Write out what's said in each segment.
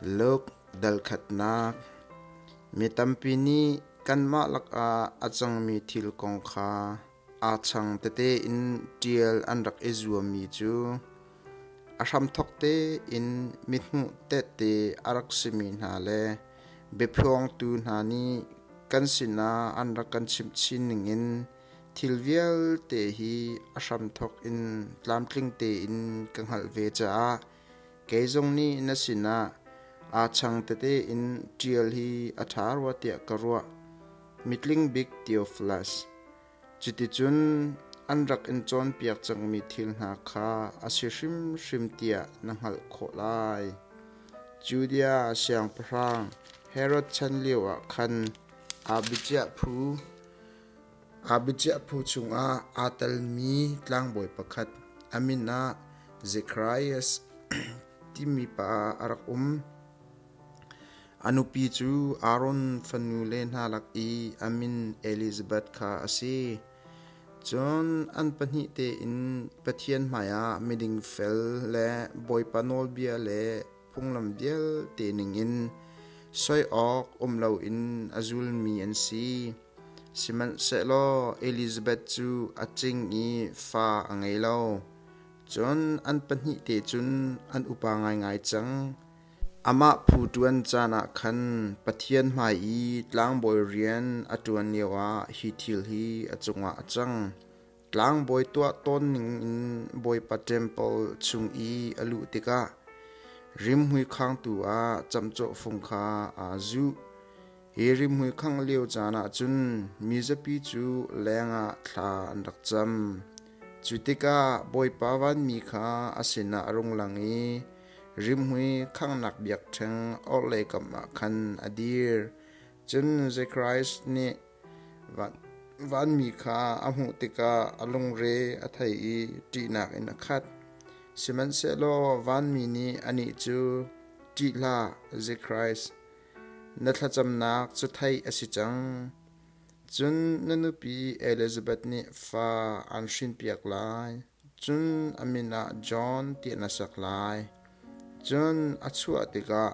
Luke dal khatnak. Mi tampi nih kanmah lakah a cangmi thil kong kha aa chang tete in ṭial an rak i zuammi cu a hramthawk tein mithmuh tehte a rak simi hna le biaphuangtu hna nih kan sinah an rak kan chimh chin ningin thil vialte hi a hramthawk in tlamtling tein ka hngalh ve caah kei zong nih na sinah aa chang tete in ṭial hi a ṭha rua tiah ka ruah. Mitling bik Theophilus. Cuticun an rak in cawnpiak cangmi thil hna kha a si hrimhrim tiah na hngalh khawh lai. Judea siangpahrang Herod chan lioah khan aa biachiah phu chungah aa telmi tlangbawi pakhat a min ah Zacharias timi pa a rak um. A nupi cu Aaron fanule hna lak i a min Elizabeth kha a si. Cun an pahnih tein Pathian hmaiah miding fel le Bawipa nawlbia le phunglam vialte ningin soi awk um loin a zulmi an si. Sihmanhsehlaw Elizabeth cu a cing i fa a ngei lo. Cun an pahnih te cun an upa ngaingai cang. Amah phu ṭuan caan ah khan Pathian hmai i tlangbawi rian a ṭuan lioah hi thil hi a cungah a cang. Tlangbawi tuah tawn ningin Bawipa ṭempal chung i a luh tikah rimhmui khangtu ah camcawh fung kha aa zuh. Hi rimhmui khangh lio caan ah cun mizapi cu lengah thla an rak cam. Cu tikah Bawipa vanmi kha a sinah a rung lang i rimhmui khanghnak biakṭheng orhlei kam ah khan a dir. Cun Zekhariah nih vanmi kha a hmuh tikah a lungre a thei i ṭihnak in a khat. Sihmanhsehlaw vanmi nih anih cu, Ṭih hlah, Zekhariah, na thlacamnak cu theih a si cang. Cun na nupi Elizabeth nih fa aan hrinpiak lai. Cun a min ah John tiah na sak lai. Cun a chuah tikah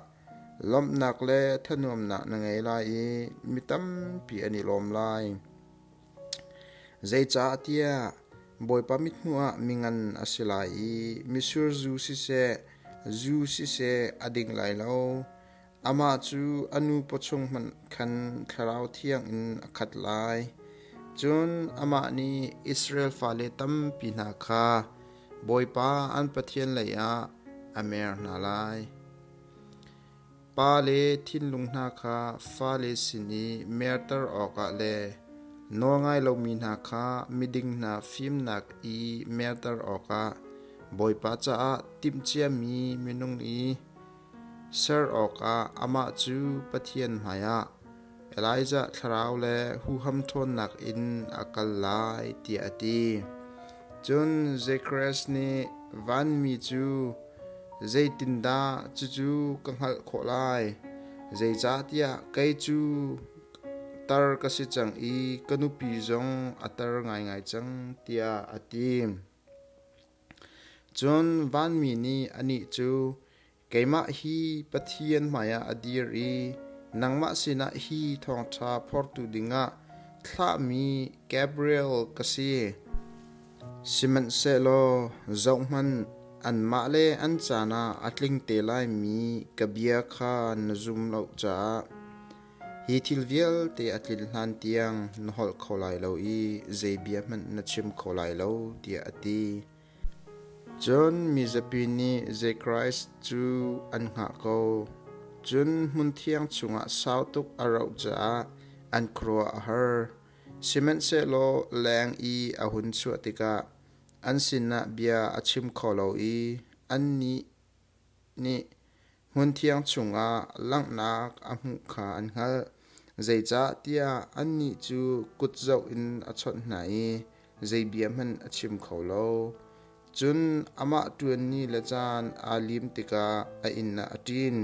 lawmhnak le thanuamnak na ngei lai i mi tampi an i lawm lai. Zeicahtiah Bawipa mithmuh ah mingan a si lai i mitsur zu siseh, zu siseh a ding lai lo. Amah cu a nu pawchung hmanh khan Thlarau Thiang in a khat lai. Cun amah nih Israel fale tampi hna kha Bawipa an Pathian leiah a mer hna lai. Pa le thinlung hna kha fale sin i merter awkah le nawlngai lomi hna kha miding hna fimnak i merter awkah Bawipa caah timhciami minung i Ser awkah amah cu Pathian hmaiah Elijah thlarau le huham ṭhawnnak in a kal lai tiah a ti. Cun Zekharias nih vanmi cu zeitindah cucu ka hngalh khawh lai? Zeicahtiah kei cu tar ka si cang i ka nupi zong a tar ngaingai cang tiah a ti. Cun vanmi nih anih cu, Keimah hi Pathian hmaiah a dir i nangmah sinah hi thawngṭha phortu dingah thlahmi Gabriel ka si. Sihmanhsehlaw zohhmanh, anmah le an caan ah a tling te laimi ka bia kha na zum lo caah Hi thil vialte a tlin hlan tiang na holh kho lai lo i zei bia hmanh na chim kho lai lo, tiah a ti. Cun mizapi nih Zekhariah cu an hngah ko. Cun hmunthiang chungah sau tuk a rauh caah an khuaruah a har. Sihmanhsehlaw leng i a hun chuah tikah an sinah bia a chim kho lo i annih nih hmunthiang chungah langhnak a hmuh kha an hngalh. Zeicahtiah annih cu kutzoh in a chawnh hna i zei bia hmanh a chim kho lo. Cun amah ṭuan ni le caan aa lim tikah a inn ah a ṭin.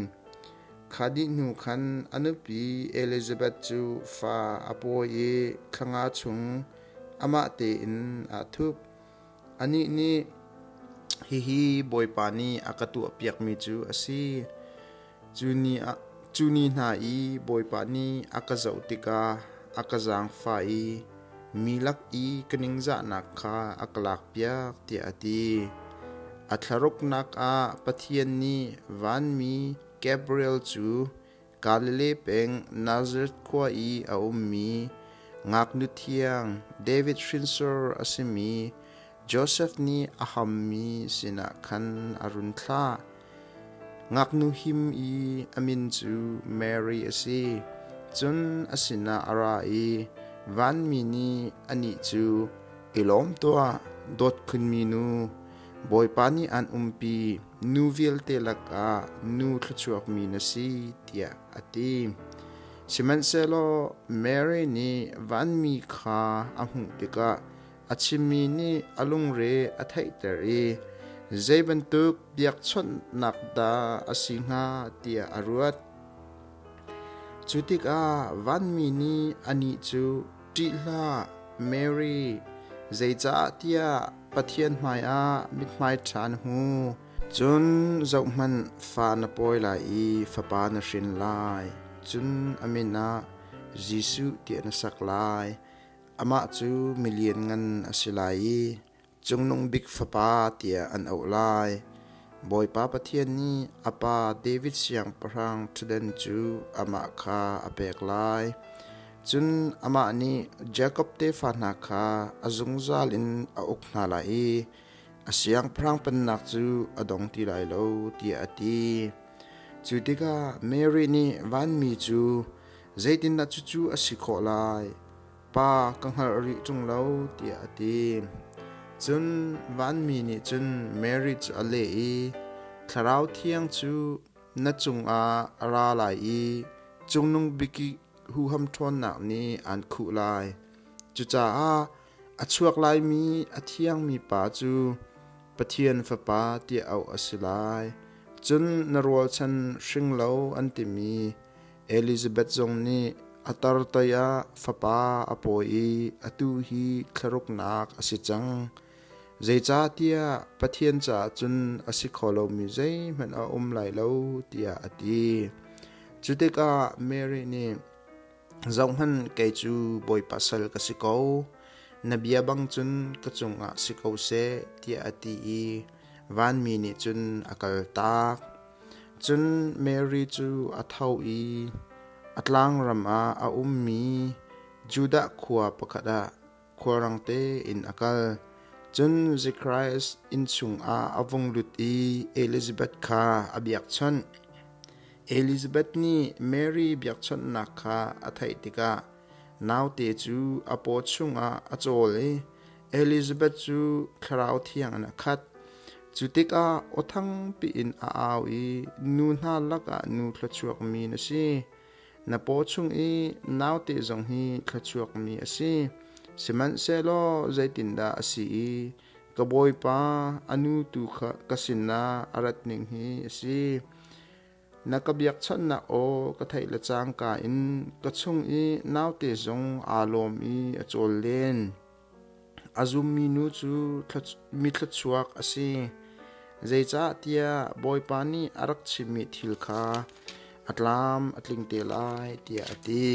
Kha dih hnu khan a nupi Elizabeth cu fa a pawi i thla nga chung amah tein aa thup. Anih nih, Hihi Bawipa nih a ka tuahpiakmi cu a si. Cu ni hna i Bawipa nih a ka zoh tikah a ka zaangfah i mi lak i ka ningzahnak kha a ka lakpiak, tiah a ti. A thlaruknak ah Pathian nih vanmi Gabriel cu Galilee peng Nazareth khua i a ummi ngaknu thiang David hrinsor a simi Josef nih a hammi sinah khan a run thlah. Ngaknu him i a min cu Mary a si. Cun a sinah a ra i vanmi nih anih cu, I lawm tuah, dawt khunmi nu, Bawipa nih aan umpi, nu vialte lakah nu thluachuakmi na si, tiah a ti. Sihmanhsehlaw Mary nih vanmi kha a hmuh tikah a chimmi nih a lungre a theihter i zei bantuk biakchawnhnak dah a si hnga tiah a ruat. Cu tikah vanmi nih anih cu ṭih hlah, Mary, zeicahtiah Pathian hmaiah mithmai ṭha na hmu. Cun zohhmanh, fa na pawi lai i fapa na hrin lai, cun a min ah Jesuh tiah na sak lai. Amah cu mi lianngan a si lai i Cungnung Bik Fapa tiah an auh lai. Bawipa Pathian nih a pa David siangpahrang ṭhutdan cu amah kha a pek lai. Cun amah nih Jakob tefa hna kha a zungzal in a uk hna lai i a siangpahrang pennak cu a dong ti lai lo tiah a ti. Cu tikah Mary nih vanmi cu Zeitindah cucu a si khawh lai? Pa ka hngalh rih ṭung lo, tiah a ti. Cun vanmi nih cun Mary cu a leh i, Thlarau Thiang cu na cungah a ra lai i Cungnung Bik i huham ṭhawnnak nih aan khuh lai. Cucaah a chuak laimi a thiangmi pa cu Pathian Fapa tiah auh a si lai. Cun na rualchan hring lo an timi Elizabeth zong nih a tar toi ah fapa a pawi i atu hi thlaruknak a si cang. Zeicahtiah Pathian caah cun a si kho lomi zeihmanh a um lai lo tiah a ti. Cu tikah Mary nih, Zohhmanh, kei cu Bawipa sal ka si ko. Na bia bang cun ka cungah si ko seh, tiah a ti i vanmi nih cun a kaltak. Cun Mary cu a tho i a tlangram ah a ummi Judah khua pakhat ah khualrang tein a kal. Cun Zekhariah inn chungah a vung lut i Elizabeth kha a biakchawnh. Elizabeth nih Mary biakchawnhnak kha a theih tikah naute cu a paw chungah a cawl i Elizabeth cu Thlarau Thiang in a khat. Cu tikah aw thangpi in a au i nu hna lakah nu thluachuakmi na si. Na paw chung i naute zong hi thluachuakmi a si. Sihmanhsehlaw zeitindah a si i ka bawipa a nu tu kha ka sinah a rat ning hi a si. Na ka biakchawnhnak aw ka theih le cangka in ka chung i naute zong aa lawm i a cawl len. A zummi nu cu mi thluachuak a si, zeicahtiah Bawipa nih a rak chimmi thil kha a tlam a tling te lai, tiah a ti.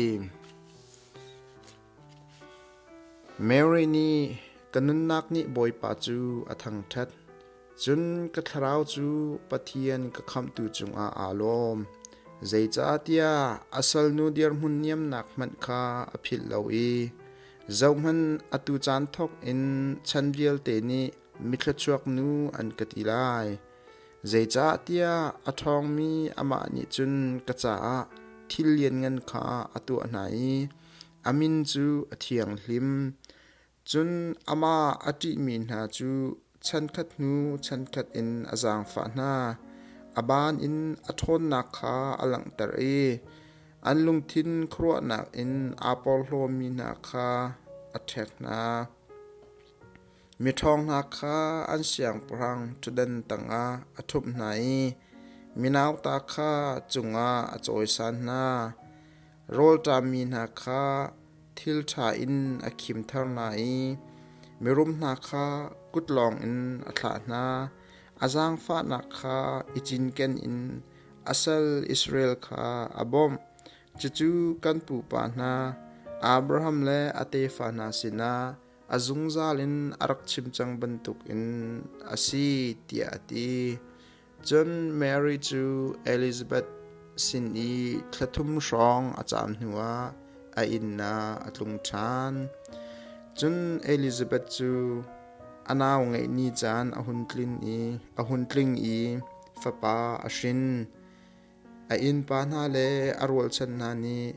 Mary nih ka nunnak nih Bawipa cu a thangṭhat, cun ka thlarau cu Pathian ka khamhtu cungah aa lawm. Zeicahtiah a salnu dirhmun niamnak hmanh kha a philh lo i Zohhmanh, atu caan thawk in chan vialte nih mithluachuak nu an ka ti lai. Zeicahtiah a ṭhawngmi amah nih cun ka caah thil lianngan kha a tuah hna i a min cu a thianghlim. Cun amah a ṭihmi hna cu Chankhat hnu chankhat in a zaangfah hna. A baan in a ṭhawnnak kha a langhter i an lungthin khuaruahnak in aa porhlawmi hna kha a ṭhek hna. Miṭhawng hna kha an siangpahrang ṭhutdan tangah a ṭhumh hna i minauta kha cungah a cawisan hna. Rawlṭammi hna kha thil ṭha in a khimthar hna i mirum hna kha kut lawng in a thlah hna. A zaangfahnak kha i cinken in a sal Israel kha a bawmh. Cucu kan pupa hna Abraham le a tefa hna sinah a zungzal in a rak chim cang bantukin a si, tiah a ti. Cun Mary cu Elizabeth sin i thla thum hrawng a caam hnuah a inn ah a tlung ṭhan. Cun Elizabeth cu a nau ngeih ni caan a hun tlin i a hun tling i fapa a hrin. A innpa hna le a rualchan hna nih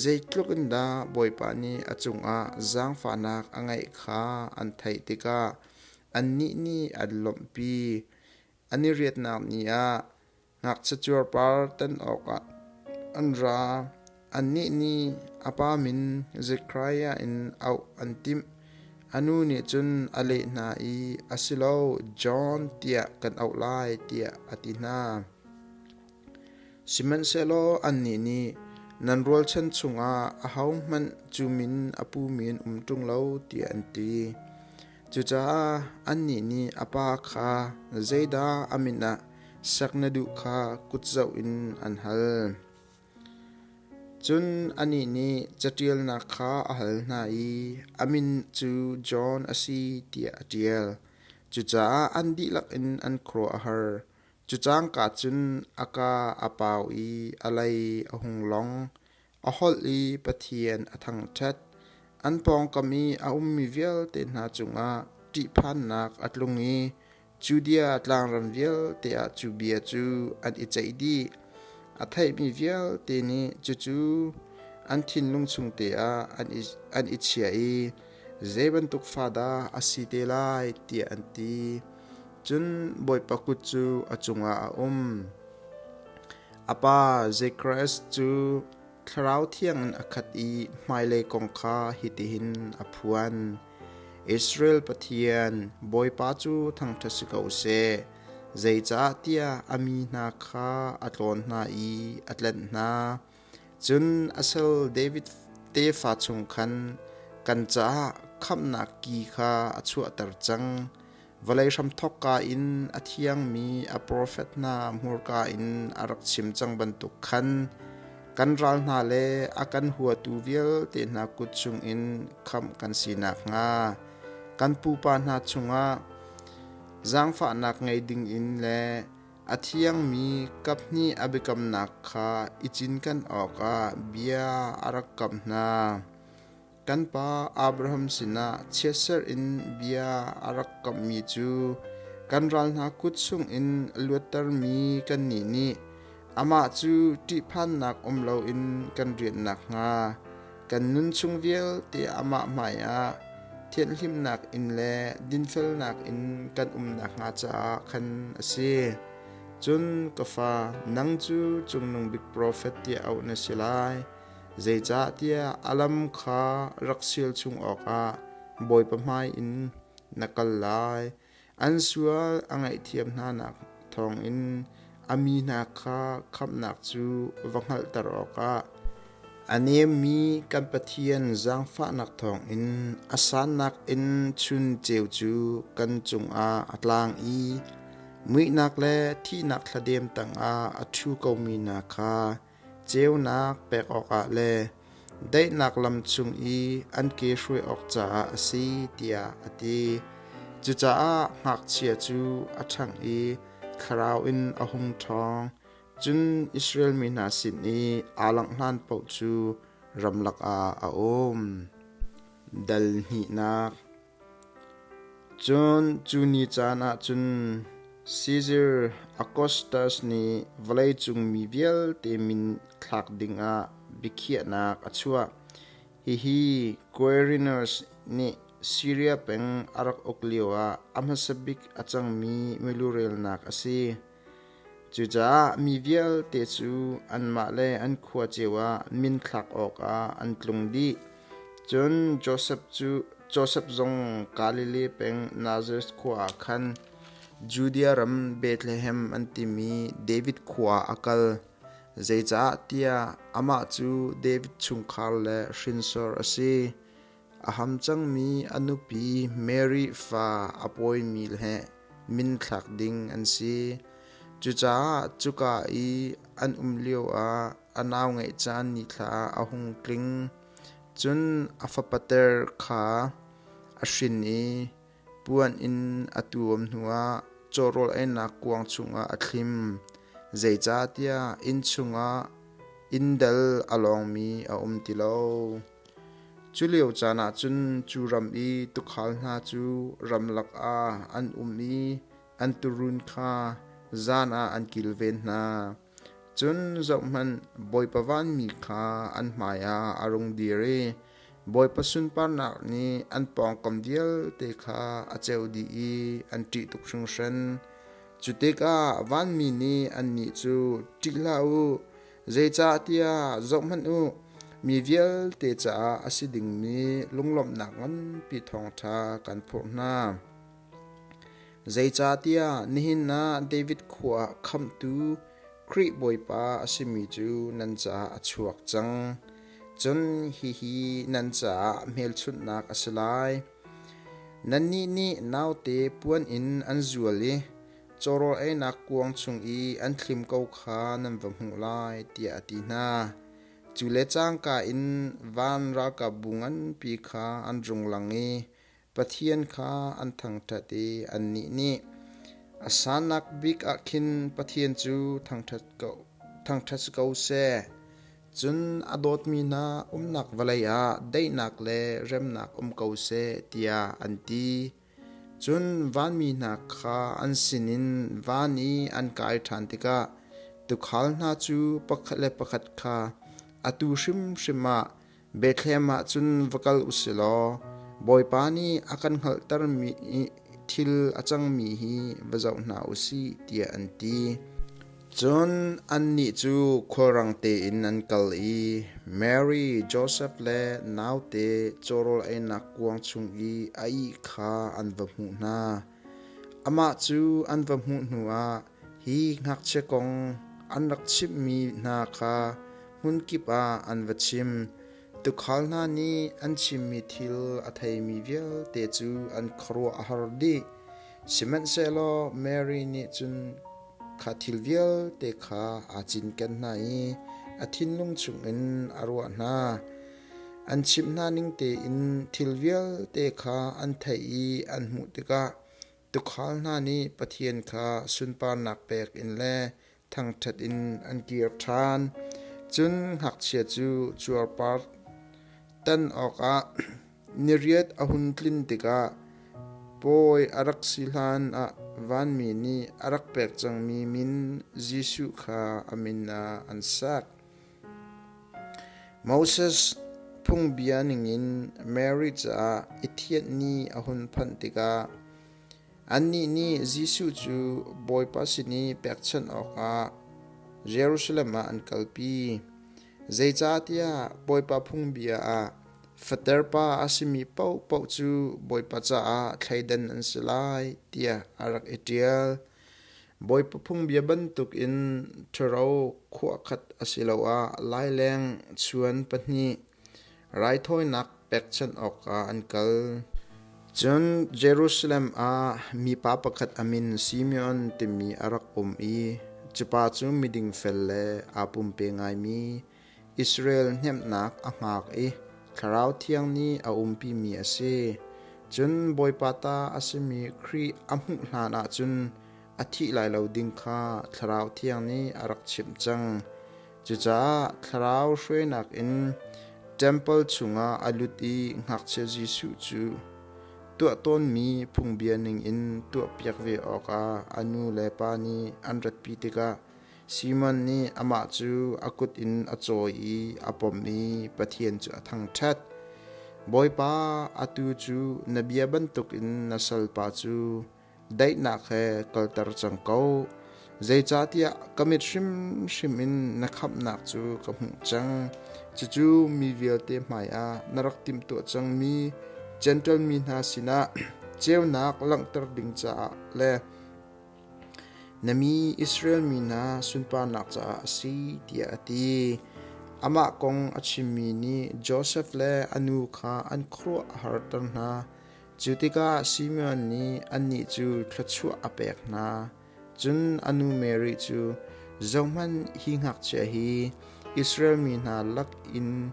zeitluk in dah Bawipa nih a cungah zaangfahnak a ngeih kha an theih tikah annih nih an lawmhpi. An i riatnak ni ah ngakchia cuarpar tan awkah an ra. Annih nih a pa min Zekhariah in auh an timh. A nu nih cun a leh hna i, A si lo, John tiah kan auh lai, tiah a ti hna. Sihmanhsehlaw annih nih, Nan rualchan chungah ahohmanh cu min a pumi an um ṭung lo, tiah an ti. Cucaah annih nih a pa kha zeidah a min ah sak na duh kha kutzoh in an hal. Cun anih nih caṭialnak kha a hal hna i a min cu John a si tiah a ṭial. Cucaah an dihlak in an khuaruah a har. Cu cangka cun a kaa a pau i a lei a hung long. A holh i Pathian a thangṭhat. An pawngkam i a ummi vialte hna cungah ṭihphannak a tlung i Judea tlangram vialte ah cu bia cu an i ceih dih. A theihmi vialte nih cucu an thinlung chungte ah an i chiah i zei bantuk fa dah a si te lai tiah an ti. Cun Bawipa kut cu a cungah a um. A pa Zekharias cu Thlarau Thiang in a khat i hmailei kong kha hitihin a phuan. Israel Pathian, Bawipa cu thangṭhat si ko seh, zeicahtiah a mi hna kha a tlawn hna i a tlenh hna. Cun a sal David tefa chung khan kan caah khamhnak ki kha a chuahter cang. Vawlei hramthawkka in a thiangmi a profet hna hmurka in a rak chim cang bantuk khan kan ral hna le a kan huatu vialte hna kut chungin khamh kan si nakhnga kan pupa hna chungah zaangfahnak ngei dingin le a thiangmi kaphnih a biakamnak kha i cinken awkah bia a rak kamh hna. Kan pa Abraham sinah chiatserh in bia a rak kamhmi cu kan ral hna kut chungin luattermi kannih nih amah cu ṭihphannak um loin kan rianh nakhnga kan nun chung vialte amah hmaiah thianhhlimhnak in le dinfelnak in kan um nakhnga caah khan a si. Cun ka fa, nang cu Cungnung Bik profet tiah auh na si lai. Zeicahtiah a lam kha rak sial chung awkah Bawipa hmai in na kal lai. An sual a ngaihthiam hnanak thawngin a mi hna kha khamhnak cu va hngalhter awkah a nemmi kan Pathian zaangfahnak thawngin a sannak in chun ceu cu kan cungah a tlang i muihnak le thihnak thladem tangah a ṭhu komi hna kha ceunak pek awkah le daihnak lam chung i an ke hruai awk caah a si tiah a ti. Cucaah ngakchia cu a ṭhang i thlarau in a hung ṭhawng. Cun Israel mi hna sin i aa langh hlan paoh cu ramlak ah a um. Dal hnihnak Cun cu ni caan ah cun Caesar Augustus nih vawleicung mi vialte min thlak dingah biakhiahnak a chuah. Hihi Quirinius nih Siria peng a rak uk lioah a hmasa bik a cangmi milurelnak a si. Cucaah mi vialte cu anmah le an khua cio ah min thlak awkah an tlung dih. Cun Josef cu Josef zong Galilee peng Nazareth khua ah khan Judea ram Bethlehem an timi David khua ah a kal. Zeicahtiah tiah amah cu David chungkhar le hrinsor a si. A ham cangmi a nupi Mary fa a pawimi he min thlak ding an si. Cucaah cuka i an um lioah a nau ngeih caan nithla a hung tling. Cun a fapater kha a hrin i puan in a tuam hnuah cawrawl einak kuang chungah a thlim. Zeicahtiah inn chungah inn dal a lawngmi a um ti lo. Cu lio caan ah cun cu ram i tuukhal hna cu ramlak ah an um i an tuurun kha zan ah an kilven hna. Cun zohhmanh, Bawipa vanmi kha an hmaiah a rung dir i Bawipa sunparnak nih an pawngkam vialte kha a ceuh dih i an ṭih tuk hringhran. Cu tikah vanmi nih annih cu, “Ṭih hlah u, Zeicahtiah zohhmanh u, mi vialte caah a si dingmi lunglawmhnak nganpi thawngṭha kan phurh hna. Zeicahtiah nihin ah David khua ah khamhtu Khrih Bawipa a simi cu nan caah a chuak cang. Cun hihi nan caah hmelchunhnak a si lai. Nannih nih naute puan in an zual i cawrawl einak kuang chung i an thlim ko kha nan va hmuh lai, tiah a ti hna. Cu le cangka in van ralkapbu nganpi kha an rung lang i Pathian kha an thangṭhat i annih nih, A sannak bik ah khin Pathian cu thangṭhat si ko seh. Cun a dawtmi hna umnak vawlei ah daihnak le remnak um ko seh, tiah an ti. Cun vanmi hna kha an sinin van i an kai ṭhan tikah tuukhal hna cu pakhat le pakhat kha atu hrimhrim ah Bethlehem ah cun va kal u si law Bawipa nih a kan hngalhtermi thil a cangmi hi va zoh hna u sih, tiah an ti. Cun annih cu khualrang tein an kal i Mary, Josef le naute cawrawl einak kuang chung i a ih kha an va hmuh hna. Amah cu an va hmuh hnuah hi ngakchia kong an rak chimhmi hna kha hmunkip ah an va chim. Tuukhal hna nih an chimmi thil a theimi vialte cu an khuaruah a har dih. Sihmanhsehlaw Mary nih cun kha thil vialte kha aa cinken hna i a thinlung chungin a ruah hna. An chimh hna ning tein thil vialte kha an theih i an hmuh tikah tuukhal hna nih Pathian kha sunparnak pek in le thangṭhat in an kir ṭhan. Cun ngakchia cu cuarpar tan awkah niriat a hun tlin tikah pawi a rak si hlan ah vanmi nih a rak pek cangmi min Jesuh kha a min ah an sak. Moses phungbia ningin Mary caah i thianh ni a hun phanh tikah Annih nih Jesuh cu Bawipa sin i pekchanh awkah Jerusalem ah an kalpi. Zeicahtiah Bawipa phungbia ah fater pa a simi paohpaoh cu Bawipa caah thleidan an si lai tiah a rak i ṭial. Bawipa phungbia bantukin ṭhuro khuahkhat asiloah laileng chuan pahnih Raithawinak pekchanh awkah an kal. Cun Jerusalem ah mipa pakhat a min Simeon timi a rak um i cu pa cu miding fel le aa pumpe ngaimi Israel hnemhnak a hngak i Thlarau Thiang nih a umpimi a si. Cun Bawipa ta a simi Khrih a hmuh hlan ah cun a thih lai lo ding kha Thlarau Thiang nih a rak chimh cang. Cucaah thlarau hruainak in ṭempal chungah a lut i ngakchia Jesuh cu tuah tawnmi phungbia ningin tuahpiak ve awkah a nu le pa nih an ratpi tikah Simon nih amah cu a kut in a cawi i a pom i Pathian cu a thangṭhat. Bawipa, atu cu na bia bantukin na salpa cu daihnak he kalter cang ko. Zeicahtiah ka mit hrimhrim in na khamhnak cu ka hmuh cang. Cucu mi vialte hmaiah na rak timhtuah cangmi Jentail mi hna sinah ceunak langhter ding caah le na mi Israel mi hna sunparnak caah a si, tiah a ti. Amah kong a chimmi nih Josef le a nu kha an khuaruah a harter hna. Cu tikah Simeon nih annih cu thluachuah a pek hna. Cun a nu Mary cu. Zohhmanh, hi ngakchia hi Israel mi hna lak in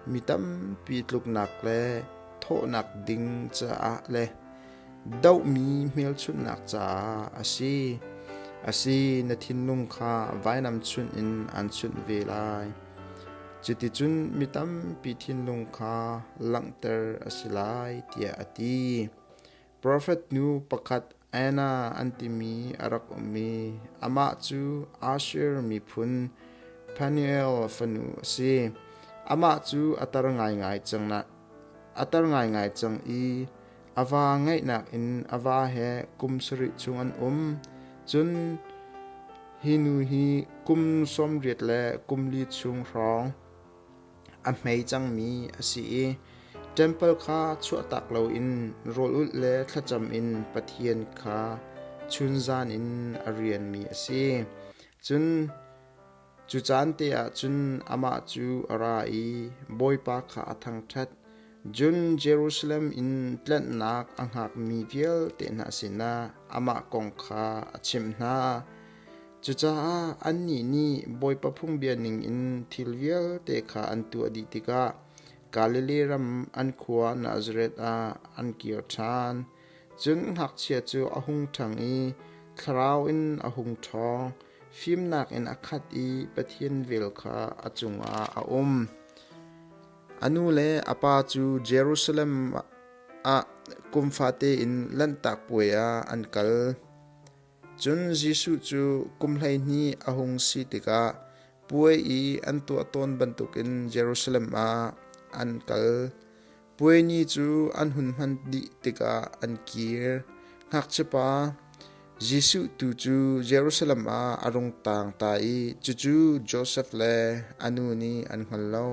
mi tampi tluknak le thawhnak ding caah le dohmi hmelchunhnak caah a si. A si, na thinlung kha vainam chunh in aan chunh ve lai. Cuticun mi tampi thinlung kha langhter a si lai, tiah a ti. Profet nu pakhat Anna an timi a rak um i amah cu Asher miphun Phanuel fanu a si. Amah cu a tar ngaingai cang a tar ngaingai cang i a va ngeihnak in a va he kum sarih chung an um. Cun hi nu hi kum 80 le kum li chung hrawng a hmei cangmi a si i ṭempal kha chuahtak loin rawl-ulh le thlacam in Pathian kha chunzan in a rianmi a si. Cun cu caan te ah cun amah cu a ra i Bawipa kha a thangṭhat. Cun Jerusalem in tlanhnak a hngakmi vialte hna sinah amah kong kha a chimh hna. Cucaah annih nih Bawipa phungbia ningin thil vialte kha an tuah dih tikah Galilee ram an khua Nazareth ah an kir ṭhan. Cun ngakchia cu a hung ṭhang i thlarau in a hung ṭhawng, fimnak in a khat i Pathian vel kha a cungah a um. A nu le a pa cu Jerusalem ah kum fate in Lanhtak Puai ah an kal. Cun Jesuh cu kum 12 a hung si tikah puai i an tuah tawn bantukin Jerusalem ah an kal. Puai ni cu an hun hman dih tikah an kir. Ngakchiapa Jesuh tu cu Jerusalem ah a rung taang ta i cucu Josef le a nu nih an hngal lo.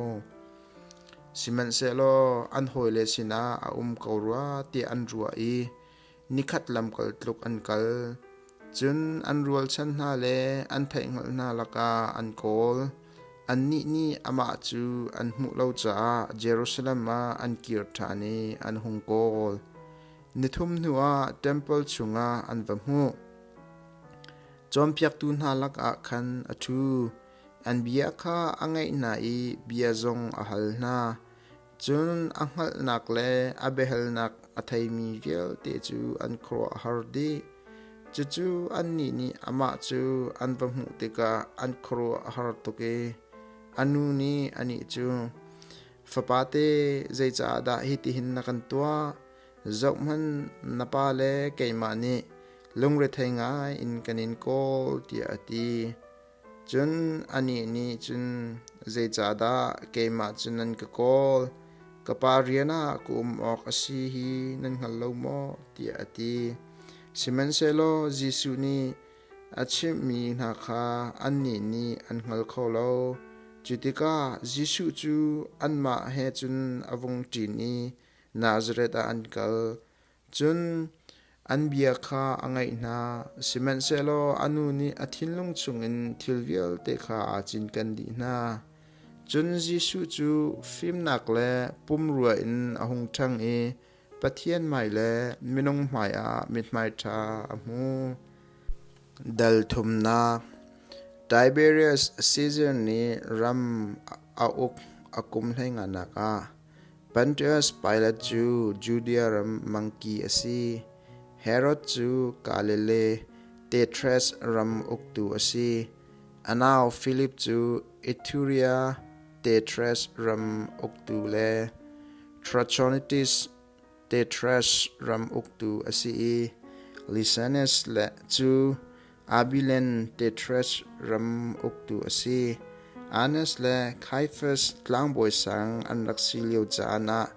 Sihmanhsehlaw an hawile sinah a um ko rua tiah an ruah i Nikhat lamkal tluk an kal. Cun an rualchan hna le an theihhngalh hna lakah an kawl. Annih nih amah cu an hmuh lo caah Jerusalem ah an kir ṭhan i an hung kawl. Nithum hnuah ṭempal chungah an va hmuh. Cawnpiaktu hna lakah khan a ṭhu. An bia kha a ngaih hna i bia zong a hal hna. Cun a hngalhnak le a biahalnak a theimi vialte cu an khuaruah a har dih. Cucu annih nih amah cu an va hmuh tikah an khuaruah a har tuk i a nu nih anih cu, Fapate, zeicahdah hitihin na kan tuah? Zohhmanh, na pa le keimah nih lungrethei ngai in kan in kawl, tiah a ti. Cun anih nih cun, Zeicahdah keimah cu nan ka kawl? Ka pa rian ah ka um awk a si hi nan hngal lo maw? tiah a ti. Sihmanhsehlaw Jesuh nih a chimhmi hna kha annih nih an hngal kho lo. Cu tikah Jesuh cu anmah he cun a vung ṭin i Nazareth ah an kal. Cun an bia kha a ngaih hna, sihmanhsehlaw a nu nih a thinlung chungin thil vialte kha aa cinken dih hna. Cun Jesuh cu fimnak le pumrua in a hung ṭhang i Pathian hmai le minung hmaiah mithmai ṭha a hmu. Dal thumnak Tiberius Caesar nih ram a uk a kum hleinganak ah Pontius Pilat cu Judea ram mangki a si. Herod cu Galilee Tetrarch ram uktu a si. A nau Philip cu Iturea Tetrarch ram uktu le Trachonitis Tetrarch ram uktu a si i Lysanias cu Abilene Tetrarch ram uktu a si. Annas le Caiaphas tlangbawi sang an rak si lio caan ah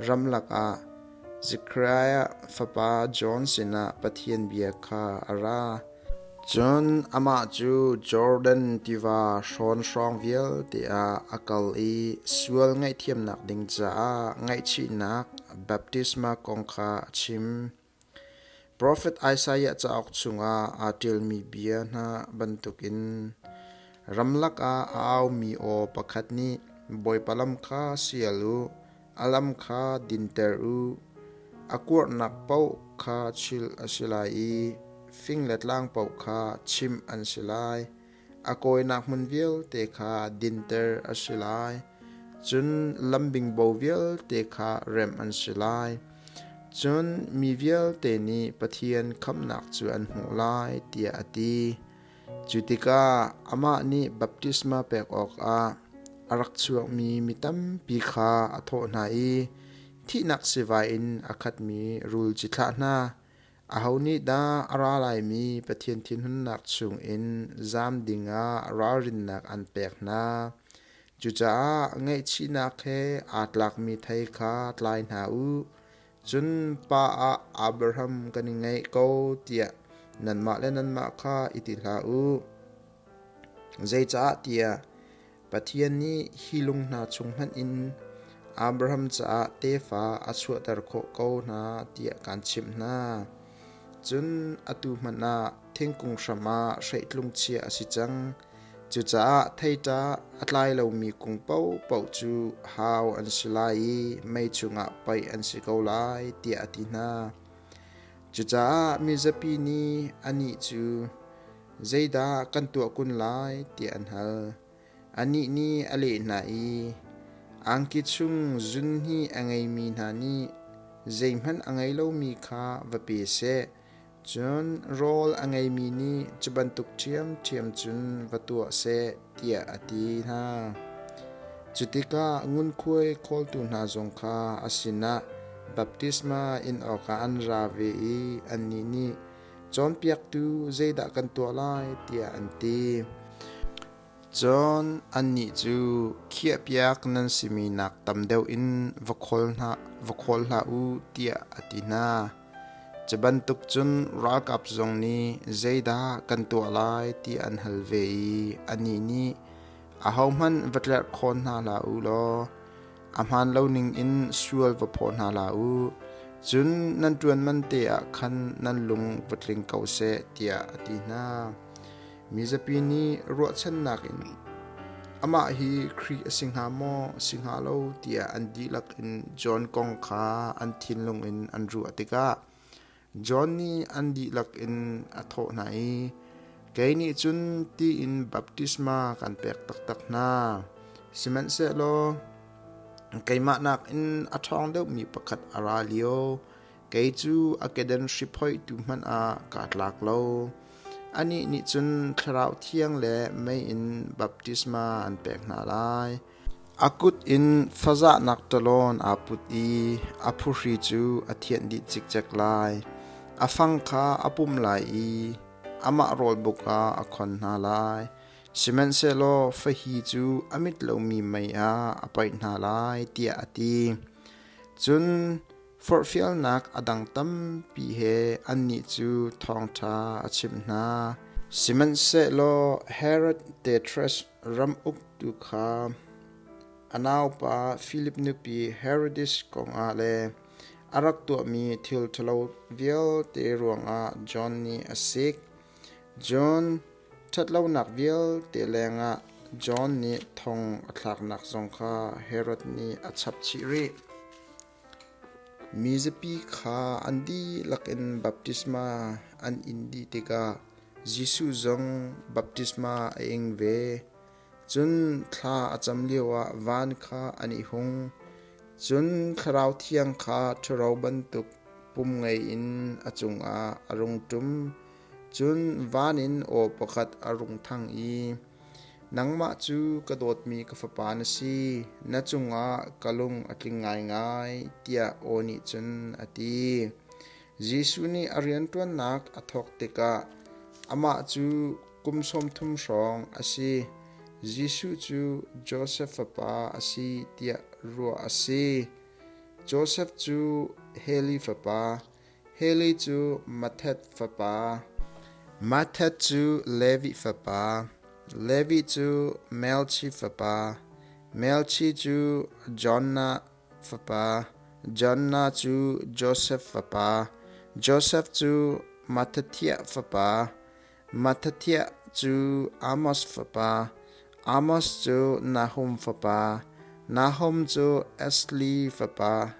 ramlak ah Zekhariah fapa John sinah Pathian bia kha a ra. Cun amah cu Jordan tiva hrawn hrawng vialte ah a kal i sual ngaihthiamnak ding caah ngaihchihnak baptisma kong kha a chim. Profet Isaiah cauk chungah aa ṭialmi bia hna bantukin ramlak ah a aumi aw pakhat nih Bawipa lam kha sial u, a lam kha dinter u. A kuarhnak paoh kha chilh a si lai i fing le tlang paoh kha chimh an si lai. a kawinak hmun vialte kha dinter a si lai. Cun lambingbo vialte kha remh an si lai. Cun mi vialte nih Pathian khamhnak cu an hmuh lai, tiah a ti. Cu tikah amah nih baptisma pek awkah a rak chuakmi mi tampi kha a thawh hna i thihnak sivai in a khatmi rul cithlah hna, aho nih dah a ra laimi Pathian thinhunnak chungin zam dingah ralrinnak an pek hna? Cucaah ngaihchihnak he aa tlakmi thei kha tlai hna u. Cun pa ah Abraham kan i ngeih ko tiah nanmah le nanmah kha i ti hlah u. Zeicah tiah Pathian nih hi lung hna chung hmanh in Abraham caah tefa a chuahter khawh ko hna tiah kaan chimh hna. Cun atu hmanh ah thingkung hram ah hreitlung chiah a si cang. Cucaah theiṭa a tlai lomi kung paohpaoh cu hau an si lai i mei chungah paih an si ko lai, tiah a ti hna. Cucaah mizapi nih anih cu, “Zeidah kan tuah kun lai?” tiah an hal. Anih nih a leh hna i, “Angki chung zun hnih a ngeimi hna nih zeihmanh a ngei lomi kha va pe seh. Cun rawl a ngeimi nih cu bantuk ṭhiamṭhiam cun va tuah seh, tiah a ti hna. Cu tikah ngunkhuai khawltu hna zong kha a sinah baptisma in awkah an ra ve i annih nih, Cawnpiaktu, zeidah kan tuah lai? tiah an ti. Cun annih cu khiahpiak nan simi nak tam deuh in va khawl hlah u tiah a ti hna. Cu bantuk cun ralkap zong nih zeidah kan tuah lai ti an hal ve i anih nih ahohmanh va tlerhkhawn hna hlah u law a hmaan lo ning in sual va phaw hna hlah u. Cun nan ṭuan man te ah khan nan lung va tling ko seh tiah a ti hna. Mizapi nih ruahchannak in amah hi Khrih a si hnga maw, si hnga lo tiah an dihlak in John kong kha an thinlung in an ruah tikah John nih an dihlak in a thawh hna i, Kei nih cun ti in baptisma kan pek taktak hna. Sihmanhsehlaw keimah nakin a ṭhawng deuhmi pakhat a ra lio. Kei cu a kedan hriphoihtu hmanh ah kaa tlak lo. Anih nih cun Thlarau Thiang le mei in baptisma an pek hna lai. A kut in fazahnak ṭalawn aa put i a phuhri cu a thianh dih cikcek lai. A fang kha a pum lai i amah rawlbuk ah a khon hna lai. Sihmanhsehlaw fahi cu a mit lomi mei ah a paih hna lai, tiah a ti. Cun Forhfialnak a dang tampi he annih cu thawngṭha a chimh hna. Sihmanhsehlaw Herod Tetras ram uktu kha a naupa Filip nupi Herodis kongah le a rak tuahmi thil ṭhalo vialte ruangah John nih a sik. John ṭhatlonak vialte lengah John nih thong a thlaknak zong kha Herod nih a chap chih rih. Mizapi kha an dihlak in baptisma an in dih tikah Jesuh zong baptisma a ing ve. Cun thla a cam lioah van kha an i hung. Cun Thlarau Thiang kha ṭhuro bantuk pum ngei in a cungah a rung ṭum. Cun van in aw pakhat a rung thang i, Nangmah cu ka dawtmi ka fapa na si, na cungah ka lung a tling ngaingai, tiah aw nih cun a ti. Jesuh nih a rianṭuannak a thawk tikah amah cu kum 30 hrawng a si. Jesuh cu Josef fapa a si tiah ruah a si. Josef cu Heli fapa, Heli cu Matthat fapa, Matthat cu Levi fapa, Levi cu Melchi fapa, Melchi cu Jonah fapa, Jonah cu Josef fapa, Josef cu Mattathiah fapa, Mattathiah cu Amos fapa, Amos cu Nahum fapa, Nahum cu Esli fapa,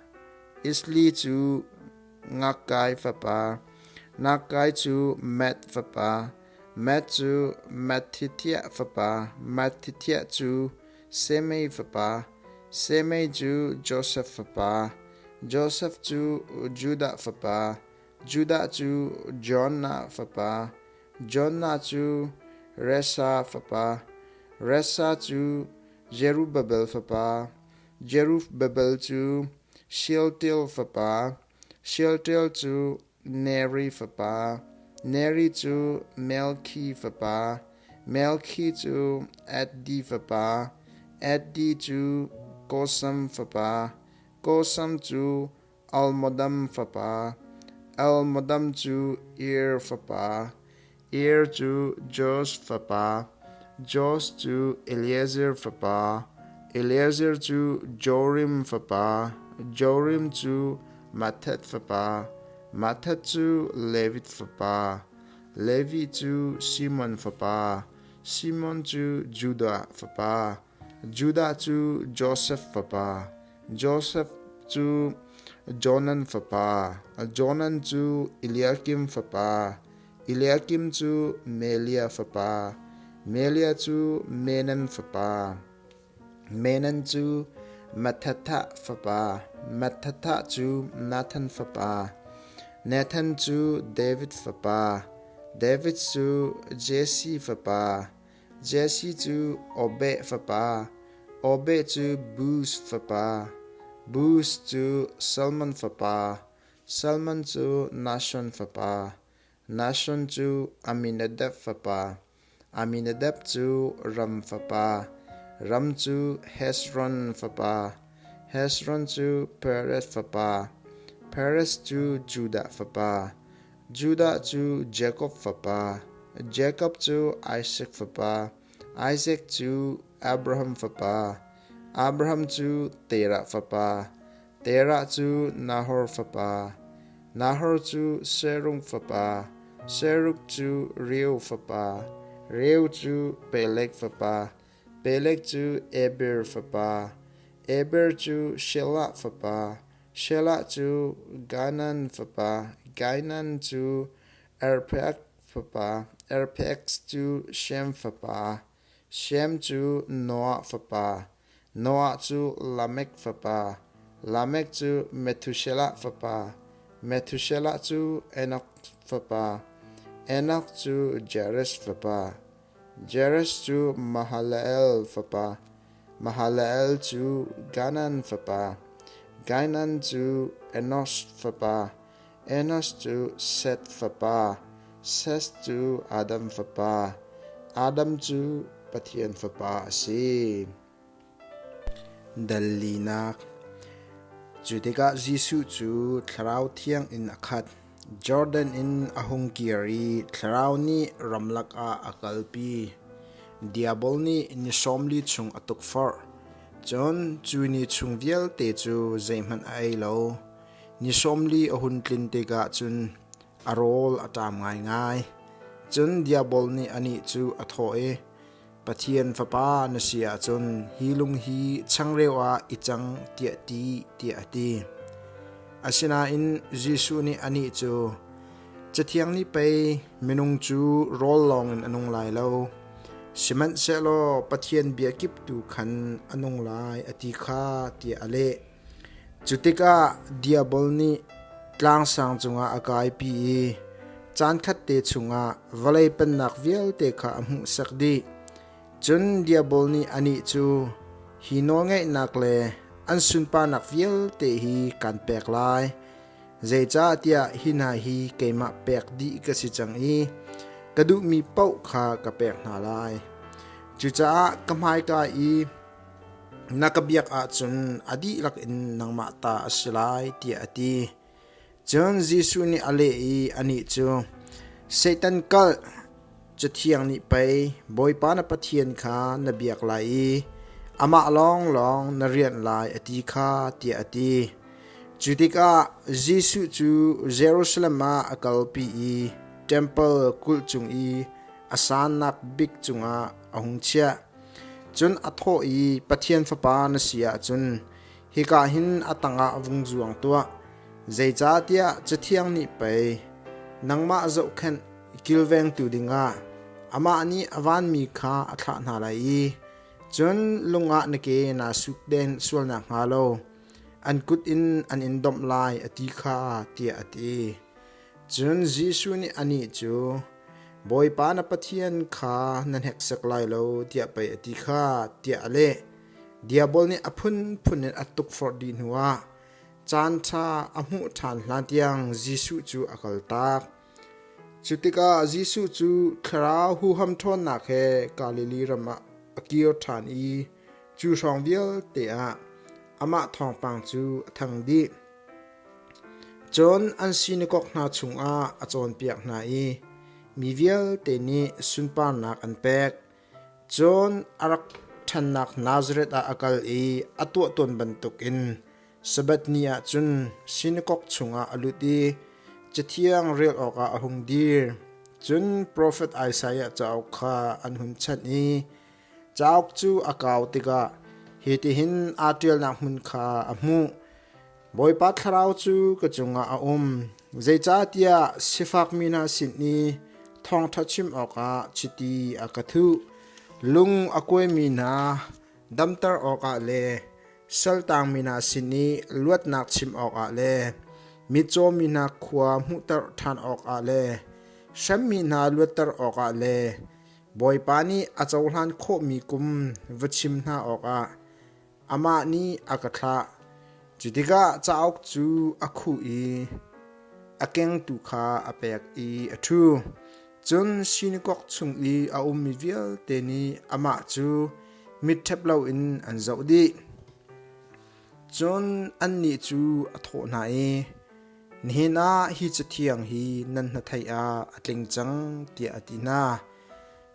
Isli cu Ngakkai fapa, Nakkai cu Matt fapa, Matt cu Mattithiah fapa, Mattithiah cu Semei fapa, Semei cu Josef fapa, Josef cu Judah fapa, Judah cu Jonah fapa, Jonah cu Resa fapa, Resa cu Zerubbabel fapa, Zerubbabel cu Shealtiel fapa, Shealtiel cu Neri fapa, Neri cu Melki fapa, Melki cu Addi fapa, Addi cu Kosam fapa, Kosam cu Almodam fapa, Almodam cu Ir fapa, Ir cu Jos fapa, Jos cu Eliezer fapa, Eliezer cu Jorim fapa, Jorim cu Matthat fapa, Matthat cu Levit fapa, Levi cu Simon fapa, Simon cu Judah fapa, Judah cu Josef fapa, Josef cu Jonan fapa, Jonan cu Eliakim fapa, Eliakim cu Melia fapa, Melia cu Menan fapa, Menan cu Mattatha fapa, Mattatha cu Nathan fapa, Nathan cu David fapa, David cu Jesse fapa, Jesse cu Obed fapa, Obed cu Booz fapa, Booz cu Salmon fapa, Salmon cu Nahshon fapa, Nahshon cu Amminadab fapa, Amminadab cu Ram fapa, Ram cu Hezron fapa, Hezron cu Perez fapa, Perez cu Judah fapa, Judah cu Jakob fapa, Jakob cu Isak fapa, Isak cu Abraham fapa, Abraham cu Terah fapa, Terah cu Nahor fapa, Nahor cu Serug fapa, Serug cu Reu fapa, Reu cu Peleg fapa, Peleg cu Eber fapa, Eber cu Shelah fapa, Shelah cu Gainan fapa, Gainan cu Arphaxad fapa, Arphaxad cu Shem fapa, Shem cu Noah fapa, Noah cu Lamek fapa, Lamek cu Methushelah fapa, Methushelah cu Enoch fapa, Enoch cu Jared fapa, Jared cu Mahalalel fapa, Mahalalel cu Ganan fapa, Gainan cu Enosh fapa, Enosh cu Seth fapa, Seth cu Adam fapa, Adam cu Pathian fapa a si. Dal linak Cu tikah Jesuh cu Thlarau Thiang in a khat. Jordan in a hung kir i Thlarau nih ramlak ah a kalpi. Diabol nih ni 40 chung a tukforh. Cun cu ni chung vialte cu zeihmanh a ei lo. Ni 40 a hun tlin tikah cun a rawl a ṭam ngaingai. Cun Diabol nih anih cu a thawh i, Pathian Fapa na si ahcun hi lung hi changreu ah i cang tiah ti, tiah a ti. Asinain Jesuh nih anih cu, Cathiang nih pei minung cu rawl lawngin a nung lai lo, sihmanhsehlaw Pathian bia kip tu khan a nung lai a ti kha, tiah a leh. Cu tikah Diabol nih tlangsang cungah a kaipi i caankhatte chungah vawlei pennak vialte kha a hmuhsak dih. Cun Diabol nih anih cu, Hi nawlngeihnak le an sunparnak vialte hi kaan pek lai, zeicahtiah hi hna hi keimah pek dih ka si cang i ka duhmi paoh kha ka pek hna lai. Cucaah ka hmaika i Na ka biak ahcun a dihlak in nangmah ta a si lai, tiah a ti. Cun Jesuh nih a leh i anih cu, Satan kalh, Cathiang nih pei Bawipa na Pathian kha na biak lai i amah lawnglawng na rianh lai a ti kha, tiah a ti. Cu tikah Jesuh cu Jerusalem ah a kalpi i ṭempal kulh cung i a sannak bik cungah a hung chiah. Cun a thawh i, Pathian Fapa na si ahcun hika hin a tangah vung zuang tuah. Zeicahtiah Cathiang nih pei, nangmah zohkhenh kilvengtu dingah. Amah nih a vanmi kha a thlah hna lai i cun lung ah na ke naa sukden sual nakhnga lo an kut in an in domh lai a ti kha tiah a ti. Cun Jesuh nih anih cu, Bawipa na Pathian kha na hneksak lai lo tiah pei a ti kha, tiah a leh. Diabol nih a phunphun in a tukforh dih hnuah caanṭha a hmuh ṭhan hlantiang Jesuh cu a kaltak. Cu tikah Jesuh cu thlarau huham ṭhawnnak he Galilee ram ah a kir ṭhan i cu hrawng vialte ah amah thawngpang cu a thang dih. Cun an sinakok hna chungah a cawnpiak hna i mi vialte nih sunparnak an pek. Cun a rak ṭhannak Nazareth ah a kal i a tuah tawn bantukin Sabbath ni ah cun sinakok chungah a lut i Cathiang rel awkah a hung dir. Cun profet Isaiah cauk kha an hun chanh i cauk cu a kau tikah hitihin aa ṭialnak hmun kha a hmuh. Bawipa Thlarau cu ka cungah a um, zeicahtiah sifakmi hna sin i thawngṭha chim awkah chiti a ka thuh. Lung a kuaimi hna damter awkah le saltangmi hna sin i luatnak chim awkah le mitcawmi hna khua hmuhter ṭhan awkah le hremmi hna luatter awkah le Bawipa nih a cohlan khawhmi kum va chim hna awkah Amah nih a ka thlah. Cu tikah cauk cu a khuh i a kengtu kha a pek i a ṭhu. Cun sinakok chung i a ummi vialte nih amah cu mit ṭhep loin an zoh dih. Cun annih cu a thawh hna i, Nihin ah hi cathiang hi nan hnatheih ah a tling cang, tiah a ti hna.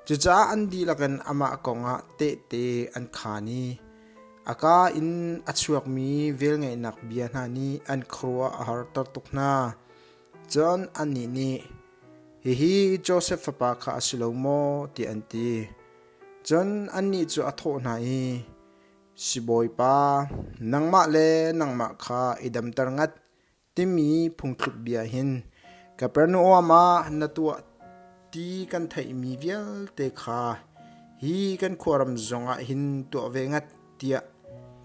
Cucaah an dihlak in amah kongah tehte an khaan i a kaa in a chuakmi velngeihnak bia hna nih an khuaruah a harter tuk hna. Cun annih nih, Hihi Josef fapa kha a si lo maw? tiah an ti. Cun annih cu a thawh hna i, Sibawipa, nangmah le nangmah kha i damter ngat, timi phungthluk bia hin Kapernaum ah na tuah ti kan theihmi vialte kha hi kan khuaram zongah hin tuah ve ngat tiah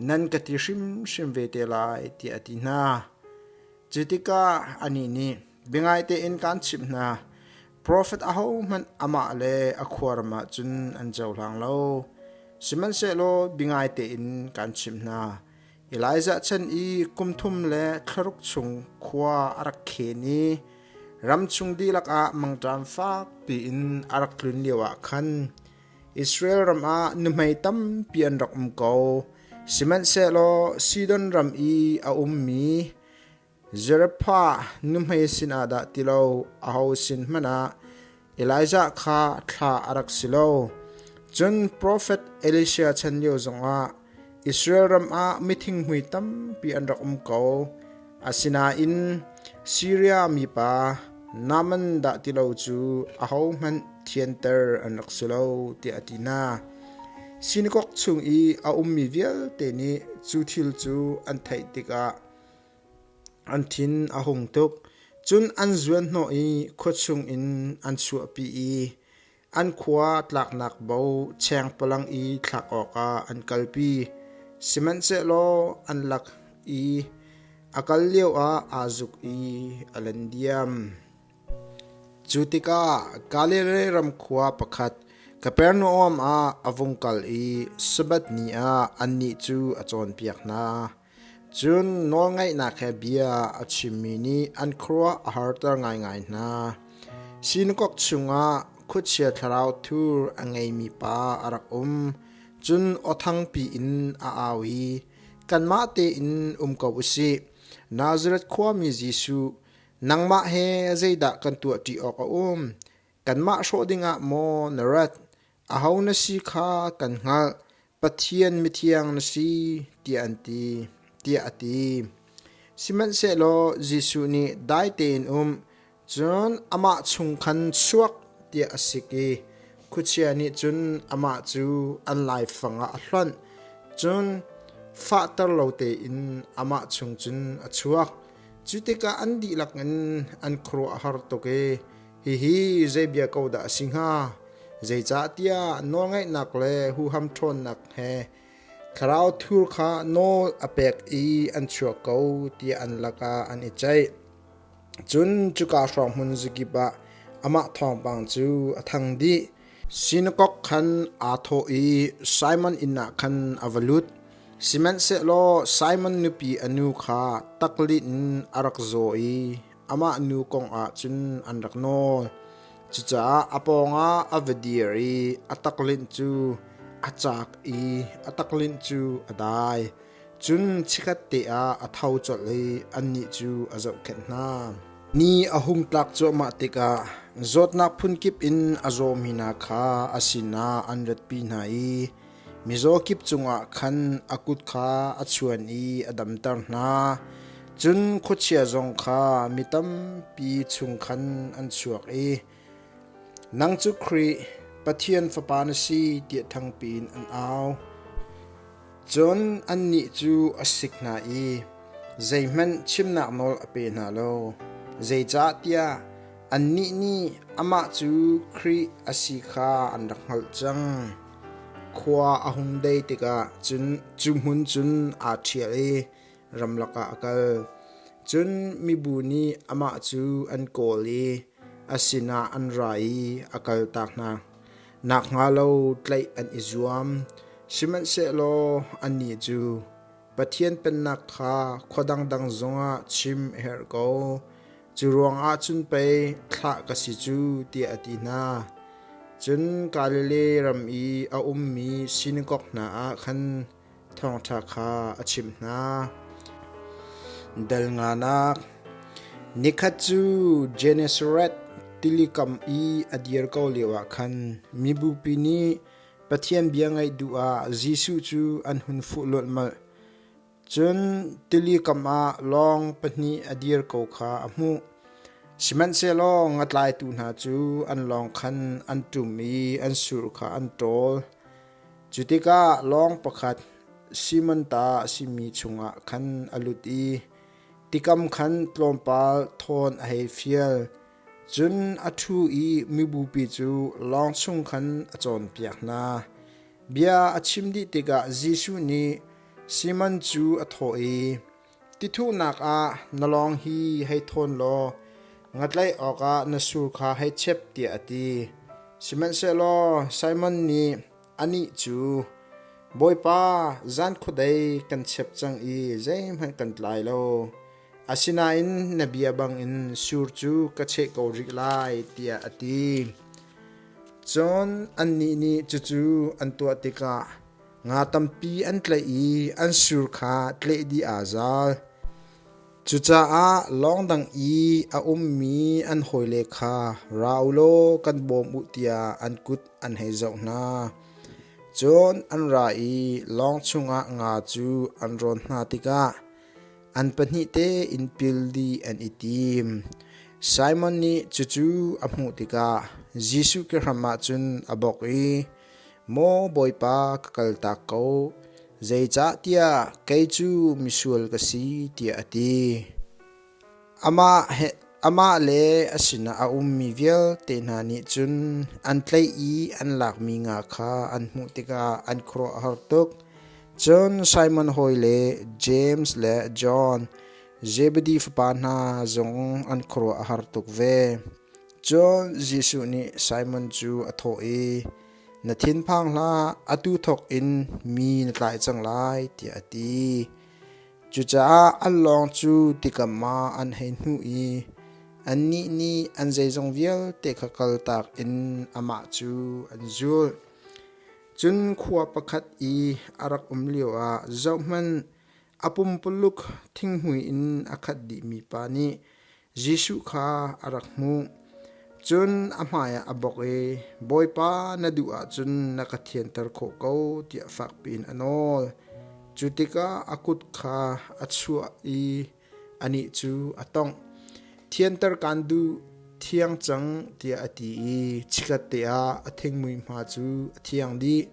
nan ka ti hrimhrim ve te lai tiah a ti hna. Cu tikah anih nih biangai tein kaan chimh hna profet ahohmanh amah le a khuaram ah cun an cohlang lo. Sihmanhsehlaw biangai tein kaan chimh hna Elijah chan i kum thum le thlaruk chung khua a rak khen i ram chung dihlak ah mangṭam fak piin a rak tlun lioah khan Israel ram ah nuhmei tampi an rak um ko. Sihmanhsehlaw Sidon ram i a ummi Zarephath nuhmei sinah dah ti lo aho sin hmanh ah Elijah kha thla a rak si lo. Cun profet Elisha chan lio zongah Israel ram ah mithinghmui tampi an rak um ko. Asinain Siria mipa Naaman dah ti lo cu ahohmanh thianter an rak si lo tiah a ti hna. Sinakok chung i a ummi vialte nih cu thil cu an theih tikah An thin a hung tuk. Cun an zuanhnawh i khua chungin an chuahpi i an khua tlaknak bo chengpalang i thlak awkah an kalpi. Sihmanhsehlaw an lak i a kal lioah aa zuk i a lan diam. Cu tikah Galilee ram khua pakhat Kapernaum ah a vung kal i Sabbath ni ah annih cu a cawnpiak hna. Cun nawlngaihnak he bia a chimmi nih an khuaruah a harter ngaingai hna. Sinakok chungah khuachia thlarau thur a ngeimi pa a rak um. Cun aw thangpi in a au i, Kanmah tein um ko u sih. Nazareth khuami Jesuh, nangmah he zeidah kan tuahṭi awk a um? Kanmah hrawh dingah maw na rat? Aho na si kha kan hngalh. Pathian mithiang na si, tiah an ti, tiah a ti. Sihmanhsehlaw Jesuh nih dai tein um, cun amah chung khan chuak tiah a sik i khuachia nih cun amah cu an laifang ah a hlonh. Cun fahter lo tein amah chung cun a chuak. Cu tikah an dihlak in an khuaruah a har tuk i, Hihi zei bia ko dah a si hnga? Zeicahtiah nawlngaihnak le huham ṭhawnnak he thlarau thur kha nawl a pek i an chuak ko tiah an lakah an i ceih. Cun cuka hrawng hmun zakip ah amah thawngpang cu a thang dih. Sinakok khan aa thawh i Simon inn ah khan a va lut. Sihmanhsehlaw Simon nupi a nu kha taklinh in a rak zaw i amah nu kong ah cun an rak nawl. Cucaah a pawngah a va dir i a taklinh cu a cak i a taklinh cu a dai. Cun chikkhatte ah a tho colh i annih cu a zohkhenh hna. Ni a hung tlak cuahmah tikah zawtnak phunkip in a zawmi hna kha a sinah an ratpi hna i mizaw kip cungah khan a kut kha a chuan i a damter hna. Cun khuachia zong kha mi tampi chung khan an chuak i Nang cu Khrih, Pathian Fapa na si tiah thangpi in an au. Cun annih cu a sik hna i zeihmanh chimnak nawl a pe hna lo, zeicahtiah annih nih amah cu Khrih a si kha an rak hngalh cang. Khua a hung dei tikah cun cu hmun cun aa ṭhial i ramlak ah a kal. Cun mibu nih amah cu an kawl i a sinah an ra i a kaltak hna nakhnga lo tlaih an i zuam. Sihmanhsehlaw annih cu Pathian Pennak kha khua dangdang zongah chim a herh ko. Cu ruangah cun pei thlah ka si cu tiah a ti hna. Cun Galilee ram i a ummi sinakok hna ah khan thawngṭha kha a chimh hna. Dal nganak Nikhat cu Gennesaret tilikam i a dir ko lioah khan mibupi nih Pathian bia ngaih duh ah Jesuh cu an hun fuh lulhmalh. Cun tilikam ah lawng pahnih a dir ko kha a hmuh. Sihmanhsehlaw ngatlaitu hna cu an lawng khan an ṭum i an sur kha an ṭawl. Cu tikah lawng pakhat Simon ta a simi chungah khan a lut i tikam khan tlawmpal thawn a hei fial. Cun a ṭhu i mibupi cu lawng chung khan a cawnpiak hna. Bia a chim dih tikah Jesuh nih Simon cu a thawh i, Tithuhnak ah na lawng hi hei thawn law ngatlaih awkah na sur kha hei chep tiah a ti. Sihmanhsehlaw Simon nih anih cu, Bawipa, zan khuadei kan chep cang i zeihmanh kan tlai lo. Asinain na bia bangin sur cu ka cheh ko rih lai, tiah a ti. Cun annih nih cucu an tuah tikah Nga tampi an tlaih i an sur kha tleh dih aa zal. Cucaah lawng dang i a ummi an hawile kha ra u law kan bawm u tiah an kut an hei zoh hna. Cun an ra i lawng chungah nga cu an rawn hna tikah an pahnih tein pil dih an i tim. Simon nih cucu a hmuh tikah Jesuh kehram ah cun a bawk i Maw Bawipa ka kaltak ko, zeicahtiah kei cu misual ka si, tiah a ti. Amah, he, amah le a sinah a ummi vialte hna nih cun an tlaih i an lakmi nga kha an hmuh tikah an khuaruah a har tuk. Cun Simon hawi le James le John, Zebedi fapa hna zong an khuaruah a har tuk ve. Cun Jesuh nih Simon cu a thawh i, Na thinphang hlah, atu thawk in mi na tlai cang lai, tiah a ti. Cucaah an lawng cu tikam ah an hei hnuh i annih nih an zeizong vialte kha kaltak in amah cu an zulh. Cun khua pakhat i a rak um lioah zohhmanh, a pumpuluk thinghmui in a khat dihmi pa nih Jesuh kha a rak hmuh. Cun a hmaiah a bawk i, Bawipa, na duh ahcun na ka thianter khawh ko, tiah fakpi in a nawl. Cu tikah a kut kha a chuah i anih cu a tongh. Thianter kaan duh, thiang cang, tiah a ti i chikkhatte ah a thingmui hma cu a thiang dih.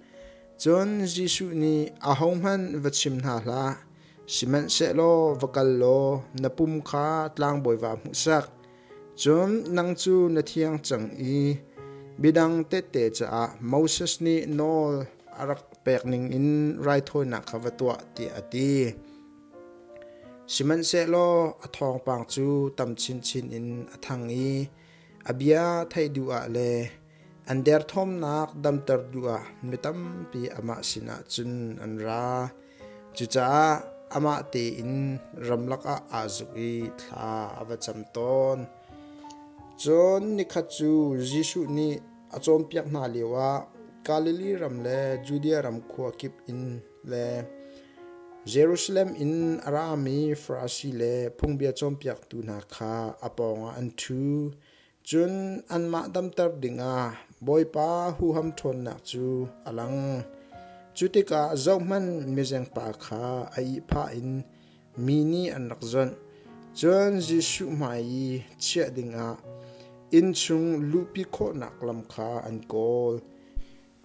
Cun Jesuh nih, Ahohmanh va chim hna hlah, Sihmanhsehlaw va kal law na pum kha tlangbawi va hmuhsak. Cun nang cu na thiang cang i Midang tehte caah Moses nih nawl a rak pek ningin raithawinak kha va tuah tiah a ti. Sihmanhsehlaw a thawngpang cu tam chinchin in a thang i a bia theih duh ah le an derthawmnak damter duh ah mi tampi amah sinah cun an ra. Cucaah amah tein ramlak ah aa zuk i thla a va cam tawn. Cun nikhat cu Jesuh nih a cawnpiak hna lioah Galilee ram le Judea ram khua kip in le Jerusalem in a rami Farasi le phungbia cawnpiaktu hna kha a pawngah an ṭhu. Cun anmah damter dingah Bawipa huham ṭhawnnak cu a lang. Cu tikah zohhmanh mizengpa kha a ihphah in mi nih an rak zonh. Cun Jesuh hmai i chiah dingah innchung luhpi khawhnak lam kha an kawl.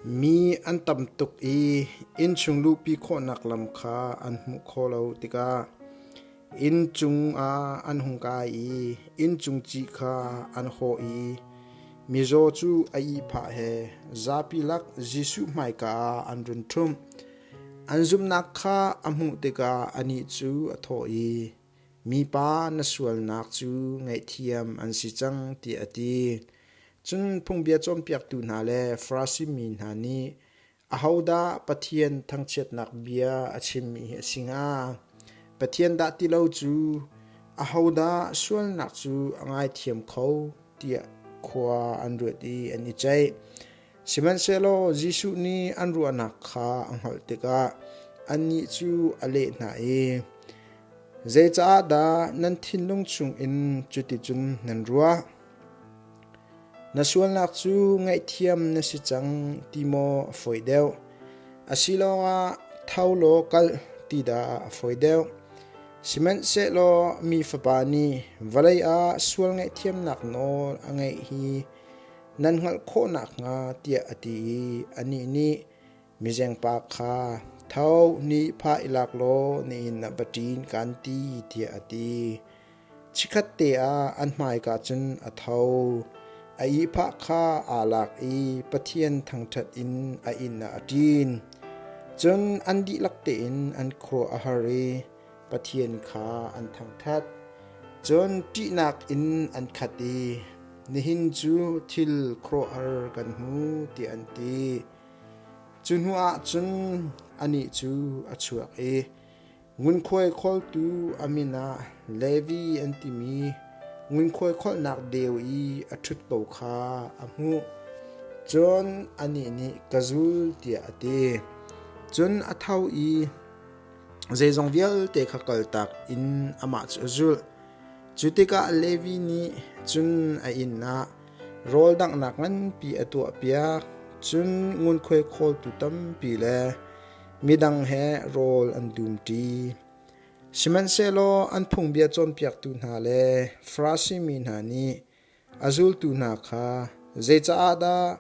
Mi an tam tuk i innchung luhpi khawhnak lam kha an hmuh khawh lo tikah inn cungah an hung kai i inncung cih kha an hawh i mizaw cu a ihphah he zapi lak Jesuh hmaika ah an run ṭhumh. An zumhnak kha a hmuh tikah anih cu a thawh i, Mipa na sualnak cu ngaihthiam an si cang, tiah a ti. Cun phungbia cawnpiaktu hna le Farasi mi hna nih ahodah Pathian thangchiatnak bia a chimmi hi a si hnga? Pathian dah ti lo cu ahodah sualnak cu a ngaithiam kho tiah khua an ruat i an i ceih. Sihmanhsehlaw Jesuh nih an ruahnak kha a hngalh tikah annih cu a leh hna i, Zeicahdah nan thinlung chungin cuticun nan ruah? Na sualnak cu ngaihthiam na si cang ti maw a fawi deuh, asiloah tho law kal ti dah a fawi deuh? Sihmanhsehlaw mi Fapa nih vawlei ah sual ngaihthiamnak nawl a ngeih hi nan hngalh khawh nakhnga tiah a ti i anih nih mizengpa kha tho ni phah i lak law na inn ah va ṭin kaan ti tiah a ti. Chikkhatte ah an hmaika cun a tho. A ihphah kha aa lak i Pathian thangṭhat in a inn ah a ṭin. Cun an dihlak tein an khuaruah a har i Pathian kha an thangṭhat. Cun ṭihnak in an khat i nihin cu thil khuaruahhar kan hmu tiah an ti. Cu hnuah cun anih cu a chuak i ngunkhuai khawltu a min ah Levi an timi ngunkhuai kholhnak deu i a ṭhut ko kha a hmuh. Cun anih nih ka zul tiah a ti. Cun a tho i zeizong vialte kha kaltak in amah cu a zulh. Cu tikah Levi nih cun a inn ah rawl danghnak nganpi a tuahpiak. Cun ngunkhuai khawltu tampi le midang he rawl an dumṭi. Sihmanhsehlaw an phungbia cawnpiaktu hna le Farasi mi hna nih A zultu hna kha zeicah dah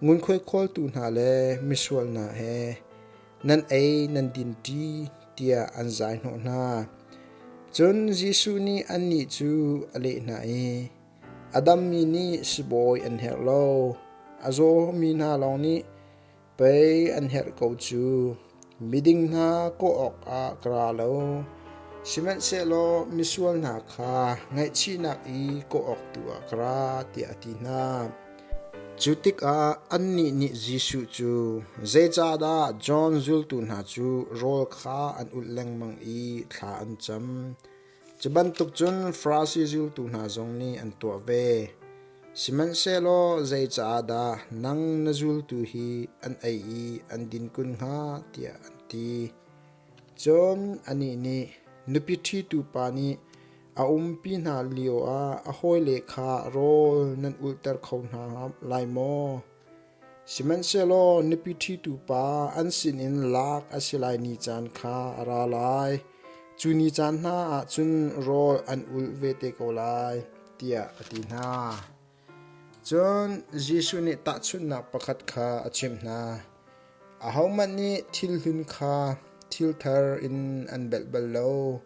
ngunkhuai khawltu hna le misual hna he nan ei nan dinṭi tiah an zaihnawh hna. Cun Jesuh nih annih cu a leh hna i, A dammi nih sibawi an herh lo, a zawmi hna lawng nih Pei an herh ko cu. Miding hna kawh awkah ka ra lo, sihmanhsehlaw misual hna kha ngaihchihnak i kawh awk tu ah ka ra, tiah a ti hna. Cu tikah annih nih Jesuh cu, Zeicahdah John zultu hna cu rawl kha an ulh lengmang i thla an cam? Cu bantuk cun Farasi zultu hna zong nih an tuah ve. Sihmanhsehlaw zeicaahdah nang na zultu hi an ei i an din kun hnga tiah an ti. Cun anih nih nupi ṭhitu pa nih a umpi hna lioah a hawile kha rawl nan ulhter kho hna lai maw? Sihmanhsehlaw nupi ṭhitu pa an sinin lak a si lai ni caan kha a ra lai. Cu ni caan hna ah cun rawl an ulh ve te ko lai, tiah a ti hna. Cun Jesuh nih tahchunhnak pakhat kha a chimh hna. Ahohmanh nih thil hlun kha thil thar in an belh bal lo.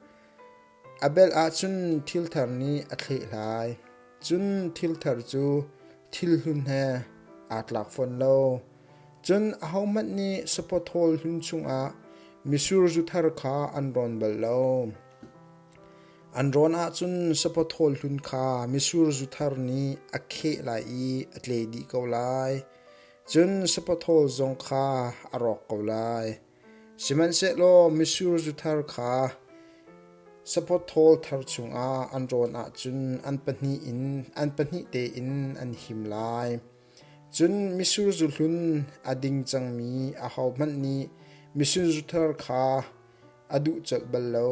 A belh ahcun thil thar nih a thleh lai. Cun thil thar cu thil hlun he aa tlak fawn lo. Cun ahohmanh nih sapawthawl hlun chungah mitsur zu thar kha an rawn bal lo. An rawn ahcun sapawthawl hlun kha mitsur zu thar nih a kheh lai i a tle dih ko lai. Cun sapawthawl zong kha a rawk ko lai. Sihmanhsehlaw mitsur zu thar kha sapawthawl thar chungah an rawn ahcun an pahnih tein an him lai. Cun mitsur zu hlun a ding cangmi ahohmanh nih mitsur zu thar kha a duh colh bal lo,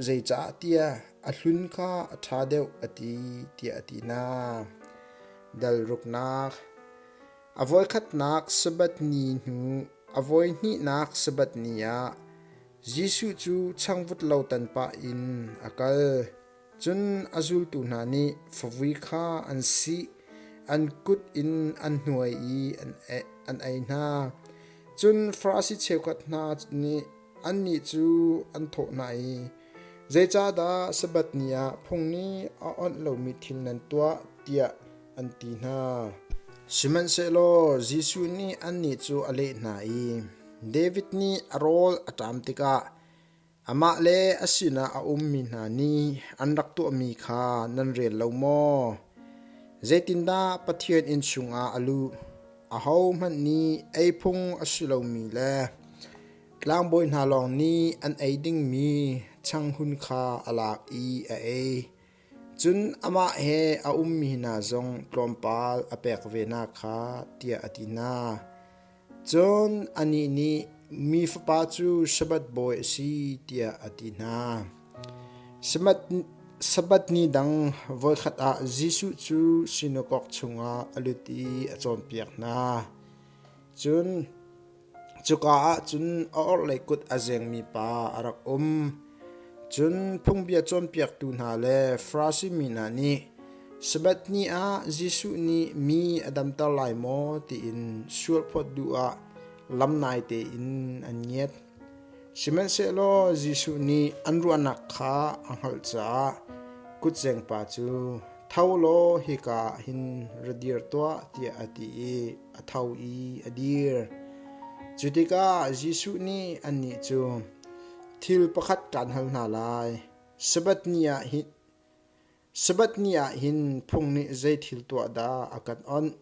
zeicahtiah a hlun kha a ṭha deuh a ti, tiah a ti hna. Dal ruknak. A voikhatnak Sabbath ni hnu a voihnihnak Sabbath ni ah Jesuh cu changvut lo tan pah in a kal. Cun a zultu hna nih favui kha an sih, an kut in an hnuai i an ei hna. Cun Farasi cheukhat hna nih annih cu an thawh hna i, Zeicahdah Sabbath ni ah phung nih a onh lomi thil nan tuah? tiah an ti hna. Sihmanhsehlaw Jesuh nih annih cu a leh hna i, David nih a rawl a ṭam tikah amah le a sinah a ummi hna nih an rak tuahmi kha nan rel lo maw? Zeitindah Pathian inn chungah a luh? Ahohmanh nih ei phung a si lomi le tlangbawi hna lawng nih an ei dingmi changhun kha a lak i a ei. Cun amah he a ummi hna zong tlawmpal a pek ve hna kha, tiah a ti hna. Cun anih nih, Mi Fapa cu Sabbath bawi a si, tiah a ti hna. Sabbath ni dang voikhat ah Jesuh cu sinakok chungah a lut i a cawnpiak hna. Cun Cuka ah cun a orhlei kut a zengmi pa a rak um. Cun phungbia cawnpiaktu hna le Farasi mi hna nih Sabbath ni ah Jesuh nih mi a damter lai maw tiin sualphawt duh ah lamnai tein an ngiat. Sihmanhsehlaw Jesuh nih an ruahnak kha a hngalh caah kutzengpa cu, Tho law hika ah hin ra dir tuah, tiah a ti i a tho i a dir. Cu tikah Jesuh nih annih cu, Thil pakhat kaan hal hna lai. Sabbath ni ah hin Sabbath ni ah hin phung nih zei thil tuah dah a kan onh?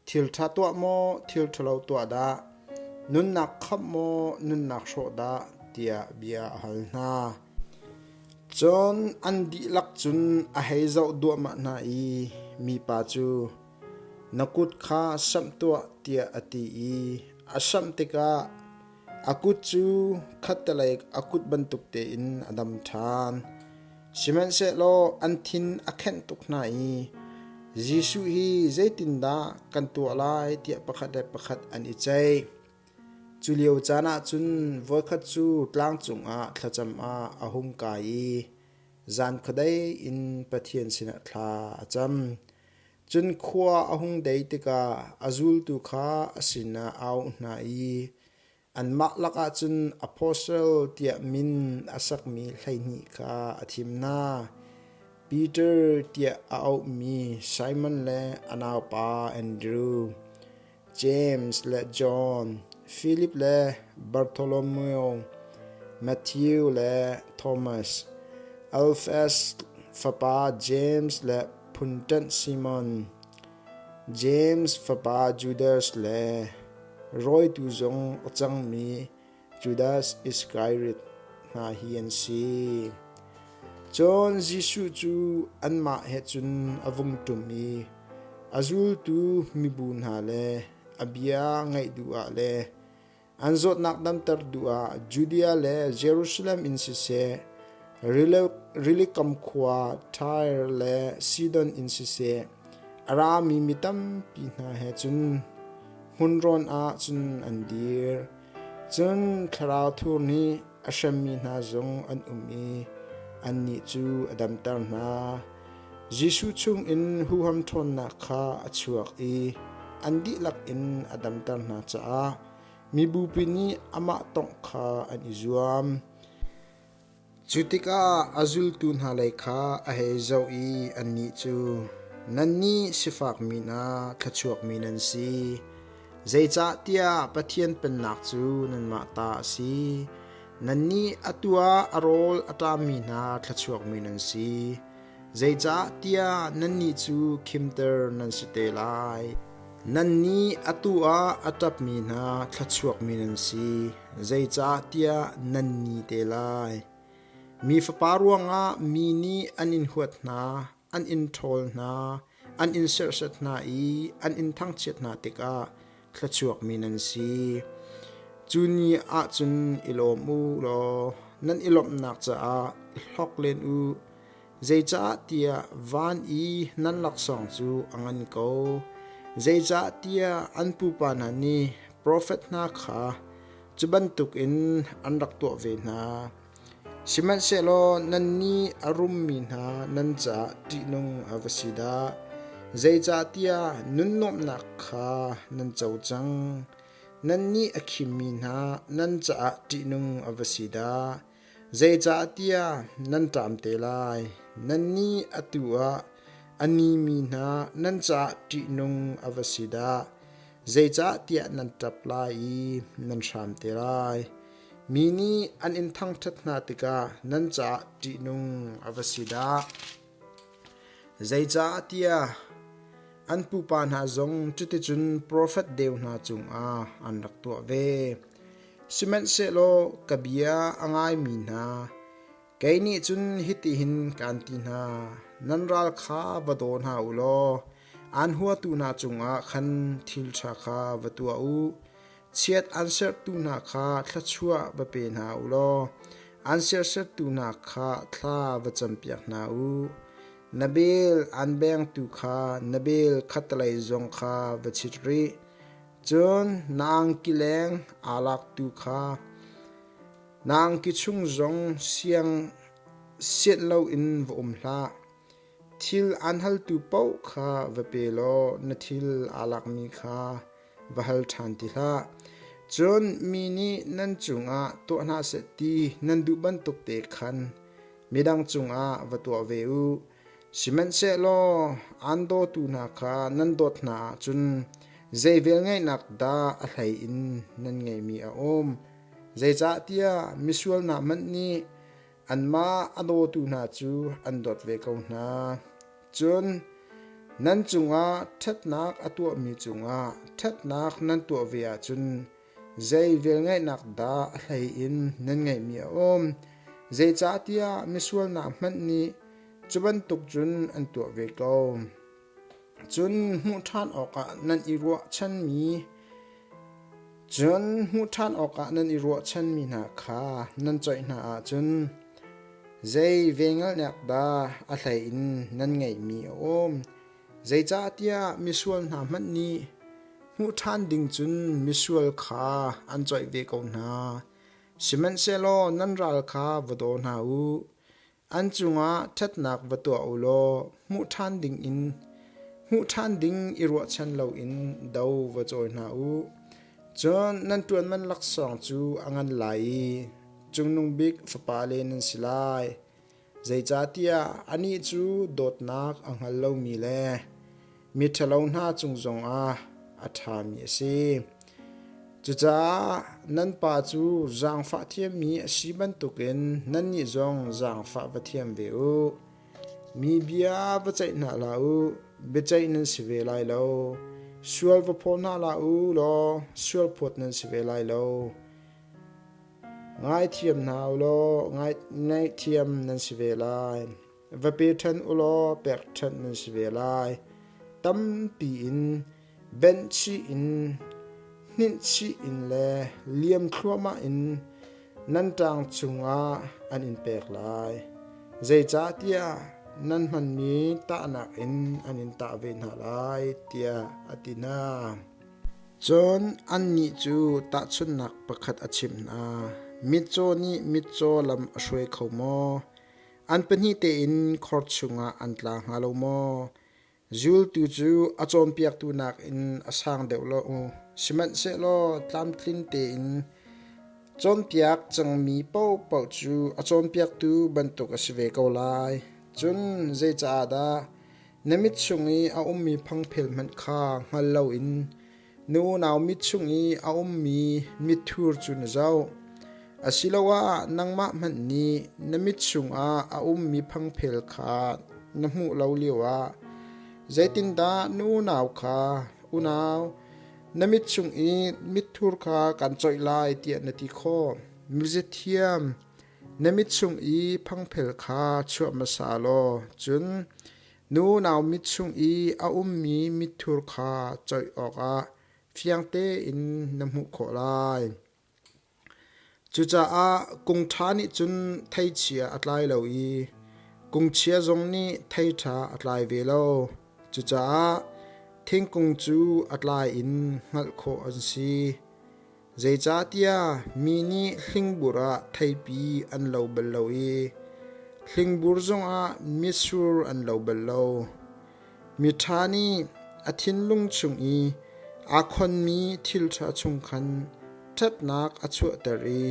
Thil ṭha tuah maw, thil ṭhalo tuah dah? Nunnak khamh maw, nunnak hrawh dah? tiah bia a hal hna. Cun an dihlak cun a hei zoh duahmah hna i mipa cu, Na kut kha samh tuah, tiah a ti i a samh tikah a kut cu khattelei a kut bantuk tein a dam ṭhan. Sihmanhsehlaw an thin a khenh tuk hna i Jesuh hi zeitindah kan tuah lai tiah pakhat le pakhat an i ceih. Cu lio caan ah cun voikhat cu tlang cungah thlacam ah a hung kai i zan khuadei in Pathian sinah thla a cam. Cun khua a hung dei tikah a zultu kha a sinah a auh hna i anmah lakah cun apostle tiah min a sakmi 12 kha a thim hna. Peter tiah a auhmi Simon le a naupa Andrew, James le John, Philip le Bartholomew, Matthew le Thomas, Alphaeus fapa James le phunṭanh Simon, James fapa Judas le rawitu zong a cangmi Judas Iskariot hna hi an si. Cun Jesuh cu anmah he cun a vung ṭum i a zultu mibu hna le a bia ngaih duh ah le An zawtnak damter duh ah Judea le Jerusalem in siseh, rilikam khua Tyre le Sidon in siseh, a rami mi tampi hna he cun hmunrawn ah cun an dir. Cun thlarau thur nih a hremmi hna zong an um i annih cu a damter hna. Jesuh chungin huham ṭhawnnak kha a chuak i an dihlak in a damter hna caah mibupi nih amah tawngh kha an i zuam. Cu tikah a zultu hna lei kha a hei zoh i annih cu. Nannih sifakmi hna thluachuakmi nan si, zeicahtiah Pathian Pennak cu nanmah ta a si. Nannih atu ah a rawl a ṭammi hna thluachuakmi nan si, zeicahtiah nannih cu khimter nan si te lai. Nannih atu ah a ṭapmi hna thluachuakmi nan si, zeicahtiah nan ni te lai. Mi Fapa ruangah mi nih an in huat hna, an in ṭhawl hna, an in serhsat hna i an in thangchiat hna tikah thluachuakmi nan si. Cu ni ah cun i lawm u law nan i lawmhnak caah i hlok len u, zeicahtiah van i nan laksawng cu a ngan ko. Zeicahtiah an pupa hna nih profet hna kha Cu bantukin an rak tuah ve hna. Sihmanhsehlaw nannih a rummi hna nan caah ṭihnung a va si dah! Zeicahtiah nunnuamhnak kha nan co cang. Nannih a khimmi hna nan caah ṭihnung a va si dah! Zeicahtiah nan ṭam te lai. Nannih atu ah a nimi hna nan caah ṭihnung a va si dah! Zeicahtiah nan ṭap lai i nan hram te lai. Mi nih an in thangṭhat hna tikah nan caah ṭihnung a va si dah! Zeicahtiah an pupa hna zong cuticun profet deu hna cungah an rak tuah ve. Sihmanhsehlaw ka bia a ngaimi hna Kei nih cun hitihin kaan ti hna, nan ral kha va daw hna u law aan huatu hna cungah khan thil ṭha kha va tuah u. Chiat aan serhtu hna kha thluachuah va pe hna u law aan serhsattu hna kha thla va campiak hna u. Na bel aan bengtu kha na bel khattelei zong kha va chit rih. Cun na angki leng aa laktu kha Na angki chung zong siang sianh loin va um hlah. Thil aan haltu paoh kha va pe law na thil aa lakmi kha va hal ṭhan ti hlah. Cun mi nih nan cungah tuah hna seh ti nan duh bantuk te khan midang cungah va tuah ve u. Sihmanhsehlaw aan dawtu hna kha nan dawt hna ahcun zei velngeihnak dah a hlei in nan ngeihmi a um? Zeicahtiah misual hna hmanh nih anmah a dawtu hna cu an dawt ve ko hna. Cun nan cungah ṭhatnak a tuahmi cungah ṭhatnak nan tuah ve ahcun zei velngeihnak dah a hlei in nan ngeihmi a um? Zeicahtiah misual hna hmanh nih cu bantuk cun an tuah ve ko. Cun hmuh ṭhan awkah nan i ruahchanmi Cun hmuh ṭhan awkah nan i ruahchanmi hna kha nan coih hna ahcun zei velngeihnak dah a hlei in nan ngeihmi a um? Zeicahtiah misual hna hmanh nih hmuh ṭhan ding cun misual kha an coih ve ko hna. Sihmanhsehlaw nan ral kha va daw hna u. An cungah ṭhatnak va tuah u law hmuh ṭhan dingin hmuh ṭhan ding i ruahchan loin do va cawi hna u. Cun nan ṭuanman laksawng cu a ngan lai i Cungnung Bik fapale nan si lai. Zeicahtiah anih cu dawtnak a hngal lomi le miṭhalo hna cung zongah a ṭhami a si. Cucaah nan pa cu zaangfah thiammi a si bantukin nannih zong zaangfah va thiam ve u. Mi bia va ceih hna hlah u, biaceih nan si ve lai lo. Sual va phaw hna hlah u law sual phawt nan si ve lai lo. Ngaithiam hna u law ngaihthiam nan si ve lai. Va pe ṭhan u law pek ṭhan nan si ve lai. Tampi in benh chih in hninh chih in le liam thluahmah in nan ṭang cungah an in pek lai. Zeicahtiah nan hmanmi tahnak in an in tah ve hna lai, tiah a ti hna. Cun annih cu tahchunhnak pakhat a chimh hna. Mitcaw nih mitcaw lam a hruai kho maw? An pahnih tein khor chungah an tla hnga lo maw? Zultu cu a cawnpiaktu nakin a sang deuh lo. Sihmanhsehlaw tlamtlin tein cawnpiak cangmi paohpaoh cu a cawnpiaktu bantuk a si ve ko lai. Cun zei caah dah? Na mit chung i a ummi phangphel hmanh kha hngal loin na unau mit chung i a ummi mitthur cu na zoh. Asiloah nangmah hmanh nih na mit chungah a ummi phangphel kha na hmuh lo lioah zeitindah na unau kha, Unau, na mit chung i mitthur kha kan coih lai tiah na ti khawh? Miziathiam, na mit chung i phangphel kha chuah hmasa law cun na unau mit chung i a ummi mitthur kha coih awkah fiang tein na hmuh khawh lai. Cucaah kung ṭha nih cun thei chia a tlai lo i kung chia zong nih thei ṭha a tlai ve lo. Cucaah thingkung cu a tlai in hngalh khawh an si. Zeicahtiah mi nih hlingbur ah theipi an lo bal lo i hlingbur zongah mitsur an lo bal lo. Miṭha nih a thinlung chung i aa khonmi thilṭha chung khan ṭhatnak a chuahter i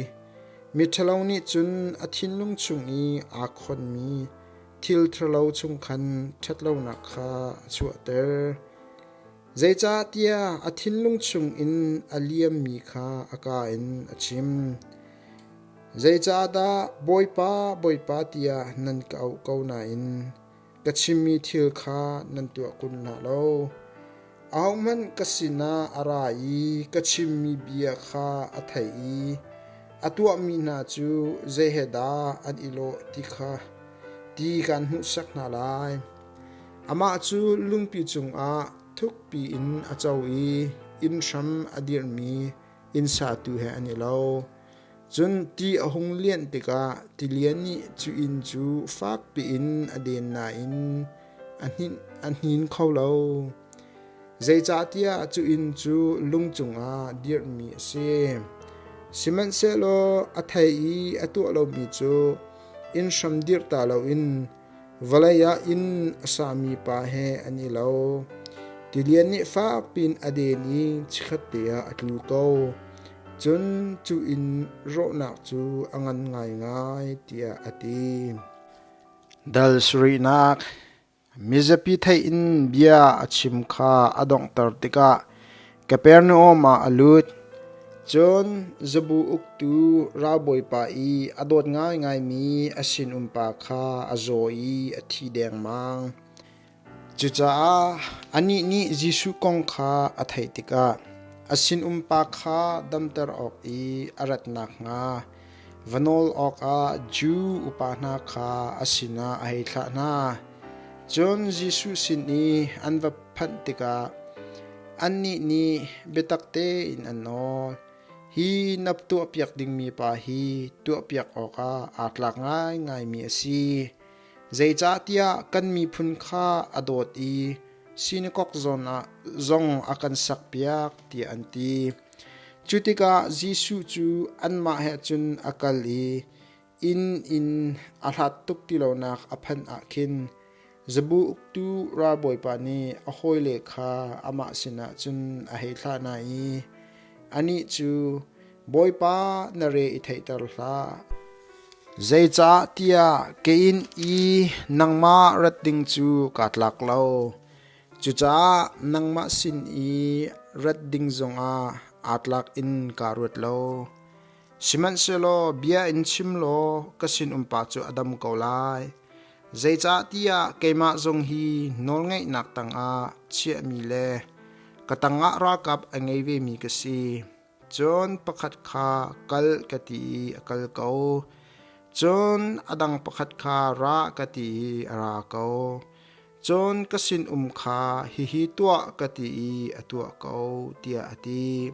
miṭhalo nih cun a thinlung chung i aa khonmi thil ṭhalo chung khan ṭhatlonak kha a chuahter. Zeicahtiah a thinlung chungin a liammi kha a kaa in a chim. Zeicahdah Bawipa, Bawipa tiah nan ka auh ko nain ka chimmi thil kha nan tuah kun hna lo. Ahohmanh ka sinah a ra i ka chimmi bia kha a theih i a tuahmi hna cu zei he dah an i lawh ti kha ti kaan hmuhsak hna lai. Amah cu lungpi cungah thukpi in a co i inn hram a dirhmi inn satu he an i lo. Cun ti a hung lianh tikah tilian nih cu inn cu fak piin a den nain a hnin kho lo. Zeicahtiah cu inn cu lung cungah dirhmi a si. Sihmanhsehlaw a thei i a tuah lomi cu inn hram dirh ta loin Vawlei ah inn a sami pa he an i lo. Tilian nih fak piin a den i chikkhatte ah a tlu ko. Cun cu inn rawhnak cu a ngan ngaingai tiah a ti. Dal sarihnak Mizapi theih in bia a chim kha a donghter tikah Kapernaum ah a lut. Cun zabu uktu ralbawipa i a dawt ngaingaimi a sinumpa kha a zaw i a thi dengmang. Cucaah anih nih Jesuh kong kha a theih tikah a sinumpa kha damter awk i a rat nakhnga va nawl awkah Jew upa hna kha a sinah a hei thlah hna. Cun Jesuh sin i an va phanh tikah annih nih biatak tein an nawl. Hi na tuahpiak dingmi pa hi tuahpiak awkah aa tlak ngaingaimi a si. Zeicahtiah kan miphun kha a dawt i sinakok zawn ah zong a kan sakpiak tiah an ti. Cu tikah Jesuh cu anmah he cun a kal i inn in a hlat tuk ti lonak a phanh ah khin zabu uktu ralbawipa nih a hawile kha amah sinah cun a hei thlah hna i anih cu Bawipa na re i theihter hlah. Zeicah tiah ke inn i nangmah rat ding cu kaa tlak lo. Cucaah nangmah sin i rat ding zongah aa tlak in kaa ruat lo. Sihmanhsehlaw bia in chim law ka sinumpa cu a dam ko lai. Zeicahtiah keimah zong hi nawlngeihnak tangah chiahmi le ka tangah ralkap a ngei vemi ka si. Cun pakhat kha kal ka ti i a kal ko. Cun a dang pakhat kha ra ka ti i a ra ko. Cun ka sinum kha hihi tuah ka ti i a tuah ko, tiah a ti.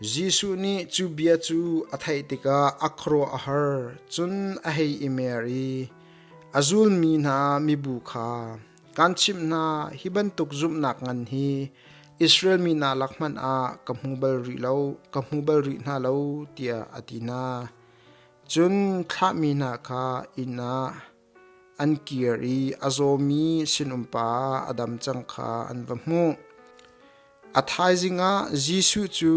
Jesuh nih cu bia cu a theih tikah a khuaruah a har, cun a hei i mer i a zulmi hna mibu kha, Kaan chimh hna, hi bantuk zumhnak ngan hi Israel mi hna lak hmanh ah ka hmu bal rih lo, ka hmu bal rih hna lo, tiah a ti hna. Cun thlahmi hna kha inn ah An kir i a zawmi sinumpa a dam cang kha an va hmuh. A thaizing ah Jesuh cu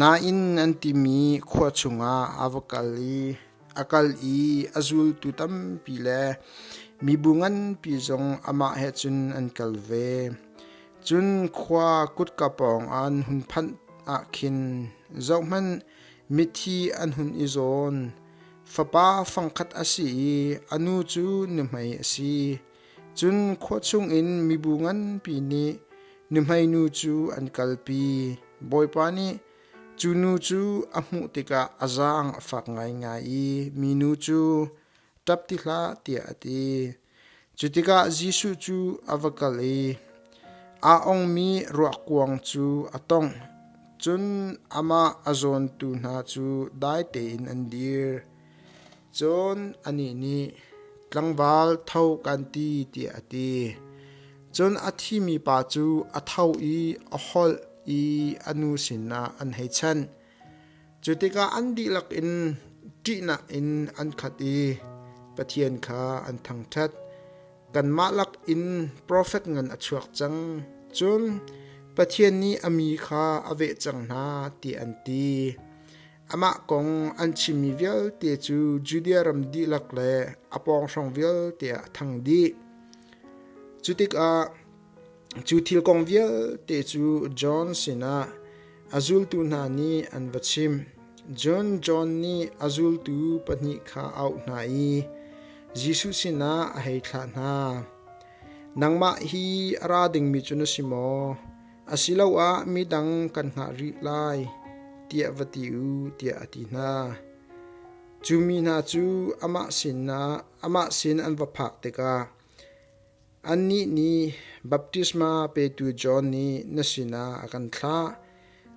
Nain an timi khua chungah a va kal i a kal i a zultu tampi le Mibu nganpi zong amah he cun an kal ve. Cun khua kutka pawng an hun phanh ah khin zohhmanh mithi an hun i zawn. Fapa fangkhat a si i a nu cu nuhmei a si. Cun khua chungin mibu nganpi nih nuhmei nu cu an kalpi. Bawipa nih cu nu cu a hmuh tikah a zaang a fak ngaingai i minu cu ṭap ti hlah tiah a ti. Cu tikah Jesuh cu a va kal i aa ongmi ruakkuang cu a tongh. Cun amah a zawntu hna cu dai tein an dir. Cun anih nih, Tlangval, tho kan ti, tiah a ti. Cun a thimi pa cu a tho i a holh i a nu sinah an hei chanh. Cu tikah an dihlak in ṭihnak in an khat i Pathian kha an thangṭhat. Kanmah lak in profet ngan a chuak cang. Cun Pathian nih a mi kha a veh cang hna, tiah an ti. Amah kong an chimmi vialte cu Judea ram dihlak le a pawng hrawng vialte ah a thang dih. Cu tikah Cu thil kong vialte cu John sinah a zultu hna nih an va chimh. Cun John nih a zultu pahnih kha a auh hna i Jesuh sinah a hei thlah hna. Nangmah hi a ra dingmi cu na si maw? Asiloah midang kan hngah rih lai, tiah va ti u, tiah a ti hna. Cu mi hna cu amah sinah amah sin an va phak tikah Annih nih baptisma petu John nih na sinah a kan thlah.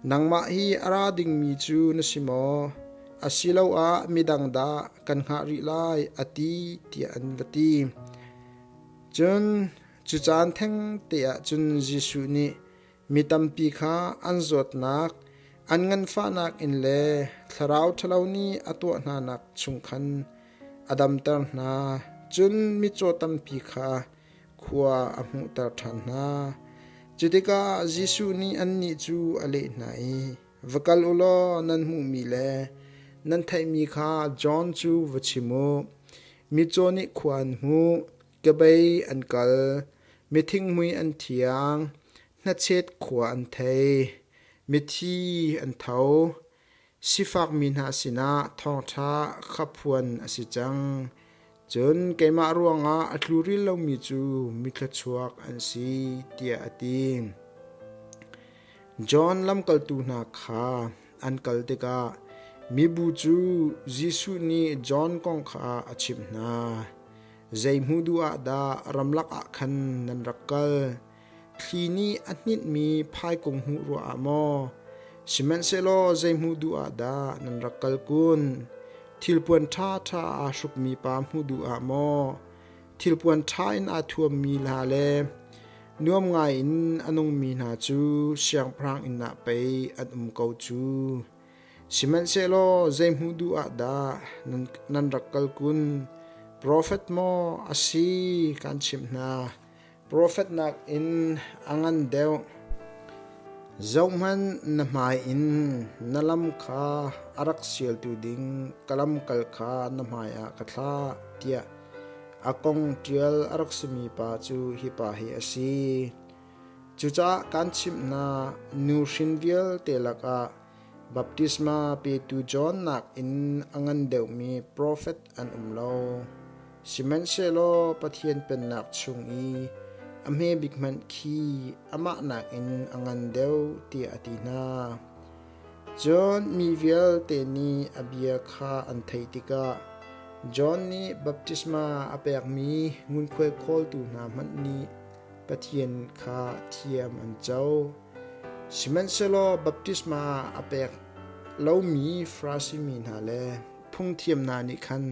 Nangmah hi a ra dingmi cu na si maw? Asiloah midang dah kan hngah rih lai, a ti, tiah an va ti. Cun cu caan thengte ah cun Jesuh nih mi tampi kha an zawtnak, an nganfahnak in le thlarau ṭhalo nih a tuah hnanak chung khan a damter hna. Cun mitcaw tampi kha khua a hmuhter ṭhan hna. Cu tikah Jesuh nih annih cu a leh hna i, Va kal u law nan hmuhmi le nan theihmi kha John cu va chim u. Mitcaw nih khua an hmuh, kebei an kal, mithinghmui an thiang, hnachet khua an thei, mithi an tho, Sifakmi hna sinah thawngṭha kha phuan a si cang. Cun keimah ruangah a tluril lomi cu mithluachuak an si, tiah a ti. John lamkaltu hna kha an kal tikah mibu cu Jesuh nih John kong kha a chimh hna. Zei hmuh duh ah dah ramlak ah khan nan rak kal? Thli nih a hninhmi phaikung hmuh ruah ah maw? Sihmanhsehlaw zei hmuh duh ah dah nan rak kal kun? Thilpuan ṭhaṭha aa hrukmi pa hmuh duh ah maw? Thilpuan ṭha in aa thuammi hna le nuam ngai in a nungmi hna cu siangpahrang inn ah pei an um ko cu. Sihmanhsehlaw zei hmuh duh ah dah nan rak kal kun? Profet maw a si kan chimh hna. Profet nakin a ngan deuh. Zohhmanh na hmai in na lam kha a rak sialtu ding ka lamkal kha na hmaiah ka thlah tiah a kong ṭial a rak simi pa cu hi pa hi a si. Cucaah kaan chimh hna, nu hrin vialte lakah baptisma petu John nakin a ngan deuhmi profet an um lo. Sihmanhsehlaw Pathian Pennak chung i a hme bik hmanh khi amah nakin a ngan deuh tiah a ti hna. Cun mi vialte nih a bia kha an theih tikah John nih baptisma a pekmi ngunkhuai khawltu hna hmanh nih Pathian kha thiam an co. Sihmanhsehlaw baptisma a pek lomi Farasi mi hna le phungthiam hna nih khan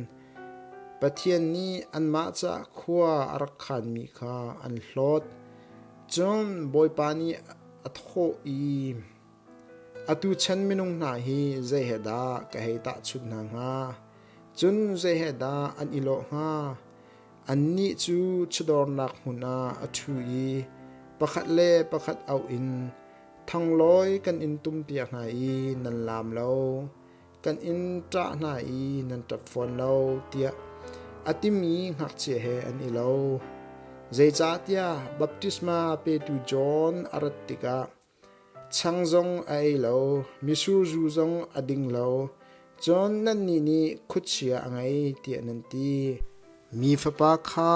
Pathian nih anmah caah khua a rak khanmi kha an hlawt. Cun Bawipa nih a thawh i, Atu chan minung hna hi zei he dah ka hei tahchunh hna hnga? Cun zei he dah an i lawh hnga? Annih cu chawdawrnak hmun ah a ṭhu i pakhat le pakhat auh in thanglawi kan in tumpiak hna i nan laam lo. Kan in ṭah hna i nan ṭap fawn lo, tiah. a timi ngakchia he an i lo. Zeicahtiah baptisma petu John a rat tikah chang zong a ei lo, mitsur zu zong a ding lo, cun nannih nih khuachia a ngei tiah nan ti. Mi Fapa kha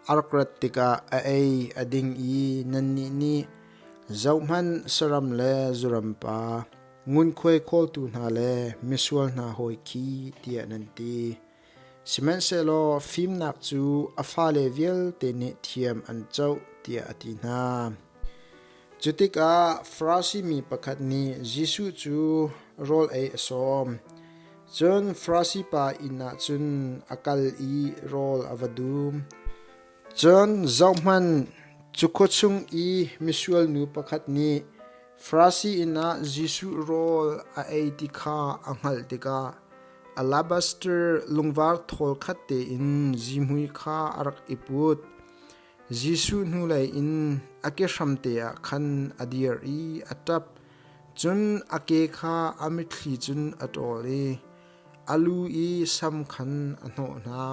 a rak rat tikah a ei a ding i nannih nih, Zohhmanh, saram le zuram pa, ngunkhuai khawltu hna le misual hna hawi khi, tiah nan ti. Sihmanhsehlaw fimnak cu a fale vialte nih thiam an coh, tiah a ti hna. Cu tikah Farasi mi pakhat nih Jesuh cu rawl ei a sawm. Cun Farasi pa inn ah cun a kal i rawl a va dum. Cun zohhmanh, cu khua chung i misual nu pakhat nih Farasi inn ah Jesuh rawl a ei ti kha a hngalh tikah alabaster lungvar thawl khat tein zihmui kha a rak i put. Jesuh hnulei in a ke hramte ah khan a dir i a ṭap. Cun a ke kha a mitthli cun a ṭawl i a lu i sam khan a hnawh hna.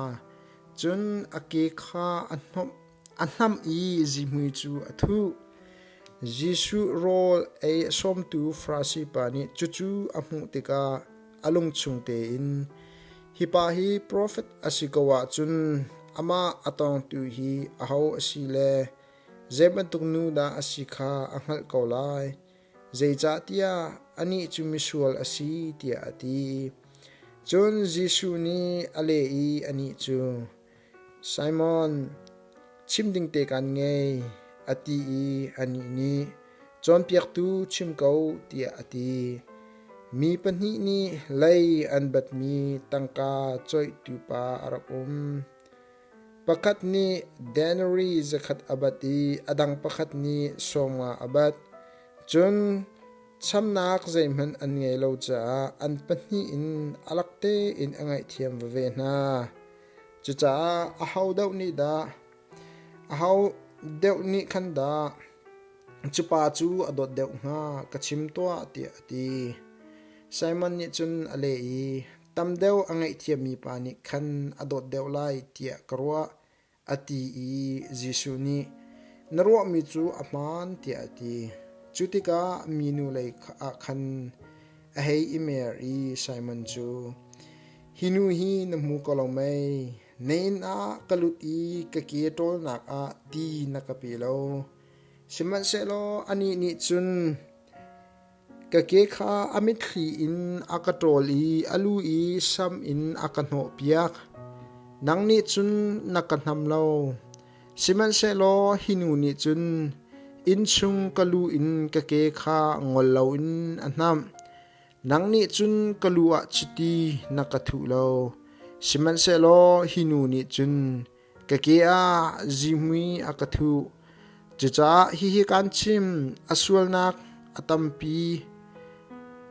Cun a ke kha a hnamh i zihmui cu a thuh. Jesuh rawl ei a sawmtu Farasi pa nih cucu a hmuh tikah a lungchung tein, Hi pa hi profet a si ko ahcun amah a tawngtu hi aho a si le zei bantuk nu dah a si kha a hngalh ko lai, zeicahtiah anih cu misual a si, tiah a ti. Cun Jesuh nih a leh i anih cu, Simon, chim ding te kaan ngei, a ti i anih nih, Cawnpiaktu chim ko, tiah a ti. Mi pahnih nih lei an batmi tangka coihtu pa a rak um. Pakhat nih denarii zakhat a bat i a dang pakhat nih sawmnga a bat. Cun chamnak zeihmanh an ngei lo caah an pahnih in a lak tein a ngaihthiam veve hna. Cucaah aho deuh nih dah aho deuh nih khan dah cu pa cu a dawt deuh hnga ka chim tuah tiah a ti. Simon nih cun a leh i tam deuh a ngaihthiammi pa nih khan a dawt deuh lai tiah ka ruah a ti i Jesuh nih na ruahmi cu a hmaan tiah a ti. Cu tikah minu lei ah khan a hei i mer i Simon cu, Hi nu hi na hmu ko lo mei? Na inn ah ka lut i ka ke ṭawlnak ah ti na ka pe lo. Sihmanhsehlaw anih nih cun Ka ke kha a mitthli in a ka ṭawl i a lu i sam in a ka hnawhpiak. Nang nih cun na ka hnam lo. Sihmanhsehlaw hi nu nih cun innchung ka lu in ka ke kha ngol loin a hnamh. Nang nih cun ka lu ah chiti na ka thuh lo. Sihmanhsehlaw hi nu nih cun Ka ke ah zihmui a ka thuh. Cucaah hihi kaan chim, a sualnak a tampi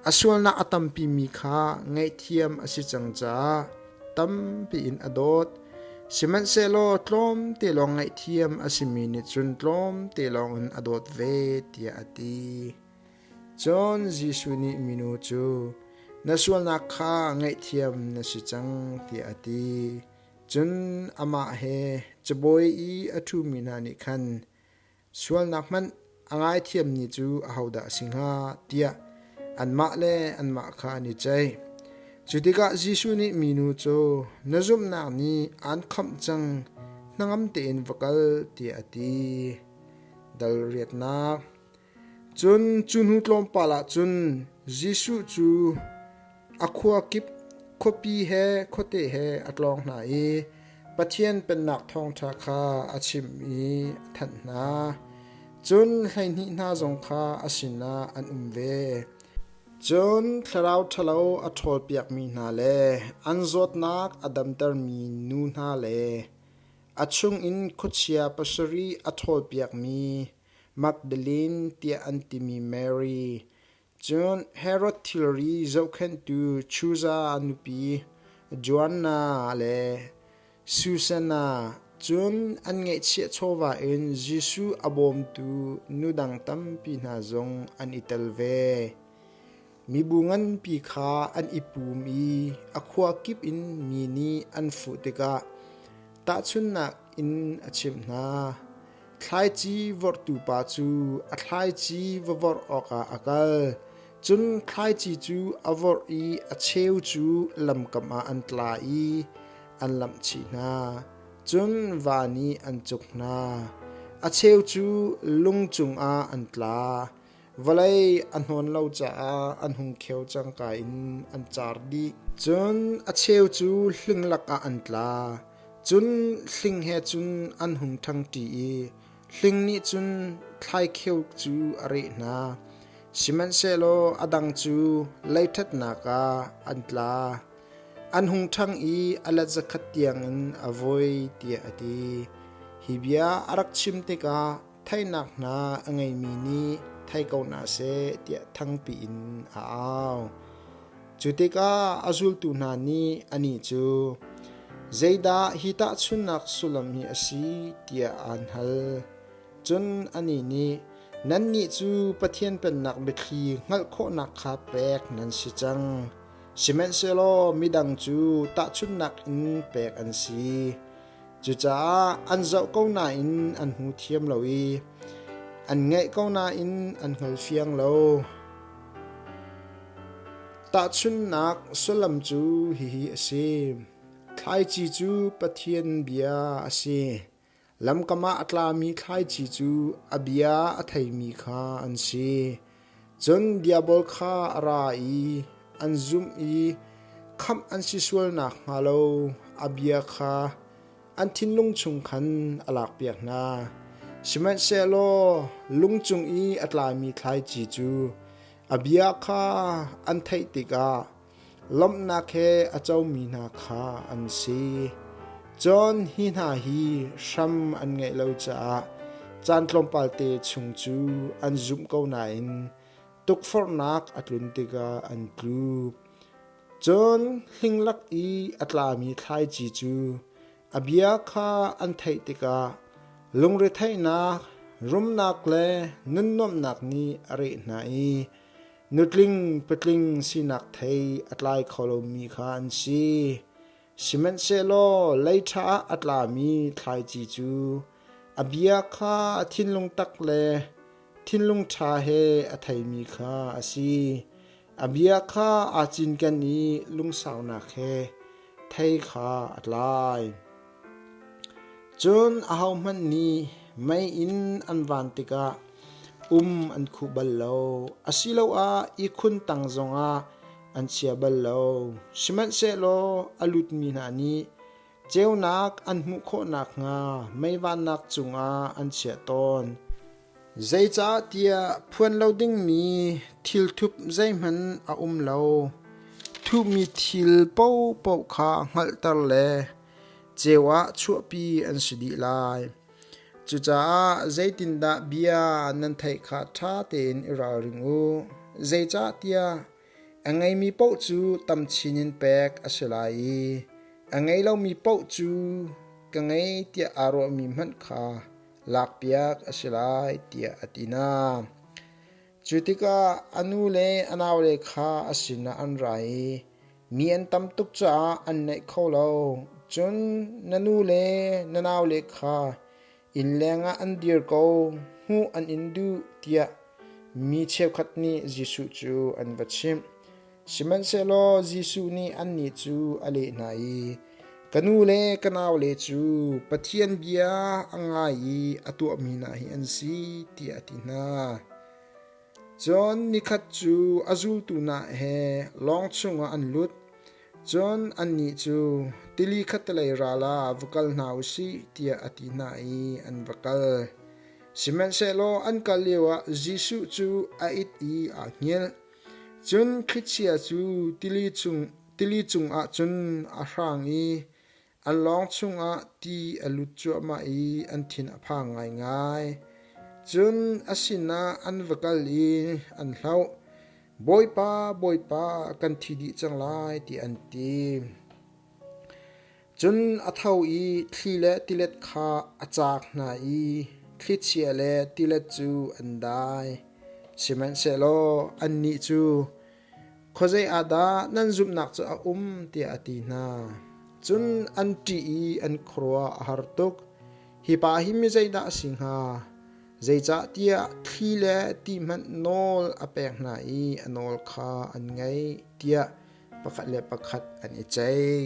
a sualnak a tampimi kha ngaihthiam a si cang caah tampi in a dawt. Sihmanhsehlaw tlawmte lawng ngaihthiam a simi nih cun tlawmte lawng in a dawt ve, tiah a ti. Cun Jesuh nih minu cu, Na sualnak kha ngaihthiam na si cang, tiah a ti. Cun amah he cabuai i a ṭhumi hna nih khan sualnak hmanh a ngaithiammi cu ahodah a si hnga tiah anmah le anmah kha an i ceih. Cu tikah Jesuh nih minu cu na zumhnak nih aan khamh cang, hnangam tein va kal tiah a ti. Dal riatnak Cun cu hnu tlawmpal ah cun Jesuh cu a khua kip khuapi he khuate he a tlawng hna i Pathian Pennak thawngṭha kha a chimh i a thanh hna. Cun 12 hna zong kha a sinah an um ve. Cun thlarau ṭhalo a ṭhawlpiakmi hna le an zawtnak a damtermi nu hna le a chungin khuachia pasarih a ṭhawlpiakmi Magdalene tiah an timi Mary, Cun Herod thilri zohkhenhtu Chuza nupi Joanna le Susanna, cun an ngeihchiah chawva in Jesuh a bawmtu nu dang tampi hna zong an i tel ve. Mibu nganpi kha an i pum i a khua kip in mi nih an fuh tikah. Tahchunhnak in a chimh hna. Thlaici vorhtu pa cu a thlaici va vorh awkah a kal. Cun thlaici cu a vorh i a cheu cu lamkam ah an tla i an lamh chih hna. Cun va nih an cuk hna. A cheu cu lung cungah an tla. Vawlei a hnawn lo caah an hung kheu cangka in an car dih. Cun a cheu cu hling lakah an tla. Cun hling he cun an hung ṭhangṭi i hling nih cun thlaikheu cu a reh hna. Sihmanhsehlaw a dang cu leiṭhatnak ah an tla. An hung ṭhang i a let zakhat tiangin a voi tiah a ti. Hi bia a rak chim tikah theihnak hna a ngeimi nih thei ko hna seh tiah thangpi in a au. Cu tikah a zultu hna nih anih cu, Zeidah hi tahchunhnak sullam hi a si tiah aan hal. Cun anih nih, Nannih cu Pathian Pennak biathli hngalh khawhnak kha pek nan si cang. Sihmanhsehlaw midang cu tahchunhnak in pek an si. Cucaah an zoh ko nain an hmu thiam lo i an ngaih ko nain an hngal fiang lo. Tahchunhnak sullam cu hihi a si. Thlaici cu Pathian bia a si. Lamkam ah a tlami thlaici cu a bia a theimi kha an si. Cun diabol kha a ra i an zumh i khamh an si sual nakhnga lo a bia kha an thinlung chung khan a lakpiak hna. Sihmanhsehlaw lung cung i a tlami thlaici cu a bia kha an theih tikah lawmhnak he a comi hna kha an si. Cun hi hna hi hram an ngeih lo caah caan tlawmpal te chung cu an zumh ko nain tukforhnak a tlun tikah an tlu. Cun hling lak i a tlami thlaici cu a bia kha an theih tikah lungretheihnak, rumnak le nunnuamhnak nih a reh hna i nutling patling sinak thei a tlai kho lomi kha an si. Sihmanhsehlaw lei ṭha ah a tlami thlaici cu a bia kha thinlung tak le thinlung ṭha he a theimi kha a si. A bia kha aa cinken i lungsaunak he thei kha a tlai. Cun ahohmanh nih mei in an van tikah um an khuh bal lo, asiloah ihkhun tang zongah an chia bal lo. Sihmanhsehlaw a lutmi hna nih ceunak an hmuh khawh nakhnga mei vannak cungah an chiah tawn. Zeicahtiah phuan lo dingmi thilthup zeihmanh a um lo. Thuhmi thil paohpaoh kha hngalhter le ceu ah chuahpi an si dih lai. Cucaah zeitindah bia nan theih kha ṭha tein i ralring u. Zeicahtiah a ngeimi paoh cu tam chin in pek a si lai i a ngei lomi paoh cu ka ngei tiah aa ruahmi hmanh kha lakpiak a si lai tiah a ti hna. Cu tikah a nu le a naule kha a sinah an ra i mi an tam tuk caah an naih kho lo. Cun na nu le na naule kha inn lengah an dir ko, hmuh an in duh tiah mi cheukhat nih Jesuh cu an va chimh. Sihmanhsehlaw Jesuh nih annih cu a leh hna i, Ka nu le ka naule cu Pathian bia a ngai i a tuahmi hna hi an si, tiah a ti hna. Cun nikhat cu a zultu hna he lawng chungah an lut. Cun annih cu tili khattelei ral ah va kal hna u sih tiah a ti hna i an va kal. Sihmanhsehlaw an kal lioah Jesuh cu a it i aa hngilh. Cun thlichia cu tili cungah cun a hrang i an lawng chungah ti a lut cuahmah i an thin a phang ngaingai. Cun a sinah an va kal i an hlauh. Bawipa, Bawipa, kan thi dih cang lai, tiah an ti. Cun a tho i thli le tilet kha a caak hna i thlichia le tilet cu an dai. Sihmanhsehlaw annih cu, Khuazei ah dah nan zumhnak cu a um? tiah a ti hna. Cun an ṭih i an khuaruah a har tuk. Hi pa hi mi zeidah a si hnga? Zeicahtiah thli le ti hmanh nawl a pek hna i a nawl kha an ngaih tiah pakhat le pakhat an i ceih.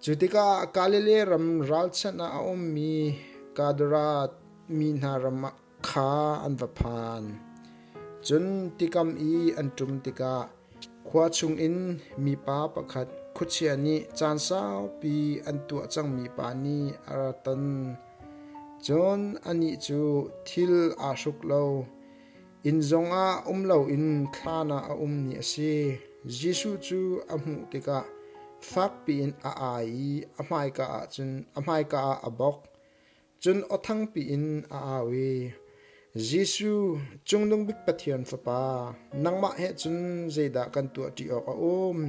Cu tikah Galilee ram ralchanh ah a ummi Gadara mi hna ram ah kha an va phan. Cun tikam i an ṭum tikah khua chungin mipa pakhat khuachia nih caan saupi an tuah cangmi pa nih a ra ton. Cun anih cu thil aa hruk lo, inn zongah um loin thlan ah a ummi a si. Jesuh cu a hmuh tikah fakpi in a ai i a hmaika ah cun a hmaika ah a bawk. Cun aw thangpi in a au i, Jesuh, Cungnung Bik Pathian Fapa, nangmah he cun zeidah kan tuah ṭi awk a um?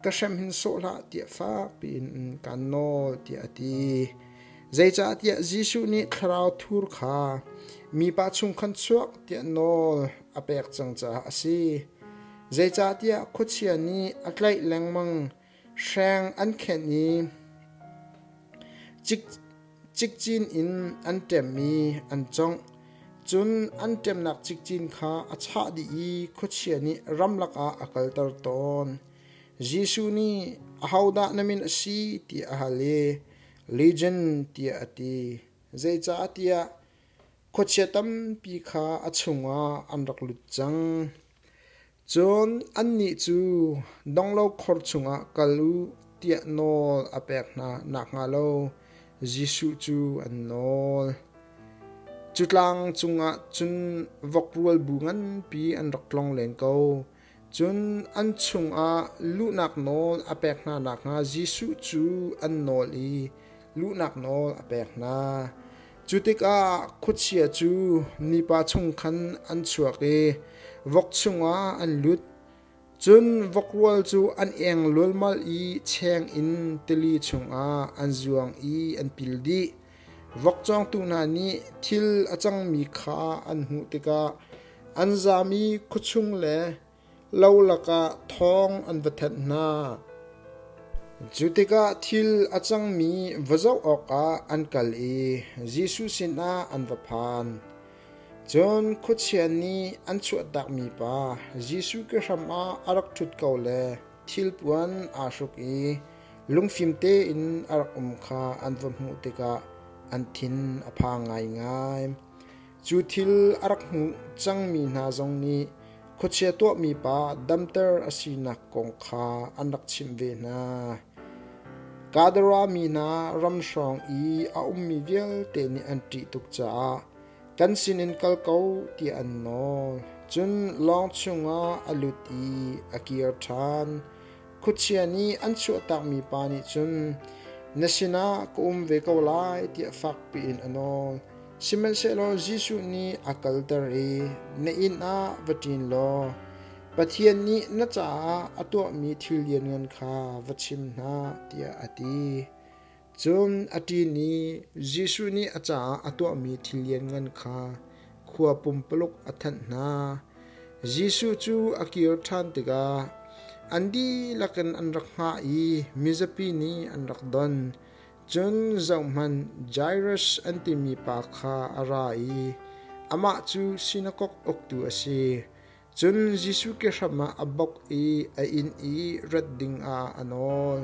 Ka hrem hin sawh hlah tiah fakpi in kaan nawl tiah a ti. Zeicahtiah Jesuh nih thlarau thur kha mipa chung khan chuak tiah nawl a pek cang caah a si. Zeicahtiah khuachia nih a tlaih lengmang Hreng an khenh i cikcin in an ṭem i an congh. Cun an ṭemnak cikcin kha a chah dih i khuachia nih ramlak ah a kalter tawn. Jesuh nih, “Ahodah na min a si?” tiah a hal i, “Legion,” tiah a ti. Zeicahtiah khuachia tampi kha a chungah an rak lut cang. Cun annih cu donglo khor chungah kal u tiah nawl a pek hna nakhnga lo Jesuh cu an nawl. Cu tlang cungah cun vok rual bu nganpi an rak tlong len ko. Cun an chungah luhnak nawl a pek hna nakhnga Jesuh cu an nawl i luhnak nawl a pek hna. Cu tikah khuachia cu mipa chung khan an chuak i vok chungah an lut. Cun vok rual cu an eng lulmal i cheng in tili chungah an zuang i an pil dih. Vok cawngtu hna nih thil a cangmi kha an hmuh tikah an zam i khuachung le Lo lakah thawng an va thanh hna. Cu tikah thil a cangmi va zoh awkah an kal i Jesuh sinah an va phan. Cun khuachia nih an chuahtakmi pa Jesuh kehram ah a rak ṭhut ko le thilpuan aa hruk i lungfim tein a rak um kha an va hmuh tikah an thin a phang ngaingai. Cu thil a rak hmu cangmi hna zong nih khuachia tuahmi pa damter a sinak kong kha an rak chimh ve hna. Gadara mi hna ram hrawng i a ummi vialte nih an ṭih tuk caah kan sinin kal ko tiah an nawl. Cun lawng chungah a lut i a kir ṭhan. Khuachia nih an chuahtakmi pa nih cun na sinah ka um ve ko lai tiah fakpi in a nawl. Sihmanhsehlaw Jesuh nih a kalter i na inn ah va ṭin law Pathian nih na caah a tuahmi thil lianngan kha va chim hna tiah a ti. Cun a ṭin i Jesuh nih a caah a tuahmi thil lianngan kha khua pumpuluk a thanh hna. Jesuh cu a kir ṭhan tikah an dihlak in an rak hngah i mizapi nih an rak don. Cun zohhmanh, Jairus an timi pa kha a ra i amah cu sinakok uktu a si. Cun Jesuh kehram ah a bawk i a inn i rat dingah a nawl.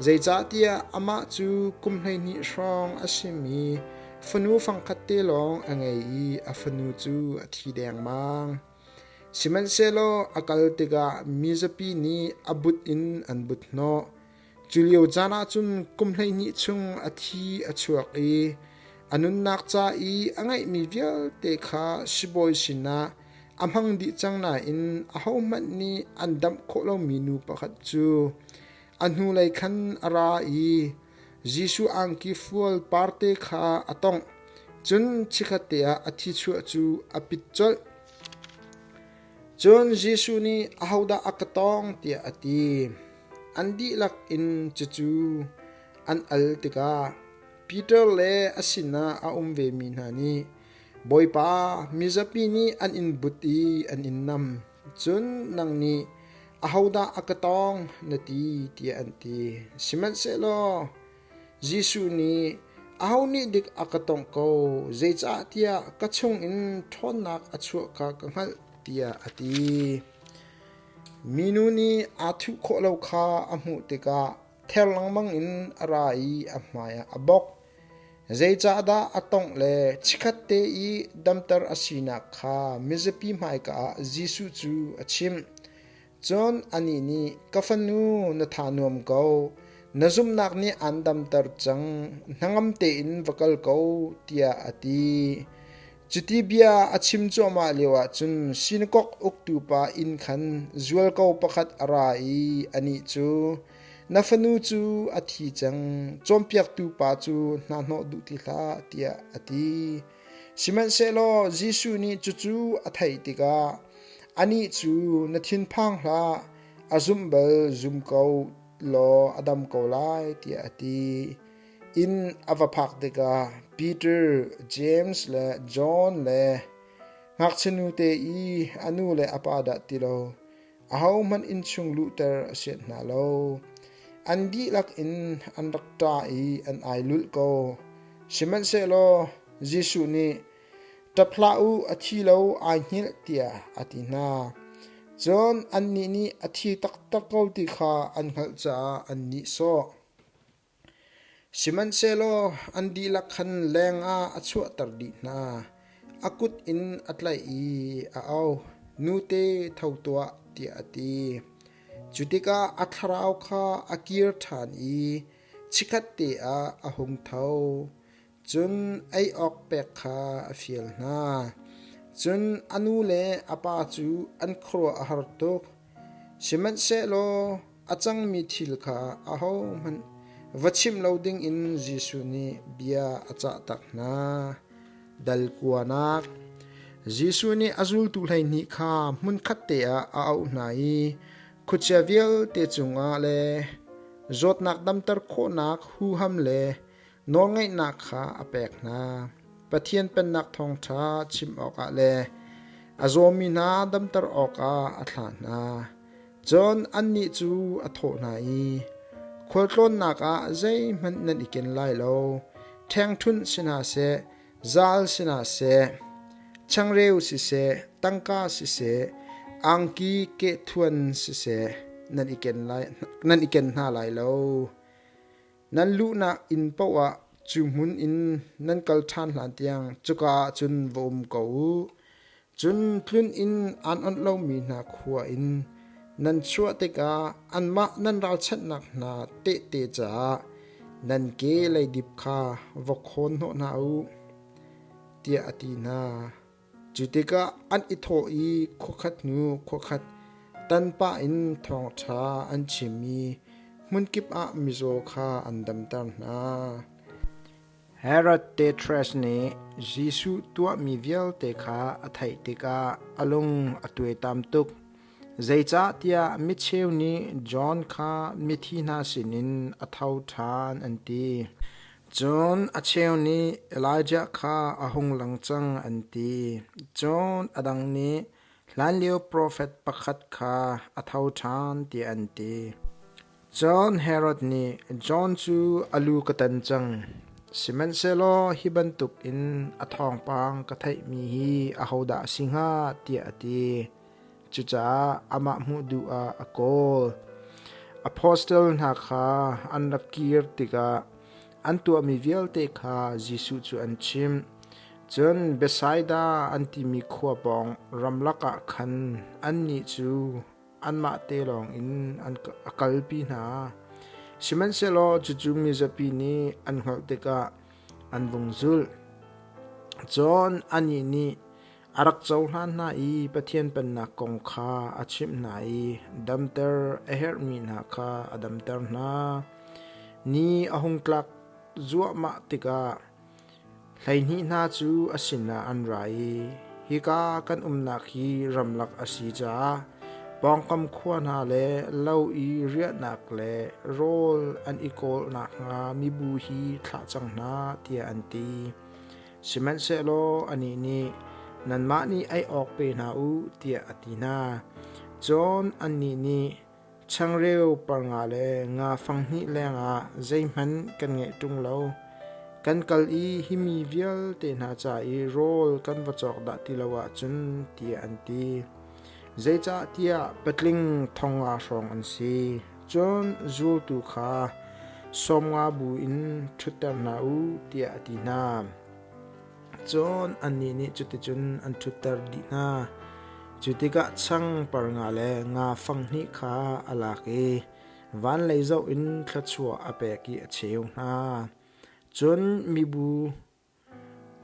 Zeicahtiah amah cu kum 12 hrawng a simi fanu fangkhat te lawng a ngei i a fanu cu a thi dengmang. Sihmanhsehlaw a kal tikah mizapi nih a but in an but hnawh. Cu lio caan ah cun kum 12 chung a thi a chuak i a nunnak ca i a ngeihmi vialte kha sibawi sinah a hmang dih cang nain ahohmanh nih an damh khawh lomi nu pakhat cu a hnulei khan a ra i Jesuh angki fual parte kha a tongh. Cun chikkhatte ah a thi chuah cu a pit colh. Cun Jesuh nih, “Ahodah a ka tawng?” tiah a ti. An dihlak in cucu an al tikah Peter le a sinah a um vemi hna nih, “Bawipa, mizapi nih an in but i an in nam, cun nang nih. Ahodah a ka tawng, na ti, tiah an ti. Sihmanhsehlaw Jesuh nih, Aho nih dik a ka tawngh ko, zeicahtiah ka chungin ṭhawnnak a chuah kha ka hngalh, tiah a ti. Minu nih aa thuh khawh lo kha a hmuh tikah ther lengmang in a ra i a hmaiah a bawk. Zeicahdah a tawngh le chikkhatte i damter a sinak kha mizapi hmaika ah Jesuh cu a chimh. Cun anih nih, Ka fanu, na tha nuam ko. Na zumhnak nih aan damter cang. Hnangam tein va kal ko, tiah a ti. Cuti bia a chim cuahmah lioah cun sinakok uktu pa inn khan zualko pakhat a ra i anih cu, Na fanu cu a thi cang, cawnpiaktu pa cu hna hnawh duh ti hlah, tiah a ti. Sihmanhsehlaw Jesuh nih cucu a theih tikah anih cu, Na thinphang hlah, a zumh bal zum ko law a dam ko lai, tiah a ti. Inn a va phak tikah Peter, James le John le ngakchia nute i a nu le a pa dah ti lo ahohmanh innchung luhter a sianh hna lo. An dihlak in an rak ṭah i an ai lulh ko. Sihmanhsehlaw Jesuh nih, Ṭap hlah u, a thi lo, ai hngilh, tiah a ti hna. Cun annih nih a thi taktak ko ti kha an hngalh caah an nihsawh. Sihmanhsehlaw an dihlak khan lengah a chuahter dih hna. A kut in a tlaih i a auh, “Nute, tho tuah,” tiah a ti. Cu tikah a thlarau kha a kir ṭhan i chikkhatte ah a hung tho. Cun ei awk pek kha a fial hna. Cun a nu le a pa cu an khuaruah a har tuk. Sihmanhsehlaw a cangmi thil kha ahohmanh va chimh lo dingin Jesuh nih bia a cahtak hna. Dal kuanak Jesuh nih a zultu 12 kha hmunkhat te ah a auh hna i khuachia vialte cungah le zawtnak damter khawhnak huham le nawlngeihnak kha a pek hna. Pathian Pennak thawngṭha chim awkah le a zawmi hna damter awkah a thlah hna. Cun annih cu a thawh hna i, Khualtlawnnak ah zeihmanh nan i ken lai lo, ṭhengṭhunh si hna seh, zal si hna seh, changreu siseh, tangka siseh, angki kehthuan siseh, nan i ken lai, nan i ken hna lai lo. Nan luhnak inn paoh ah cu hmun in nan kal ṭhan hlantiang cuka ah cun va um ko u. Cun tlun inn aan onh lomi hna khua in nan chuah tikah anmah nan ralchanhnak hna tehte caah nan ke leidip kha va khawn hnawh hna u, tiah a ti hna. Cu tikah an i thawh i khuakhat hnu khuakhat tanpah in thawngṭha an chim i hmunkip ah mizaw kha an damter hna. Herod Tetrarch nih Jesuh tuahmi vialte kha a theih tikah a lung a tuaitam tuk. Zeicahtiah micheu nih John kha mithi hna sinin a tho ṭhan an ti. Cun a cheu nih Elijah kha a hung lang cang an ti. Cun a dang nih hlanlio profet pakhat kha a tho ṭhan tiah an ti. Cun Herod nih John cu a lu ka tan cang. Sihmanhsehlaw hi bantukin a thawngpang ka theihmi hi ahodah a si hnga tiah a ti. Cucaah amah hmuh duh ah a kawl. Apostle hna kha an rak kir tikah an tuahmi vialte kha Jesuh cu an chimh. Cun Bethsaida an timi khua pawng ramlak ah khan annih cu anmah te lawngin an a kalpi hna. Sihmanhsehlaw cucu mizapi nih an hngalh tikah an vung zulh. Cun anih nih A rak cohlan hna i Pathian Pennak kong kha a chimh hna i damter a herhmi hna kha a damter hna. Ni a hung tlak zuahmah tikah 12 hna cu a sinah an ra i hika kan umnak hi ramlak a si caah pawngkam khua hna le lo i riahnak le rawl an i kawl nakhnga mibu hi thlah cang hna tiah an ti. Sihmanhsehlaw anih nih, Nanmah nih ei awk pe hna u, tiah a ti hna. Cun annih nih, Changreu par nga le nga fang hnih lengah zeihmanh kan ngeih ṭung lo. Kan kal i hi mi vialte hna ca i rawl kan va cawk dah ti lo ahcun, tiah an ti. Zeicahtiah patling thong nga hrawng an si. Cun zultu kha sawm nga bu in ṭhutter hna u, tiah a ti hna. Cun annih nih cuticun an ṭhutter dih hna. Cu tikah chang par nga le nga fang hnih kha a lak i van lei zoh in thluachuah a pek i a cheu hna. Cun mibu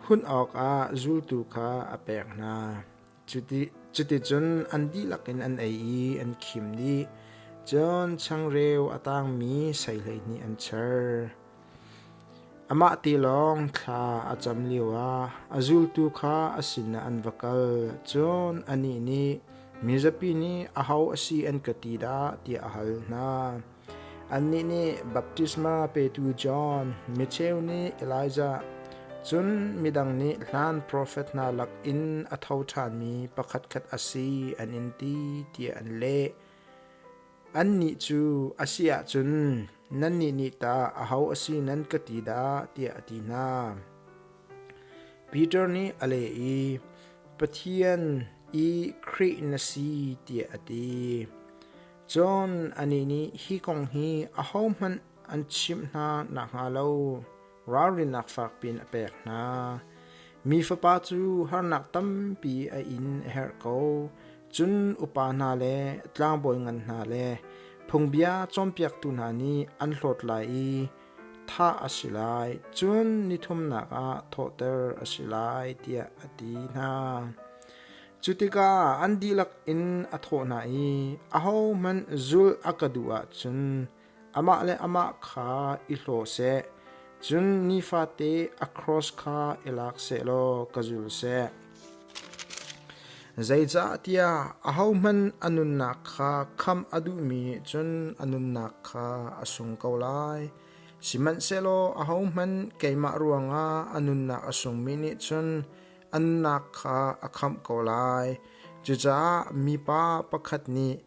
Hunh awkah zultu kha a pek hna. Cuticun an dihlak in an ei i an khim dih. Cun changreu a tangmi sei 12 an char. Amah te lawng thla a cam lioah a zultu kha a sinah an va kal. Cun anih nih, Mizapi nih aho a si an ka ti dah? tiah a hal hna. Annih nih baptisma petu John, micheu nih Elijah, cun midang nih hlan profet hna lakin a tho ṭhanmi pakhatkhat a si an in ti tiah an leh. Annih cu a si ahcun nannih nih tah aho a si nan ka ti dah tiah a ti hna. Peter nih a leh i, Pathian i Khrih na si tiah a ti. Cun anih nih hi kong hi ahohmanh an chimh hna nakhnga lo ralrinnak fakpi in a pek hna. Mi Fapa cu harnak tampi a in a herh ko. Cun upa hna le tlangbawi ngan hna le phungbia cawnpiaktu hna nih an hlawt lai i thah a si lai, cun nithumnak ah thawhter a si lai, tiah a ti hna. Cu tikah an dihlak in a thawh hna i, Ahohmanh zulh a ka duh ahcun amah le amah kha i hlaw seh, cun nifate a cross kha i lak seh law ka zul seh. Zeicahtiah ahohmanh a nunnak kha khamh a duhmi nih cun a nunnak kha a sung ko lai. Sihmanhsehlaw ahohmanh keimah ruangah a nunnak a sungmi nih cun annak kha a khamh ko lai. Cucaah mipa pakhat nih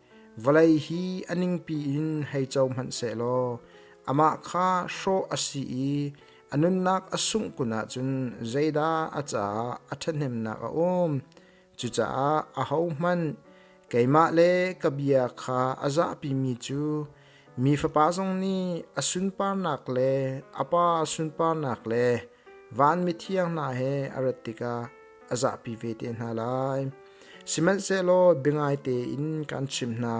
vawlei hi a ningpi in hei co hmanh sehlaw amah kha hrawh a si i a nunnak a sungh kun ahcun zeidah a caah a ṭhahnemnak a um? Cucaah ahohmanh keimah le ka bia kha a zahpimi cu mi Fapa zong nih a sunparnak le a Pa sunparnak le van mithiang hna he a rat tikah a zahpi ve te hna lai. Sihmanhsehlaw biangai tein kan chimh hna,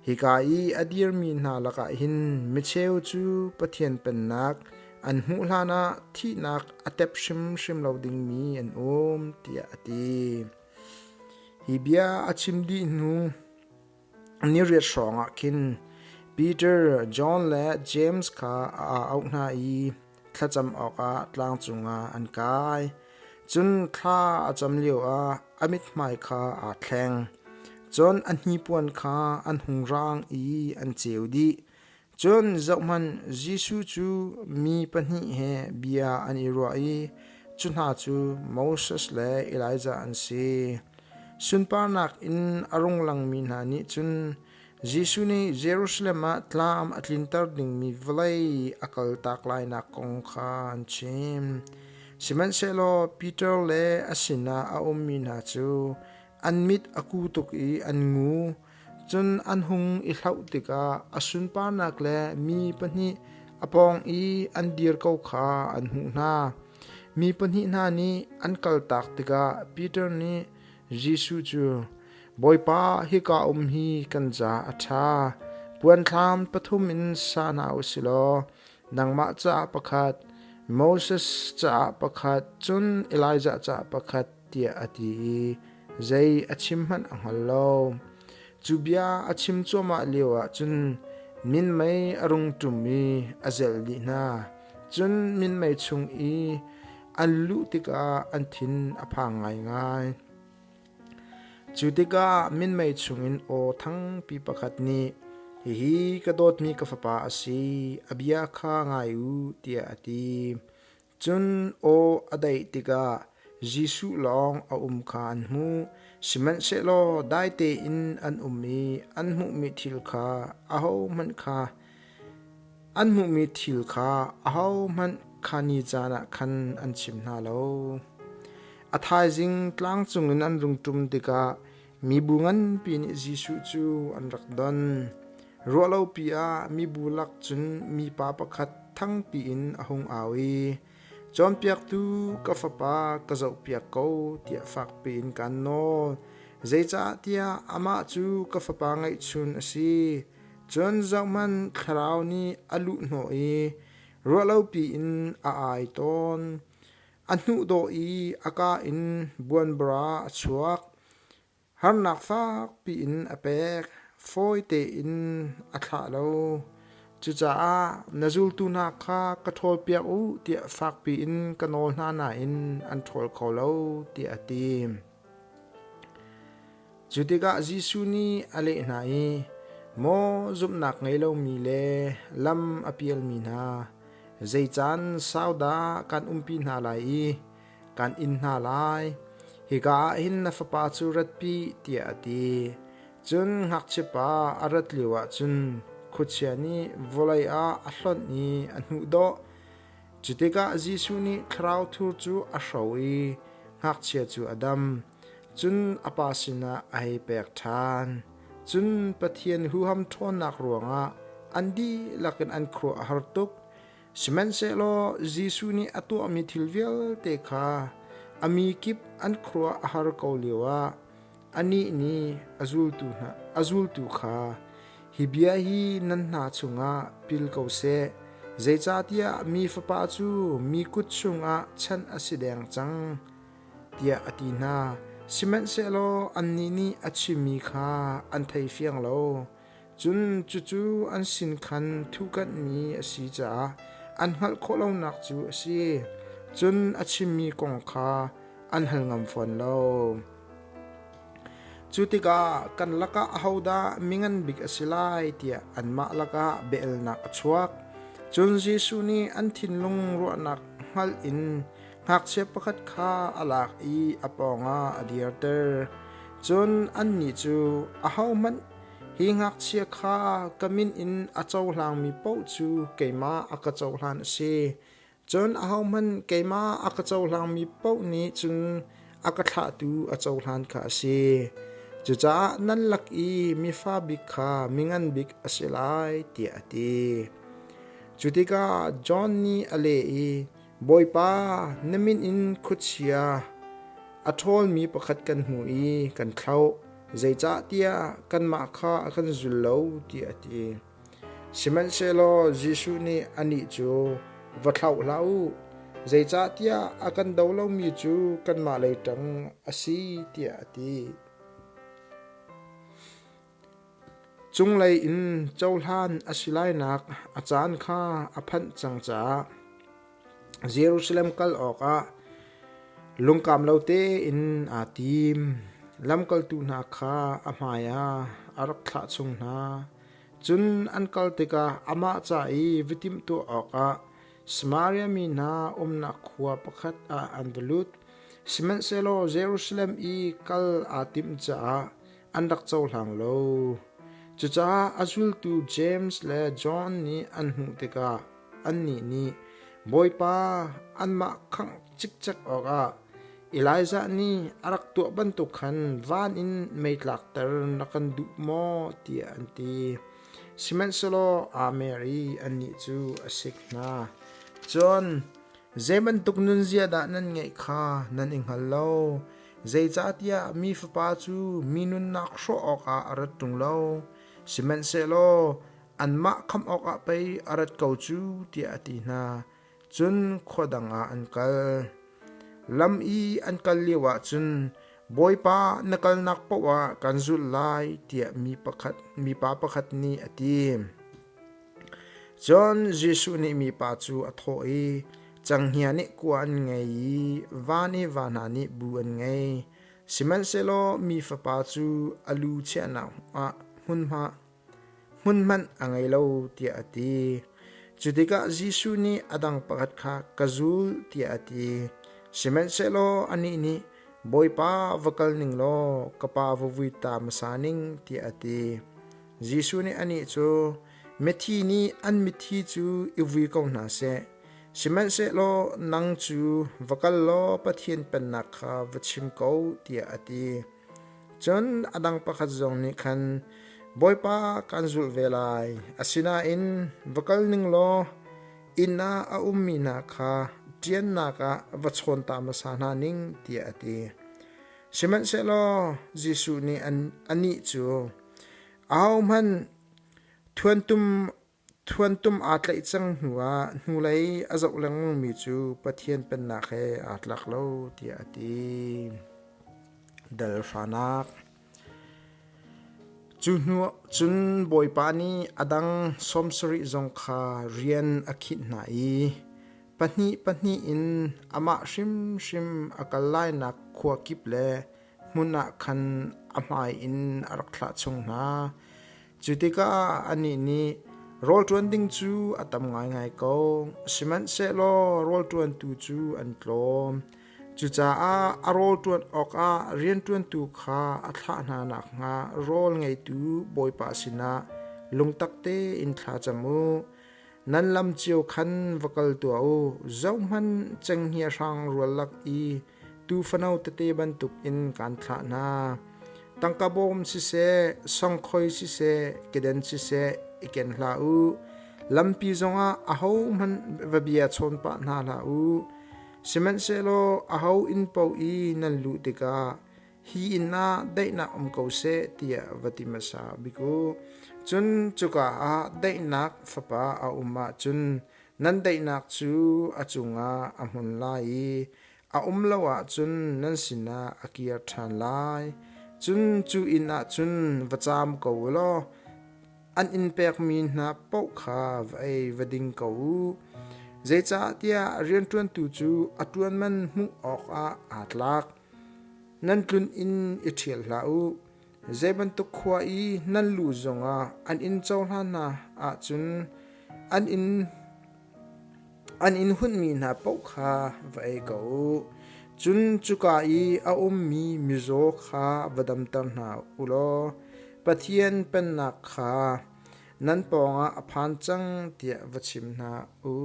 hika i a dirmi hna lakah hin micheu cu Pathian Pennak an hmuh hlanah thihnak a tep hrimhrim lo dingmi an um, tiah a ti. Hi bia a chim dih hnu Ni riat hrawngah khin Peter, John le James kha a auh hna i thlacam awkah tlang cungah an kai. Cun thla a cam lioah a mithmai kha aa thleng. Cun a hnipuan kha an hung raang i an ceu dih. Cun zohhmanh, Jesuh cu mi pahnih he bia an i ruah i cu hna cu Moses le Elijah an si. Sunparnak in a rung langmi hna nih cun Jesuh nih Jerusalem ah tlam a tlinter dingmi vawlei a kaltak lainak kong kha an chim. Sihmanhsehlaw Peter le a sinah a ummi hna cu an mit a ku tuk i an ngu. Cun an hung i hlauh tikah a sunparnak le mi pahnih a pawng i an dir ko kha an hmuh hna. Mi pahnih hna nih an kaltak tikah Peter nih Jesuh cu, Bawipa, hika um hi kan ca a ṭha. Puanthlam pathum in sa hna u si law nangmah caah pakhat, Moses caah pakhat, cun Elijah caah pakhat, tiah a ti i zei a chim hmanh a hngal lo. Cu bia a chim cuahmah lioah cun minmei a rung ṭum i a zelh dih hna. Cun minmei chung i an luh tikah an thin a phang ngaingai. Cu tikah minmei chungin aw thangpi pakhat nih, Hihi ka dawtmi ka fapa a si, a bia kha ngai u, tiah a ti. Cun aw a daih tikah. Jesuh lawng a um kha an hmuh. Sihmanhsehlaw dai tein an um i an hmuhmi thil kha ahohmanh kha an hmuhmi thil kha ahohmanh kha ni caan ah khan an chim hna lo. A thaizing tlang cungin an rung ṭum tikah mibu nganpi nih Jesuh cu an rak don. Ruahlopi ah mibu lak cun mipa pakhat thangpi in a hung au i, Cawnpiaktu ka fapa ka zohpiak ko tiah fakpi in kaan nawl. Zeicahtiah amah cu ka fapa ngeihchun a si. Cun zohhmanh thlarau nih a luhhnawh i ruahlopi in a ai tawn. A hnuhdawh i a kaa in buanbara a chuak. Harnak fakpi in a pek, fawi tein a thlah lo. Cucaah na zultu hna kha ka ṭhawlpiak u tiah fakpi in ka nawl hna nain an ṭhawl kho lo tiah a ti. Cu tikah Jesuh nih a leh hna i, Maw zumhnak ngei lomi le lam a pialmi hna, zei caan sau dah kan umpi hna lai i kan inn hna lai? Hika ah hin na fapa cu ratpi, tiah a ti. Cun ngakchiapa a rat lioah cun khuachia nih vawlei ah a hlonh i a hnuhdawh. Cu tikah Jesuh nih thlarau thur cu a hro i ngakchia cu a dam. Cun a pa sinah a hei pek ṭhan. Cun Pathian huham ṭhawnnak ruangah an dihlak in an khuaruah a har tuk. Sihmanhsehlaw Jesuh nih a tuahmi thil vialte kha a mi kip an khuaruah a har ko lioah anih nih a zultu hna a zultu kha hi bia hi nan hna chungah pil ko seh zeicahtiah mi Fapa cu mi kut chungah chanh a si deng cang tiah a ti hna. Sihmanhsehlaw annih nih a chimmi kha an thei fiang lo. Cun cucu an sin khan thuhkanhmi a si caah an hngalh khawh lonak cu a si. Cun a chimmi kong kha an hal ngam fawn lo. Cu tikah kan lakah ahodah mingan bik a si lai tiah anmah lakah biaelnak a chuak. Cun Jesuh nih an thinlung ruahnak hngalh in ngakchia pakhat kha a lak i a pawngah a dirter. Cun annih cu ahohmanh hi ngakchia kha ka min in a cohlangmi paoh cu keimah a ka cohlan a si. Cun ahohmanh keimah a ka cohlangmi paoh nih cun a ka thlahtu a cohlan kha a si. Cucaah nan lak i mifa bik kha mingan bik a si lai, tiah a ti. Cu tikah John nih a leh i, Bawipa, na min in khuachia a ṭhawlmi pakhat kan hmu i kan thlauh, zeicahtiah kanmah kha a kan zul lo, tiah a ti. Sihmanhsehlaw Jesuh nih anih cu, Va thlauh hlah u, zeicahtiah a kan do lomi cu kanmah lei ṭang a si, tiah a ti. Cunglei in cohlan a si lainak a caan kha a phanh cang caah Jerusalem kal awkah lungkam lo tein aa tim. Lamkaltu hna kha a hmaiah a rak thlah chung hna. Cun an kal tikah amah ca i va timhtuah awkah Samaria mi hna umnak khua pakhat ah an va lut. Sihmanhsehlaw Jerusalem i kal aa timh caah an rak cohlang lo. Cucaah a zultu James le John nih an hmuh tikah annih nih Bawipa anmah khangh cikcek awkah Elijah nih a rak tuah bantuk khan van in mei tlakter na kan duh maw tiah an ti. Sihmanhsehlaw aa mer i annih cu a sik hna. Cun zei bantuk nunzia dah nan ngeih kha nan i hngal lo. Zeicahtiah mi Fapa cu mi nunnak hrawh awkah a rat ṭung lo, sihmanhsehlaw anmah khamh awkah pei a rat ko cu, tiah a ti hna. Cun khua dang ah an kal. Lam i an kal lioah cun, Bawipa, na kalnak paoh ah kan zulh lai, tiah mi pakhat, mipa pakhat nih a ti. Cun Jesuh nih mipa cu a thawh i, Canghngia nih kua an ngei i van i va hna nih bu an ngei. Sihmanhsehlaw mi Fapa cu a lu chiahnak ah hmunhma hmun hmanh a ngei lo, tiah a ti. Cu tikah Jesuh nih a dang pakhat kha, Ka zul, tiah a ti. Sihmanhsehlaw anih nih, Bawipa, va kal ning law ka pa va vui ta hmasa ning, tiah a ti. Jesuh nih anih cu, Mithi nih an mithi cu i vui ko hna seh. Sihmanhsehlaw nang cu va kal law Pathian Pennak kha va chim ko, tiah a ti. Cun a dang pakhat zong nih khan, Bawipa, kaan zulh ve lai. Asinain va kal ning law inn ah a ummi hna kha ṭiannak ah va chawn ta hmasa hna ning, tiah a ti. Sihmanhsehlaw Jesuh nih anih cu, Ahohmanh thuantum Thuantum aa tlaih cang hnuah hnulei a zoh lengmangmi cu Pathian Pennak he aa tlak lo tiah a ti. Dal hranak Cu hnu cun Bawipa nih a dang 70 zong kha rian a khinh hna i pahnih pahnih in amah hrimhrim a kal lainak khua kip le hmun ah khan a hmai in a rak thlah chung hna. Cu tikah anih nih, Rawl ṭuan ding cu a tam ngaingai ko, sihmanhsehlaw rawl ṭuantu cu an tlawm. Cucaah a rawl ṭuan awkah rianṭuantu kha a thlah hna nakhnga rawl ngeitu Bawipa sinah lungtak tein thla cam u. Nan lam cio khan va kal tuah u. Zohhmanh, cenghngia hrang rual lak i tuufano tete bantukin kaan thlah hna. Tangka bawm siseh, songkhoi siseh, keden siseh i ken hlah u. Lampi zongah ahohmanh va bia chawn pah hna hlah u. Sihmanhsehlaw aho inn paoh i nan luh tikah hi inn ah daihnak um ko seh tiah va ti hmasa bik u. Cun cuka ah daihnak fapa a um ahcun nan daihnak cu a cungah a hmun lai i a um lo ahcun nan sinah a kir ṭhan lai. Cun cu inn ah cun va caam ko u law an inn pekmi hna paoh kha va ei va ding ko u. Zeicahtiah rianṭuantu cu a ṭuan man hmuh awkah aa tlak. Nan tlun inn i ṭhial hlah u. Zei bantuk khua i nan luh zongah an inn cohlan hna ahcun an inn an inn hunhmi hna paoh kha va ei ko u. Cun cuka i a ummi mizaw kha va damter hna u law Pathian Pennak kha nan pawngah a phan cang tiah va chim hna u.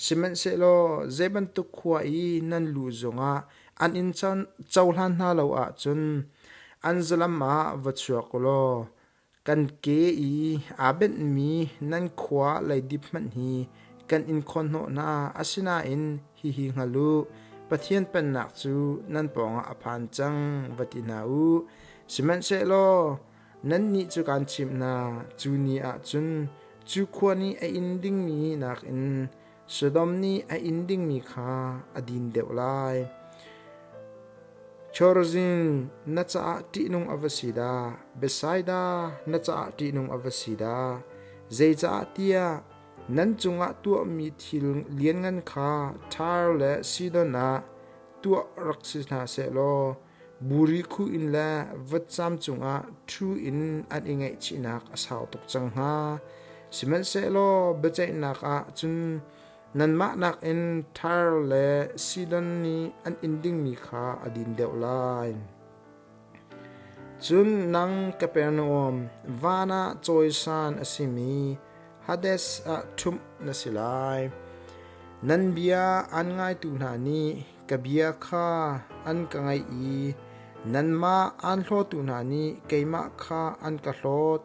Sihmanhsehlaw zei bantuk khua i nan luh zongah an in cohlan hna lo ahcun an zalam ah va chuak u law kan ke i aa benhmi nan khua leidip hmanh hi kan in khawnhnawh hna. Asinain hihi hngal u, Pathian Pennak cu nan pawngah a phan cang, va ti hna u. Sihmanhsehlaw Nannih cu kaan chimh hna, cu ni ah cun cu khua nih a inn dingmi nakin Sodom nih a inn dingmi kha a din deuh lai. Chorazin, na caah ṭihnung a va si dah! Bethsaida, na caah ṭihnung a va si dah! Zeicaah tiah nan cungah tuahmi thil lianngan kha Tyre le Sidon ah tuah rak si hna seh law Buri khuh in le vutcam cungah ṭhu in an i ngaihchihnak a sau tuk cang hnga. Sihmanhsehlaw biaceihnak ah cun nanmah nakin Tyre le Sidon nih an inn dingmi kha a din deuh lai. Cun nang Kapernaum, van ah cawisan a simi Hades ah ṭhumh na si lai. Nan bia aan ngaitu hna nih ka bia kha an ka ngaih i nanmah aan hlawtu hna nih keimah kha an ka hlawt.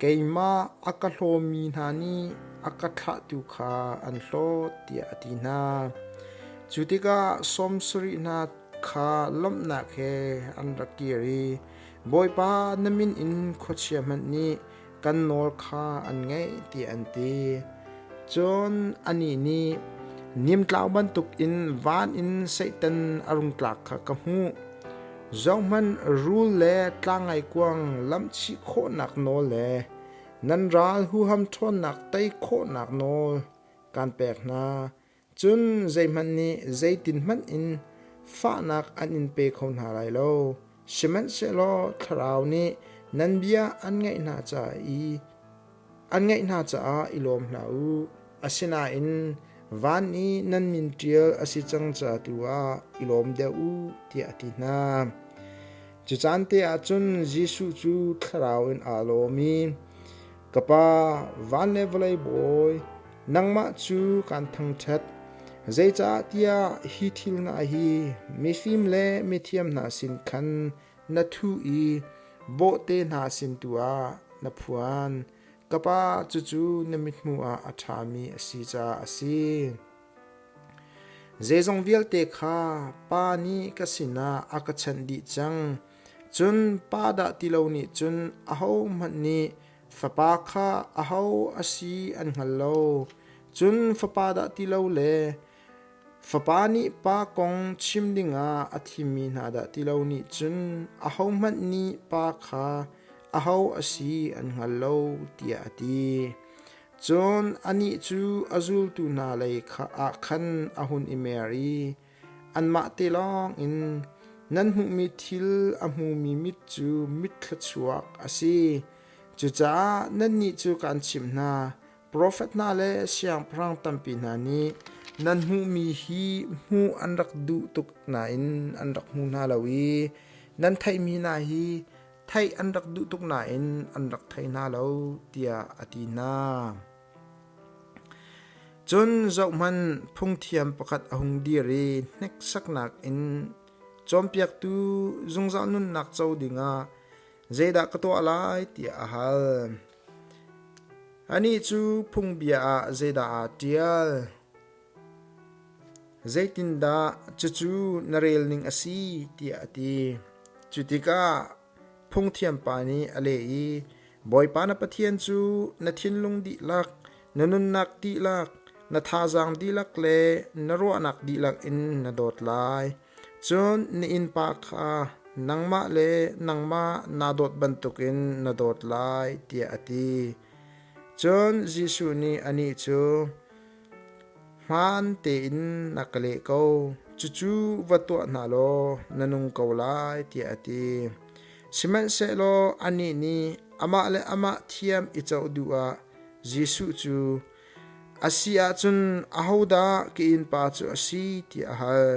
Keimah a ka hlawmi hna nih a ka thlahtu kha an hlawt, tiah a ti hna. Cu tikah sawm sarih hna kha lawmhnak he an rak kir i, Bawipa, na min in khuachia hmanh nih kan nawl kha an ngaih tiah an ti. Cun anih nih nimtlau bantukin van in Satan a rung tlak kha ka hmuh. Zohhmanh rul le tlangngaikuang lamhchih khawhnak nawl le nan ral huham ṭhawnnak tei khawhnak nawl kaan pek hna. Cun zeihmanh nih zeitinhmanh in fahnak an in pe kho hna lai lo. Sihmanhsehlaw Thlarau nih nan bia an ngaih hna ca i an ngaih hna caah i lawm hlah u. Asinain Van i nan min ṭial a si cang ca tu ah i lawm deuh u, tiah a ti hna. Cu caan te ah cun Jesuh cu thlarau in aa lawm i, Ka Pa, van le vawlei Bawi, nangmah cu kaan thangṭhat. Zeicahtiah hi thil hna hi mifim le mithiam hna sin khan na thuh i bawhte hna sin tu ah na phuan. Ka Pa, cucu na mithmuh ah a ṭhami a si caah a si. Zeizong vialte kha Pa nih ka sinah a ka chanh dih cang. Cun Pa dah ti lo nih cun ahohmanh nih Fapa kha aho a si an hngal lo. Cun Fapa dah ti lo le Fapa nih Pa kong chim dingah a thimmi hna dah ti lo nih cun ahohmanh nih Pa kha aho a si an hngal lo, tiah a ti. Cun anih cu a zultu hna lei ah khan a hun i mer i anmah te lawngin nan hmuhmi thil a hmumi mit cu mit thluachuak a si. Cucaah nannih cu kaan chimh hna, profet hna le siangpahrang tampi hna nih nan hmuhmi hi hmuh an rak duh tuk nain an rak hmu hna lo i nan theihmi hna hi theih an rak duh tuk nain an rak thei hna lo tiah a ti hna. Cun zohhmanh phungthiam pakhat a hung dir i hneksaknak in cawnpiaktu zungzal nunnak co dingah zeidah ka tuah lai tiah a hal. Anih cu phungbia ah zeidah aa ṭial? Zeitindah cucu na rel ning a si? tiah a ti. Cu tikah phungthiampa nih a leh i, Bawipa na Pathian cu na thinlung dihlak, na nunnak dihlak, na thazaang dihlak le na ruahnak dihlak in na dawt lai. Cun na innpa kha nangmah le nangmah naa dawt bantukin na dawt lai, tiah a ti. Cun Jesuh nih anih cu, Hmaan tein na ka leh ko. Cucu va tuah hna law na nung ko lai, tiah a ti. Sihmanhsehlaw anih nih amah le amah thiam i coh duh ah Jesuh cu, A si ahcun ahodah ka innpa cu a si? tiah a hal.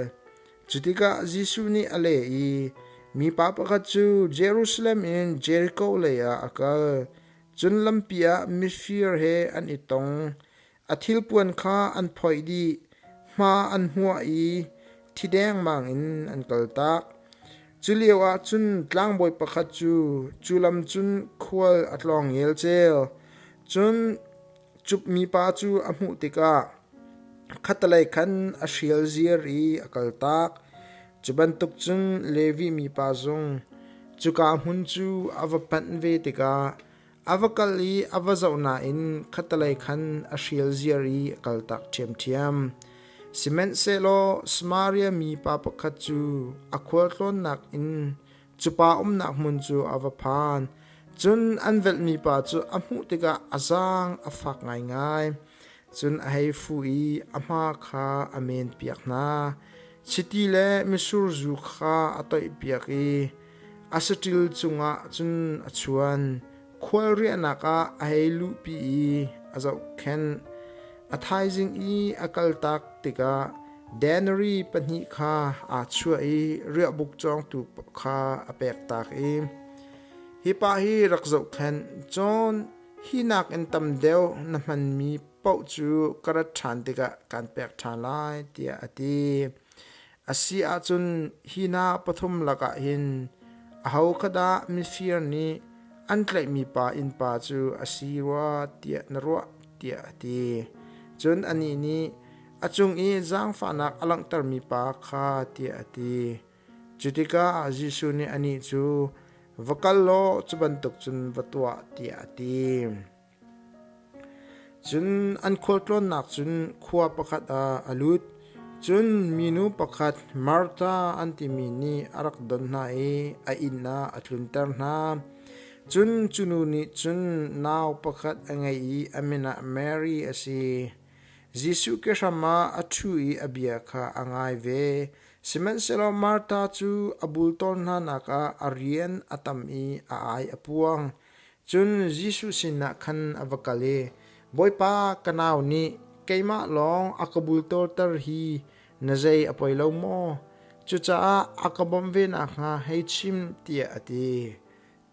Cu tikah Jesuh nih a leh i, Mipa pakhat cu Jerusalem in Jeriko leiah a kal. Cun lampi ah mifir he an i tong. A thilpuan kha an phoih dih, hma an hmuah i thi dengmang in an kaltak. Cu lioah cun tlangbawi pakhat cu cu lam cun khual a tlawng ngelcel. Cun cup mipa cu a hmuh tikah khattelei khan a hrial ziar i a kaltak. Cu bantuk cun Levi mipa zong cuka hmun cu a va panh ve tikah A va kal i a va zoh nain khattelei khan a hrial ziar i a kaltak ṭhiamṭhiam. Sihmanhsehlaw Samaria mi pa pakhat cu a khualtlawnnak in cu pa umnak hmun cu a va phan. Cun an velhmi pa cu a hmuh tikah a zaang a fak ngaingai. Cun a hei fuh i a hma kha a menpiak hna. Chiti le mitsur zu kha a toihpiak i A saṭil cungah cun a chuan. Khual riahnak ah a hei luhpi i a zohkhenh. A thaizing i a kaltak tikah denarii pahnih kha aa chuah i riahbuk cawngtu kha a pektak i, Hi pa hi rak zohkhenh, cun hi nakin tam deuh na hmanmi paoh cu ka rat ṭhan tikah kaan pek ṭhan lai, tiah a ti. A si ahcun hi hna pathum lakah hin aho kha dah mifir nih an tlaihmi pa innpa cu a si rua tiah na ruah tiah a ti. Cun anih nih a cung i zaangfahnak a langhtermi pa kha tiah a ti. Cu tikah Jesuh nih anih cu va kal law cu bantuk cun va tuah tiah a ti. Cun an khualtlawnnak cun khua pakhat ah a lut. Cun minu pakhat Martha an timi nih a rak don hna i a inn ah a tlunter hna. Cun cu nu nih cun nau pakhat a ngei i a min ah Mary a si. Jesuh kehram ah a ṭhu i a bia kha a ngai ve. Sihmanhsehlaw Martha cu a bultawl hnanak ah a rian a tam i a ai a puang. Cun Jesuh sinah khan a va kal i, Bawipa, ka nau nih keimah lawng a ka bultawlter hi na zei a poi lo maw? Cucaah a ka bawmh ve nakhnga hei chim tiah a ti.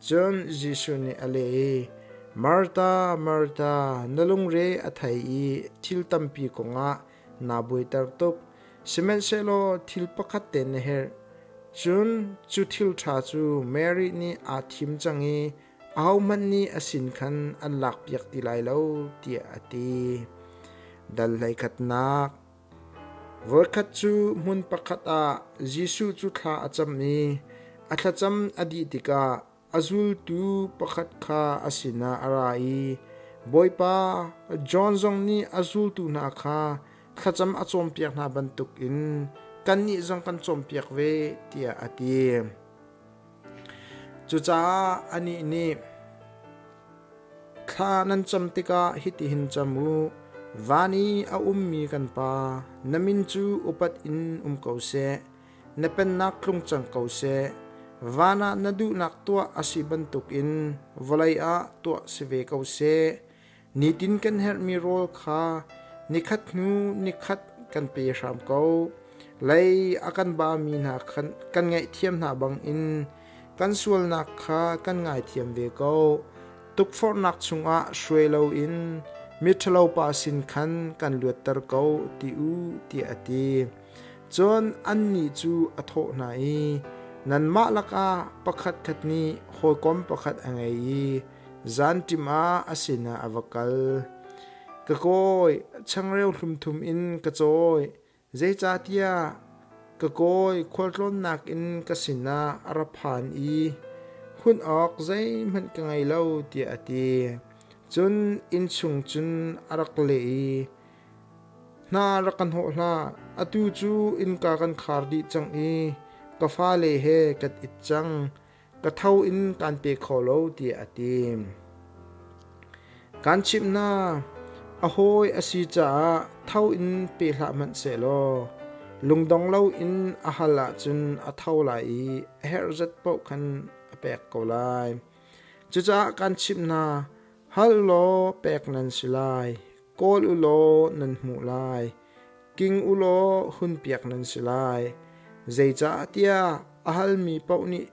Cun Jesuh nih a leh i, Martha, Martha, na lungre a thei i thil tampi kongah naa buaiter tuk. Sihmanhsehlaw thil pakhat te na herh. Cun cu thil ṭha cu Mary nih aa thim cang i ahohmanh nih a sin khan an lakpiak ti lai lo, tiah a ti. Dal hleikhatnak Voikhat cu hmun pakhat ah Jesuh cu thla a cam i a thlacam a dih tikah a zultu pakhat kha a sinah a ra i, Bawipa, John zong nih a zultu hna kha thlacam a cawnpiak hna bantukin kannih zong kan cawnpiak ve, tiah a ti. Cucaah anih nih, Thla nan cam tikah hitihin cam u: Van i a ummi kan Pa, na min cu upat in um ko seh. Na pennak tlung cang ko seh. Van ah na duhnak tuah a si bantukin vawlei ah tuah si ve ko seh. Nitin kan herhmi rawl kha nikhat hnu nikhat kan pe hram ko. Lei a kan bami hna khan kan ngaihthiam hna bangin kan sualnak kha kan ngaithiam ve ko. Tukforhnak chungah hruai loin miṭhalo pa sin khan kan luatter ko ti u tiah a ti. Cun annih cu a thawh hna i, Nanmah lakah pakhatkhat nih hawikom pakhat a ngei i zanṭim ah a sinah a va kal. Ka kawi, changreu hlum thum in ka cawi, zeicahtiah ka kawi khualtlawnnak in ka sinah a ra phan i hunh awk zeihmanh ka ngei lo, tiah a ti. Cun innchung cun a rak leh i, Hna rak kan hnawh hlah, atu cu innka kan khar dih cang i ka fale he kan it cang. Ka tho in kaan pe kho lo tiah a ti. Kaan chimh hna, a hawi a si caah tho in pe hlah hmanh sehlaw lungdong loin a hal ahcun a tho lai i a herh zat paoh khan a pek ko lai. Cucaah kaan chimh hna, hal law pek nan si lai, kawl u law nan hmuh lai, king u law hunpiak nan si lai. Zeicahtiah a halmi paoh nih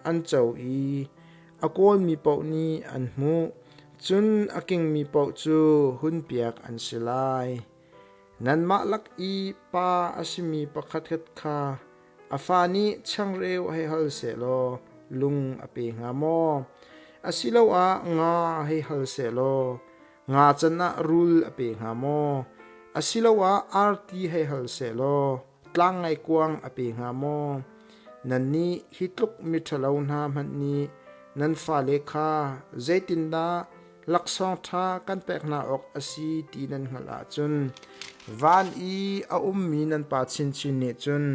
an co i a kawlmi paoh nih an hmuh, cun a kingmi paoh cu hunpiak an si lai. Nanmah lak i pa a simi pakhatkhat kha a fa nih changreu hei hal sehlaw lung a pe hnga maw? Asiloah nga hei hal sehlaw Nga can ah rul a pe hnga maw? Asiloah arti hei hal sehlaw tlang ngaikuang a pe hnga maw? Nannih hi tluk miṭhalo hna hmanh nih nan fale kha zeitindah laksawng ṭha kan pek hna awk a si ti nan hngalh ahcun van i a ummi nan Pa chinchin nih cun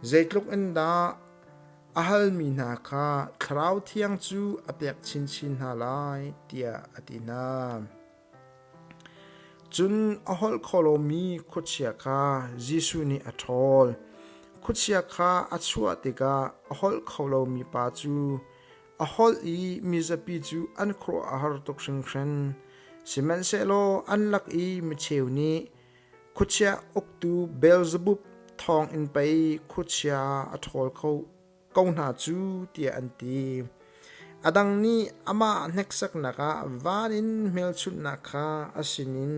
zeitluk in dah a halmi hna kha Thlarau Thiang cu a pek chinchin hna lai, tiah a ti hna. Cun a holh kho lomi khuachia kha Jesuh nih a ṭhawl. Khuachia kha a chuah tikah a holh kho lomi pa cu a holh i mizapi cu an khuaruah a har tuk hringhran. Sihmanhsehlaw an lak i micheu nih Khuachia uktu Beelzebub thawngin pei khuachia a ṭhawl kho ko hna cu tiah an ti. A dang nih amah hneksaknak ah van in hmelchunhnak kha a sinin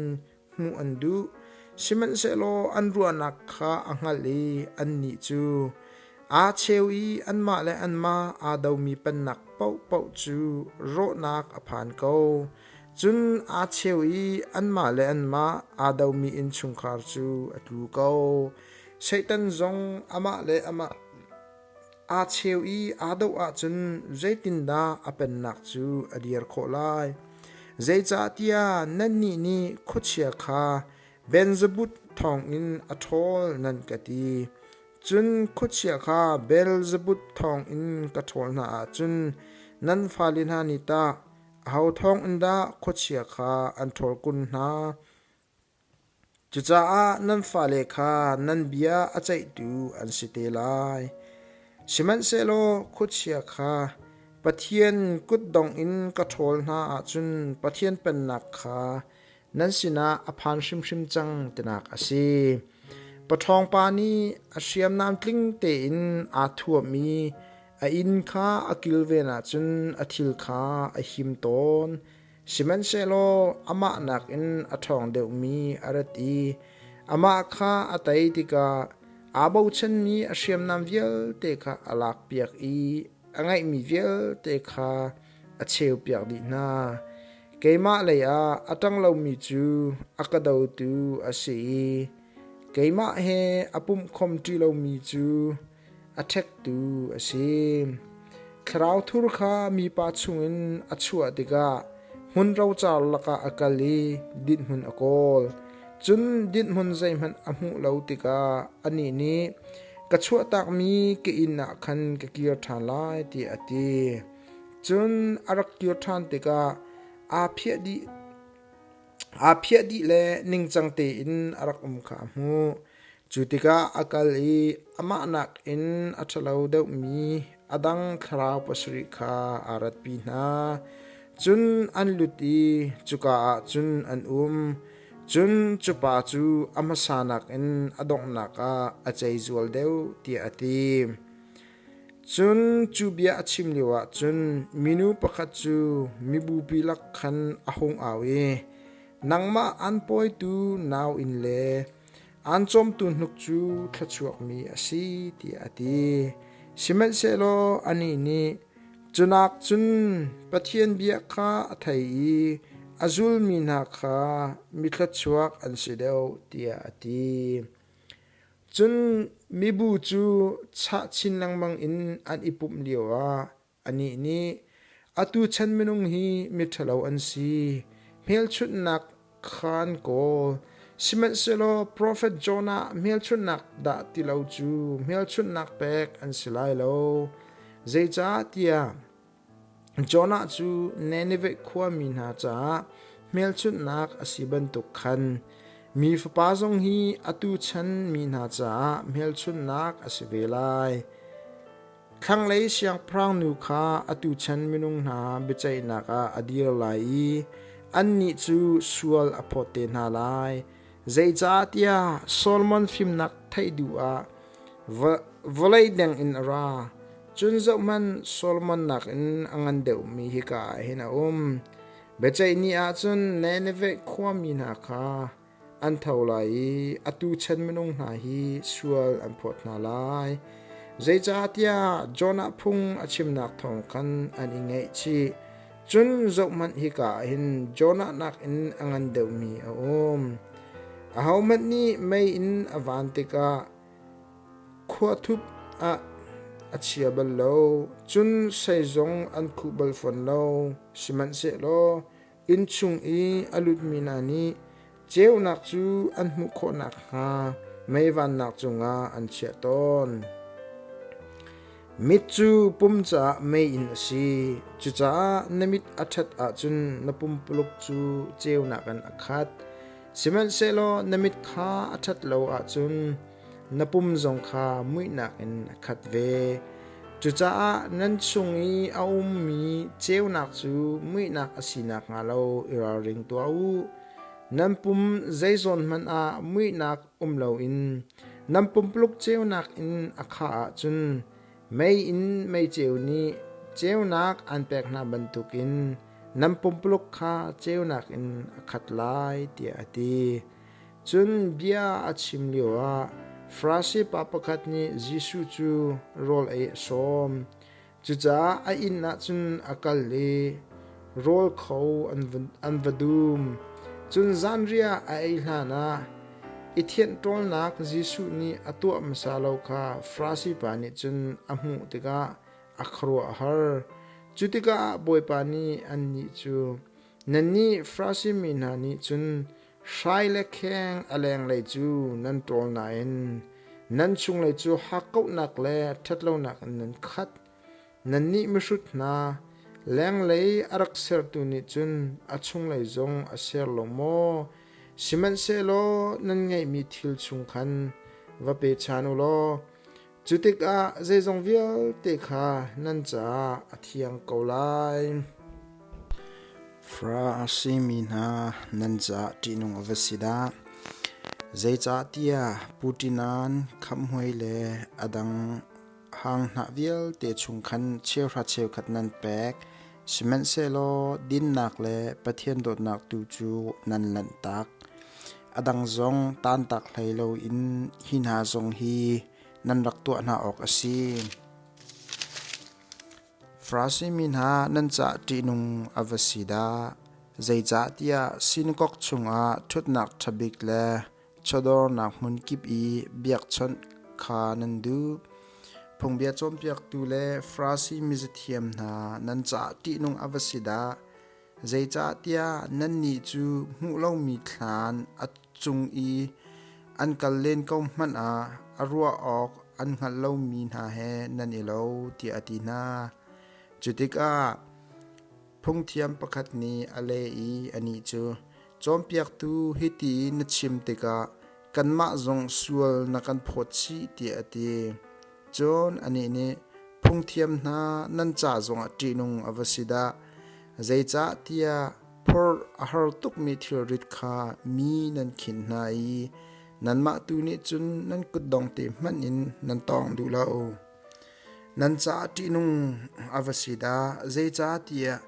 hmuh an duh. Sihmanhsehlaw an ruahnak kha a hngalh i annih cu aa cheu i anmah le anmah aa domi pennak paohpaoh cu rawhnak a phan ko. Cun aa cheu i anmah le anmah aa domi innchungkhar cu a tlu ko. Satan zong amah le amah aa cheu i aa doh ahcun zeitindah a pennak cu a dir khawh lai? Zeicahtiah nannih nih khuachia kha Beelzebub thawngin a ṭhawl nan ka ti. Cun khuachia kha Beelzebub thawngin ka ṭhawl hna ahcun nan fale hna nih tah Aho thawng in dah khuachia kha an ṭhawl kun hna? Cucaah nan fale kha nan bia a ceihtu an si te lai. Sihmanhsehlaw khuachia kha Pathian kutdong in ka ṭhawl hna ahcun Pathian pennak kha. nan sinah a phan hrimhrim cang tinak a si. Paṭhawngpa nih a hriamnam tling tein aa thuamh i a inn kha a kilven ahcun a thil kha a him tawn. Sihmanhsehlaw amah nakin a ṭhawng deuhmi a rat i amah kha a tei tikah aa bochanmi a hriamnam vialte kha a lakpiak i a ngeihmi vialte kha a cheupiak dih hna. Keimah lei ah a ṭang lomi cu a ka dotu a si i keimah he a pumhkhom ṭi lomi cu a ṭhektu a si. Thlarau thur kha mipa chungin a chuah tikah hmun rocar lakah a kal i dinhhmun a kawl. Cun dinhhmun zeihmanh a hmuh lo tikah anih nih, Ka chuahtakmi ka inn ah khan ka kir ṭhan lai, tiah a ti. Cun a rak kir ṭhan tikah aa phiah dih Aa phiah dih le ningcang tein a rak um kha a hmuh. Cu tikah a kal i amah nakin a ṭhalo deuhmi a dang thlarau pasarih kha aa ratpi hna. Cun an lut i cuka ah cun an um. Cun cu pa cu a hmasa nakin a donghnak ah a ceizual deuh tiah a ti. Cun cu bia a chim lioah cun minu pakhat cu mibupi lak khan a hung au i, Nangmah aan pawitu nauinn le aan cawmtu hnuk cu thluachuakmi a si, tiah a ti. Sihmanhsehlaw anih nih, Cu nak cun Pathian bia kha a thei i a zulmi hna kha mi thluachuak an si deuh, tiah a ti. Cun mibu cu chah chin lengmang in an i pumh lioah anih nih, Atu chan minung hi miṭhalo an si, hmelchunhnak kha an kawl. Sihmanhsehlaw profet Jonah hmelchunhnak dah ti lo cu hmelchunhnak pek an si lai lo. Zeicahtiah Jonah cu Nineveh khuami hna caah hmelchunhnak a si bantuk khan mi fapa zong hi atu chan mi hna caah hmelchunhnak a si ve lai. Thlanglei siangpahrang nu kha atu chan minung hna biaceihnak ah a dir lai i annih cu sual a phawt te hna lai. Zeicahtiah Solomon fimnak theih duh ah vawlei deng in a ra. Cun zohhmanh, Solomon nakin a ngan deuhmi hika ah hin a um. Biaceih ni ah cun Nineveh khuami hna kha an tho lai i atu chan minung hna hi sual an phawt hna lai. Zeicahtiah Jonah phung a chimnak thawng khan an i ngaihchih. Cun zohhmanh hika ah hin Jonah nakin a ngan deuhmi a um. Ahohmanh nih mei in a van tikah Khuathup ah a chia bal lo, cun sei zong an khuh bal fawn lo. Sihmanhsehlaw innchung i a lutmi hna nih ceunak cu an hmuh khawh nakhnga mei vannak cungah an chiah tawn. Mit cu pum caah meiinn a si, cucaah na mit a ṭhat ahcun na pumpuluk cu ceunak in a khat. Sihmanhsehlaw na mit kha a ṭhat lo ahcun na pum zong kha muihnak in a khat ve. Cucaah nan chung i a ummi ceunak cu muihnak a si nakhnga lo i ralring tuah u. Nan pum zeizawn hmanh ah muihnak um loin nan pumpuluk ceunak in a khah ahcun Mei in meiceu nih ceunak an pek hna bantukin nan pumpuluk kha ceunak in a khat lai tiah a ti. Cun bia a chim lioah Farasi pa pakhat nih Jesuh cu rawl ei a sawm. Cucaah a inn ah cun a kal i rawl kho an va dum. Cun zanriah a ei hlanah i thianh ṭawlnak Jesuh nih a tuah hmasa lo kha Farasi pa nih cun a hmuh tikah a khuaruah a har. Cu tikah Bawipa nih annih cu, Nannih Farasi mi hna nih cun hrai le kheng a lenglei cu nan ṭawl nain nan chunglei cu hakkauhnak le ṭhatlonak in nan khat. Nannih mihrut hna, lenglei a rak sertu nih cun a chunglei zong a ser lo maw? Sihmanhsehlaw nan ngeihmi thil chung khan va pe ṭhan u law cu tikah zeizong vialte kha nan caah a thiang ko lai. Farasi mi hna nan caah ṭihnung a va si dah! Zeicahtiah Putinan khamhmuai le a dang hang hnah vialte chung khan cheuhra cheukhat nan pek, sihmanhsehlaw dinnak le Pathian dawtnak tu cu nan lanhtak. A dang zong tantak hlei loin hi hna zong hi nan rak tuah hna awk a si. Farasi mi hna nan caah ṭihnung a va si dah! Zeicahtiah sinakok chungah ṭhutnak ṭha bik le chawdawrnak hmun kip i biakchawnh kha nan duh. Phungbia cawnpiaktu le Farasi mizathiam hna nan caah ṭihnung a va si dah! Zeicahtiah nannih cu hmuh lomi thlan a cung i an kal len ko hmanh ah a ruah awk an hngalh lomi hna he nan i lo, tiah a ti hna. Cu tikah phungthiam pakhat nih a leh i anih cu, Cawnpiaktu, hiti na chim tikah kanmah zong sual na kan phawt chih, tiah a ti. Cun anih nih, Phungthiam hna, nan ca zongah ṭihnung a va si dah! Zeicahtiah phorh a har tukmi thilrit kha mi nan khinh hna i nanmah tu nih cun nan kutdong te hmanh in nan tawng duh lo. Nan caah ṭihnung a va si dah! Zeicahtiah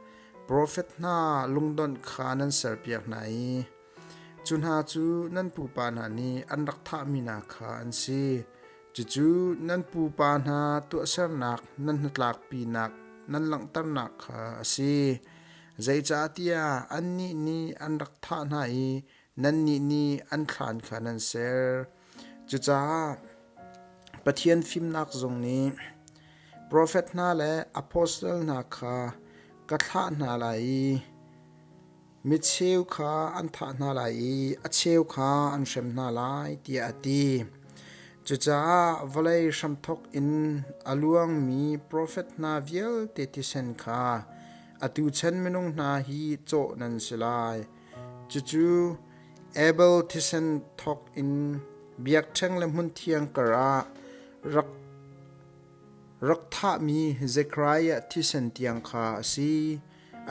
profet hna lungdonh kha nan serpiak hna i cu hna cu nan pupa hna nih an rak thahmi hna kha an si. Cucu nan pupa hna tuahsernak nan hnatlakpinak nan langhternak kha a si. Zeicahtiah annih nih an rak thah hna i nannih nih an thlan kha nan ser. Cucaah Pathian fimnak zong nih profet hna le apostle hna kha ka thlah hna lai i Mi cheu kha an thah hna lai i a cheu kha an hrem hna lai, tiah a ti. Cucaah vawlei hramthawk in a luangmi profet hna vialte thisen kha atu chan minung hna hi cawh nan si lai. Cucu Abel thisen thawk in biakṭheng le hmunthiang karah rak rak thahmi Zekhariah thisen tiang kha a si.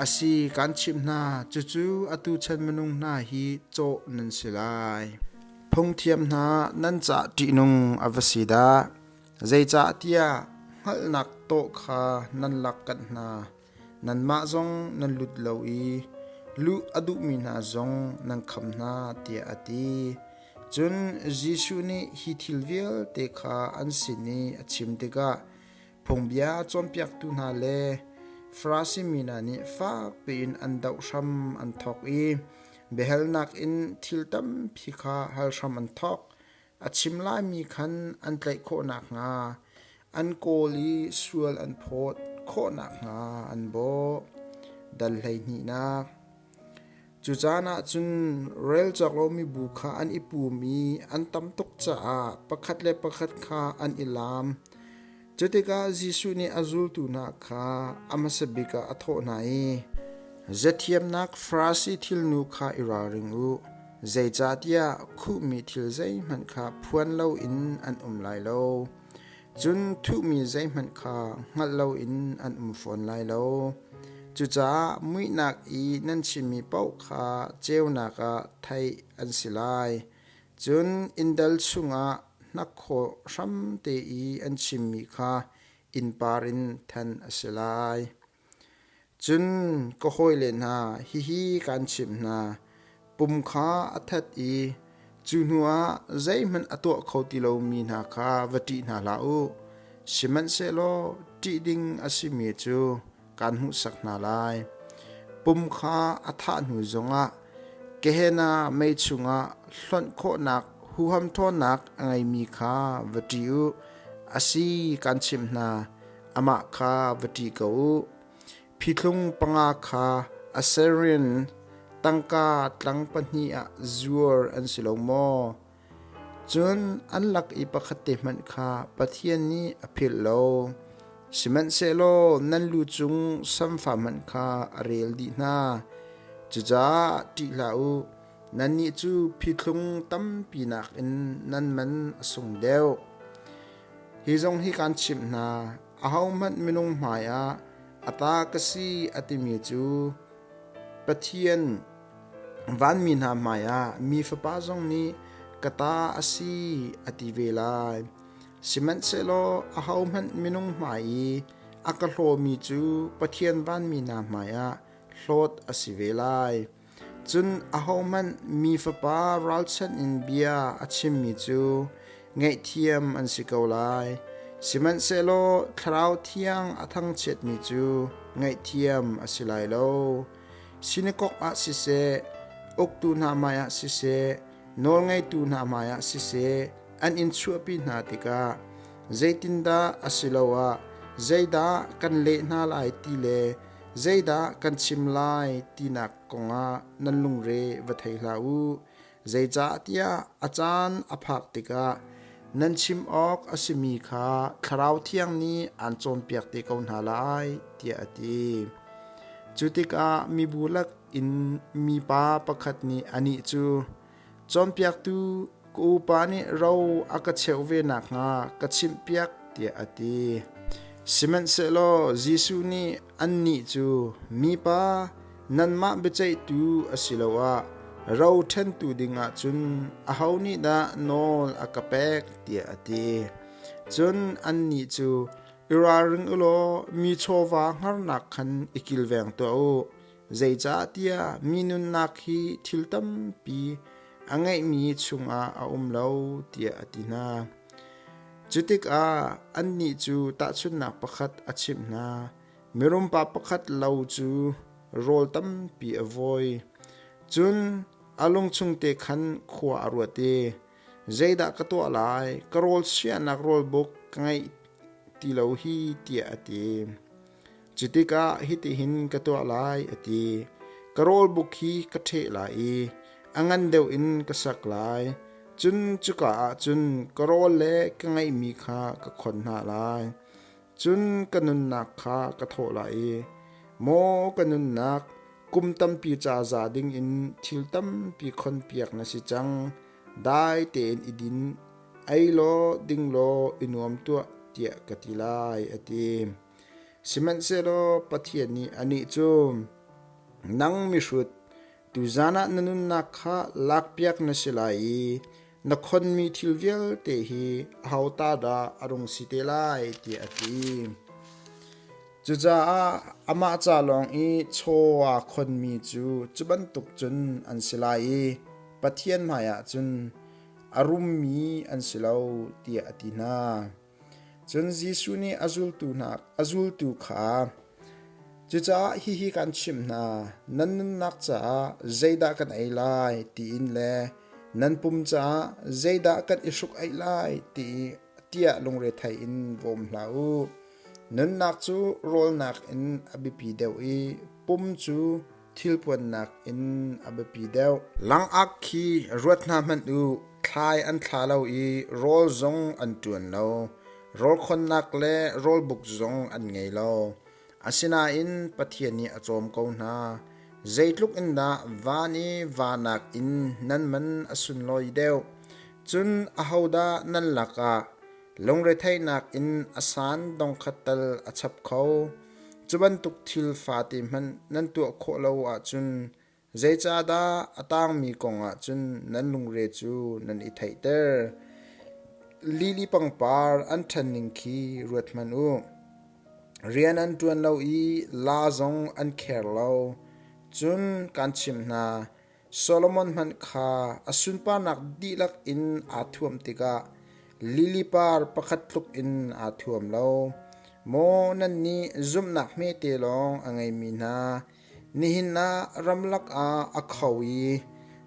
A si, kan chimh hna, cucu atu chan minung hna hi cawh nan si lai. Phungthiam hna, nan cah ṭihnung a va si dah! Zeicahtiah hngalhnak tawh kha nan lakkanh hna, nanmah zong nan lut lo i luh a duhmi hna zong nan kham hna, tiah a ti. Cun Jesuh nih hi thil vialte kha an sin i a chim tikah Phungbia cawnpiaktu hna le Farasi mi hna nih fak piin an doh hram an thawk i biahalnak in thil tampi kha hal hram an thawk. A chim laimi khan an tlaih khawh nakhnga an kawl i sual an phawt khawh nakhnga an bawh. Dal hleihnihnak. Cu caan ah cun rel cawk lomi bu kha an i pum i an tam tuk caah pakhat le pakhat kha an i laam. Cu tikah Jesuh nih a zultu hna kha a hmasa bik ah a thawh hna i, Zathiamnak Farasi thilnu kha i ralring u, zeicahtiah khuhmi thil zeihmanh kha phuan loin an um lai lo. Cun thuhmi zeihmanh kha hngalh loin an um fawn lai lo. Cucaah muihnak i nan chimmi paoh kha ceunak ah theih an si lai. Cun inndal chungah hnakhaw hramte i an chimmi kha innpar in thanh a si lai. Cun ka hawile hna, hihi kaan chimh hna: pum kha a that i cu hnuah zeihmanh a tuah kho ti lomi hna kha va ṭih hna hlah u. Sihmanhsehlaw ṭih ding a simi cu kaan hmuhsak hna lai. Pum kha a thah hnu zongah Gehenna mei chungah hlonh khawhnak huham ṭhawnnak a ngeimi kha va ṭih u. Asi, kaan chimh hna, amah kha va ṭih ko u. Pithlung panga kha Assyrian tangka tlang pahnih ah zuar an si lo maw? Cun an lak i pakhat te hmanh kha Pathian nih a philh lo. Sihmanhsehlaw nan lu cung samfa hmanh kha a rel dih hna. Cucaah ṭih hlah u, nannih cu pithlung tampi nakin nan man a sung deuh. Hi zong hi kaan chimh hna, ahohmanh minung hmaiah a ta ka si a timi cu. Pathian vanmi hna hmaiah mi Fapa zong nih ka ta a si a ti ve lai. Sihmanhsehlaw ahohmanh minung hmai i a ka hlawmi cu Pathian vanmi hna hmaiah hlawt a si ve lai. Cun ahohmanh mi Fapa ralchanh in bia a chimmi cu ngaihthiam an si ko lai. Sihmanhsehlaw Thlarau Thiang a thangchiatmi cu ngaihthiam a si lai lo. Sinakok ah siseh, uktu hna hmaiah siseh, nawlngeitu hna hmaiah siseh, an in chuahpi hna tikah zeitindah asiloah zeidah kan leh hna lai ti le zeidah kan chim lai tinak kongah nan lungre va thei hlah u. Zeicahtiah a caan a phak tikah nan chim awk a simi kha Thlarau Thiang nih aan cawnpiak te ko hna lai, tiah a ti. Cu tikah mibu lak in mipa pakhat nih anih cu, Cawnpiaktu, ka upa nih ro a ka cheuh ve nakhnga ka chimhpiak, tiah a ti. Sihmanhsehlaw Jesuh nih annih cu, Mipa, nanmah biaceihtu asiloah ro ṭhentu dingah cun aho nih dah nawl a ka pek, tiah a ti. Cun annih cu, I ralring u law mi chawva hngarnak khan i kilveng tuah u. Zeicahtiah mi nunnak hi thil tampi a ngeihmi chungah a um lo, tiah a ti hna. Cu tikah annih cu tahchunhnak pakhat a chimh hna. Mirum pa pakhat lo cu rawl tampi a vawi. Cun a lung chungte khan khua a ruat i, Zeidah ka tuah lai? Ka rawl chiahnak rawlbuk ka ngeih ti lo hi, tiah a ti. Cu tikah hitihin ka tuah lai, a ti. Ka rawlbuk hi ka ṭheh lai i a ngan deuh in ka sak lai. Cun cuka ah cun ka rawl le ka ngeihmi kha ka khon hna lai. Cun ka nunnak kha ka thawh lai i, Maw ka nunnak, kum tampi ca za dingin thil tampi khonpiak na si cang. Dai tein i din, ei law ding law i nuam tuah, tiah ka ti lai, a ti. Sihmanhsehlaw Pathian nih anih cu, Nang mihrut, tuzan ah na nunnak kha lakpiak na si lai i na khonmi thil vialte hi aho ta dah a rung si te lai, tiah a ti. Cucaah amah ca lawng i chaw aa khonmi cu cu bantuk cun an si lai i Pathian hmaiah cun a rummi an si lo, tiah a ti hna. Cun Jesuh nih a zultu hna a zultu kha, Cucaah hihi kaan chimh hna, nan nunnak caah zeidah kan ei lai tiin le nan pum caah zeidah kan i hruk-aih lai ti tiah lungrethei in bawm hlah u. Nunnak cu rawl nakin a biapi deuh i pum cu thilpuan nakin a biapi deuh. Langak khi ruat hna hmanh u, thlai an thla lo i rawl zong an ṭuan lo. Rawl khonnak le rawlbuk zong an ngei lo. Asinain Pathian nih a cawm ko hna. Zeitluk in dah van i va nakin nan man a sunlawi deuh. Cun ahodah nan lakah lungretheihnak in a san dongkhat tal a chap kho? Cu bantuk thil fate hmanh nan tuah khawh lo ahcun zeicahdah a tangmi kong ah cun nan lungre cu nan i theihter? Lili pangpar an ṭhanning khi ruat hmanh u. Rian an ṭuan lo i la zong an kher lo. Cun kaan chimh hna, Solomon hmanh kha a sunparnak dihlak in aa thuamh tikah lili par pakhat tluk in aa thuam lo. Maw nannih zumhnak hmete lawng a ngeimi hna, nihin ah ramlak ah a kho i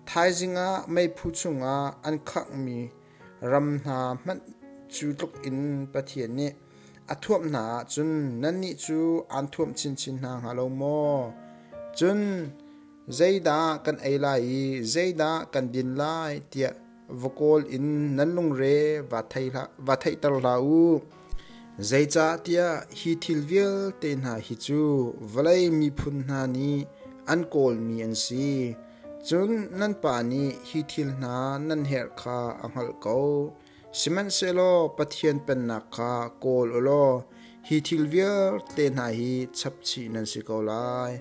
thaizing ah meiphu chungah an khanghmi ram hna hmanh cu tluk in Pathian nih a thuamh hna ahcun nannih cu aan thuamh chinchin hna hnga lo maw? Cun zeidah kan ei lai i zeidah kan din lai tiah va kawl in nan lungre va theihter hlah u. Zeicahtiah hi thil vialte hna hi cu vawlei miphun hna nih an kawlmi an si. Cun nan Pa nih hi thil hna nan herh kha a hngalh ko. Sihmanhsehlaw Pathian Pennak kha kawl u law hi thil vialte hna hi chapchih nan si ko lai.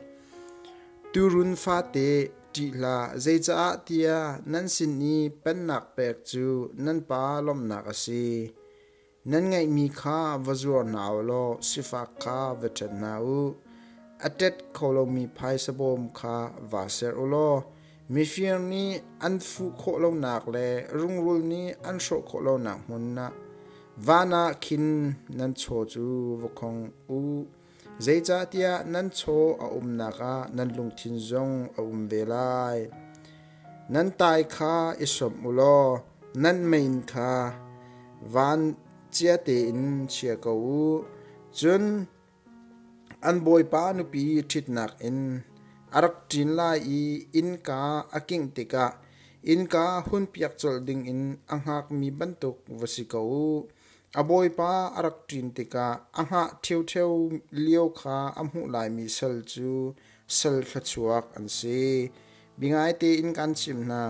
Tuurun fate ṭih hlah, zeicaah tiah nan sin i pennak pek cu nan Pa lawmhnak a si. Nan ngeihmi kha va zuar hna u law sifak kha va ṭhen hna u. A ṭet kho lomi phaisa bawm kha vaa ser u law mifir nih an fuh khawh lonak le rungrul nih an hrawh khawh lonak hmun ah van ah khin nan chaw cu va khong u. Zeicahtiah nan chaw a umnak ah nan lungthin zong a um ve lai. Nan tai kha i sawmh u law nan meiinn kha van cia tein chia ko u. Cun an bawipa nupi ṭhitnak in a rak ṭin lai i innka a kingh tikah innka hunpiak colh dingin a hngakmi bantuk va si ko u. A bawipa a rak ṭin tikah a hngah ṭhiuṭheo lio kha a hmuh laimi sal cu sal thluachuak an si. Biangai tein kan chimh hna,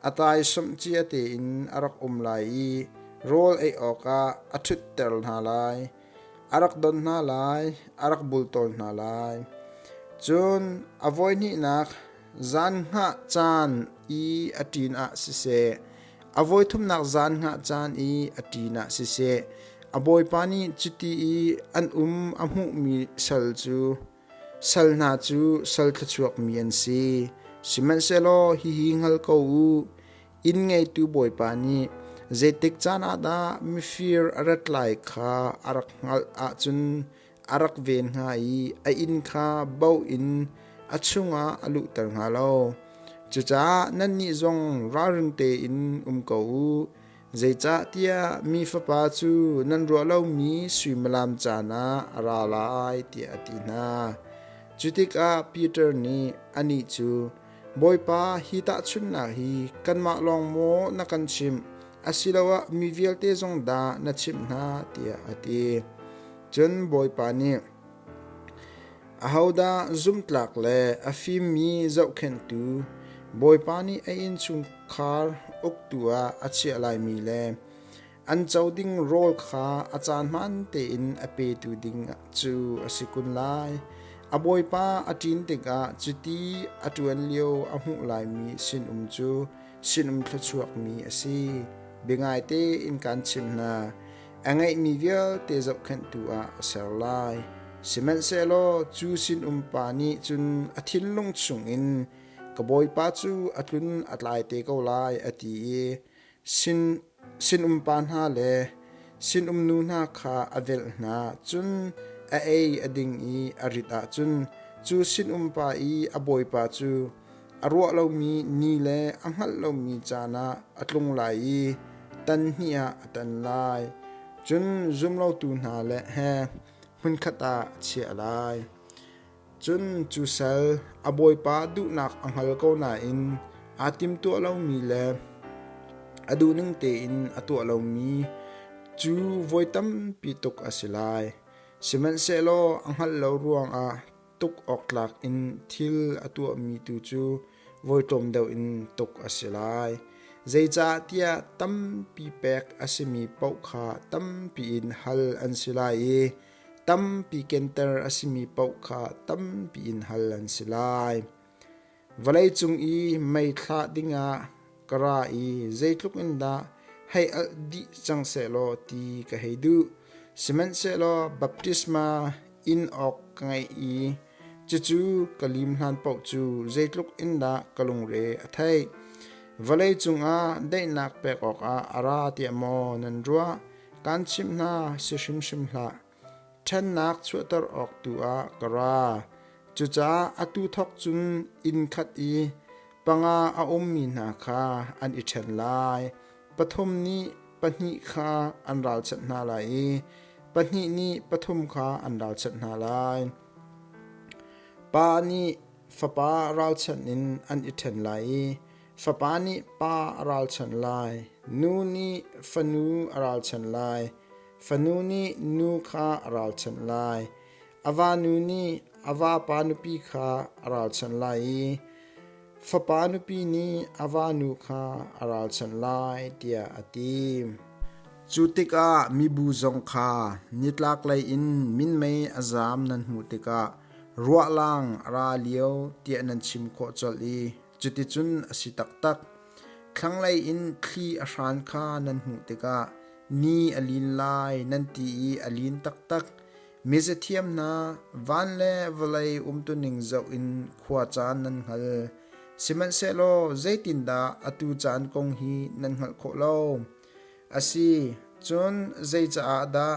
a taisawmh cia tein a rak um lai i rawl ei awkah a ṭhutter hna lai, a rak don hna lai, a rak bultawl hna lai. Cun a voihnihnak zan hngah caan i a ṭin ah siseh, A voithumnak zan hngah caan i a ṭin ah siseh, a bawipa nih cuti i an um a hmuhmi sal cu sal hna cu sal thluachuakmi an si. Sihmanhsehlaw hihi hngal ko u, inn ngeitu bawipa nih zeitik caan ah dah mifir a rat lai kha a rak hngalh ahcun a rak ven hnga i a inn kha bo in a chungah a luhter hnga lo. Cucaah nannih zong ralring tein um ko u, zeicahtiah mi Fapa cu nan ruah lomi suimilam caan ah a ra lai, tiah a ti hna. Cu tikah Peter nih anih cu, Bawipa, hi tahchunhnak hi kanmah lawng maw na kan chimh, asiloah mi vialte zong dah na chimh hna? tiah a ti. Cun Bawipa nih, Ahodah zumhtlak le a fimmi zohkhenhtu, Bawipa nih a innchungkhar uktu ah a chiah laimi le an co ding rawl kha a caan hmaan tein a petu ding cu a si kun lai. A bawipa a ṭin tikah cuti a ṭuan lio a hmuh laimi sinum cu sinum thluachuakmi a si. Biangai tein kaan chimh hna, a ngeihmi vialte zohkhenhtu ah a ser lai. Sihmanhsehlaw cu sinum pa nih cun a thinlung chungin ka bawipa cu a tlun a tlai te ko lai a ti i sin sinum pa hna le sinum nu hna kha a velh hna. Cun a ei a ding i a rit ahcun cu sinum pa i a bawipa cu a ruah lomi ni le a hngalh lomi caan ah a tlung lai i tan hnih ah a tan lai. Cun zumlotu hna le he hmunkhat ah a chiah lai. Cun cu sal a bawipa duhnak a hngal ko nain aa timtuah lomi le a duhning tein a tuah lomi cu voi tampi tuk a si lai. Sihmanhsehlaw a hngalh lo ruangah tuk awk tlak in thil a tuahmi tu cu voi tlawm deuh in tuk a si lai. Zeicahtiah tampi pek a simi paoh kha tampi in hal an si lai i tampi kenter a simi paoh kha tampi in hal an si lai. Vawleicung i mei thlah dingah ka ra i zeitluk in dah hei alh dih cang sehlaw ti ka hei duh. Sihmanhsehlaw baptisma in awk ka ngeih i cucu ka lim hlan paoh cu zeitluk in dah ka lungre a theih. Vawlei cungah daihnak pek awkah a ra tiah maw nan ruah? Kan chimh hna, si hrimhrim hlah. Ṭhennak chuahter awk tu ah ka ra. Cucaah atu thawk cun inn khat i panga a ummi hna kha an i ṭhen lai. Pathum nih pahnih kha an ralchanh hna lai i pahnih nih pathum kha an ralchanh hna lai. Pa nih fapa ralchanh in an i ṭhen lai i fapa nih pa a ralchanh lai, nu nih fanu a ralchanh lai, fanu nih nu kha a ralchanh lai. A vanu nih a vapa nupi kha a ralchanh lai i fapa nupi nih a vanu kha a ralchanh lai, tiah a ti. Cu tikah mibu zong kha nitlaklei in minmei a zaam nan hmuh tikah. Ruahlang a ra lio tiah nan chim khawh colh i cuticun a si taktak. Thlanglei in thli a hran kha nan hmuh tikah ni a lin lai nan ti i a lin taktak. Mizathiam hna, van le vawlei umtuning zoh in khua caan nan hngal. Sihmanhsehlaw zeitindah atu caan kong hi nan hngalh khawh lo? A si, cun zei caah dah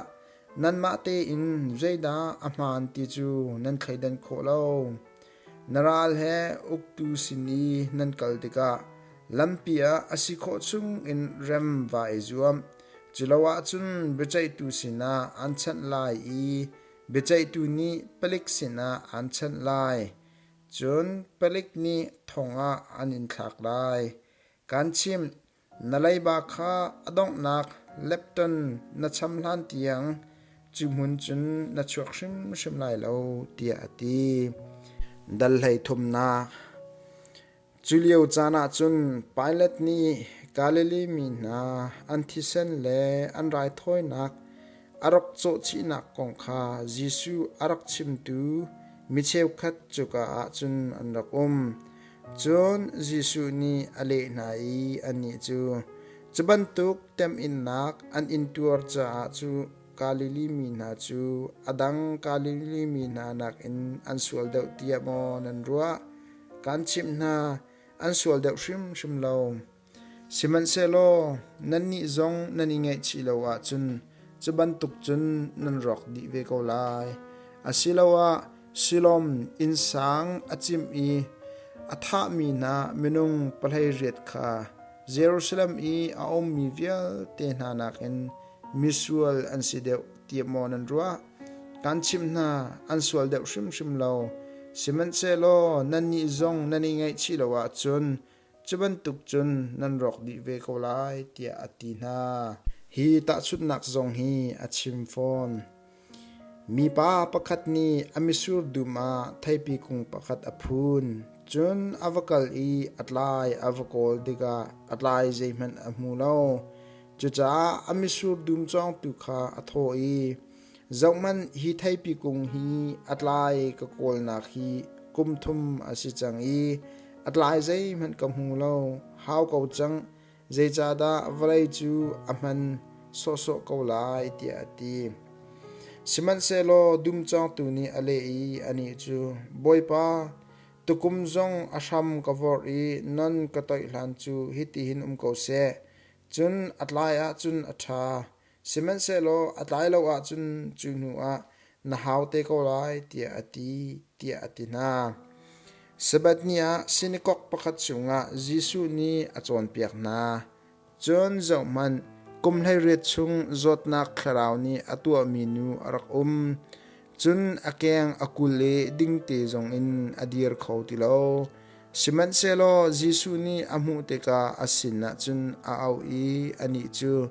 nanmah tein zeidah a hmaan ti cu nan thleidan khawh lo? Na ral he uktu sin i nan kal tikah lampi ah a si khawh chung in rem va i zuam. Culo ahcun biaceihtu sinah aan chanh lai i biaceihtu nih palik sinah aan chanh lai. Cun palik nih thong ah an in thlak lai. Kaan chimh, Na leiba kha a donghnak lepton na cham hlan tiang cu hmun cun na chuak hrimhrim lai lo, tiah a ti. Dal hlei thumnak Cu lio caan ah cun Pilat nih Galilee mi hna an thisen le an raithawinak a rak cawhchihnak kong kha Jesuh a rak chimtu mi cheukhat cuka ah cun an rak um. Cun Jesuh nih a leh hna i annih cu, Cu bantuk temhinnak an intuar caah cu Galilee mi hna cu a dang Galilee mi hna nakin an sual deuh tiah maw nan ruah? Kaan chimh hna, an sual deuh hrimhrim lo. Sihmanhsehlaw nannih zong nan i ngaihchih lo ahcun cu bantuk cun nan rawk dih ve ko lai. Asiloah Siloam innsang a cimh i a thahmi hna minung pahleiriat kha Jerusalem i a ummi vialte hna nakin misual an si deuh tiah maw nan ruah? Kan chimh hna, an sual deuh hrimhrim lo. Sihmanhsehlaw nannih zong nan i ngaihchih lo ahcun Cu bantuk cun nan rawk dih ve ko lai, tiah a ti hna. Hi tahchunhnak zong hi a chim fawn. Mipa pakhat nih a mitsur dum ah theipi kung pakhat a phun. Cun a va kal i a tlai a va kawl tikah a tlai zeihmanh a hmu lo. Cucaah a mitsur dum cawngtu kha a thawh i, Zohhmanh, hi theipi kung hi a tlai ka kawlnak hi kum thum a si cang i a tlai zeihmanh ka hmu lo. Hau ko cang, zeicahdah vawlei cu a hman sawhsawh ko lai, tiah a ti. Sihmanhsehlaw dum cawngtu nih a leh i anih cu, Bawipa, tukum zong a hram ka vorh i non ka toih hlan cu hitihin um ko seh. Cun a tlai ahcun a ṭha, Sihmanhsehlaw a tlai lo ahcun cu hnuah na hau te ko lai, tiah a ti, tiah a ti hna. Sabbath ni ah sinakok pakhat chungah Jesuh nih a cawnpiak hna. Cun zohhmanh, kum 18 chung zawtnak thlarau nih a tuahmi nu a rak um. Cun a keng a kul i dingte zongin a dir kho ti lo. Sihmanhsehlaw Jesuh nih a hmuh tikah a sinah cun a auh i anih cu,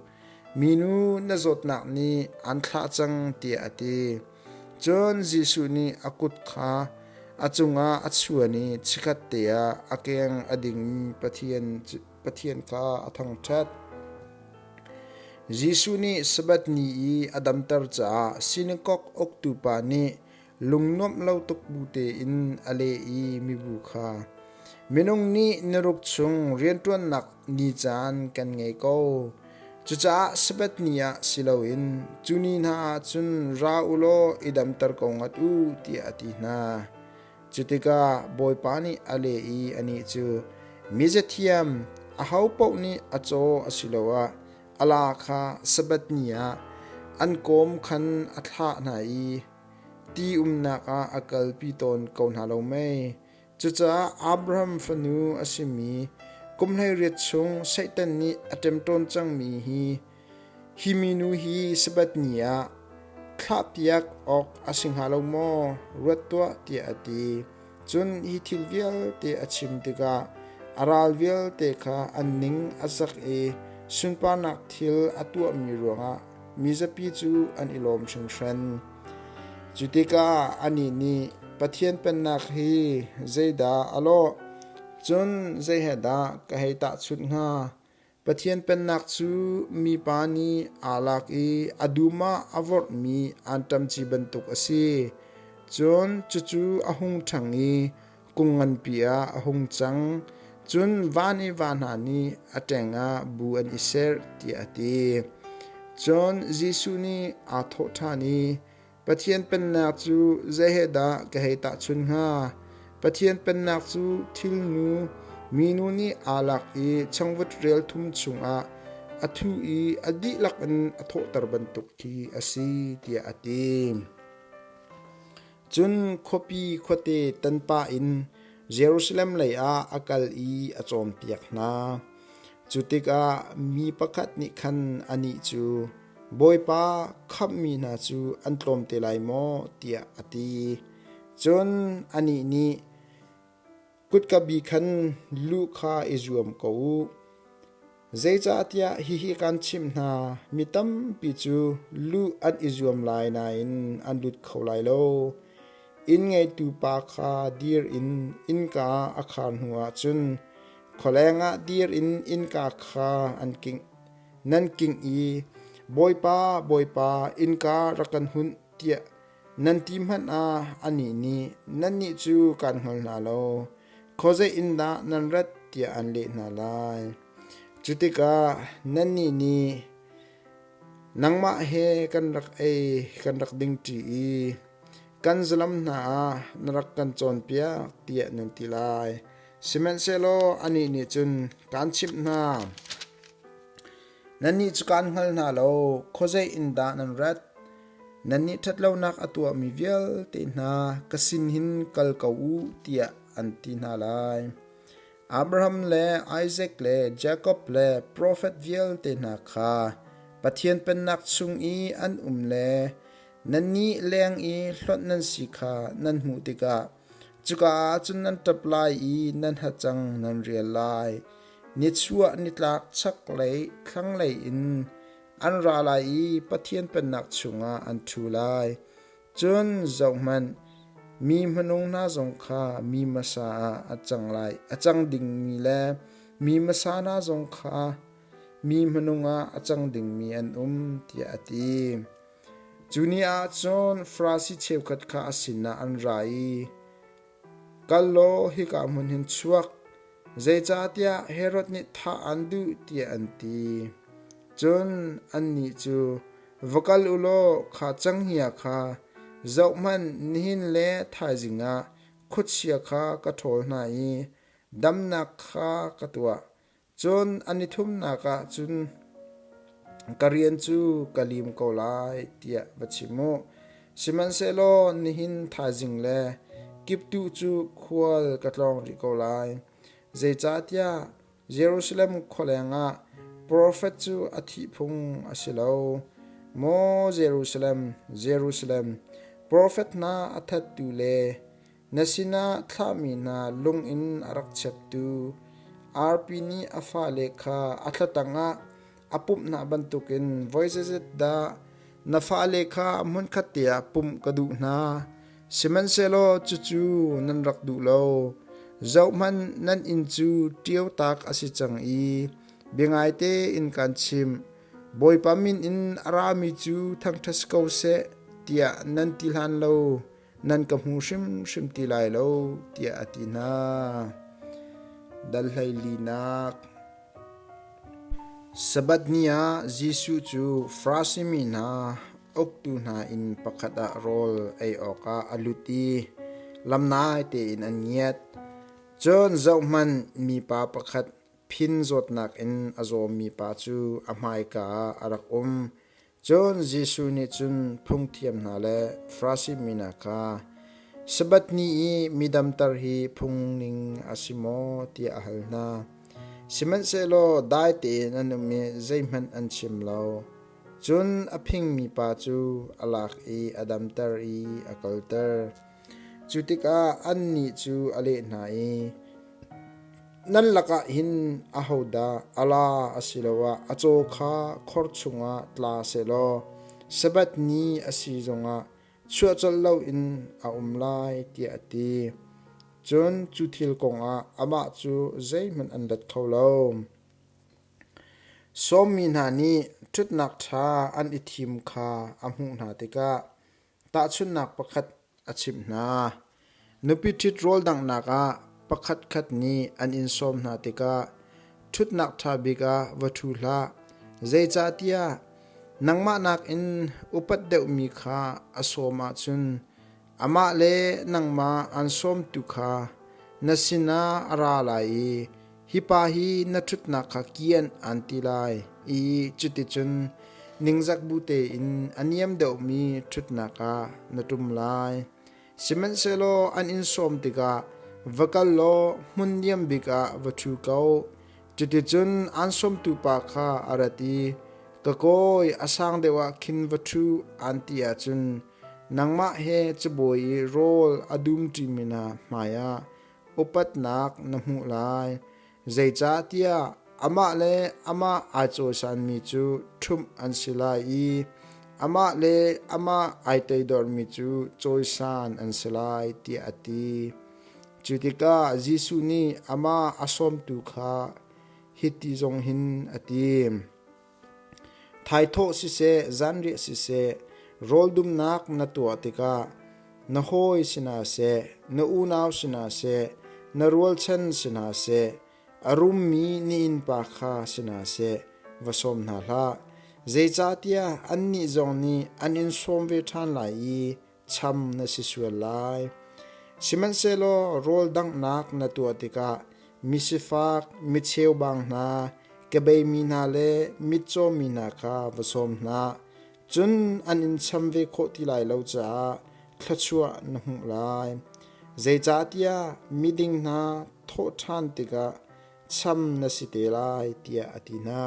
Minu na zawtnak nih aan thlah cang tiah a ti. Cun Jesuh nih a kut kha a cungah a chuan i chikkhat te ah a keng a dingmi Pathian, Pathian kha a thangṭhat. Jesuh nih Sabbath ni i a damter caah sinakok uktu pa nih lungnuamh lo tuk bu tein a leh i mibu kha minung nih niruk chung rianṭuannak ni caan kan ngei ko. Cucaah Sabbath ni ah si loin cu ni hna ah cun ra u law i damter ko ngat u tiah a ti hna. Cutikah Bawipa nih a leh i anih cu mizathiam ahopaoh nih a caw asiloah a laa kha Sabbath ni ah an kawm khan a thlah hna i ti umnak ah a kalpi tawn ko hna lo mei? Cucaah Abraham fanu a simi kum 18 chung Satan nih a ṭemṭawn cangmi hi hi minu hi Sabbath ni ah thlahpiak awk a si hnga lo maw? Ruat tuah tiah a ti. Cun hi thil vialte a chim tikah a ral vialte kha an ning a zak i sunparnak thil a tuahmi ruangah mizapi cu an i lawm hringhran. Cu tikah anih nih Pathian Pennak hi zeidah a lawh? Cun zei he dah ka hei tahchunh hnga? Pathian Pennak cu mipa nih aa lak i a dum ah a vorhmi anṭamci bantuk a si. Cun cucu a hung ṭhang i kung nganpi ah a hung cang. Cun van i va hna nih a ṭeng ah bu an i serh, tiah a ti. Cun Jesuh nih aa thawh ṭhan i, Pathian Pennak cu zei he dah ka hei tahchunh hnga? Pathian Pennak cu thilnu minu nih aa lak i changvut rel thum chungah a thuh i a dihlak in a thawhter bantuk khi a si, tiah a ti. Cun khuapi khuate tanpah in Jerusalem lei ah a kal i a cawnpiak hna. Cu tikah mi pakhat nih khan anih cu, Bawipa, khamhmi hna cu an tlawm te lai maw? tiah a ti. Cun anih nih, Kutka bi khan luh kha i zuam ko u. Zeicahtiah hihi kaan chimh hna, mi tampi cu luh an i zuam lai nain an lut kho lai lo. Inn ngeitu pa kha dir in innka a khar hnuah cun khualeng ah dir in innka kha an kingh. Nan kingh i, Bawipa, Bawipa, innka rak kan hunh, tiah Nan ti hmanh ah anih nih, Nannih cu kaan hngal hna lo. Khuazei in dah nan rat tiah an leh hna lai. Cu tikah nannih nih, Nangmah he kan rak ei, kan rak dingṭi i kan zalam hna ah na rak kan cawnpiak tiah nan ti lai. Sihmanhsehlaw anih nih cun, Kaan chimh hna, Nannih cu kaan hngal hna lo, khuazei in dah nan rat? Nannih ṭhatlonak a tuahmi vialte hna ka sin hin kal ko u tiah an ti hna lai. Abraham le Isaac le Jakob le profet vialte hna kha Pathian Pennak chung i an um le nannih leng i hlonh nan si kha nan hmuh tikah cuka ah cun nan ṭap lai i nan hacang nan rial lai. Nichuah nitlak chaklei thlanglei in an ra lai i Pathian Pennak chungah an ṭhu lai. Cun zohhmanh, mi hmanung hna zong kha mi hmasa ah a cang lai, a cang dingmi le mi hmasa hna zong kha mi hmanung ah a cang dingmi an um, tiah a ti. Cu ni ah cun Farasi cheukhat kha a sinah an ra i, Kal law hika hmun hin chuak, zeicahtiah Herod nih thah aan duh tiah an ti. Cun annih cu, Va kal u law kha cenghngia kha zohhmanh nihin le thaizing ah khuachia kha ka ṭhawl hna i damnak kha ka tuah. Cun an i thumnak ah cun ka rian cu ka lim ko lai tiah va chim u. Sihmanhsehlaw nihin thaizing le kiptuh cu khual ka tlawng rih ko lai. Zeicahtiah Jerusalem khualeng ah profet cu a thih phung a si lo. Maw Jerusalem, Jerusalem, profet hna a thattu le Na sinah thlahmi hna lung in a rak cheptu arpi nih a fale kha a thlatang ah a pumh hna bantukin voi zeizat dah na fale kha hmunkhat te ah pumh ka duh hna. Sihmanhsehlaw cucu nan rak duh lo. Zohhmanh, nan inn cu ṭiotak a si cang i biangaite in kaan chimh, Bawipa min in a rami cu thangṭhat si ko seh, tiah nan ti hlan lo nan ka hmu hrimhrim ti lai lo tiah a ti hna. Dal hleilinak Sabbath ni ah Jesuh cu Farasi mi hna uktu hna inn pakhat ah rawl ei awkah a lut i lamnai tein an ngiat. Cun zohhmanh, mipa pakhat phin zawtnak in a zawmi pa cu a hmaika ah a rak um. Cun Jesuh nih cun phungthiam hna le Farasi mi hna kha, Sabbath ni i mi damter hi phung ning a si maw? tiah a hal hna. Sihmanhsehlaw dai tein an um i zeihmanh an chim lo. Cun a phingmi pa cu a lak i a damter i a kalter. Cu tikah annih cu a leh hna i, Nan lakah hin ahodah a la asiloah a caw kha khor chungah tla sehlaw Sabbath ni a si zongah chuah colh loin a um lai, tiah a ti. Cun cu thil kongah amah cu zeihmanh an let kho lo. Sawmmi hna nih ṭhutnak ṭha an i thim kha a hmuh hna tikah tahchunhnak pakhat. a chimh hna. Nupi ṭhit rawl danghnak ah pakhatkhat nih an in sawm hna tikah ṭhutnak ṭha bik ah va ṭhu hlah. Zeicahtiah nangmah nakin upat deuhmi kha a sawm ahcun amah le nangmah an sawmtu kha na sinah a ra lai i hi pa hi na ṭhutnak kha kian aan ti lai i cuticun ningzak bu tein a niam deuhmi ṭhutnak ah na ṭum lai. Sihmanhsehlaw an in sawm tikah va kal law hmun niam bik ah va ṭhu ko. Cuticun aan sawmtu pa kha a rat i, Ka kawi, a sang deuh ah khin va ṭhu, aan ti ahcun nangmah he cabuai i rawl a dumṭimi hna hmaiah upatnak na hmuh lai. Zeicahtiah amah le amah ai cawisanmi cu ṭhumh an si lai i amah le amah ai toidormi cu cawisan an si lai, tiah a ti. Cu tikah Jesuh nih amah a sawmtu kha hiti zong hin a ti. Thaithawh siseh, zanriah siseh, rawldumnak na tuah tikah na hawi si hna seh, na unau si hna seh, na rualchan si hna seh, a rummi na innpa kha si hna seh, va sawm hna hlah. Zeicahtiah annih zong nih an in sawm ve ṭhan lai i cham na si sual lai. Sihmanhsehlaw rawl danghnak na tuah tikah misifak, micheubang hna, kebeimi hna le mitcawmi hna kha va sawm hna. Cun an in cham ve khawh ti lai lo caah thluachuah na hmuh lai. Zeicahtiah miding hna thawh ṭhan tikah cham na si te lai, tiah a ti hna.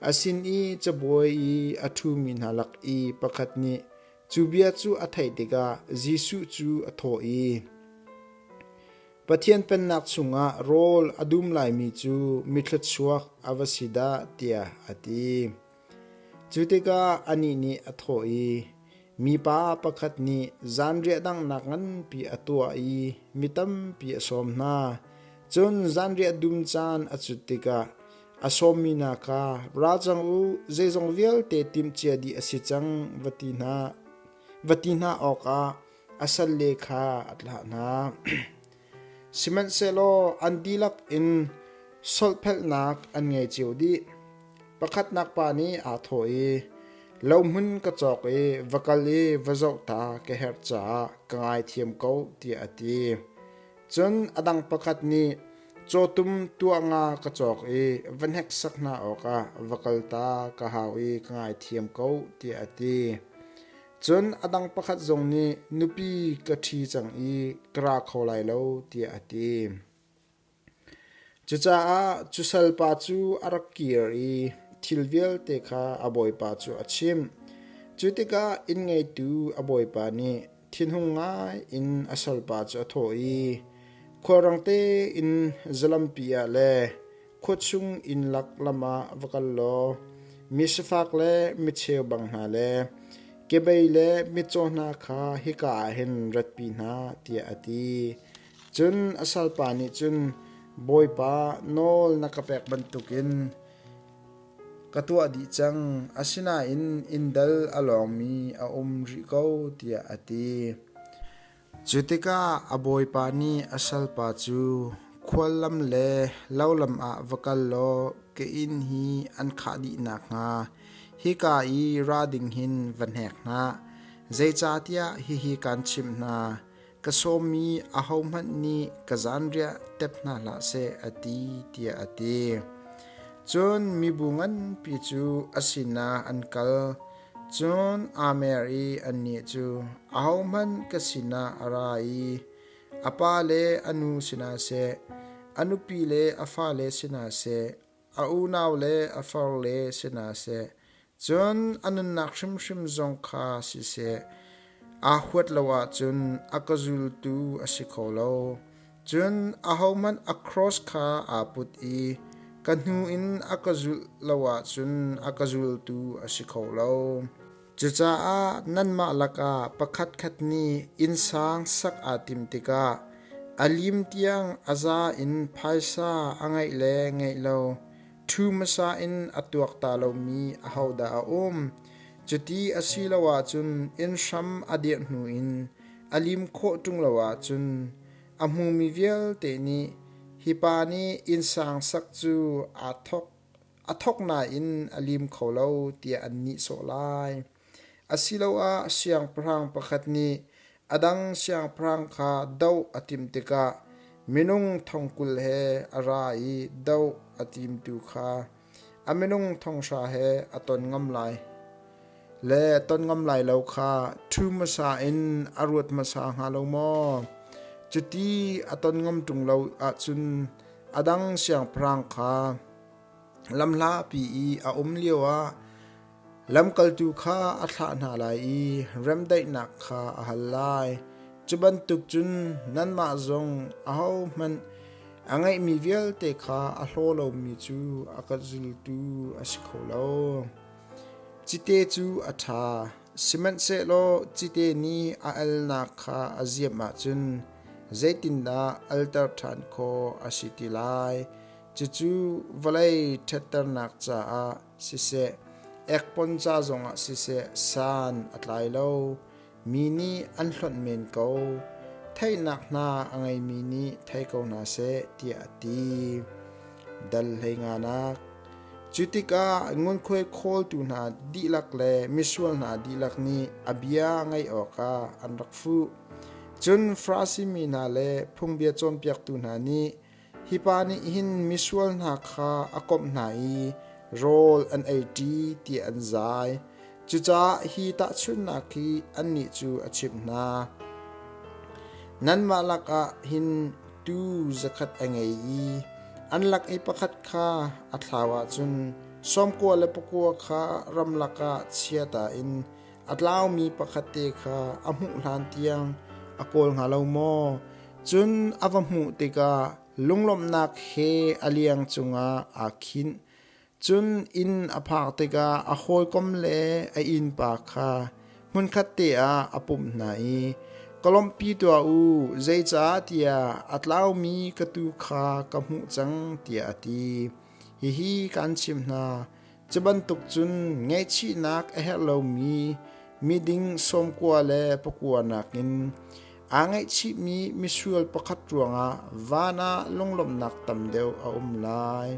A sin i cabuai i a ṭhumi hna lak i pakhat nih cu bia cu a theih tikah Jesuh cu a thawh i, Pathian Pennak chungah rawl a dum laimi cu mithluachuak a va si dah, tiah a ti. Cu tikah anih nih a thawh i, Mipa pakhat nih zanriah danghnak nganpi a tuah i mi tampi a sawm hna. Cun zanriah dum caan a cut tikah A sawmmi hna kha, Ra cang u, zeizong vialte timhcia dih a si cang, va ti hna, va ti hna awkah a salle kha a thlah hna. Sihmanhsehlaw an dihlak in solhphelhnak an ngei cio dih. Pakhatnak pa nih aa thawh i, Lohmun ka cawk i va kal i va zoh ta ka herh caah ka ngaithiam ko, tiah a ti. Cun a dang pakhat nih cawtum tuah nga ka cawk i va hneksak hna awkah va kal ta ka hau i ka ngaithiam ko tiah a ti. Cun a dang pakhat zong nih nupi ka ṭhi cang i ka ra kho lai lo tiah a ti. Cucaah cu salpa cu a rak kir i thil vialte kha a bawipa cu a chimh. Cu tikah inn-ngeitu a bawipa nih Thinhung ngai in a salpa cu a thawh i khualrang tein zalampi ah le khuachung inn lak lam ah va kal law mi sifak le micheu bang hna le kebei le mitcaw hna kha hika ah hin ratpi hna tiah a ti. Cun a salpa nih cun Bawipa nawl na ka pek bantukin Ka tuah dih cang, asinain inn dal a lawngmi a um rih ko, tiah a ti. Cu tikah a bawipa nih a salpa cu khuallam le lolam ah va kal law ka inn hi an khah dih nakhnga hika i ra ding hin va hnek hna. Zeicahtiah hihi kaan chimh hna, Ka sawmmi ahohmanh nih ka zanriah tep hna hlah seh, a ti, tiah a ti. Cun mibu nganpi cu a sinah an kal. Cun aa mer i annih cu, Ahohmanh ka sinah a ra i a pa le a nu sinah seh, a nupi le a fale sinah seh, a unau le a farle sinah seh, cun a nunnak hrimhrim zong kha siseh, aa huat lo ahcun a ka zultu a si kho lo. Cun ahohmanh a cross kha aa put i ka hnu in a ka zulh lo ahcun a ka zultu a si kho lo. Cucaah nanmah lakah pakhatkhat nih innsang sak aa timh tikah a lim tiang a za in phaisa a ngeih le ngeih lo ṭhu hmasa in a tuak ta lomi ahodah a um? Cuti a si lo ahcun inn hram a dirh hnu in. A lim khawh ṭung lo ahcun a hmumi vialte nih hi pa nih innsang sak cu aa thawk a thawk nain a lim kho lo tiah an nihsawh lai. Asiloah siangpahrang pakhat nih a dang siangpahrang kha doh a timh tikah minung thong 20 he a ra i doh a timtu kha a minung thong hra he a ton ngam lai le ton ngam lai lo kha ṭhu hmasa in a ruat hmasa hnga lo maw? Cuti a ton ngam ṭung lo ahcun a dang siangpahrang kha lamhlapi i a um lioah lamkaltu kha a thlah hna lai i remdaihnak kha a hal lai. Cu bantuk cun nanmah zong ahohmanh a ngeihmi vialte kha a hlaw lomi cu a ka zultu a si kho lo. Cite cu a ṭha, sihmanhsehlaw cite nih a alnak kha a ziamh ahcun zeitindah alter ṭhan khawh a si ti lai? Cucu vawlei ṭhatternak caah siseh, ekpon ca zongah siseh san a tlai lo. Mi nih an hlonh men ko. Theihnak hna a ngeimi nih thei ko hna seh, tiah a ti. Dal hleinganak. Cu tikah ngunkhuai khawltu hna dihlak le misual hna dihlak nih a bia ngaih awkah an rak fuh. Cun Farasi mi hna le phungbia cawnpiaktu hna nih Hi pa nih hin misual hna kha a komh hna i rawl an eiṭi tiah an zai. Cucaah hi tahchunhnak hi annih cu a chimh hna. Nanmah lakah hin tuu zakhat a ngei i an lak i pakhat kha a thlau ahcun 99 kha ramlak ah chia ta in a tlaumi pakhat te kha a hmuh hlan tiang a kawl hnga lo maw? Cun a va hmuh tikah lunglawmhnak he a liang cungah aa khinh. Cun inn a phak tikah a hawikom le a innpa kha hmunkhat te ah a pumh hna i, Ka lawmhpi tuah u, zeicah tiah a tlaumi ka tuu kha ka hmuh cang, tiah a ti. Hihi kaan chimh hna, Cu bantuk cun ngaihchihnak a herh lomi miding 99 nakin aa ngaihchihmi misual pakhat ruangah van ah lunglawmhnak tam deuh a um lai.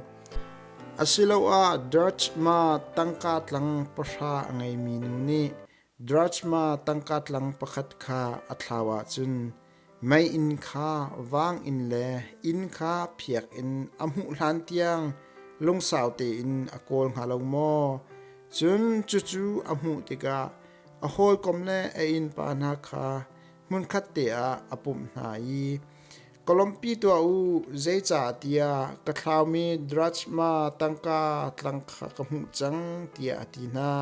Asiloah drachma tangka tlang pahra a ngeimi nu nih Drachma tangka tlang pakhat kha a thlau ahcun meiinn kha vaang in le inn kha phiak in a hmuh hlan tiang lungsau tein a kawl hnga lo maw? Cun cucu a hmuh tikah a hawikom le a innpa hna kha hmunkhat te ah a pumh hna i ka lawmhpi tuah u, zeicahtiah ka thlaumi drachma tangka tlang kha ka hmuh cang, tiah a ti hna.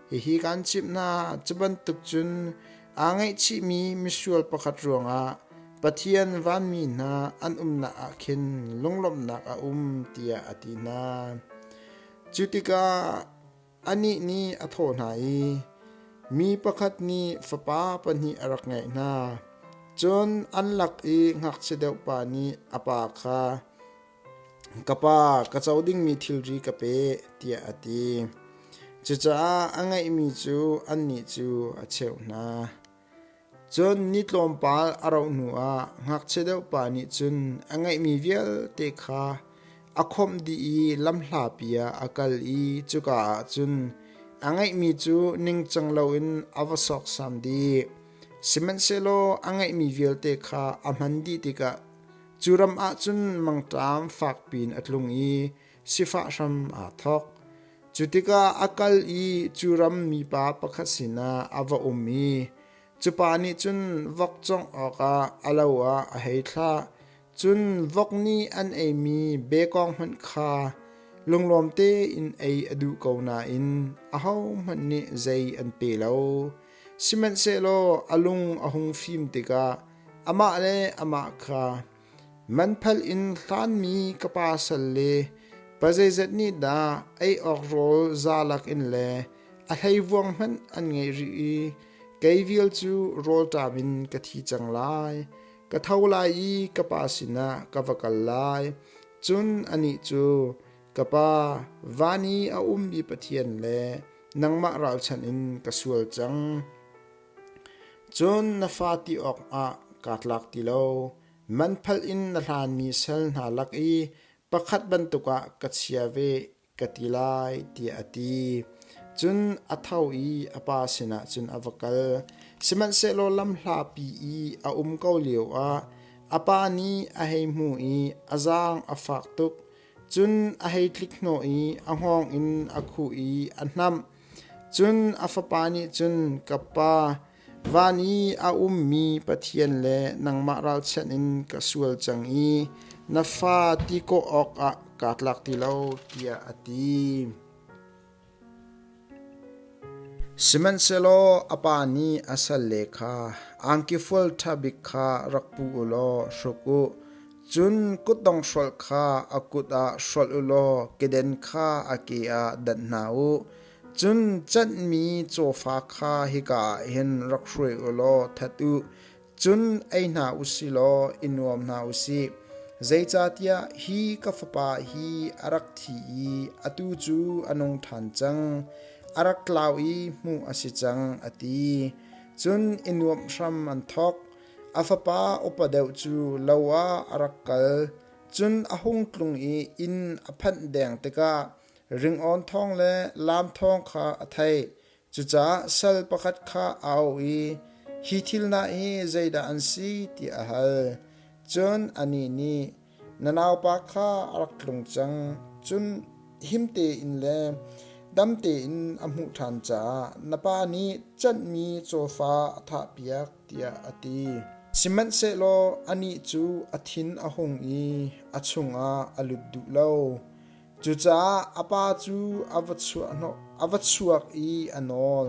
Hihi kaan chimh hna, cu bantuk cun aa ngaihchihmi misual pakhat ruangah Pathian vanmi hna an umnak ah khin lunglawmhnak a um tiah a ti hna. Cu tikah anih nih a thawh hna i, Mi pakhat nih fapa pahnih a rak ngeih hna. Cun an lak i ngakchia deuh pa nih a pa kha, Ka pa, ka co dingmi thilri ka pe, tiah a ti. Cucaah a ngeihmi cu annih cu a cheuh hna. Cun ni tlawmpal a rauh hnuah ngakchia deuh pa nih cun a ngeihmi vialte kha a khawmh dih i lamhlapi ah a kal i cuka ah cun a ngeihmi cu ningcang loin a va sawksam dih. Sihmanhsehlaw a ngeihmi vialte kha a hman dih tikah Cu ram ah cun mangṭam fakpi in a tlung i sifah hram aa thawk. Cu tikah a kal i cu ram mipa pakhat sinah a va um i cu pa nih cun vok cawngh awkah a lo ah a hei thlah. Cun vok nih an eimi bekawng hmanh kha lunglawm tein ei a duh ko nain ahohmanh nih zei an pe lo. Sihmanhsehlaw a lung a hung fim tikah Amah le amah kha manphalh in hlanmi ka pa sal le pa zeizat nih dah ei awk rawl za lakin le a hleivuang hmanh an ngeih rih i kei vial cu rawlṭam in ka thi cang lai. Ka tho lai i ka pa sinah ka va kal lai. Cun anih cu, Ka pa, van i a ummi Pathian le nangmah ralchanh in ka sual cang. Cun na fa ti awkah kaa tlak ti lo. Man phalh in na hlanmi sal hna lak i pakhat bantuk ah ka chia ve ka ti lai, tiah a ti. Cun a tho i a pa sinah cun a va kal. Sihmanhsehlaw lamhlapi i a um ko lioah a pa nih a hei hmuh i a zaang a fak tuk. Cun a hei tlik hnawh i a hngawng in a khuh i a hnamh. Cun a fapa nih cun, Ka pa, van i a ummi Pathian le nangmah ralchanh in ka sual cang i na fa ti kawh awkah kaa tlak ti lo, tiah a ti. Sihmanhsehlaw a pa nih a salle kha, Angki fual ṭha bik kha rak pu u law hruk u, cun kutdong hrolh kha a kut ah hrolh u law keden kha a ke ah danh hna u. Cun canhmi cawfa kha hika ah hin rak hruai u law that u. Cun ei hna u si law i nuam hna u sih. Zeicahtiah hi ka fapa hi a rak thi i atu cu a nung ṭhan cang, a rak tlau i hmuh a si cang, a ti. Cun i nuamh hram an thawk. A fapa upa deuh cu lo ah a rak kal. Cun a hung tlung i inn a phanh deng tikah ringawn thawng le laam thawng kha a theih. Cucaah sal pakhat kha a auh i, Hi thil hna hi zeidah an si? tiah a hal. Cun anih nih, Na naupa kha a rak tlung cang, cun him tein le dam tein a hmuh ṭhan caah na pa nih canhmi cawfa a thahpiak, tiah a ti. Sihmanhsehlaw anih cu a thin a hung i a chungah a lut duh lo. Cucaah a pa cu a va chuak i a nawl.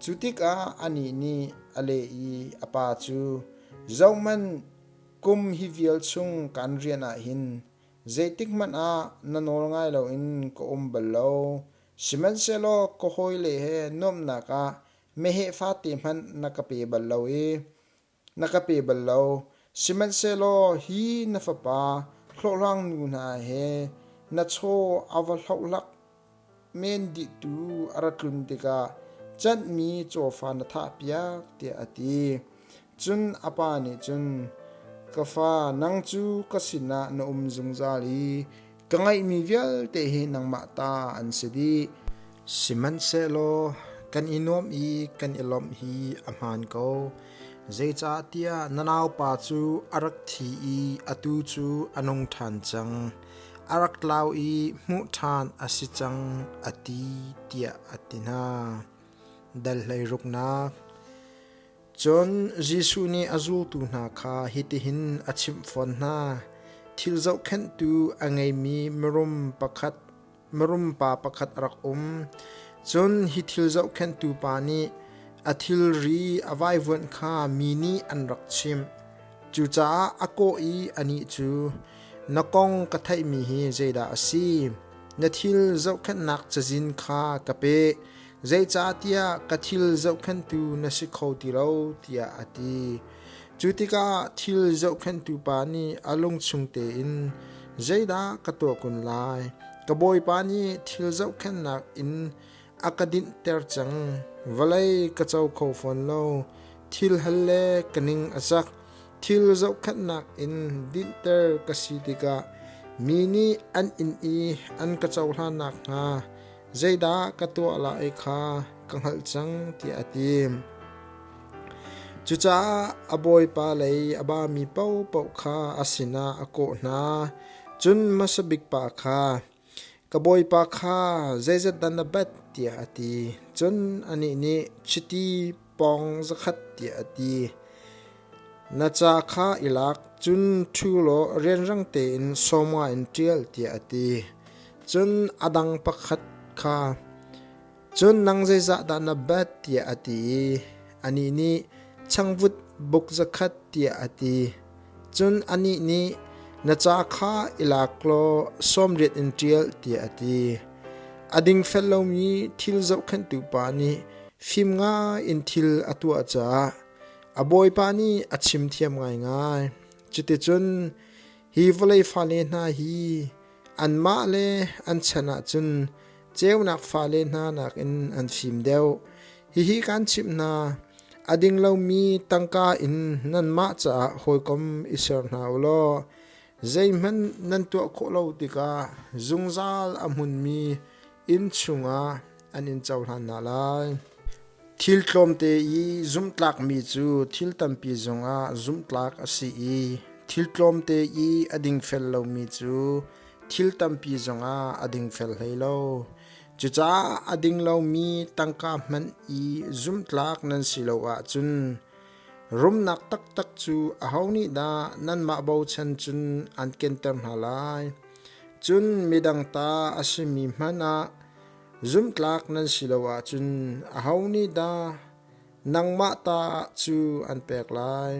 Cu tikah anih nih a leh i a pa cu, Zohhmanh, kum hi vial chung kan rian ah hin zeitikhmanh ah na nawl ngai loin ka um bal lo. Sihmanhsehlaw ka hawile he nuamhnak ah meheh fate hmanh na ka pe bal lo i na ka pe bal lo. Sihmanhsehlaw hi na fapa hlawhhlang nu hna he na chaw a va hlohlak men dihtu a ra tlun tikah canhmi cawfa na thahpiak, tiah a ti. Cun a pa nih cun, Ka fa, nang cu ka sinah na um zungzal i Ka ngeihmi vialte hi nangmah ta an si dih. Sihmanhsehlaw kan i nuamh i kan i lawmh hi a hmaan ko. Zeicahtiah na naupa cu a rak thi i atu cu a nung ṭhan cang. A rak tlau i hmuh ṭhan a si cang, a ti, tiah a ti hna. Dal hleiruknak. Cun Jesuh nih a zultu hna kha hitihin a chimh fawn hna: Thil zohkhenhtu a ngeimi mirum pakhat mirum pa pakhat a rak um. Cun hi thil zohkhenhtu pa nih a thilri a vaivuanh kha mi nih an rak chimh. Cucaah a kawh i anih cu, Na kong ka theihmi hi zeidah a si? Na thil zohkhenhnak cazin kha ka pe. Zeicahtiah ka thil zohkhenhtu na si kho ti lo, tiah a ti. Cu tikah thil zohkhenhtu pa nih a lungchung tein, Zeidah ka tuah kun lai? Ka bawipa nih thil zohkhenhnak in a ka dinhter cang. Vawlei ka co kho fawn lo. Thil hal le ka ning a zak. Thil zohkhenhnak in dinhter ka si tikah mi nih an inn i an ka cohlan nakhnga zeidah ka tuah lai kha ka hngalh cang tiah a ti. Cucaah a bawipa lei a bami paohpaoh kha a sinah a kawh hna. Cun hmasa bik pa kha, Ka bawipa kha zeizat dah na bat tiah a ti. Cun anih nih chiti pawng zakhat tiah a ti. Na ca kha i lak, cun ṭhu law rianrang tein sawmnga in ṭial tiah a ti. Cun a dang pakhat kha, Cun nang zeizahdah na bat tiah a ti i anih nih changvut buk zakhat tiah a ti. Cun anih nih na ca kha i lak law 80 in ṭial tiah a ti. A dingfel lomi thil zohkhenhtu pa nih fim ngai in thil a tuah caah a bawipa nih a chimthiam ngaingai. Cuticun hi vawlei fale hna hi anmah le an chan ahcun ceunak fale hna nakin an fim deuh. Hihi kaan chimh hna, A ding lomi tangka in nanmah caah hawikom i ser hna u law zeihmanh nan tuah khawh lo tikah zungzal a hmunmi inn chungah an in cohlan hna lai. Thil tlawmte i zumhtlakmi cu thil tampi zongah zumhtlak a si i thil tlawmte i a dingfel lomi cu thil tampi zongah a dingfel hlei lo. Cucaah a ding lomi tangka hmanh i zumhtlak nan si lo ahcun rumnak taktak cu aho nih dah nanmah bochan cun an kenter hna lai? Cun midang ta a simi hmanh ah zumhtlak nan si lo ahcun aho nih dah nangmah ta cu an pek lai?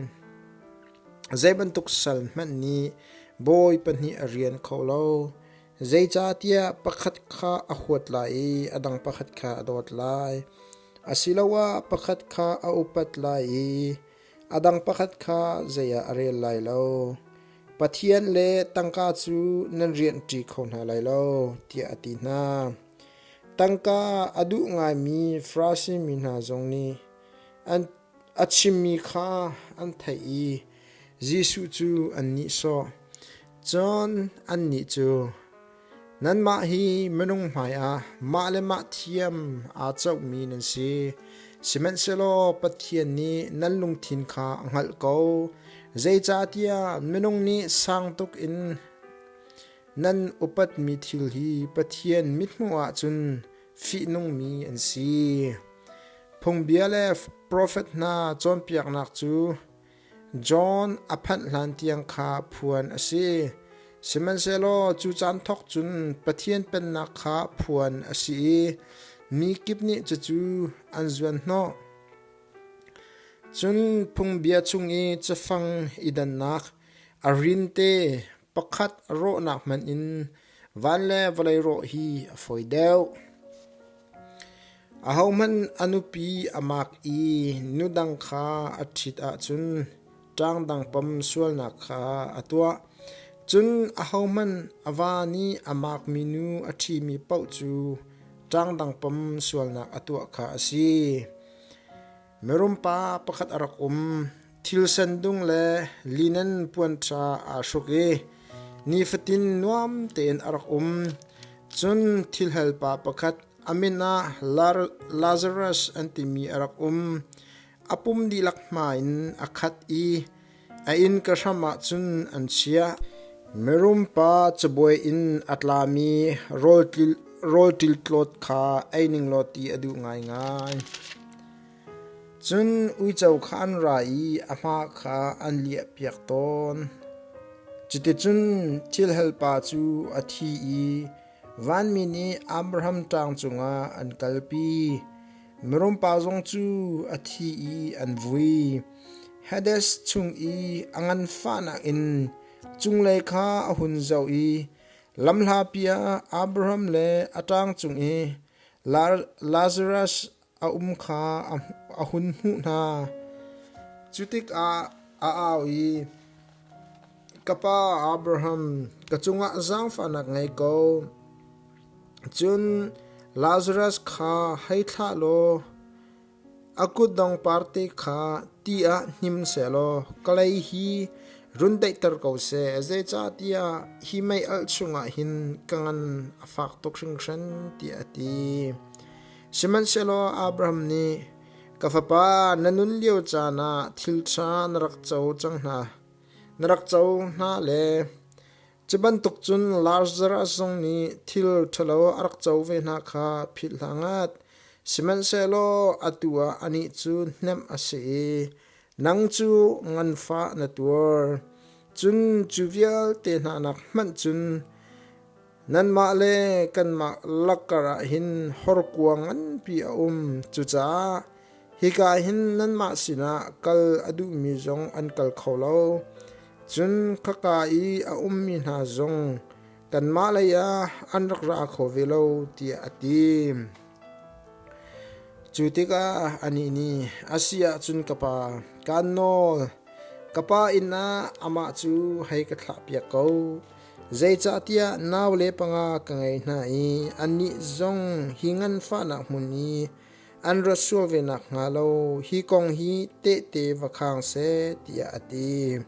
Zei bantuk sal hmanh nih bawi pahnih a rian kho lo. Zeicahtiah pakhat kha a huat lai i a dang pakhat kha a dawt lai. Asiloah pakhat kha a upat lai i a dang pakhat kha zei ah a rel lai lo. Pathian le tangka cu nan rianhṭi kho hna lai lo, tiah a ti hna. Tangka a duh ngaimi Farasi mi hna zong nih an a chimmi kha an theih i Jesuh cu an nihsawh. Cun annih cu, Nanmah hi minung hmaiah mah le mah thiam aa cohmi nan si, sihmanhsehlaw Pathian nih nan lungthin kha a hngalh ko. Zeicahtiah minung nih sang tuk in nan upatmi thil hi Pathian mithmuh ah cun fihnungmi an si. Phungbia le profet hna cawnpiaknak cu John a phanh hlan tiang kha phuan a si. Sihmanhsehlaw cu caan thawk cun Pathian pennak kha phuan a si i mi kip nih cucu an zuanhnawh. Cun phungbia chung i cafang i dannak a rinte pakhat rawhnak hmanh in van le vawlei rawh hi a fawi deuh. Ahohmanh a nupi a mak i nu dang kha a ṭhit ahcun ṭangdang pam sualnak kha a tuah. Cun ahohmanh a va nih a makmi nu a ṭhimi paoh cu ṭangdang pam sualnak a tuah kha a si. Mirum pa pakhat a rak um. Thil sendung le linen puan ṭha aa hruk i nifatin nuam tein a rak um. Cun thilhel pa pakhat a min ah Lazarus an timi a rak um. A pum dihlak hma in a khat i a innka hram ah cun an chiah. Mirum pa cabuai in a tlami rawl ṭiltlawt kha ei ning law ti a duh ngaingai. Cun uico kha an ra i a hma kha an liahpiak tawn. Cuticun thilhelpa cu a thi i vanmi nih Abraham ṭang cungah an kalpi. Mirumpa zong cu a thi i an vui. Hades chung i a nganfahnak in cunglei kha a hun zoh i lamhlapi ah Abraham le a ṭang cung i Lazarus a um kha a hun hmuh hna. Cu tikah a au i, Ka pa Abraham, ka cungah zaangfahnak ngei ko. Cun Lazarus kha hei thlah law a kutdong parte kha ti ah hnim sehlaw ka lei hi run daihter ko seh, zeicahtiah hi mei-alh chungah hin ka ngan a fak tuk hringhran, tiah a ti. Sihmanhsehlaw Abraham nih, Ka fapa, na nun lio caan ah thil ṭha na rak co cang hna, na rak co hna le cu bantuk cun Lazarus zong nih thil ṭhalo a rak co ve hna kha philh hlah ngat. Sihmanhsehlaw atu ah anih cu hnemh a si i nang cu nganfah na tuar. Cun cu vialte hna nak hmanh cun Nanmah le kanmah lakkar ah hin horkuang nganpi a um. Cucaah hika hin nanmah sinah kal a duhmi zong an kal kho lo. Cun khaka i a ummi hna zong kanmah lei ah an rak ra kho ve lo, tiah a ti. Cu tikah anih nih, A si ahcun ka pa, kaan nawl, ka pa inn ah amah cu hei ka thlahpiak ko. Zeicahtiah naule panga ka ngei hna i annih zong hi nganfahnak hmun i an rat sual ve nakhnga lo hi kong hi tehte va khang seh, tiah a ti.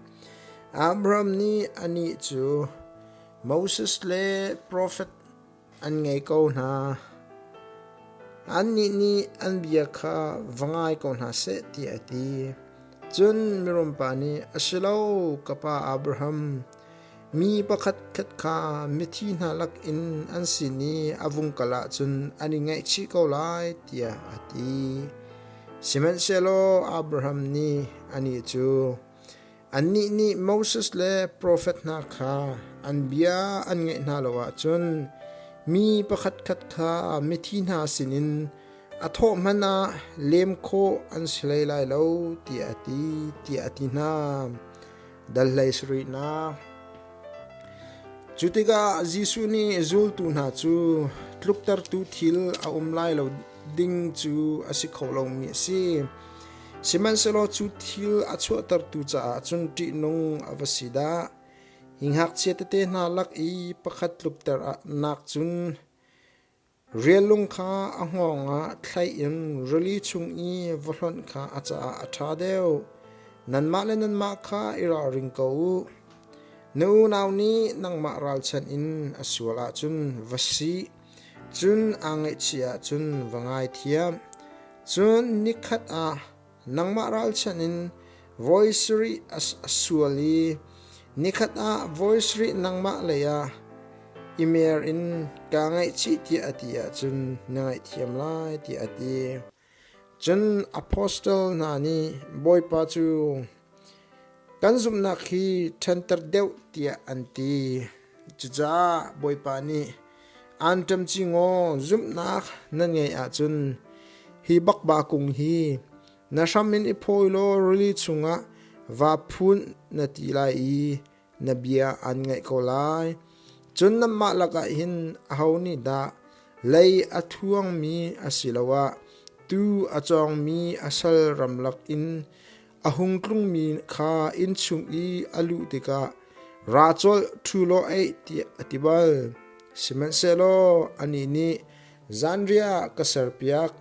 Abraham nih anih cu Moses le profet an ngei ko hna. Annih nih an bia kha va ngai ko hna seh, tiah a ti. Cun mirumpa nih, A si lo, ka pa Abraham, Mi pakhatkhat kha mithi hna lakin an sin i a vung kal ahcun an i ngaihchih ko lai, tiah a ti. Sihmanhsehlaw Abraham nih anih cu, Annih nih Moses le profet hna kha an bia an ngaih hna lo ahcun mi pakhatkhat kha mithi hna sinin a thawh hmanh ah lem khawh an si hlei lai lo, tiah a ti, tiah a ti hna. Dal hlei sarihnak. Cu tikah Jesuh nih zultu hna cu tluktertu thil a um lai lo ding cu a si kho lomi a si. Sihmanhsehlaw cu thil a chuahtertu caah cun ṭihnung a va si dah. Hi ngakchia tete hna lak i pakhat tlukter nak cun Rialung kha a hngawng ah thlaih in rili chung i va hlonh kha a caah a ṭha deuh. Nanmah le nanmah kha i ralring ko u. Na unau nih nangmah ralchanh in a sual ahcun va si, cun aa ngaihchih ahcun va ngaithiam. Cun nikhat ah Nangmah ralchanh in voi sarih a sual i nikhat ah voi sarih nangmah lei ah i mer in kaa ngaihchih tiah a ti ahcun na ngaihthiam lai tiah a ti. Cun apostle hna nih Bawipa cu kan zumhnak hi ṭhanter deuh tiah an ti. Cucaah Bawipa nih Aan ṭamci ngaw zumhnak nan ngeih ahcun hi bakba kung hi na hram in i phawi law rili chungah vaa phun na ti lai i na bia aan ngaih ko lai. Cun nanmah lakah hin aho nih dah lei a thuangmi asiloah tuu a cawngmi a sal ramlak in A hung tlungmi kha innchung i a luh tikah ra colh ṭhu law eih tiah a ti bal. Sihmanhsehlaw anih nih zanriah ka serpiak,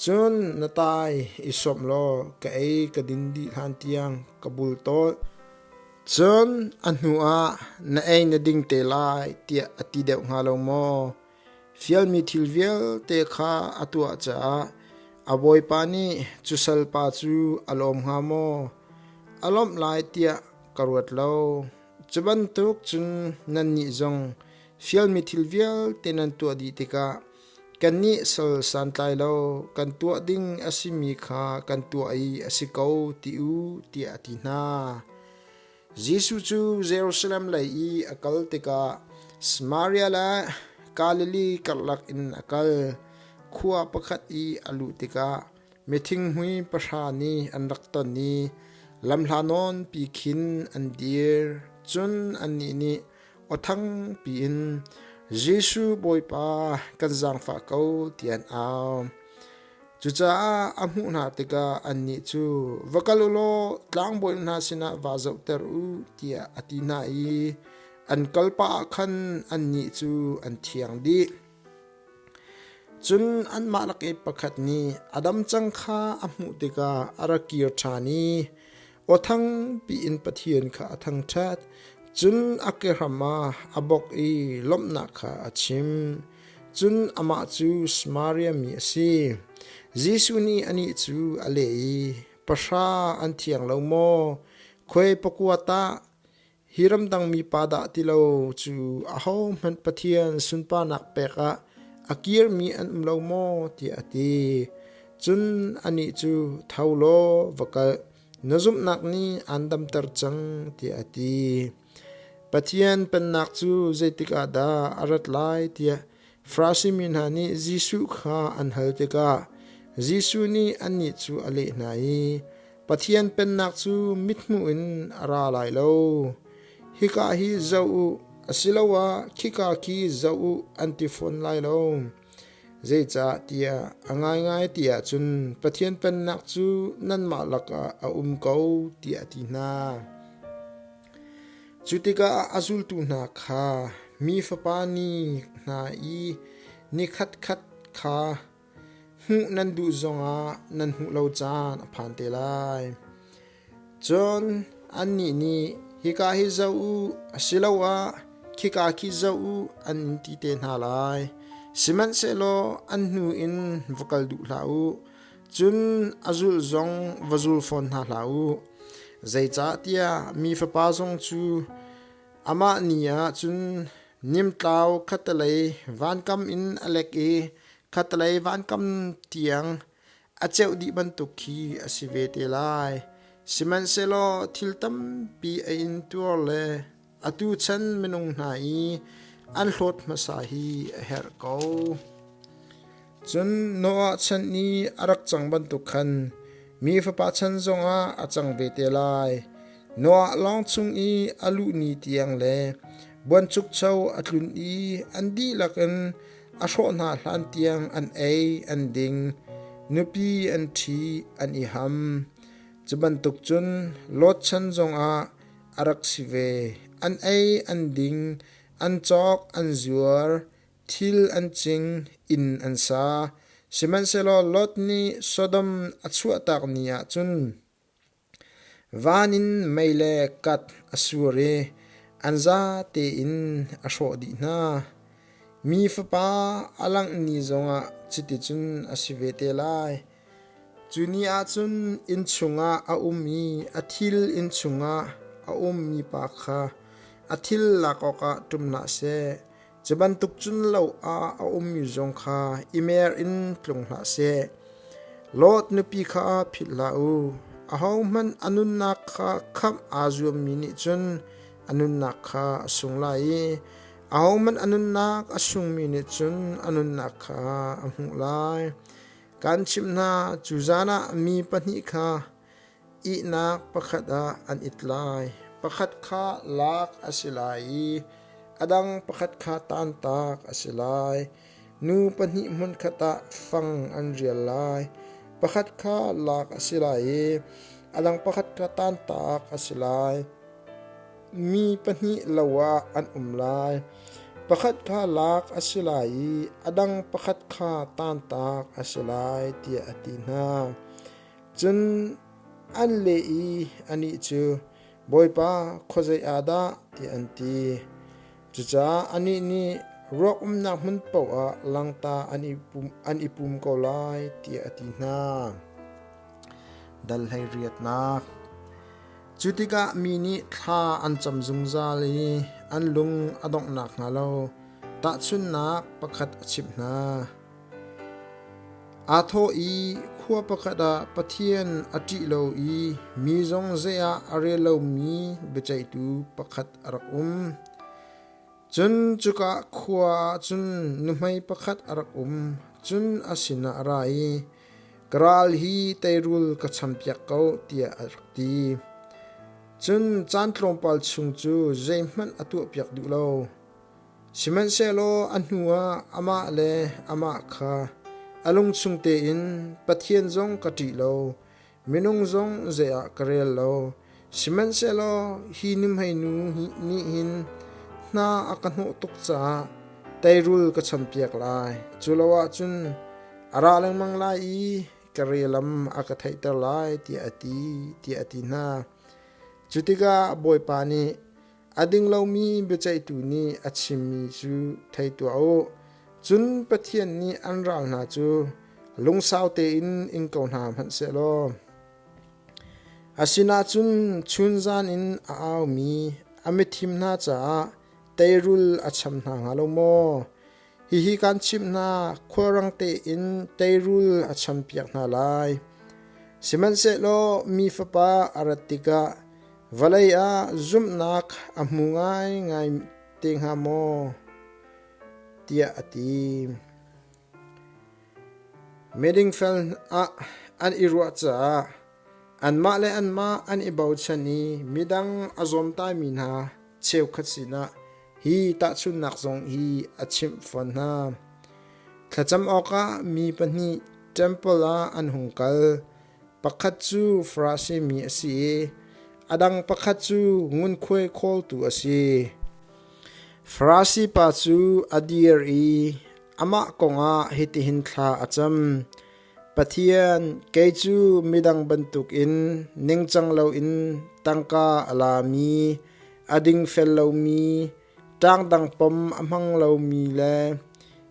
cun na tai i sawmh law ka ei ka din dih hlan tiang ka bultawl. Cun a hnuah na ei na ding te lai tiah a ti deuh hnga lo maw? Fialmi thil vialte kha a tuah caah a bawipa nih cu salpa cu a lawm hnga maw? A lawmh lai tiah ka ruat lo. Cu bantuk cun nannih zong fialmi thil vialte nan tuah dih tikah kannih sal santlai lo kan tuah ding a simi kha kan tuah i a si ko ti u tiah a ti hna. Jesuh cu Jerusalem lei i a kal tikah Samaria le Galilee karlak in a kal. Khua pakhat i a luh tikah mithinghmui pahra nih an rak ton i lamhla nawnpi khin an dir. Cun annih nih aw thangpi in, Jesuh Bawipa, kan zaangfah ko, tiah an au. Cucaah a hmuh hna tikah annih cu, Va kal u law tlangbawi hna sinah vaa zohter u, tiah a ti hna i an kal pah ah khan annih cu an thiang dih. Cun anmah lak i pakhat nih a dam cang kha a hmuh tikah a ra kir ṭhan i Aw thangpi in Pathian kha a thangṭhat, cun a kehram ah a bawk i lawmhnak kha a chim. Cun amah cu Samaria mi a si. Jesuh nih anih cu a leh i, Pahra an thiang lo maw? Khuai pakua tah? Hi ramdang mipa dah ti lo cu ahohmanh Pathian sunparnak pek ah a kirmi an um lo maw? tiah a ti. Cun anih cu, Tho law, va kal, na zumhnak nih aan damter cang, tiah a ti. Pathian Pennak cu zeitik ah dah a rat lai tiah Farasi mi hna nih Jesuh kha an hal tikah Jesuh nih annih cu a leh hna i, Pathian Pennak cu mithmuh in a ra lai lo. Hika hi zoh u, asiloah khika khi zoh u an ti fawn lai lo. Zeicah tiah a ngaingai ti ahcun Pathian Pennak cu nanmah lakah a um ko, tiah a ti hna. Cu tikah a zultu hna kha mi Fapa ni hna i ni khatkhat kha. Hmuh nan duh zongah nan hmuh lo caan a phan te lai. Cun annih nih, Hika hi zoh u, asiloah khika khi zoh u, an in ti te hna lai. Sihmanhsehlaw an hnu in va kal duh hlah u, cun a zulh zong va zul fawn hna hlah u. Zeicahtiah mi Fapa zong cu amah ni ah cun nimtlau khattelei vankam in a lek i khattelei vankam tiang a ceuh dih bantuk khi a si ve te lai. Sihmanhsehlaw thil tampi a intuar le atu chan minung hna i an hlawt hmasa hi a herh ko. Cun Noah chan i a rak cang bantuk khan mi fapa chan zongah a cang ve te lai. Noah lawng chung i a luh ni tiang le buanchukcho a tlun i an dihlak in a hrawh hna hlan tiang an ei, an ding, nupi an ṭhi, an i ham. Cu bantuk cun Lot chan zongah a rak si ve. An ei, an ding, an cawk, an zuar, thil an cing, inn an sa. Sihmanhsehlaw Lot nih Sodom a chuahtak ni ah cun Van in mei le kat a sur i an zate in a hrawh dih hna. Mi Fapa a langh ni zongah cuticun a si ve te lai. Cu ni ah cun inn chungah a um i a thil inn chungah a ummi pa kha a thil lak awkah ṭum hlah seh. Cu bantuk cun lo ah a ummi zong kha i mer in tlung hlah seh. Lot nupi kha philh hlah u. Ahohmanh a nunnak kha khamh aa zuammi nih cun a nunnak kha a sung lai i ahohmanh a nunnak a sungmi nih cun a nunnak kha a hmuh lai. Kan chimh hna, cu zan ah mi pahnih kha Ihnak pakhat ah an it lai. Pakhat kha lak a si lai i a dang pakhat kha tantak a si lai. Nu pahnih hmunkhat ah fang an rial lai. Pakhat kha lak a si lai i a dang pakhat kha tantak a si lai. Mi pahnih lo ah an um lai. Pakhat kha lak a si lai i a dang pakhat kha tantak a si lai, tiah a ti hna. Cun an leh i anih cu, Bawipa, khuazei ah dah? tiah an ti. Cucaah anih nih, Ruak umnak hmun paoh ah langta an i pum ko lai, tiah a ti hna. Dal 18 Cu tikah mi nih thla an cam zungzal i an lung a dongh nakhnga lo tahchunhnak pakhat a chimh hna. Aa thawh i khua pakhat ah Pathian a ṭih lo i mi zong zei ah a rel lomi biaceihtu pakhat a rak um. Cun cuka khua ah cun nuhmei pakhat a rak um. Cun a sinah a ra i, Ka ral hi teirul ka champiak ko, tiah a rak ti. Cun caan tlawmpal chung cu zeihmanh a tuahpiak duh lo. Sihmanhsehlaw a hnuah amah le amah kha a lungchung tein Pathian zong ka ṭih lo, minung zong zei ah ka rel lo. Sihmanhsehlaw hi nuhmeinu nih hin hna a ka hnawh tuk caah teirul ka champiak lai. Cu lo ahcun a ra lengmang lai i ka re lam a ka theihter lai, tiah a ti, tiah a ti hna. Cu tikah Bawipa nih A ding lomi biaceihtu nih a chimmi cu thei tuah u. Cun Pathian nih an ral hna cu lungsau tein ing ko hna hmanh sehlaw a sinah cun chunzan in a aumi a mithim hna caah teirul a cham hna hnga lo maw? Hihi kan chimh hna, khualrang tein teirul a champiak hna lai. Sihmanhsehlaw mi Fapa a rat tikah Vawlei ah zumhnak a hmu ngaingai te hnga maw? tiah a ti. Midingfel ah an i ruah caah anmah le anmah an i bochan i midang a zawmtaimi hna cheukhat sinah hi tahchunhnak zong hi a chimh fawn hna. Thlacam awkah mi pahnih ṭempal ah an hung kal. Pakhat cu Farasi mi a si i a dang pakhat cu ngunkhuai khawltu a si. Farasi pa cu a dir i amah kongah hitihin thla a cam. Pathian, kei cu midang bantukin ningcang loin tangka a lami, a dingfel lomi, ṭangdang pom a hmang lomi le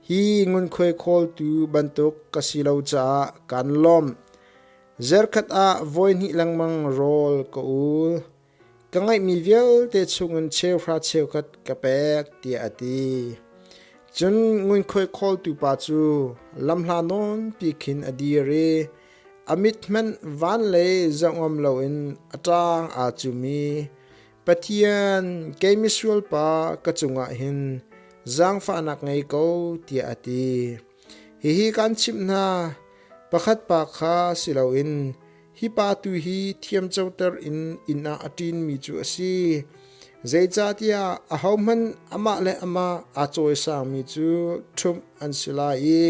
hi ngunkhuai khawltu bantuk ka si lo caah kaan lawmh. Zarkhat ah voihnih lengmang rawl ka ul. Ka ngeihmi vialte chungin cheuhra cheukhat ka pek, tiah a ti. Cun ngunkhuai khawltu pa cu lamhla nawnpi khin a dir i a mit hmanh van lei zoh ngam loin a ṭang aa cum i Pathian, kei misual pa ka cungah hin zaangfahnak ngei ko, tiah a ti. Hihi kan chimh hna, pakhat pa kha si loin hi pa tu hi thiamcoter in inn ah a ṭinmi cu a si. Zeicahtiah ahohmanh amah le amah aa cawisangmi cu ṭhumh an si lai i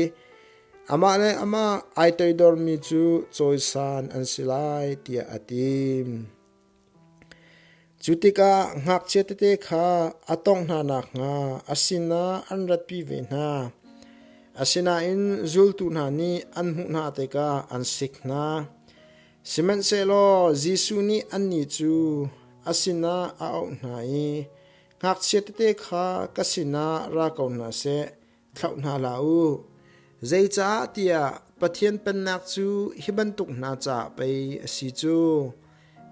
amah le amah ai toidormi cu cawisan an si lai, tiah a ti. Cu tikah ngakchia tete kha a tawngh hna nakhnga a sinah an ratpi ve hna. Asinain zultu hna nih an hmuh hna tikah an sik hna. Sihmanhsehlaw Jesuh nih annih cu a sinah a auh hna i, Ngakchia tete kha ka sinah ra ko hna seh, thlauh hna hlah u. Zeicah tiah Pathian Pennak cu hi bantuk hna caah pei a si cu.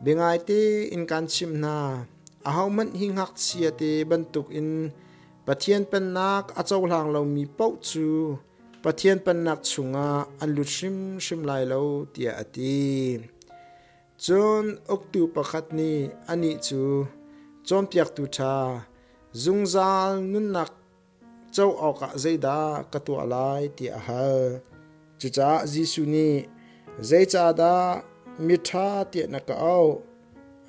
Biangaite in kaan chimh hna, ahohmanh hi ngakchia te bantukin Pathian Pennak a cohlang lomi paoh cu Pathian Pennak chungah an lut hrimhrim lai lo, tiah a ti. Cun uktu pakhat nih anih cu, Cawnpiaktu ṭha, zungzal nunnak co awkah zeidah ka tuah lai tiah a hal. Cucaah Jesuh nih, Zeicahdah miṭha tiah na ka auh?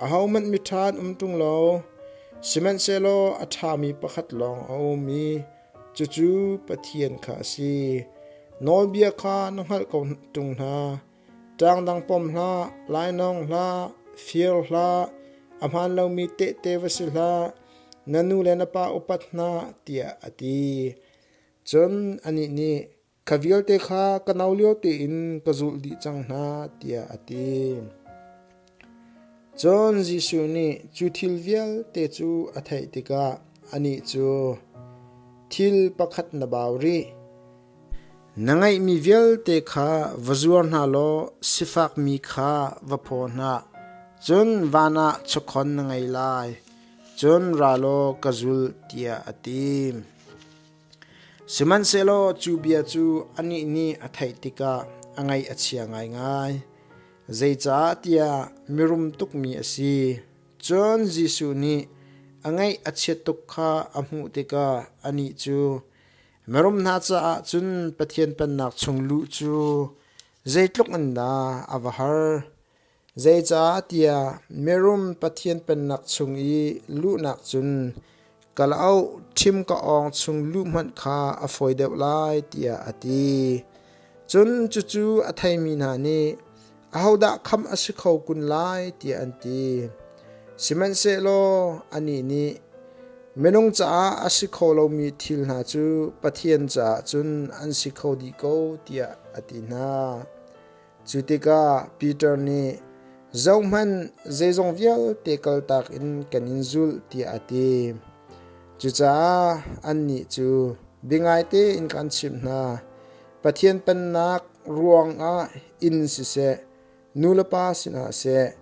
Ahohmanh miṭha an um ṭung lo. Sihmanhsehlaw a ṭhami pakhat lawng a um i cucu Pathian kha a si. Nawlbia kha na hngalh ko ṭung hna. Ṭangdang pom hlah, lainawng hlah, fir hlah, a hmaan lomi tehte va si hlah, na nu le na pa upat hna, tiah a ti. Cun anih nih, Kha vialte kha ka no lio tein ka zulh dih cang hna, tiah a ti. Cun Jesuh nih cu thil vialte cu a theih tikah anih cu, Thil pakhat na bau rih. Na ngeihmi vialte kha va zuar hna law sifakmi kha va phaw hna, cun van ah chawkhon na ngei lai. Cun ra law ka zul, tiah a ti. Sihmanhsehlaw cu bia cu anih nih a theih tikah a ngaih a chia ngaingai, zeicahtiah mirum tukmi a si. Cun Jesuh nih a ngaih a chiat tuk kha a hmuh tikah anih cu, Mirum hna caah cun Pathian Pennak chung luh cu zeitluk in dah a va har! Zeicahtiah mirum Pathian Pennak chung i luhnak cun kalauk ṭhim ka awng chung luh hmanh kha a fawi deuh lai, tiah a ti. Cun cucu a theimi hna nih, Ahodah khamh a si kho kun lai, tiah an ti. Sihmanhsehlaw anih nih, Minung caah a si kho lomi thil hna cu Pathian caah cun an si kho dih ko, tiah a ti hna. Cu tikah Peter nih, Zohhmanh, zeizong vialte kaltak in kan in zulh, tiah a ti. Cucaah annih cu biangai tein kan chimh hna, Pathian Pennak ruangah inn siseh, nulepa sinah seh,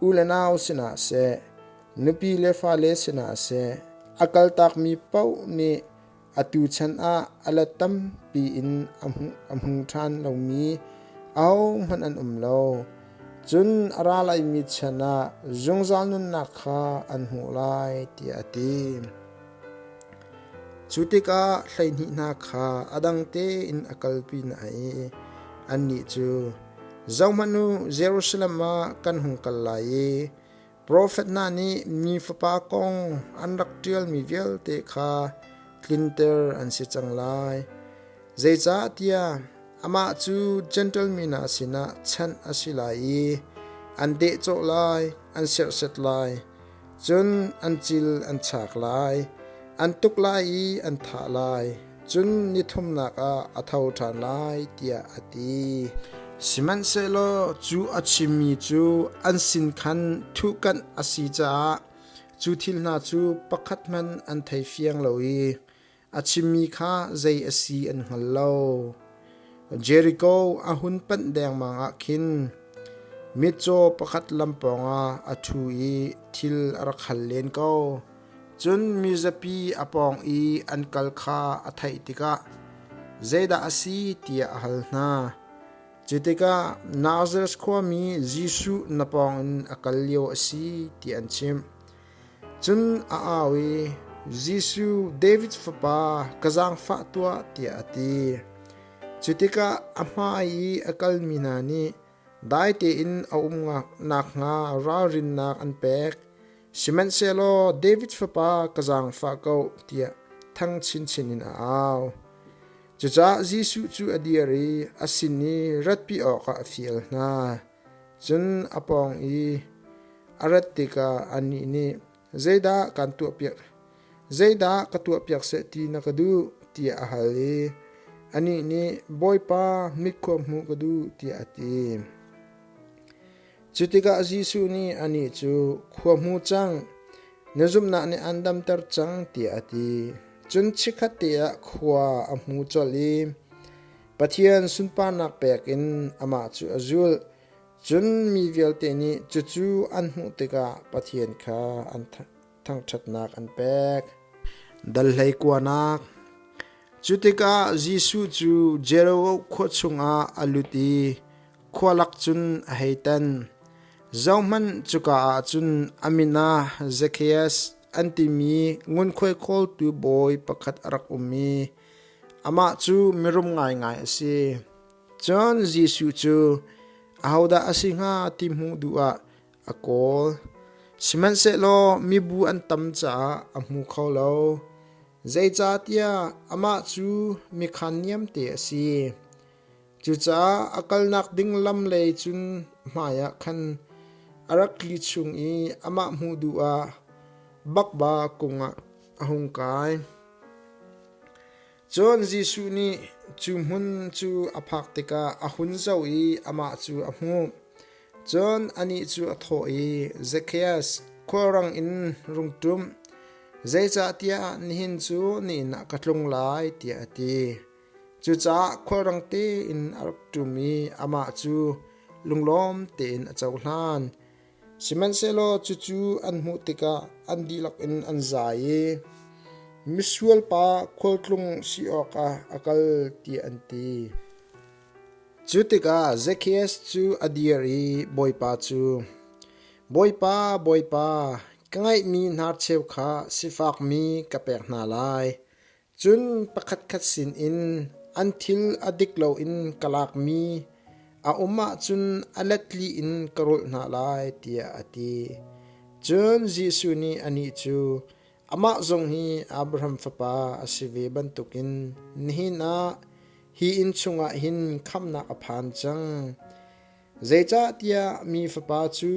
u le nau sinah seh, nupi le fale sinah seh, a kaltakmi paoh nih atu chan ah a let tampi in a hmu ṭhan lomi ahohmanh an um lo. Cun a ra laimi chan ah zungzal nunnak kha an hmuh lai, tiah a ti. Cu tikah 12 hna kha a dang tein a kalpi hna i annih cu, Zohhmanh u, Jerusalem ah kan hung kal lai i profet hna nih Mi Fapa kong an rak ṭialmi vialte kha tlinter an si cang lai. Zeicahtiah amah cu Jentail mi hna sinah chanh a si lai i an dehcawh lai, an serhsat lai, Cun an cil an chak lai, an tuk lai i an thah lai, cun ni thumnak ah a tho ṭhan lai, tiah a ti. Sihmanhsehlaw cu a chimmi cu an sin khan thuhkanh a si caah cu thil hna cu pakhat hmanh an thei fiang lo i a chimmi kha zei a si an hngal lo. Jeriko a hun panh dengmang ah khin mitcaw pakhat lam pawngah a ṭhu i thil a rak hal len ko. Cun mizapi a pawng i an kal kha a theih tikah zeidah a si tiah a hal hna. Cu tikah Nazareth khuami Jesuh na pawngin a kal lio a si tiah an chimh. Cun a au i, Jesuh, David fapa, ka zaangfah tuah, tiah a ti. Cu tikah a hmai i a kalmi hna nih dai tein a um nakhnga ralrinnak an pek. Sihmanhsehlaw David fapa, ka zaangfah ko, tiah thang chinchin in a au. Cucaah Jesuh cu a dir i a sin i ratpi awkah a fial hna. Cun a pawng i a rat tikah annih nih, Zeidah kan tuahpiak? Zeidah ka tuahpiak seh ti na ka duh? tiah a hal i anih nih, Bawipa, mitkhua hmuh ka duh, tiah a ti. Cu tikah Jesuh nih anih cu, Khua hmu cang, na zumhnak nih aan damter cang, tiah a ti. Cun chikkhat te ah khua a hmu colh i Pathian sunparnak pek in amah cu a zulh. Cun mi vialte nih cucu an hmuh tikah Pathian kha an thangṭhatnak an pek. Dal hlei kuanak Cu tikah Jesuh cu Jericho khua chungah a lut i khua lak cun a hei tan. Zohhmanh, cuka ah cun a min ah Zacchaeus an timi ngunkhuai khawltu bawi pakhat a rak um i Amah cu mirum ngaingai a si. Cun Jesuh cu ahodah a si hnga ti hmuh duh ah a kawl. Sihmanhsehlaw mibu an tam caah a hmu kho lo. Zeicahtiah amah cu mikhan niamte a si. Cucaah a kalnak ding lam lei cun hmaiah khan a rak tli chung i amah hmuh duh ah bakba kung ah a hung kai. Cun Jesuh nih cu hmun cu a phak tikah a hun zoh i amah cu a hmuh. Cun anih cu a thawh i, Zakheus, khualrang in rung ṭum, zeicahtiah nihin cu na inn ah ka tlung lai, tiah a ti. Cucaah khualrang tein a rak ṭum i amah cu lunglawm tein a cohlan. Sihmanhsehlaw cucu an hmuh tikah an dihlak in an zai i, Misual pa khualtlung si awkah a kal, tiah an ti. Cu tikah Zakheus cu a dir i Bawipa cu, Bawipa, Bawipa, ka ngeihmi hnarcheu kha sifakmi ka pek hna lai. Cun pakhatkhat sinin an thil a dik loin ka lakmi a um ahcun a let li in ka rulh hna lai, tiah a ti. Cun Jesuh nih anih cu, Amah zong hi Abraham fapa a si ve bantukin nihin ah hi inn chungah hin khamhnak a phan cang. Zeicahtiah mi Fapa cu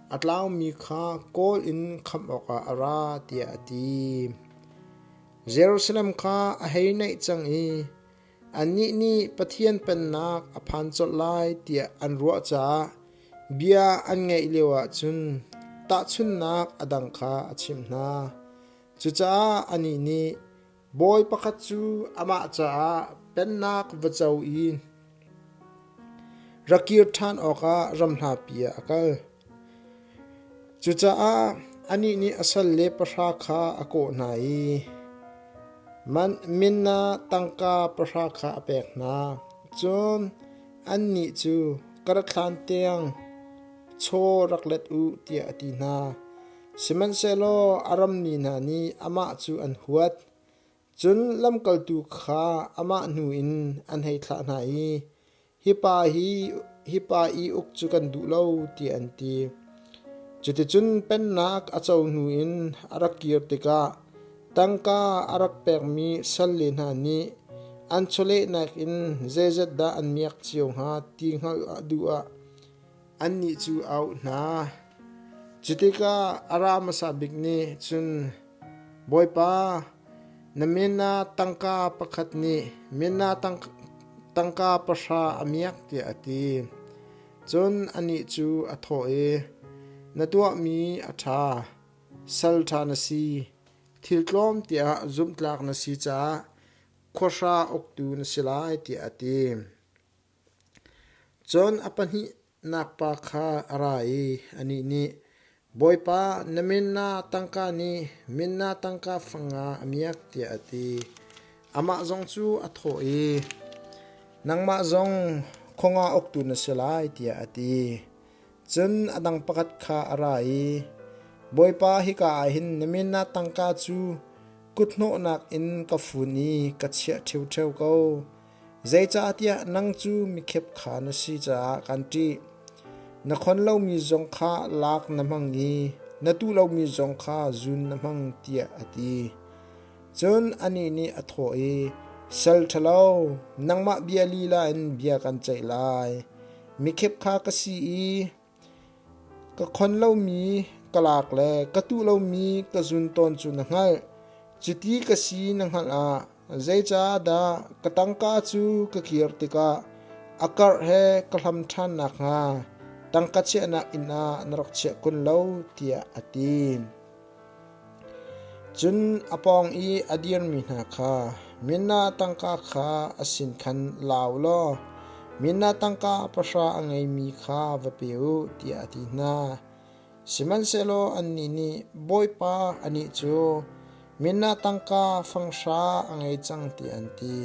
a tlaumi kha kawl in khamh awkah a ra, tiah a ti. Jerusalem kha a hei naih cang i annih nih Pathian Pennak a phan colh lai tiah an ruah caah bia an ngaih lioah cun tahchunhnak a dang kha a chimh hna. Cucaah anih nih Bawi pakhat cu amah caah pennak va co i rak kir ṭhan awkah ram hlapi ah a kal. Cucaah anih nih a salle pahra kha a kawh hna i minna tangka pahra kha a pek hna. Cun annih cu ka rat hlan tiang chaw rak let u tiah a ti hna. Sihmanhsehlaw a rammi hna nih amah cu an huat. Cun lamkaltu kha amah hnu in an hei thlah hna i, Hi pa hi hi pa i uk cu kan duh lo, tiah an ti. Cuticun pennak a co hnu in a rak kir tikah tangka a rak pekmi salle hna nih an chawlehnak in zeizat dah an miak cio hnga ti hngalh duh ah annih cu a auh hna. Cutikah a ra hmasa bik nih cun, Bawipa, na mina tangka pakhat nih mina. Tangka pahra a miak tiah a ti. Cun anih cu a thawh i, Na tuahmi a ṭha. Sal ṭha na si. Thil tlawm tiah zumhtlak na si caah khuahra uktu na si lai tiah a ti. Cun a pahnihnak pa kha a ra i anih nih, Bawipa, na minna tangka nih minna tangka fang nga a miak tiah a ti. Amah zong cu a thawh i, Nangmah zong khua nga uktu na si lai tiah a ti. Cun a dang pakhat kha a ra i, Bawipa, hika ah hin na minna tangka cu kuthnawhnak in ka fun i ka chiah ṭhiuṭheo ko. Zeicahtiah nang cu mikhep kha na si caah kan ṭih. Na khon lomi zong kha lak na hmang i na tuh lomi zong kha zun na hmang tiah a ti. Cun anih nih a thawh i, Sal ṭhalo, nangmah bia lila in bia kan ceih lai. Mikhep kha ka si i Ka khon lomi ka lak le ka tuh lomi ka zun tawn cu na hngalh. Cuti ka si na hngalh ah zeicahdah ka tangka cu ka kir tikah a karh he ka hlam ṭhan nakhnga tangka chiahnak inn ah na rak chiah kun lo tiah a ti. Cun a pawng i a dirmi hna kha minna tangka kha a sin khan la u law minna tangka pahra a ngeimi kha va pe u, tiah a ti hna. Sihmanhsehlaw annih nih, Bawipa, anih cu minna tangka fang hra a ngei cang, tiah an ti.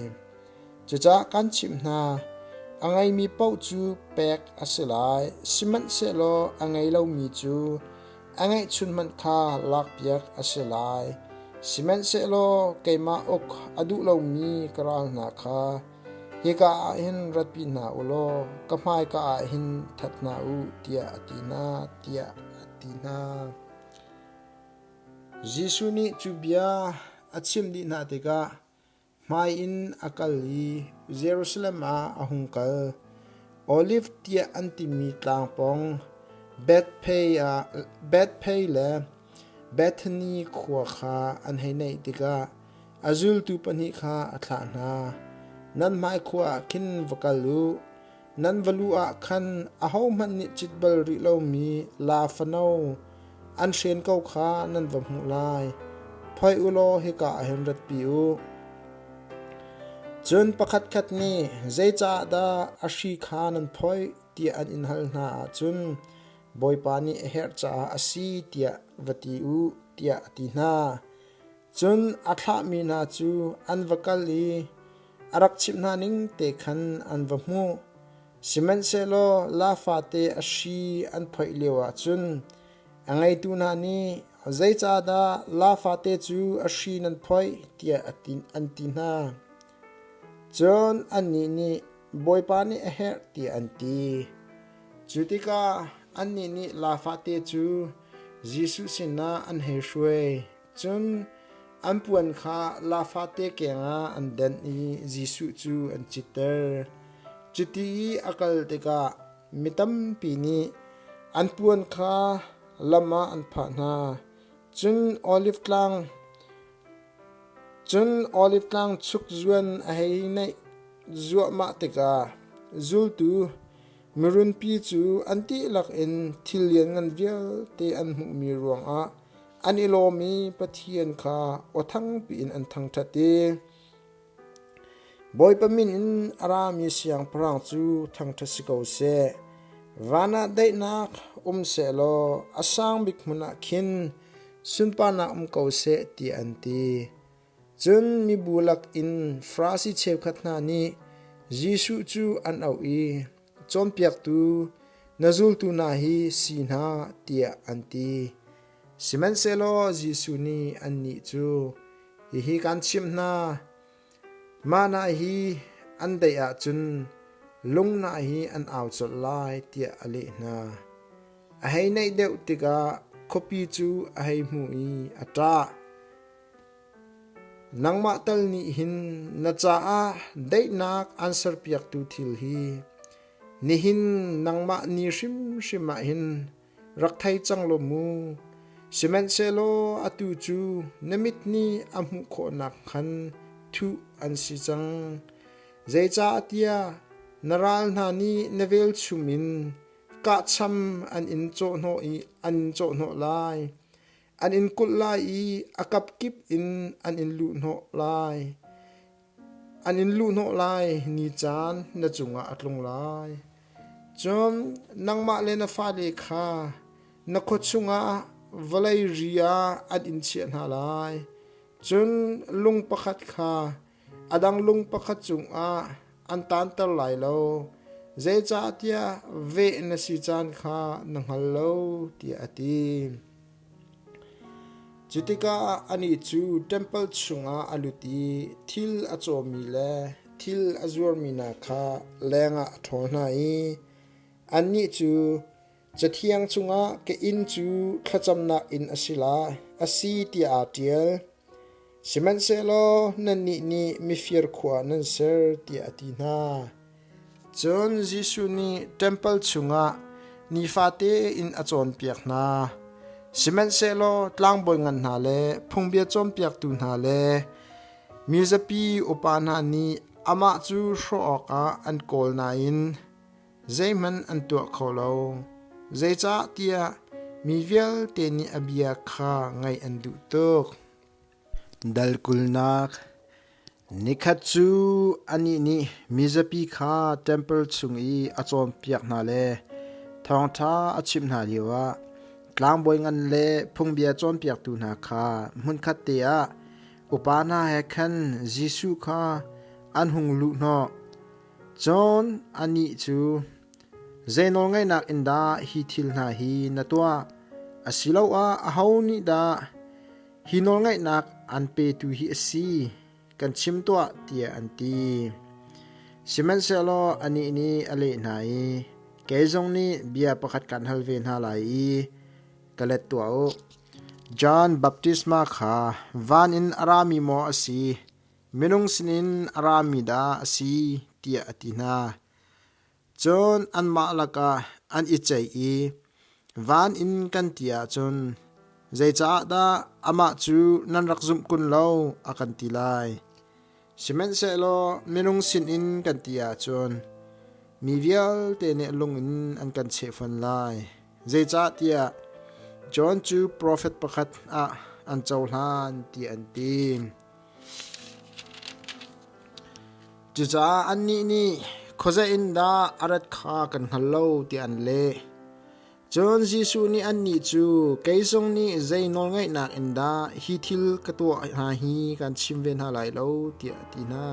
Cucaah kan chimh hna, a ngeimi paoh cu pek a si lai, sihmanhsehlaw a ngei lomi cu a ngeihchun hmanh kha lakpiak a si lai. Sihmanhsehlaw keimah uk a duh lomi ka ral hna kha hika ah hin ratpi hna u law ka hmaika ah hin that hna u tiah a ti hna, tiah a ti hna. Jesuh nih cu bia a chimh dih hna tikah Hmai in a kal i Jerusalem ah a hung kal. Oliv tiah an timi tlang pawng Bethphei le Bethani khua kha an hei naih tikah a zultu pahnih kha a thlah hna. Nan hmai khua ah khin va kal u. Nan va luh ah khan ahohmanh nih cit bal rih lomi laa fano an hren ko kha nan va hmuh lai. Phoih u law hika ah hin ratpi u. Cun pakhatkhat nih, Zeicahdah a hri kha nan phoih? tiah an in hal hna ahcun, Bawipa nih a herh caah a si tiah va ti u, tiah a ti hna. Cun a thlahmi hna cu an va kal i a rak chimh hna ning te khan an va hmuh. Sihmanhsehlaw laa fate a hri an phoih lioah cun a ngeitu hna nih, Zeicahdah laa fate cu a hri nan phoih? tiah an ti hna. Cun annih nih, Bawipa nih a herh tiah an ti. Cu tikah annih nih laa fate cu Jesuh sinah an hei hruai. Cun an puan kha laa fate keng ah an denh i Jesuh cu an citter. Cuti i a kal tikah mi tampi nih an puan kha lam ah an phah hna. Cun Oliv tlang Cun Oliv tlang chuk zuan a hei naih zuahmah tikah zultu mirunpi cu an dihlak in thil lianngan vialte an hmuhmi ruangah an i lawm i Pathian kha aw thangpi in an thangṭhat i Bawipa min in a rami siangpahrang cu thangṭhat si ko seh. Van ah daihnak um sehlaw a sang bik hmun ah khin sunparnak um ko seh tiah an ti. Cun mibu lakin Farasi cheukhat hna nih Jesuh cu an auh i, Cawnpiaktu, na zultu hna hi si hna, tiah an ti. Sihmanhsehlaw Jesuh nih annih cu, Hihi kaan chimh hna, mah hna hi an daih ahcun lung hna hi an au colh lai, tiah a leh hna. A hei naih deuh tikah khuapi cu a hei hmuh i a ṭah. Nangmah tal nih hin na caah daihnak aan serpiaktu thil hi nihin nangmah ni hrimhrim ah hin rak thei cang law mu. Sihmanhsehlaw atu cu na mit nih a hmuh khawhnak khan thuh an si cang. Zeicahtiah na ral hna nih na velchum in kahcham an in cawhhnawh i an in cawhhnawh lai. An in kulh lai i a kapkip in an in luhhnawh lai. An in luhhnawh lai ni caan na cungah a tlung lai. Cun nangmah le na fale kha na khua chungah vawlei ri ah an in chiah hna lai. Cun lung pakhat kha a dang lung pakhat cungah an taanter lai lo, zeicahtiah veh na si caan kha na hngal lo, tiah a ti. Cu tikah anih cu ṭempal chungah a lut i thil a cawmi le thil a zuarmi hna kha lengah a ṭhawl hna i annih cu Cathiang chungah ka inn cu thlacamnak inn a si lai, a si tiah aa ṭial. Sihmanhsehlaw nannih nih mifir khua nan ser tiah a ti hna. Cun Jesuh nih ṭempal chungah nifate in a cawnpiak hna. Sihmanhsehlaw tlangbawi ngan hna le phungbia cawnpiaktu hna le mizapi upa hna nih amah cu hrawh awkah an kawl nain zeihmanh an tuah kho lo. Zeicahtiah mi vialte nih a bia kha ngaih an duh tuk. Dal kulnak Nikhat cu anih nih mizapi kha ṭempal chung i a cawnpiak hna le thawngṭha a chimh hna lioah tlangbawi ngan le phungbia cawnpiaktu hna kha hmunkhat te ah upa hna he khan Jesuh kha an hung luhhnawh. Cun anih cu, Zei nawlngeihnak in dah hi thil hna hi na tuah? Asiloah aho nih dah hi nawlngeihnak an petu hi a si? Kan chim tuah, tiah an ti. Sihmanhsehlaw anih nih a leh hna i, Kei zong nih bia pakhat kaan hal ve hna lai i ka let tuah u. John baptisma kha van in a rami maw a si, minung sinin a rami dah a si tiah a ti hna. Cun anmah lakah an i ceih i van in kan ti ahcun zeicahdah amah cu nan rak zumh kun lo a kan ti lai. Sihmanhsehlaw minung sinin kan ti ahcun mi vialte nih lung in an kan cheh fawn lai. Zeicahtiah John cu profet pakhat ah an cohlan tiah an ti. Cucaah annih nih, Khuazei in dah a rat kha kan hngal lo, tiah an leh. Cun Jesuh nih annih cu, Kei zong nih zei nawlngeihnak in dah hi thil ka tuah hna hi kaan chim ve hna lai lo, tiah a ti hna.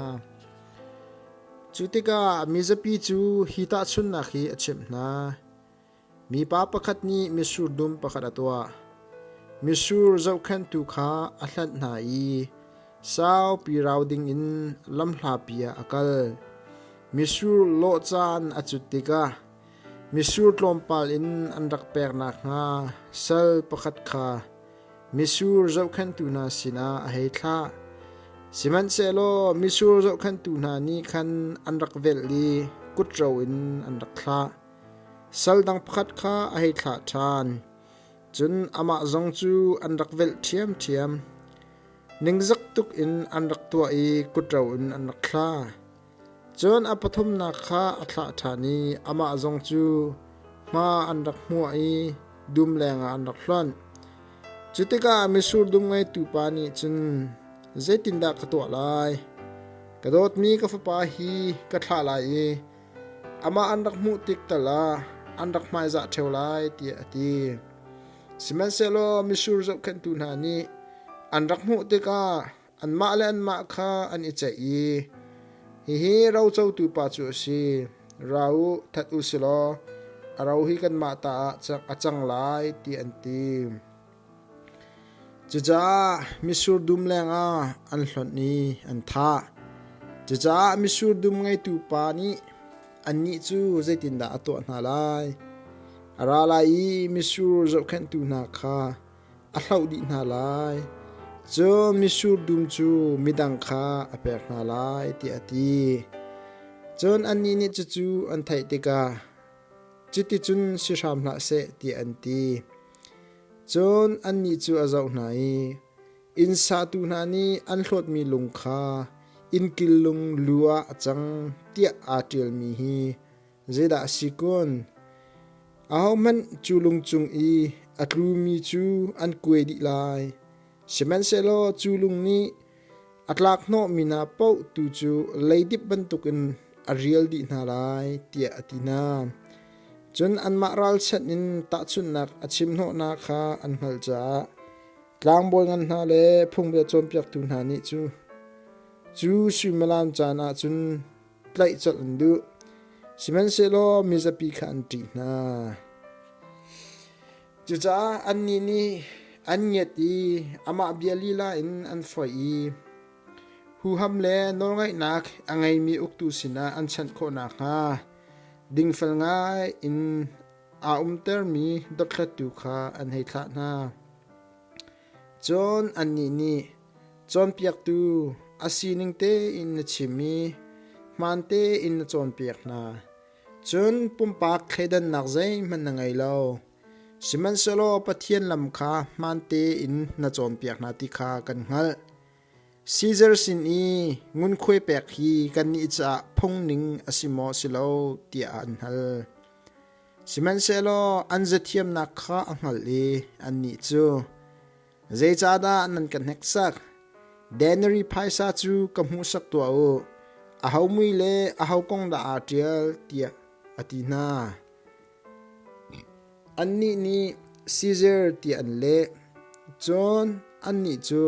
Cu tikah mizapi cu hi tahchunhnak hi a chimh hna. Mipa pakhat nih mitsur dum pakhat a tuah. Mitsur zohkhenhtu kha a hlanh hna i saupi rau dingin lamhlapi ah a kal. Mitsur lawh caan a cut tikah mitsur tlawmpal in an rak pek nakhnga sal pakhat kha mitsur zohkhenhtu hna sinah a hei thlah. Sihmanhsehlaw mitsur zohkhenhtu hna nih khan an rak velh i kutro in an rak thlah. Sal dang pakhat kha a hei thlah ṭhan. Cun amah zong cu an rak velh ṭhiamṭhiam. Ningzak tuk in an rak tuah i kutro in an rak thla. Cun a pathumnak kha a thlah ṭhan i amah zong cu hma an rak hmuah i dum lengah an rak hlonh. Cu tikah mitsur dum ngeitu pa nih cun, Zeitindah ka tuah lai? Ka dawtmi ka fapa hi ka thlah lai i Amah an rak hmuh tik tal ah an rak hmaizah ṭheo lai tiah a ti. Sihmanhsehlaw mitsur zohkhenhtu hna nih an rak hmuh tikah anmah le anmah kha an i ceih i, Hihi rocotu pa cu a si. Ra u, that u si law a ro hi kanmah ta ah a cang lai, tiah an ti. Cucaah mitsur dum lengah an hlonh i an thah. Cucaah mitsur dum ngeitu pa nih annih cu zeitindah a tuah hna lai? A ra lai i mitsur zohkhenhtu hna kha a hloh dih hna lai. Cun mitsur dum cu midang kha a pek hna lai, tiah a ti. Cun annih nih cucu an theih tikah, Cuticun si hram hlah seh, tiah an ti. Cun annih cu a zoh hna i inn satu hna nih an hlawtmi lung kha Innkil lung lu ah a cang tiah aa ṭialmi hi zeidah a si kun? Ahohmanh cu lung cung i a tlumi cu an kuai dih lai. Sihmanhsehlaw cu lung nih a tlak hnawhmi hna paoh tu cu leidip bantukin a rial dih hna lai, tiah a ti hna. Cun anmah ralchanh in tahchunhnak a chimhnawhnak kha an hngalh caah tlangbawi ngan hna le phungbia cawnpiaktu hna nih cu cu suimilam caan ah cun tlaih colh an duh. Sihmanhsehlaw mizapi kha an ṭih hna. Cucaah annih nih an ngiat i amah bia lila in an foih i huham le nawlngaihnak a ngeimi uktu sinah an chanh khawh nakhnga dingfel ngai in aa umtermi dothlattu kha an hei thlah hna. Cun annih nih, Cawnpiaktu, a sining tein na chim i hmaan tein na cawnpiak hna. Cun pumpak thleidannak zeihmanh na ngei lo. Sihmanhsehlaw Pathian lam kha hmaan tein na cawnpiak hna ti kha kan hngalh. Caesar sin i ngunkhuai pek hi kannih caah phungning a si maw si lo tiah an hal. Sihmanhsehlaw an zathiamnak kha a hngalh i annih cu, Zeicahdah nan ka hneksak? Denari phaisa cu ka hmuhsak tuah u. Aho mui le aho kong dah aa ṭial? tiah a ti hna. Annih nih Caesar tiah an leh. Cun annih cu,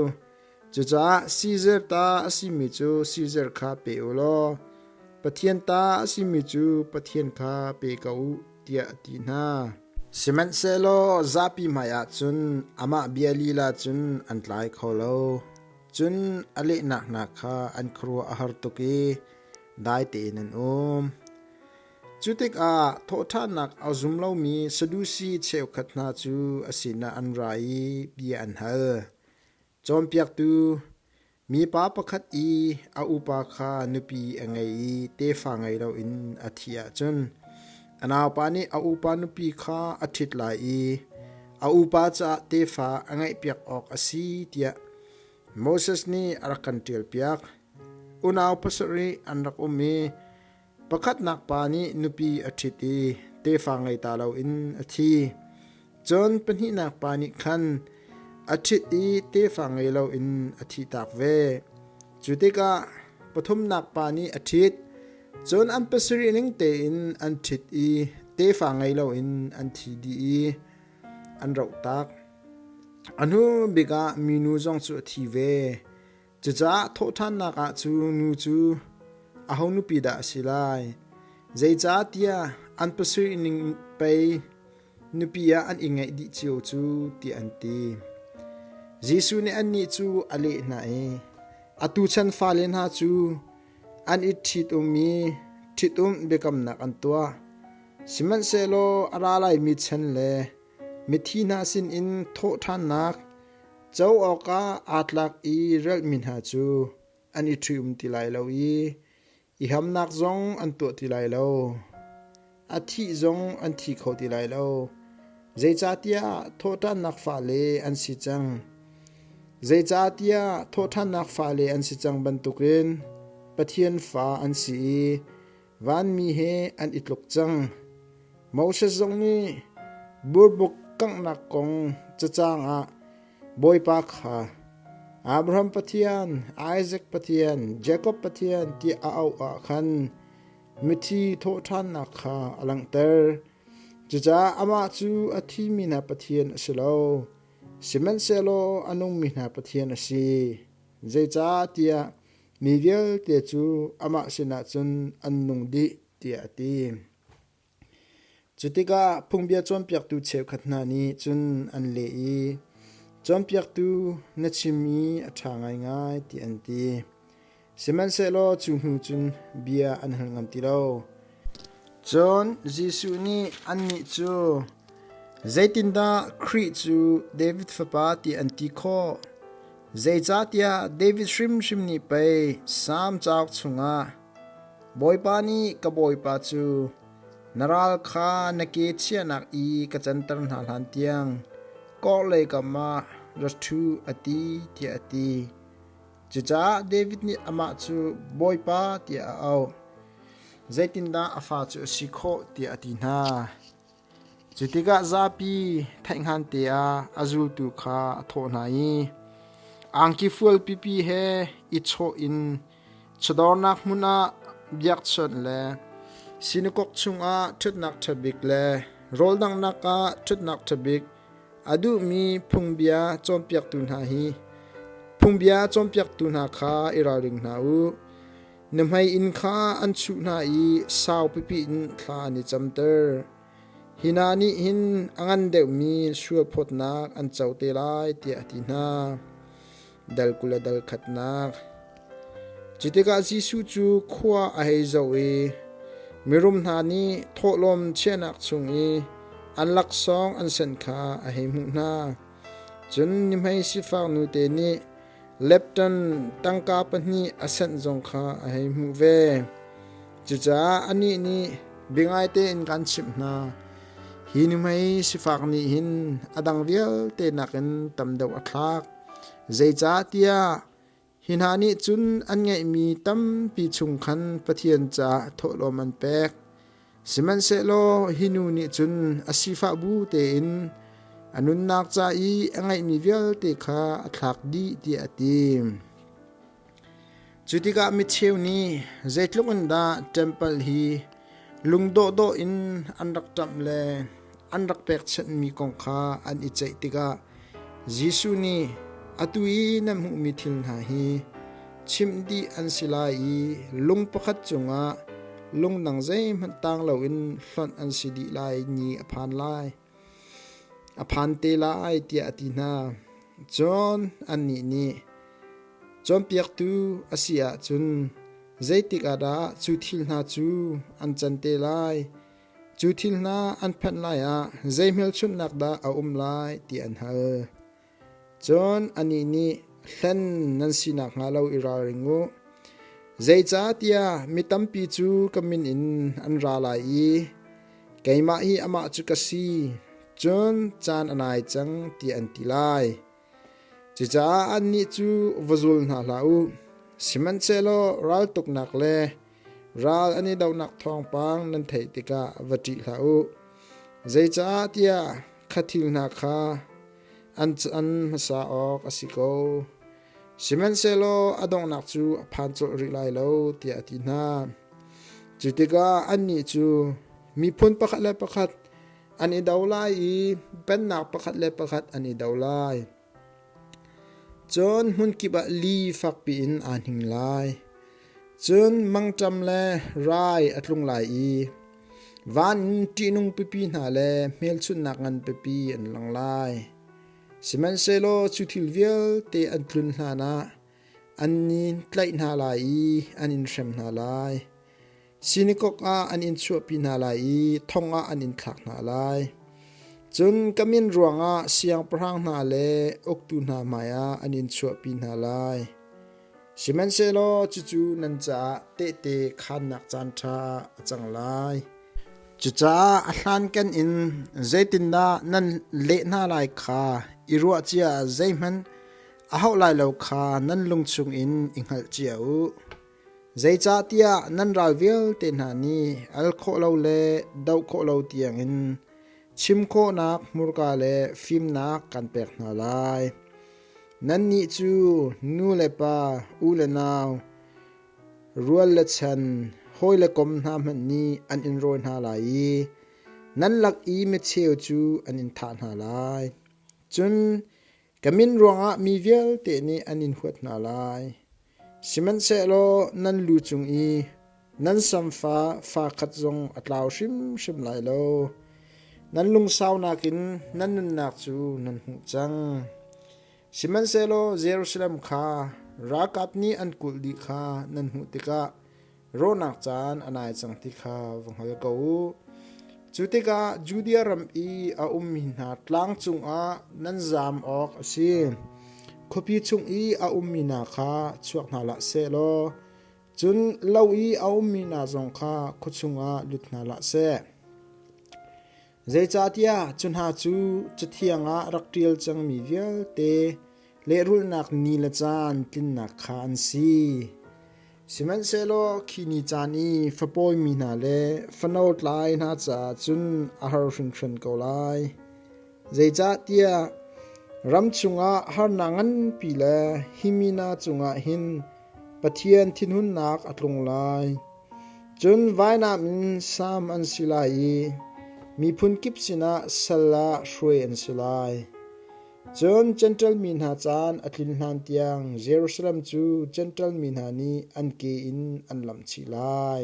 Cucaah Caesar ta a simi cu Caesar kha pe u law Pathian ta a simi cu Pathian kha pe ko u, tiah a ti hna. Sihmanhsehlaw zapi hmaiah cun amah bia lila cun an tlai kho lo. Cun a lehnak hna kha an khuaruah a har tuk i dai tein an um. Cu tikah thawhṭhannak a zum lomi Sadusi cheukhat hna cu a sinah an ra i bia an hal. Cawnpiaktu, mipa pakhat i a upa kha nupi a ngei i tefa ngei loin a thih ahcun a naupa nih a upa nupi kha a ṭhit lai i a upa caah tefa a ngeihpiak awk a si tiah Moses nih a rak kan ṭialpiak. Unau pasarih an rak um i Pakhatnak pa nih nupi a ṭhit i tefa ngei ta loin a thi. Cun pahnihnak pa nih khan a ṭhit i tefa ngei loin a thihtak ve. Cu tikah pathumnak pa nih a ṭhit, cun an pasarih ning tein an ṭhit i tefa ngei loin an thi dih i an rohtak. A hnu bik ah minu zong cu a thi ve. Cucaah thawhṭhannak ah cu nu cu aho nupi dah a si lai? Zeicahtiah an pasarih ning pei nupi ah an i ngeih dih cio cu tiah an ti. Jesuh nih annih cu a leh hna i, Atu chan fale hna cu an i ṭhitum i ṭhitumh biakamnak an tuah. Sihmanhsehlaw a ra laimi chan le mithi hna sinin thawhṭhannak Co awkah aa tlak i relhmi hna cu an i ṭhium ti lai lo i i hamnak zong an tuah ti lai lo. A thih zong an thi kho ti lai lo. Zeicahtiah thawhṭannak fale an si cang. Zeicahtiah thawhṭhannak fale an si cang bantukin Pathian fa an si i vanmi he an i tluk cang. Moses zong nih burbuk kanghnak kong cacang ah Bawipa kha Abraham Pathian, Isaac Pathian, Jakob Pathian tiah a auh ah khan mithi thawhṭhannak kha a langhter. Cucaah amah cu a thimi hna Pathian a si lo, sihmanhsehlaw a nungmi hna Pathian a si. Zeicahtiah mi vialte cu amah sinah cun an nung dih tiah a ti. Cu tikah phungbia cawnpiaktu cheukhat hna nih cun an leh i, Cawnpiaktu, na chimmi a ṭha ngaingai, tiah an ti. Sihmanhsehlaw cu hnu cun bia an hal ngam ti lo. Cun Jesuh nih annih cu, Zeitindah Khrih cu David fapa ti an ti khawh? Zeicahtiah David hrimhrim nih pei Salm cauk chungah, Bawipa nih ka Bawipa cu, na ral kha na ke chiahnak i ka canter hna hlan tiang korhlei kam ah ra ṭhu a ti, tiah a ti. Cucaah David nih amah cu Bawipa tiah a auh. Zeitindah a fa cu a si khawh tiah a ti hna. Cu tikah zapi theihhngan te ah a zultu kha a thawh hna i angki fual pipi he i chawh in chawdawrnak hmun ah biakchawnh le sinakok chungah ṭhutnak ṭha bik le rawldanghnak ah ṭhutnak ṭha bik a duhmi phungbia cawnpiaktu hna hi phungbia cawnpiaktu hna kha i ralring hna u. Nuhmei inn kha an chuh hna i sau pipi in thla an i camter. Hi hna nih hin a ngan deuhmi sualphawtnak an co te lai tiah a ti hna. Dal 20 le dal khatnak. Cu tikah Jesuh cu khua a hei zoh i mirum hna nih thawhlawm chiahnak chung i an laksawng an senh kha a hei hmuh hna. Cun nuhmei sifak nute nih Lepton tangka pahnih a senh zong kha a hei hmuh ve. Cucaah anih nih biangai tein kan chimh hna, hi nuhmei sifak nih hin a dang vialte nakin tam deuh a thlak. Zeicahtiah hi hna nih cun an ngeihmi tampi chung khan Pathian caah thawhlawm an pek. Sihmanhsehlaw hi nu nih cun a sifah bu tein a nunnak ca i a ngeihmi vialte kha a thlak dih tiah a ti. Cu tikah micheu nih zeitluk in dah ṭempal hi lung dawhdawh in an rak ṭamh le an rak pekchanhmi kong kha an i ceih tikah Jesuh nih atu i nan hmuhmi thil hna hi chimh dih an si lai i lung pakhat cungah lung dang zeihmanh tang loin hlonh an si dih lai ni a phan lai. A phan te lai tiah a ti hna. Cun annih nih cawnpiaktu a si ahcun zeitik ah dah cu thil hna cu an can te lai? Cu thil hna an phanh lai ah zei hmelchunhnak dah a um lai ti an hal. Cun anih nih hlen nan si nakhnga lo i ralring u. Zeicahtiah mi tampi cu ka min in an ra lai i keimah hi amah cu ka si, cun caan a nai cang tiah an ti lai. Cucaah annih cu va zul hna hlah u. Sihmanhsehlaw raltuknak le Ral an i dohnak thawngpang nan theih tikah va ṭih hlah u. Zeicahtiah kha thil hna kha an an hmasa awk a si ko. Sihmanhsehlaw a donghnak cu a phan colh rih lai lo, tiah a ti hna. Cu tikah annih cu miphun pakhat le pakhat an i do lai i pennak pakhat le pakhat an i do lai. Cun hmunkip ah li fakpi in aa hning lai. Cun mangṭam le rai a tlung lai i van in ṭihnung pipi hna le hmelchunhnak ngan pipi an lang lai. Sihmanhsehlaw cu thil vialte an tlun hlanah an in tlaih hna lai i an in hrem hna lai. Sinakok ah an in chuahpi hna lai i thong ah an in thlak hna lai. Cun ka min ruangah siangpahrang hna le uktu hna hmaiah an in chuahpi hna lai. Sihmanhsehlaw cucu nan caah tehte khaannak caanṭha ah a cang lai. Cucaah a hlankan in zeitindah nan leh hna lai kha i ruah cia zeihmanh a hauh lai lo kha nan lung chungin i hngalh cia u. Zeicahtiah nan ral vialte hna nih al khawh lo le doh khawh lo tiangin chim khawhnak hmurka le fimnak kan pek hna lai. Nannih cu nu le pa, u le nau, rual le chan, hawi le kom hna hmanh nih an in rawi hna lai i nan lak i micheu cu an in thah hna lai. Cun ka min ruangah mi vialte nih an in huat hna lai. Sihmanhsehlaw nan lu cung i nan samfa fa khat zong a tlau hrimhrim lai lo. Nan lungsaunak in nan nunnak cu nan hmuh cang. Sihmanhsehlaw Jerusalem kha ralkap nih an kulh dih kha nan hmuh tikah rawhnak caan a nai cang ti kha va hngal ko u. Cu tikah Judea ram i a ummi hna tlang cungah nan zaam awk a si. Khuapi chung i a ummi hna kha chuak hna hlah seh law, cun lo i a ummi hna zong kha khua chungah lut hna hlah seh. Zeicahtiah cu hna cu Cathiang ah rak ṭial cangmi vialte. lehrulhnak ni le caan tlinnak kha an si. Sihmanhsehlaw khi ni caan i fapawimi hna le fano tlai hna caah cun a har hringhran ko lai. Zeicahtiah ram chungah harnak nganpi le hi mi hna cungah hin Pathian thinhunnak a tlung lai. Cun vainam in sam an si lai i miphun kip sinah sal ah hruai an si lai. Cun Jentail mi hna caan a tlin hlan tiang Jerusalem cu Jentail mi hna nih an ke in an lamh chih lai.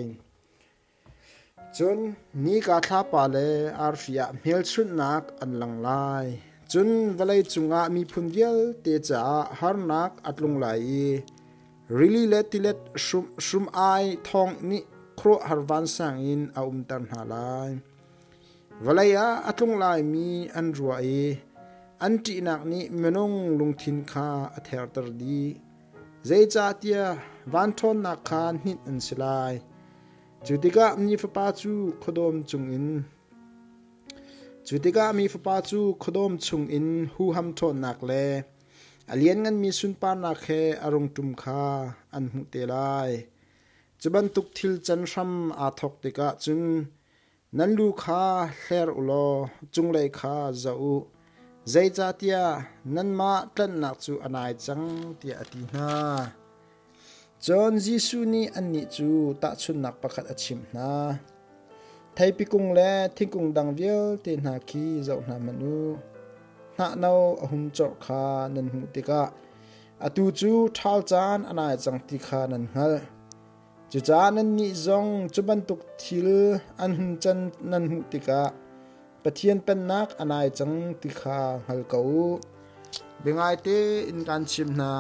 Cun nika thlapa le arfi ah hmelchunhnak an lang lai. Cun vawlei cungah miphun vialte caah harnak a tlung lai i rili le tilet hrum-ai thawng nih khuaruahhar vansang in a umter hna lai. Vawlei ah a tlung laimi an ruah i an ṭihnak nih minung lungthin kha a therter dih. Zeicahtiah van ṭhawnnak kha hninh an si lai. Cu tikah mi fapa cu khuadawm cungin Cu tikah mi fapa cu khuadawm chungin huham ṭhawnnak le a liannganmi sunparnak he a rung ṭum kha an hmuh te lai. Cu bantuk thil can hram aa thawk tikah cun Nan lu kha hler u law cunglei kha zoh u, zeicahtiah nanmah tlanhnak cu a nai cang, tiah a ti hna. Cun Jesuh nih annih cu tahchunhnak pakhat a chimh hna. Theipi kung le thingkung dang vialte hna khi zoh hna hmanh u. Hnah no a hum corh kha nan hmuh tikah atu cu ṭhal caan a nai cang ti kha nan hngalh. Cucaah nannih zong cu bantuk thil an hun can nan hmuh tikah Pathian Pennak a nai cang ti kha hngal ko u. Biangaite in kaan chimh hna,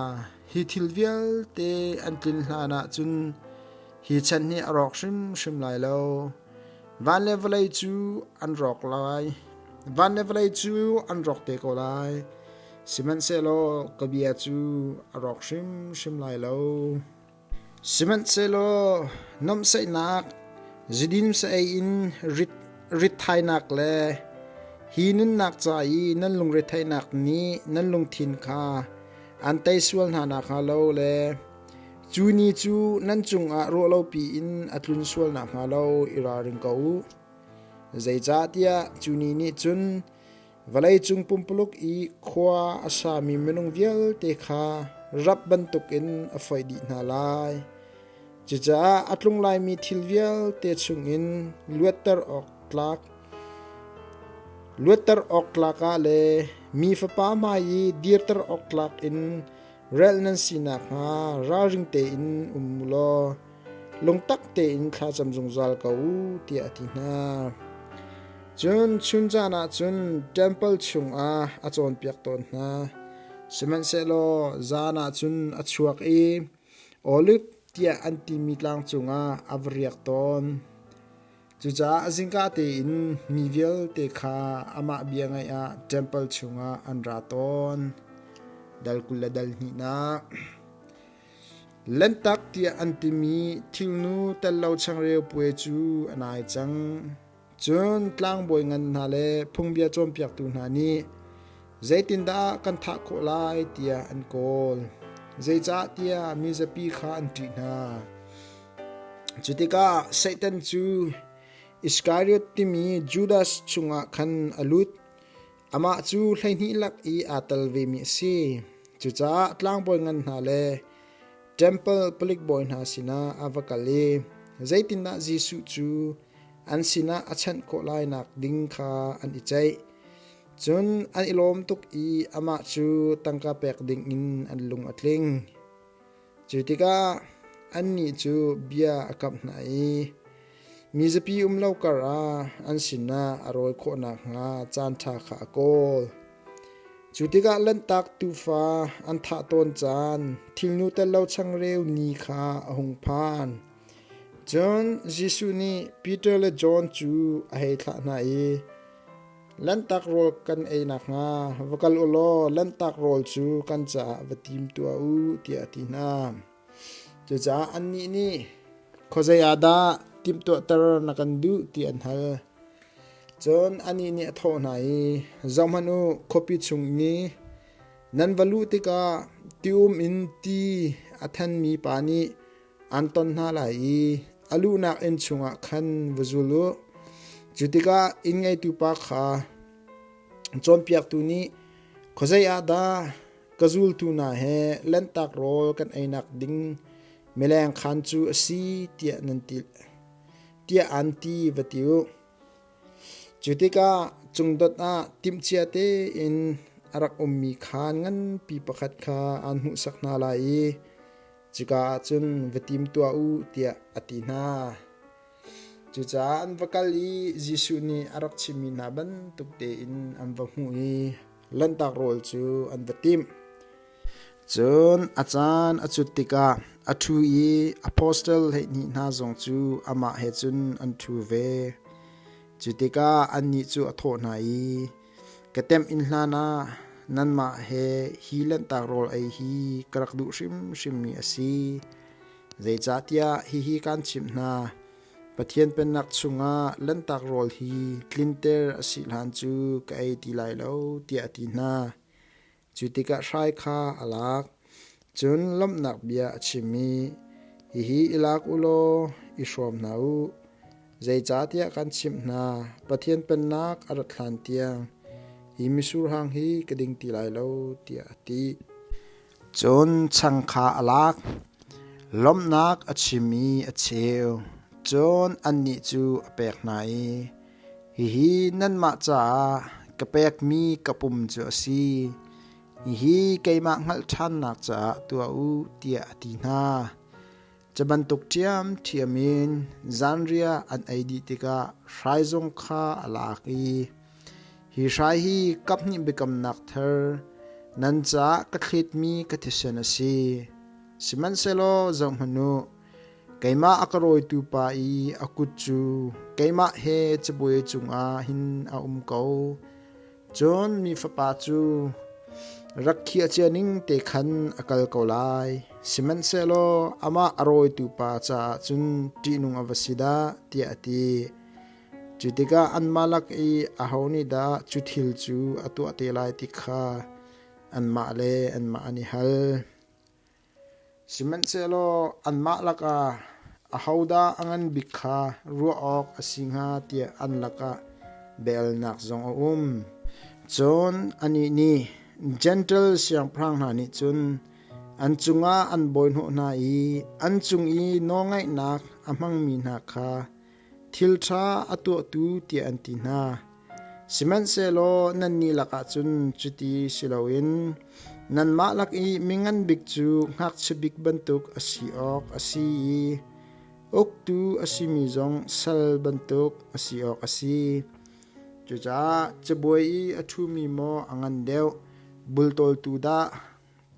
hi thil vialte an tlin hlan ah cun hi chan hi a rawk hrimhrim lai lo. Van le vawlei cu an rawk lai. Van le vawlei cu an rawk te ko lai. Sihmanhsehlaw ka bia cu a rawk hrimhrim lai lo. Sihmanhsehlaw nuamhsaihnak, zudin saei in ritthainak le hi nunnak ca i nan lungretheihnak nih nan lungthin kha an tei sual hna nakhnga lo le cu ni cu nan cungah ruahlopi in a tlun sual nakhnga lo i ralring ko u. Zeicahtiah cu ni nih cun Vawleicung pumpuluk i khua a sami minung vialte kha rap bantukin a foih dih hna lai. Cucaah a tlung laimi thil vialte chungin luatter awk tlak luatter awk tlak ah le mi fapa hmai i dirter awk tlak in relh nan si nakhnga ralring tein um u law lungtak tein thlacam zungzal ko u tiah a ti hna. Cun chun caan ah cun ṭempal chungah a cawnpiak tawn hna. Sihmanhsehlaw zan ah cun a chuak i Oliv tiah an timi tlang cungah a va riak tawn. Cucaah zingka tein mi vialte kha amah bia ngaih ah ṭempal chungah an ra tawn. Dal 20 le dal hnihnak. Lanhtak tiah an timi thilnu tel lo changreu puai cu a nai cang. Cun tlangbawi ngan hna le phungbia cawnpiaktu hna nih zeitindah kan thah khawh lai tiah an kawl. Zeicahtiah mizapi kha an ṭih hna. Cu tikah Satan cu Iskariot timi Judas chungah khan a lut. Amah cu 12 lak i aa tel vemi a si. Cucaah tlangbawi ngan hna le ṭempal palik bawi hna sinah a va kal i zeitindah Jesuh cu an sinah a chanh khawh lainak ding kha an i ceih. Cun an i lawm tuk i amah cu tangka pek dingin an lung a tling. Cu tikah annih cu bia a kamh hna i mizapi um lo karah an sinah a rawi khawh nakhnga caanṭha kha a kawl. Cu tikah Lanhtak tuufa an thah tawn caan thilnu tel lo changreu ni kha a hung phan. Cun Jesuh nih Peter le John cu a hei thlah hna i, Lanhtak rawl kan ei nakhnga va kal u law lanhtak rawl cu kan caah va tim tuah u, tiah a ti hna. Cucaah annih nih, Khuazei ah dah timhtuahter na kan duh, tiah an hal. Cun anih nih a thawh hna i, Zohhmanh u, khuapi chung i. Nan va luh tikah ti-um in ti a thanmi pa nih an ton hna lai i a luhnak inn chungah khan va zul u. Cu tikah inn ngeitu pa kha cawnpiaktu nih khuazei ah dah ka zultu hna he lanhtak rawl kan einak ding mileng khaan cu a si tiah nan ti tiah an ti va ti u. Cu tikah cungdot ah timhcia tein a rak ummi khaan nganpi pakhat kha aan hmuhsak hna lai i cuka ah cun va tim tuah u tiah a ti hna. Cucaah an va kal i Jesuh nih a rak chimmi hna bantuk tein an va hmuh i Lanhtak rawl cu an va timh. Cun a caan a cut tikah a ṭhu i apostle 12 hna zong cu amah he cun an ṭhu ve. Cu tikah annih cu a thawh hna i, Ka temh-inn hlanah nanmah he hi Lanhtak rawl ei hi ka rak duh hrimhrimmi a si. Zeicahtiah hihi kaan chimh hna, Pathian Pennak chungah Lanhtak rawl hi tlinter a si hlan cu ka ei ti lai lo, tiah a ti hna. Cu tikah hrai kha a lak, cun lawmhnak bia a chim i, Hihi i lak u law i hrawm hna u. Zeicahtiah kan chimh hna, Pathian Pennak a rat hlan tiang hi mitsur hang hi ka ding ti lai lo, tiah a ti. Cun chang kha a lak, lawmhnak a chim i a cheu. Cun annih cu a pek hna i, Hihi nanmah caah ka pekmi ka pum cu a si. Hihi keimah hngalh ṭhannak caah tuah u, tiah a ti hna. Cu bantuk ṭhiamṭhiam in zanriah an ei dih tikah hrai zong kha a lak i, Hi hrai hi kaphnih biakamnak thar nan caah ka thletmi ka thisen a si. Sihmanhsehlaw zohhmanh u, Keimah a ka rawitu pa i a kut cu keimah he cabuai cungah hin a um ko. Cun mi fapa cu rak khiah cia ning te khan a kal ko lai. Sihmanhsehlaw amah a rawitu pa caah cun ṭihnung a va si dah, tiah a ti. Cu tikah anmah lak i aho nih dah cu thil cu a tuah te lai ti kha anmah le anmah an i hal. Sihmanhsehlaw anmah lakah ahodah a ngan bik kha ruah awk a si hnga tiah an lakah biahalnak zong a um. Cun anih nih Jentail siangpahrang hna nih cun an cungah an bawihnawh hna i an cung i nawlngaihnak a hmangmi hna kha Thil ṭha a tuahtu tiah an ti hna. Sihmanhsehlaw nannih lakah cun cuti si loin nanmah lak i mingan bik cu ngakchia bik bantuk a si awk a si i uktu a simi zong sal bantuk a si awk a si. Cucaah cabuai i a ṭhumi maw a ngan deuh, bultawltu dah?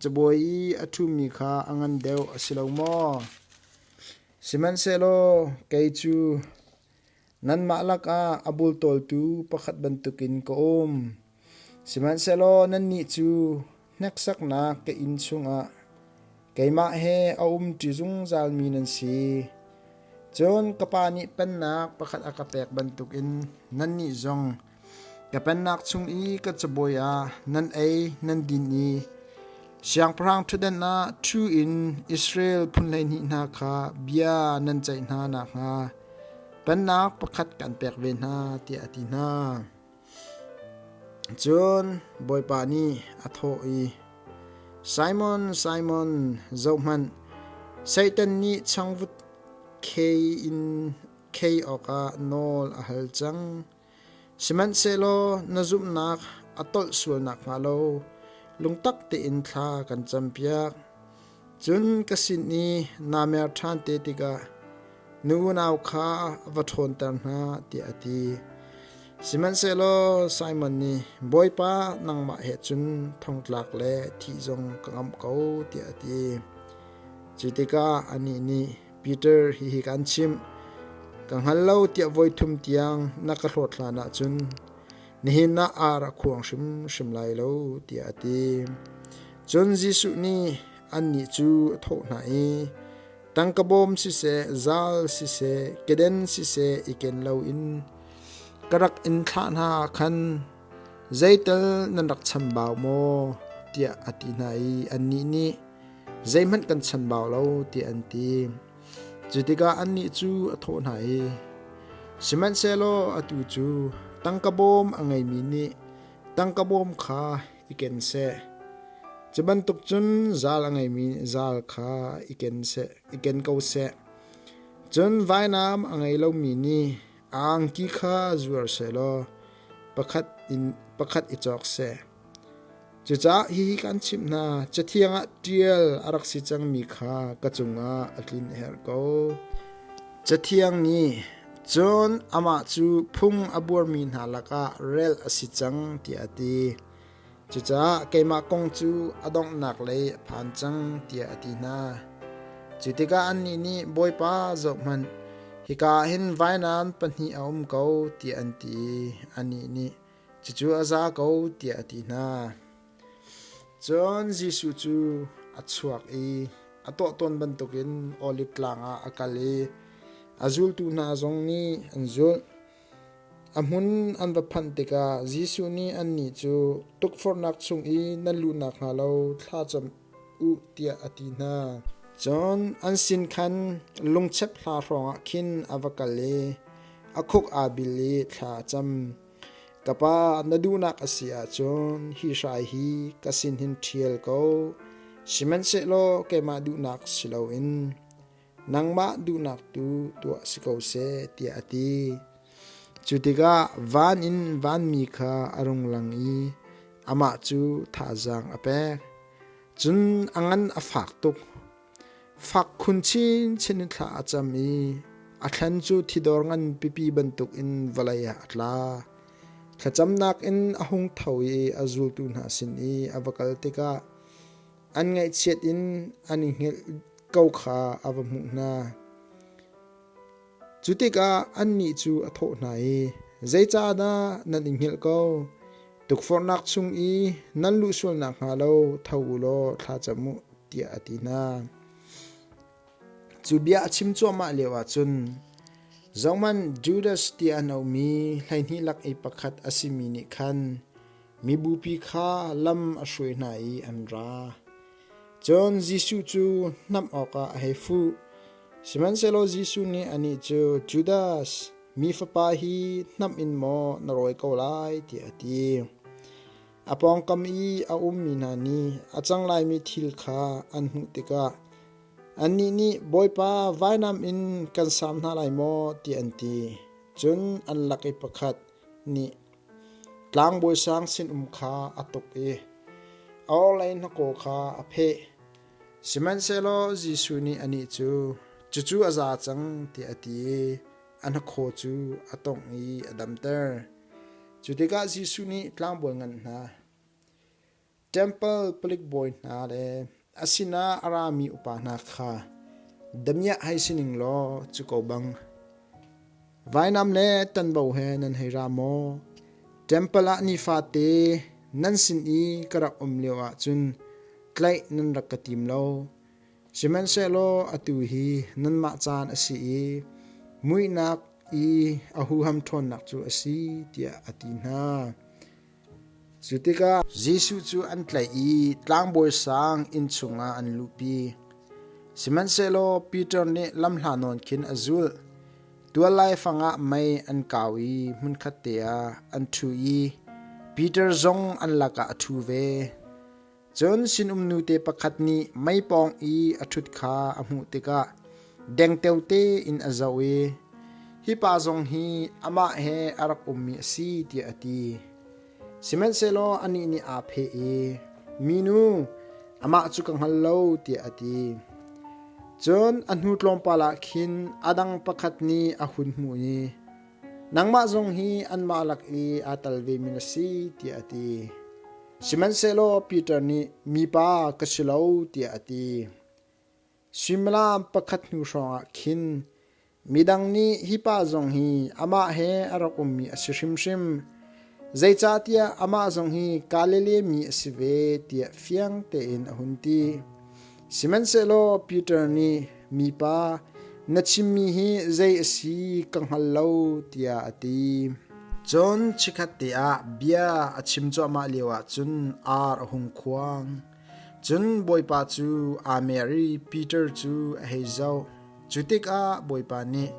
Cabuai i a ṭhumi kha a ngan deuh a si lo maw? Sihmanhsehlaw kei cu nanmah lakah a bultawltu pakhat bantukin ka um. Sihmanhsehlaw nannih cu hneksaknak ka inn chungah keimah he a umṭi zungzalmi nan si. Cun ka Pa nih pennak pakhat a ka pek bantukin nannih zong Ka pennak chung i ka cabuai ah nan ei nan din i siangpahrang ṭhutdan ah ṭhu in Israel phun 12 hna kha bia nan ceih hna nakhnga pennak pakhat kan pek ve hna, tiah a ti hna. Cun Bawipa nih a thawh i, Simon, Simon, zohhmanh, Satan nih changvut khei in khei awkah nawl a hal cang. Sihmanhsehlaw na zumhnak a tolh sual nakhnga lo lungtak tein thla kan campiak. Cun ka sin i naa mer ṭhan te tikah na unau kha va ṭhawnter hna, tiah a ti. Sihmanhsehlaw Simon nih, Bawipa, nangmah he cun thongtlak le thih zong ka ngamh ko, tiah a ti. Cu tikah anih nih, Peter, hihi kaan chimh. Ka hngal lo tiah voithum tiang na ka hlawt hlan ahcun nihin ah ar a khuang hrimhrim lai lo, tiah a ti. Cun Jesuh nih annih cu a thawh hna i, Tangka bawm siseh, zal siseh, keden siseh i ken loin ka rak in thlah hna khan zeital nan rak chambau maw? tiah a ti hna i annih nih, Zeihmanh kan chanbau lo, tiah an ti. Cu tikah annih cu a thawh hna i, Sihmanhsehlaw atu cu tangka bawm a ngeimi nih tangka bawm kha i ken seh. Cu bantuk cun zal a ngeimi nih zal kha i ken seh, i ken ko seh. Cun vainam a ngei lomi nih a angki kha zuar sehlaw pakhat in pakhat i cawk seh. Cucaah hihi kan chimh hna, Cathiang ah ṭial a rak si cangmi kha ka cungah a tlin a herh ko. Cathiang nih, cun amah cu phung a buarmi hna lakah relh a si cang, tiah a ti. Cucaah keimah kong cu a donghnak lei a phan cang, tiah a ti hna. Cu tikah annih nih, Bawipa, zohhmanh, hika ah hin vainam pahnih a um ko, tiah an ti i anih nih, Cucu a za ko, tiah a ti hna. Cun Jesuh cu a chuak i a tuah tawn bantukin Oliv Tlang ah a kal i a zultu hna zong nih an zulh. A hmun an va phanh tikah Jesuh nih annih cu tukforhnak chung i nan luh nakhnga lo thlacam u tiah a ti hna. Cun an sin khan lungchep hla hrawngah khin a va kal i a khuk aa bil i thla a cam. Ka pa, na duhnak a si ahcun hi hrai hi ka sin hin ṭhial ko. Sihmanhsehlaw keimah duhnak si loin nangmah duhnak tu tuah si ko seh, tiah a ti. Cu tikah van in vanmi kha a rung lang i amah cu thazaang a pek. Cun a ngan a fak tuk. Fak khun chinchin in thla a cam i a thlan cu thidor ngan pipi bantukin vawlei ah a tla. Thlacamnak in a hung tho i a zultu hna sin i a va kal tikah an ngaihchiat in an i hngilh ko kha a va hmuh hna. Cu tikah annih cu a thawh hna i, Zeicahdah nan i hngilh ko? Tukforhnak chung i nan luh sual nakhnga lo tho u law thla cam u, tiah a ti hna. Cu bia a chim cuahmah lioah cun zohhmanh Judas tiah an auhmi 12 lak i pakhat a simi nih khan mibupi kha lam a hruai hna i an ra. Cun Jesuh cu hnamh awkah a hei fuh. Sihmanhsehlaw Jesuh nih anih cu, Judas, mi fapa hi hnamh in maw na rawi ko lai? tiah a ti. A pawngkam i a ummi hna nih a cang laimi thil kha an hmuh tikah annih nih, Bawipa, vainam in kan saam hna lai maw? tiah an ti. Cun an lak i pakhat nih tlangbawi sang sinum kha a tuk i a orhlei hnakaw kha a pheh. Sihmanhsehlaw Jesuh nih anih cu, Cucu a za cang, tiah a ti i a hnakhaw cu a tongh i a damter. Cu tikah Jesuh nih tlangbawi ngan hna, ṭempal palik bawi hna le a sinah a rami upa hna kha damiah hei si ning law cu ko bang, vainam le tanbo he nan hei ra maw? Ṭempal ah nifate nan sin i ka rak um lioah cun tlaih nan rak ka tim lo. Sihmanhsehlaw atu hi nanmah caan a si i muihnak i a huham ṭhawnnak cu a si, tiah a ti hna. Cu tikah Jesuh cu an tlaih i tlangbawi sang inn chungah an luhpi. Sihmanhsehlaw Peter nih lamhla nawn khin a zulh. Tual laifang ah mei an kau i hmunkhat te ah an ṭhu i Peter zong an lakah a ṭhu ve. Cun sinum nute pakhat nih mei pawng i a ṭhut kha a hmuh tikah dengteo tein a zoh i, Hi pa zong hi amah he a rak ummi a si, tiah a ti. Sihmanhsehlaw anih nih aa pheh i, Minu, amah cu ka hngal lo, tiah a ti. Cun a hnu tlawmpal ah khin a dang pakhat nih a hun hmuh i, Nangmah zong hi anmah lak i aa tel vemi na si, tiah a ti. Sihmanhsehlaw Peter nih, Mipa ka si lo, tiah a ti. Suimilam pakhat hnu hrawngah khin midang nih hi pa zong hi amah he a rak ummi a si hrimhrim, zeicahtiah amah zong hi Galilee mi a si ve, tiah fiang tein a hun ti. Sihmanhsehlaw Peter nih, Mipa, na chimmi hi zei a si ka hngal lo, tiah a ti. Cun chikkhatte ah bia a chim cuahmah lioah cun ar a hung khuang. Cun Bawipa cu aa mer i Peter cu a hei zoh. Cu tikah Bawipa nih,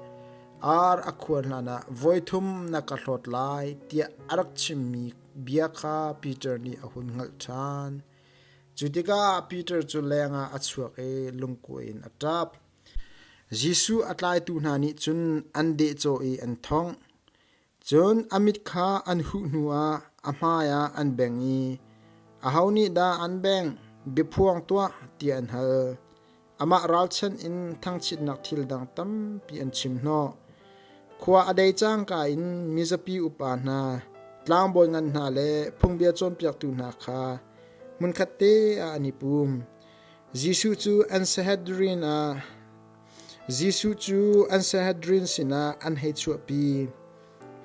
Ar a khuan hlanah voithum na ka hlawt lai, tiah a rak chimmi bia kha Peter nih a hun hngalh ṭhan. Cu tikah Peter cu lengah a chuak i lungkuai in a ṭap. Jesuh a tlaitu hna nih cun an dehcawh i an thongh. Cun a mit kha an huh hnuah a hmaiah an bengh i, “Aho nih dah an bengh? Biaphuang tuah,” tiah an hal. Amah ralchanh in thangchiatnak thil dang tampi an chim hnawh. Khua a dei cangka in mizapi upa hna, tlangbawi ngan hna le phungbia cawnpiaktu hna kha hmunkhat te ah an i pum. Jesuh cu an Sanhedrin ah Jesuh cu an Sanhedrin sinah an hei chuahpi.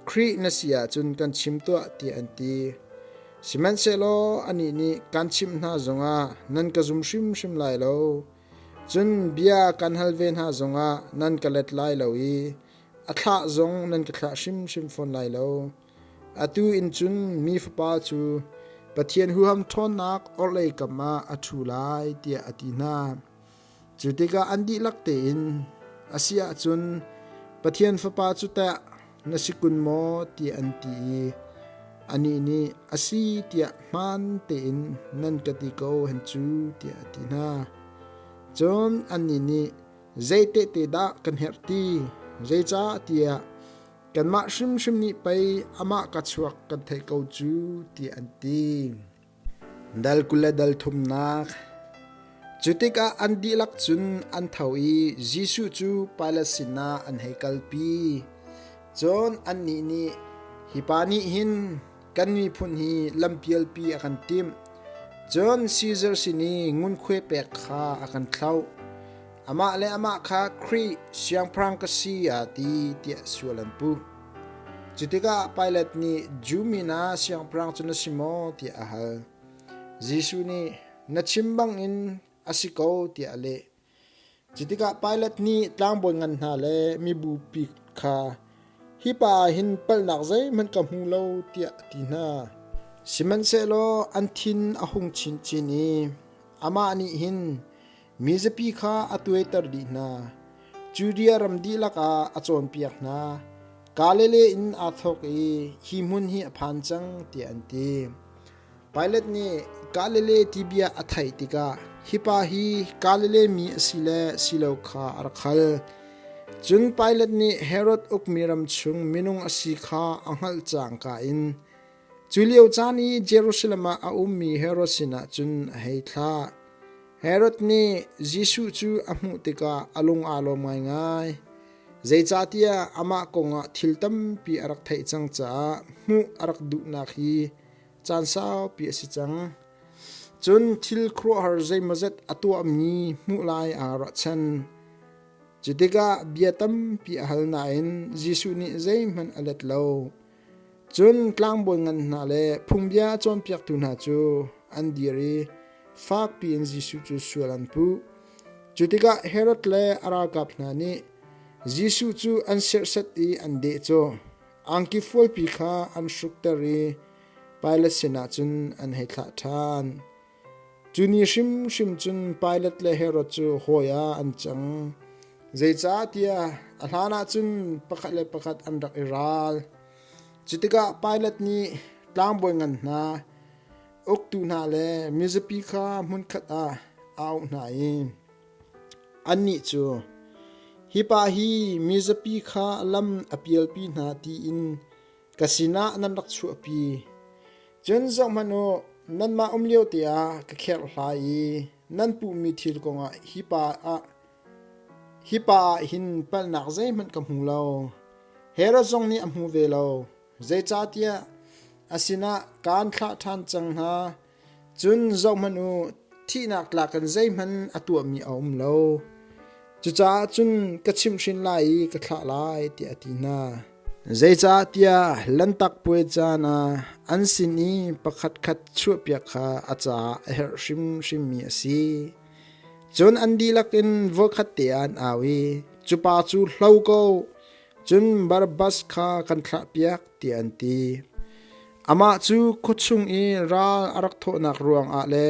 Khrih na si ahcun kan chim tuah tiah an ti. Sihmanhsehlaw anih nih kan chimh hna zongah nan ka zum hrimhrim lai lo. Cun bia kan hal ve hna zongah nan ka let lai lo i a thlah zong nan ka thlah hrimhrim fawn lai lo. Atu in cun mi Fapa cu Pathian huham ṭhawnnak orhlei kam ah a ṭhu lai tiah a ti hna. Cu tikah an dihlak tein, A si ahcun Pathian Fapa cu teh na si kun maw? tiah an ti i anih nih, A si tiah hmaan tein nan ka ti ko hen cu, tiah a ti hna. Cun annih nih, Zei tehte dah kan herh ti? Zeicah tiah kanmah hrimhrim nih pei amah ka chuak kan theih ko cu, tiah an ti. Dal 20 le dal thumnak Cu tikah an dihlak cun an tho i Jesuh cu Pilat sinah an hei kalpi. Cun annih nih, Hi pa nih hin kan miphun hi lampialpi a kan timh. Cun Sizar sin i ngunkhuai pek kha a kan thlauh. Amah le amah kha Khrih siangpahrang ka si aa ti, tiah sual an puh. Cu tikah Pilat nih Jew mi hna siangpahrang cu na si maw tiah a hal. Jesuh nih na chim bangin a si ko tiah a leh. Cu tikah Pilat nih tlangbawi ngan hna le mibupi kha hi pa ah hin palhnak zeihmanh ka hmu lo tiah a ti hna. Sihmanhsehlaw an thin a hung chinchin i amah nih hin Mizapi kha a tuaiter dih hna. Judea ram dihlak ah a cawnpiak hna. Galilee in aa thawk i hi hmun hi a phan cang tiah an ti. Pilat nih Galilee ti bia a theih tikah hi pa hi Galilee mi a si le si lo kha a rak hal. Cun Pilat nih Herod ukmi ram chung minung a si kha a hngalh cangka in Cu lio caan i Jerusalem ah a ummi Herod sinah cun a hei thlah. Herod nih Jesuh cu a hmuh tikah a lung aa lawm ngaingai. Zeicahtiah amah kongah thil tampi a rak theih cang caah hmuh a rak duhnak hi caan saupi a si cang. Cun thil khuaruahhar zeimawzat a tuahmi hmuh lai aa ruahchan. Cu tikah bia tampi a hal nain Jesuh nih zeihmanh a let lo. Cun tlangbawi ngan hna le phungbia a cawnpiaktu hna cu an dir i fakpi in Jesuh cu sual an puh. Cu tikah Herod le a ralkap hna nih Jesuh cu an serhsat i an dehcawh. Angki fualpi kha an hrukter i Pilat sinah cun an hei thlah ṭhan. Cu ni hrimhrim cun Pilat le Herod cu hawi ah an cang. Zeicahtiah a hlanah cun pakhat le pakhat an rak i ral. Cu tikah Pilat nih tlangbawi ngan hna, uktu hna le mizapi kha hmunkhat ah a auh hna i annih cu, “Hi pa hi mizapi kha lam a pialpi hna tiin ka sinah nan rak chuahpi. Cun zohhmanh u, nanmah um lio te ah ka kherhhlai i nan puhmi thil kongah hi pa ah hi pa ah hin palhnak zeihmanh ka hmu lo. Herod zong nih a hmu ve lo, zeicahtiah a sinah kaan thlah ṭhan cang hna. Cun zohhmanh u, thihnak tlak in zeihmanh a tuahmi a um lo. Cucaah cun ka chimhhrin lai i ka thlah lai, tiah a ti hna. Zeicahtiah Lanhtak Puai caan ah an sin i pakhatkhat chuahpiak kha a caah a herh hrimhrimmi a si. Cun an dihlak in voikhat te ah an au i, Cu pa cu hlo ko! Cun Barabbas kha kan thlahpiak, tiah an ti. Amah cu khuachung i ral a rak thawhnak ruangah le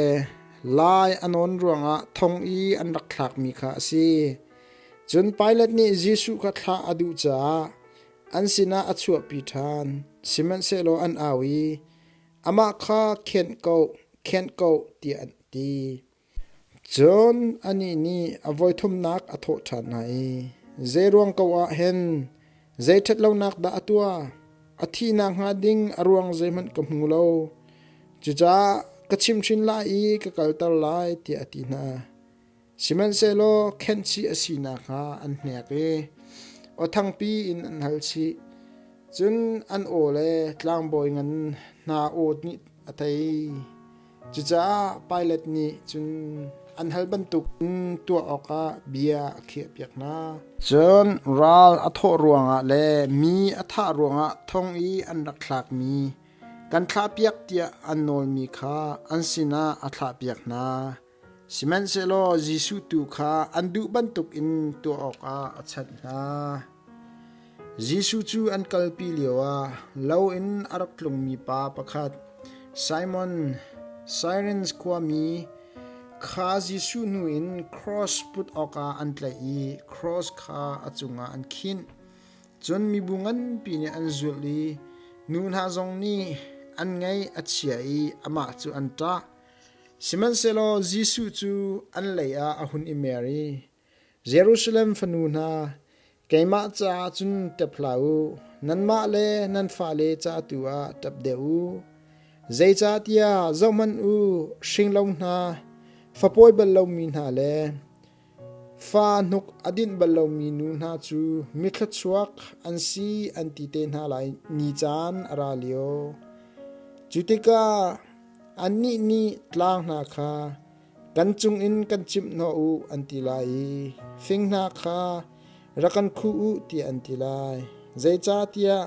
lai a nawn ruangah thong i an rak thlakmi kha a si. Cun Pilat nih Jesuh kha thlah a duh caah an sinah a chuahpi ṭhan. Sihmanhsehlaw an au i, Amah kha khenh ko, khenh ko, tiah an ti. Cun anih nih a voithumnak a thawh ṭhan hna i, Zeiruang ko ah hen zei ṭhat lonak dah a tuah? A thihnak hnga ding a ruang zeihmanh ka hmu lo. Cucaah ka chimhhrin lai i ka kalter lai, tiah a ti hna. Sihmanhsehlaw khenhchih a si nakhnga an hnek i aw thangpi in an hal chih. Cun an aw le tlangbawi ngan hna aw nih a tei. Cucaah Pilat nih cun an hal bantuk in tuah awkah bia a khiahpiak hna. Cun ral a thawh ruangah le mi a thah ruangah thong i an rak thlakmi kan thlahpiak tiah an nawlmi kha an sinah a thlahpiak hna. Sihmanhsehlaw Jesuh tu kha an duh bantukin tuah awkah a chanh hna. Jesuh cu an kalpi lioah lo in a rak tlungmi pa pakhat, Simon, Sairin khuami kha Jesuh hnu in cross put awkah an tlaih i cross kha a cungah an khinh. Cun mibu nganpi nih an zulh i nu hna zong nih an ngaih a chia i amah cu an ṭah. Sihmanhsehlaw Jesuh cu an lei ah a hun i mer i, Jerusalem fanu hna, keimah caah cun ṭap hlah u, nanmah le nan fale ca tu ah ṭap deuh u. Zeicahtiah zohhmanh u, hringlo hna, fapawi bal lomi hna le fa hnuk a dinh bal lomi nu hna cu mithluachuak an si an ti te hna lai ni caan a ra lio. Cu tikah Annih nih tlang hna kha kan cungin kan cimh hnawh u an ti lai i fing hna kha rak kan khuh u tiah an ti lai. Zeicahtiah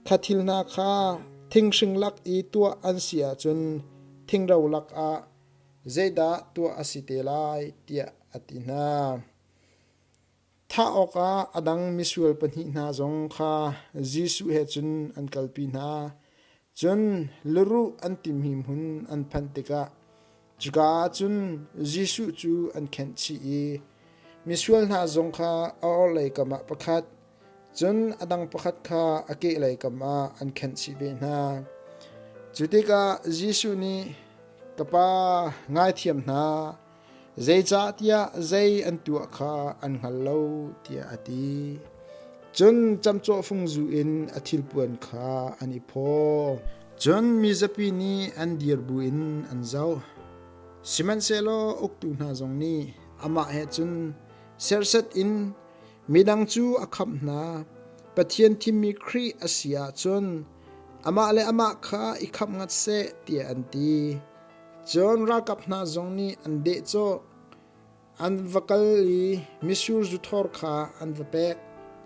kha thil hna kha thinghring lak i tuah an si ahcun thingro lakah zeidah tuah a si te lai tiah a ti hna. Thah awkah a dang misual pahnih hna zong kha Jesuh he cun an kalpi hna. Cun luruh an timi hmun an phanh tikah cuka ah cun Jesuh cu an khenh chih i misual hna zong kha a orhlei kam ah pakhat, cun a dang pakhat kha a kehlei kam ah an khenh chih ve hna. Cu tikah Jesuh nih, Ka Pa, ngaithiam hna, zeicahtiah zei an tuah kha an hngal lo tiah a ti. Cun camcawh fung zu in a thilpuan kha an i phaw. Cun mizapi nih an dir buin an zoh. Sihmanhsehlaw uktu hna zong nih amah he cun serhsat in midang cu a khamh hna. Pathian thimmi Khrih a si ahcun amah le amah kha i khamh ngat seh tiah an ti. Cun ralkap hna zong nih an dehcawh. An va kal i mitsur zuthor kha an va pek.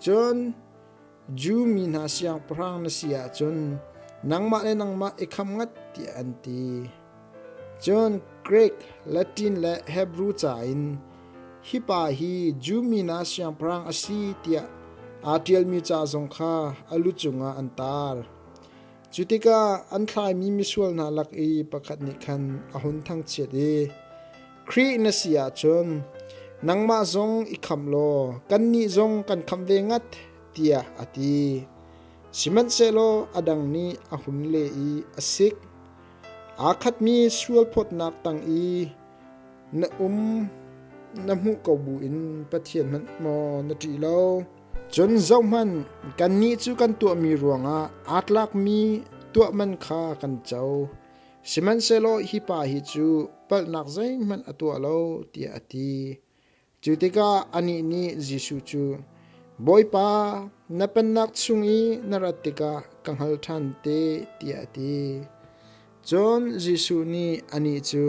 Cun Jew mi hna siangpahrang na si ahcun nangmah le nangmah i khamh ngat tiah an ti. Cun Greek, Latin le Hebru ca in hi pa hi Jew mi hna siangpahrang a si tiah aa ṭialmi ca zong kha a lu cungah an tar. Cu tikah an thlaimi misual hna lak i pakhat nih khan a hun thangchiat i, Khrih na si ahcun nangmah zong i khamh law kannih zong kan khamh ve ngat, tiah a ti. Sihmanhsehlaw a dang nih a hun leh i a sik. Aa khatmi sualphawtnak tang i na um na hmuh ko buin Pathian hmanh maw na ṭih lo? Cun zohhmanh, kannih cu kan tuahmi ruangah aa tlakmi tuah man kha kan co. Sihmanhsehlaw hi pa hi cu palhnak zeihmanh a tuah lo, tiah a ti. Cu tikah anih nih Jesuh cu, Bawipa, na pennak chung i na rat tikah ka hngal ṭhan te, tiah a ti. Cun Jesuh nih anih cu,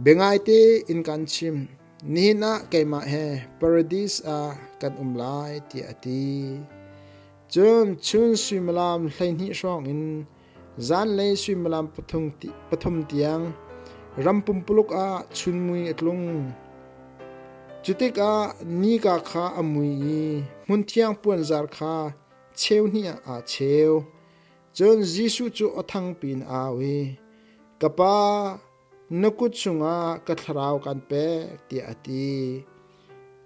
Biangaite in kan chim, Nihin ah keimah he paradis ah kan um lai tiah a ti. Cun chun suimilam 12 hrawng in zanlei suimilam pathum tiang ram pumpuluk ah chunmui a tlung. Cutikah nika kha a mui i Hmunthiang puanzar kha cheu hnih ah aa cheu. Cun Jesuh cu aw thangpi in a au i, Ka Pa, na kut chungah ka thlarau kan pek, tiah a ti.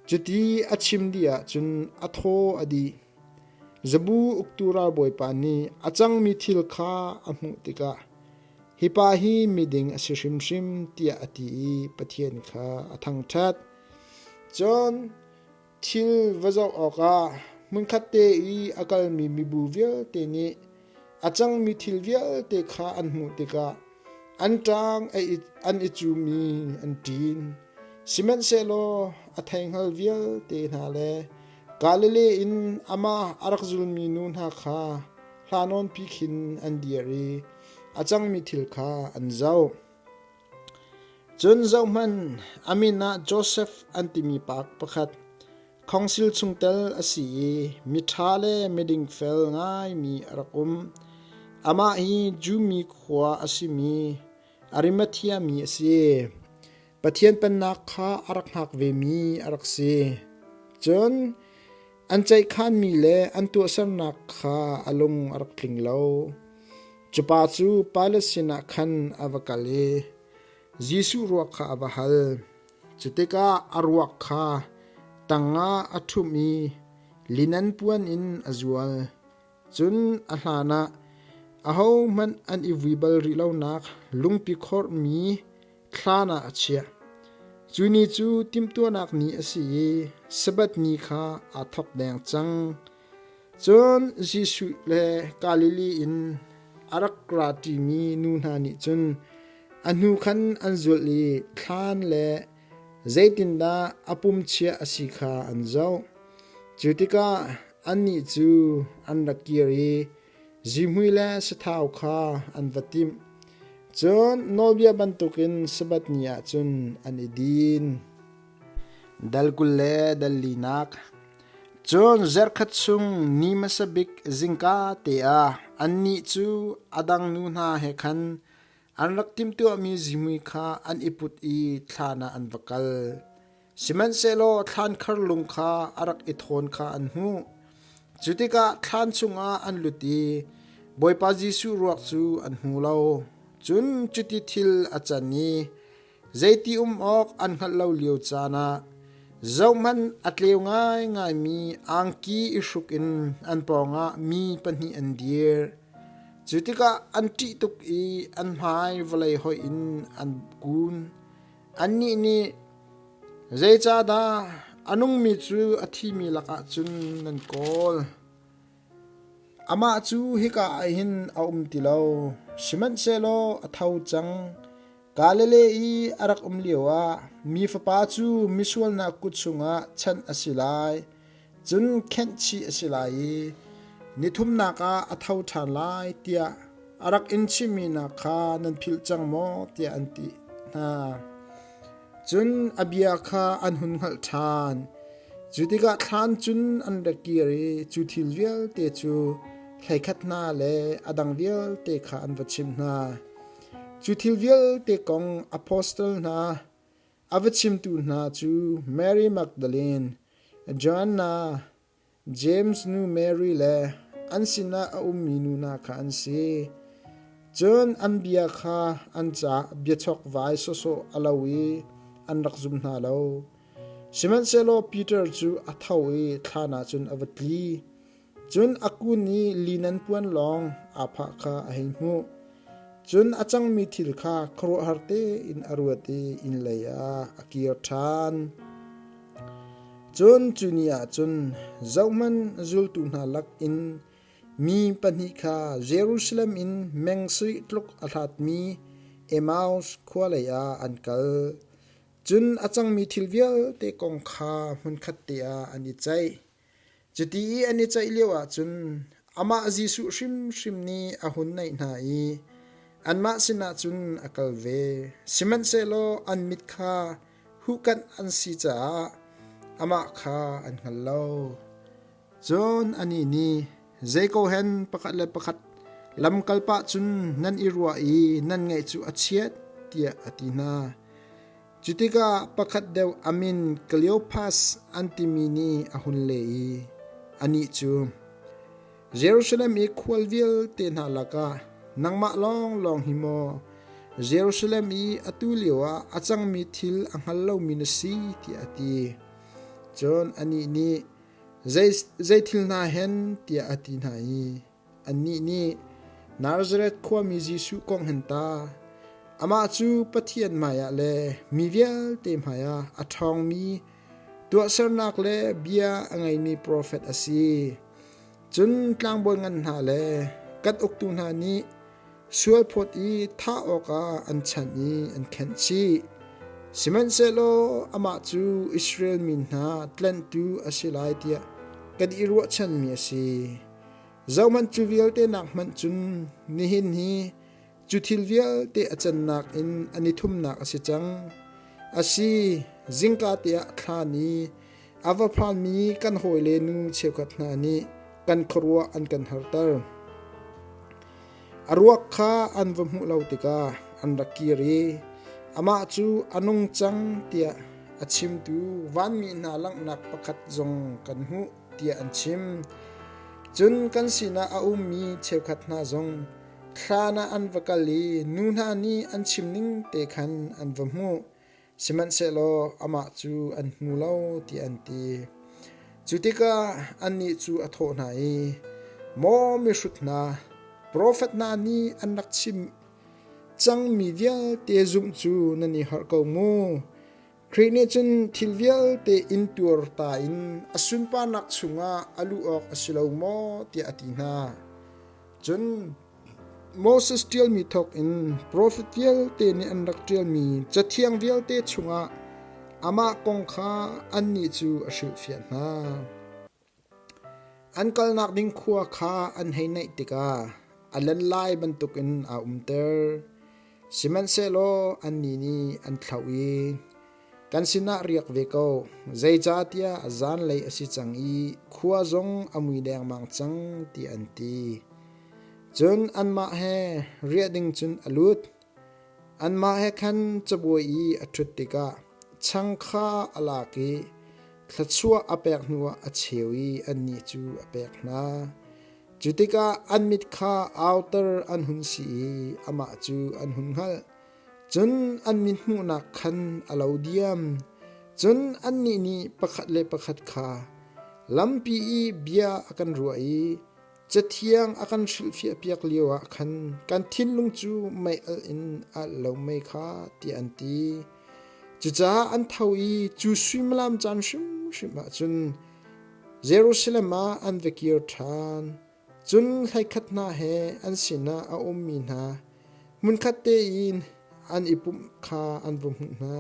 Cuti a chim dih ahcun a thaw a dih. Zabu uktu ralbawipa nih a cangmi thil kha a hmuh tikah, Hi pa hi miding a si hrimhrim, tiah a ti i Pathian kha a thangṭhat. Cun Thil va zoh awkah hmunkhatte i a kalmi mibu vialte nih a cangmi thil vialte kha an hmuh tikah an ṭang an i cum i an ṭin. Sihmanhsehlaw a theihngal vialte hna le Galilee in amah a rak zulmi nu hna kha hla nawnpi khin an dir i a cangmi thil kha an zoh. Cun zohhmanh, a min ah Josef an timi pa pakhat, khawngsil chungtel a si i miṭha le midingfel ngaimi a rak um. Amah hi Jew mi khua a simi Arimathea mi a si. Pathian Pennak kha a rak hngak vemi a rak si. Cun an ceihkhanmi le an tuahsernak kha a lung a rak tling lo. Cu pa cu Pilat sinah khan a va kal i Jesuh ruak kha a va hal. Cu tikah a ruak kha tangah a ṭhumh i linen puan in a zual. Cun a hlanah ahohmanh an i vui bal rih lonak lungpi khorhmi thlan ah a chiah. Cu ni cu timhtuahnak ni a si i Sabbath ni kha aa thawk deng cang. Cun Jesuh le Galilee in a rak ra ṭimi nu hna nih cun a hnu khan an zulh i thlan le zeitindah a pum chiah a si kha an zoh. Cu tikah annih cu an rak kir i zihmui le sathau kha an va timh. Cun nawlbia bantukin Sabbath ni ah cun an i din. Dal 20 le dal linak Cun zarhkhat chung ni hmasa bik zingka te ah annih cu a dang nu hna he khan an rak timhtuahmi zihmui kha an i put i thlan ah an va kal. Sihmanhsehlaw thlankhar lung kha a rak i thawn kha an hmuh. Cu tikah thlan chungah an lut i Bawipa Jesuh ruak cu an hmu lo. Cun cuti thil a can i Zeiti um awk an hngalh lo lio caan ah zohhmanh a tleu ngaingaimi angki i hruk in an pawngah mi pahnih an dir. Cu tikah an ṭih tuk i an hmai vawlei hoih in an kun. Annih nih, Zeicahdah a nungmi cu a thimi lakah cun nan kawl? Amah cu hika ah hin a um ti lo, sihmanhsehlaw a tho cang. Galilee i a rak um lioah mi Fapa cu misual hna kut chungah chanh a si lai, cun khenhchih a si lai i ni thumnak ah a tho ṭhan lai tiah a rak in chimhmi hna kha nan philh cang maw tiah an ti hna. Cun a bia kha an hun hngalh ṭhan. Cu tikah thlan cun an ra kir i cu thil vialte cu hleikhat hna le a dang vialte kha an va chimh hna. Cu thil vialte kong apostle hna a va chimtu hna cu Mary Magdalene, Joanna, James nu Mary le an sinah a ummi nu hna kha an si. Cun an bia kha an caah biachokvai sawsawh a lo i an rak zum hna lo. Sihmanhsehlaw Peter cu a tho i thlan ah cun a va tli. Cun a kun i linen puan lawng aa phah kha a hei hmuh. Cun a cangmi thil kha khuaruahhar tein a ruat i innlei ah a kir ṭhan. Cun cu ni ah cun zohhmanh zultu hna lakin mi pahnih kha Jerusalem in meng sarih tluk a hlatmi Emmaus khua leiah an kal. Cun a cangmi thil vialte kong kha hmunkhat te ah an i ceih. Cuti i an i ceih lioah cun amah Jesuh hrimhrim nih a hun naih hna i anmah sinah cun a kal ve. Sihmanhsehlaw an mit kha huhkanh an si caah amah kha an hngal lo. Cun anih nih, Zei ko hen pakhat le pakhat lamkal pah cun nan i ruah i nan ngaih cu a chiat, tiah a ti hna. Cu tikah pakhat deuh a min Kleopas an timi nih a hun leh i. Anih cu, Jerusalem i khual vialte hna lakah nangmah lawnglawng hi maw Jerusalem i atu lioah a cangmi thil a hngal lomi na si tiah a ti. Cun anih nih, Zei thil hna hen tiah a ti hna i annih nih Nazareth khuami Jesuh kong hin ta, amah cu Pathian hmaiah le mi vialte hmaiah a ṭhawngmi tuahsernak le bia a ngeimi profet a si. Cun tlangbawi ngan hna le kan uktu hna nih sualphawt i thah awkah an chanh i an khenh chih. Sihmanhsehlaw amah cu Israel mi hna tlanhtu a si lai tiah kan i ruahchanmi a si. Zohhmanh cu vialte nak hmanh cun nihin hi cu thil vialte a cannak in an i thumnak a si cang. A si, zingka te ah thlan i a va phanmi kan hawile nu cheukhat hna nih kan khuaruah an kan harter. A ruak kha an va hmuh lo tikah an rak kir i amah cu a nung cang tiah a chimtu vanmi hna langhnak pakhat zong kan hmuh tiah an chim. Cun kan sinah a ummi cheukhat hna zong thlan ah an va kal i nu hna nih an chim ning te khan an va hmuh. Sihmanhsehlaw amah cu an hmu lo tiah an ti. Cu tikah annih cu a thawh hna i, Maw mihrut hna, profet hna nih an rak chim cangmi vialte zumh cu nan i harh ko mu. Khrih nih cun thil vialte intuar ta in a sunparnak chungah a luh awk a si lo maw tiah a ti hna. Cun Moses ṭialmi thawkin profet vialte nih an rak ṭialmi Cathiang vialte chungah amah kong kha annih cu a hrilhfiah hna. An kalnak ding khua kha an hei naih tikah a len lai bantukin aa umter. Sihmanhsehlaw annih nih an thlauh i Kan sinah riak ve ko, zeicahtiah zanlei a si cang i khua zong a mui dengmang cang, tiah an ti. Cun anmah he riah ding cun a lut. Anmah he khan cabuai i a ṭhut tikah chang kha a lak i thluachuah a pek hnuah a cheu i annih cu a pek hna. Cu tikah an mit kha auter an hun si i amah cu an hun hngalh. Cun an mithmuhnak khan a lo diam. Cun annih nih pakhat le pakhat kha lampi i bia a kan ruah i Cathiang a kan hrilhfiahpiak lioah khan kan thinlung cu mei alh in a alh lo mei kha tiah an ti. Cucaah an tho i cu suimilam caan hrimhrim ah cun Jerusalem ah an va kir ṭhan. Cun hleikhat hna he an sinah a ummi hna hmunkhat tein an i pumh kha an va hmuh hna.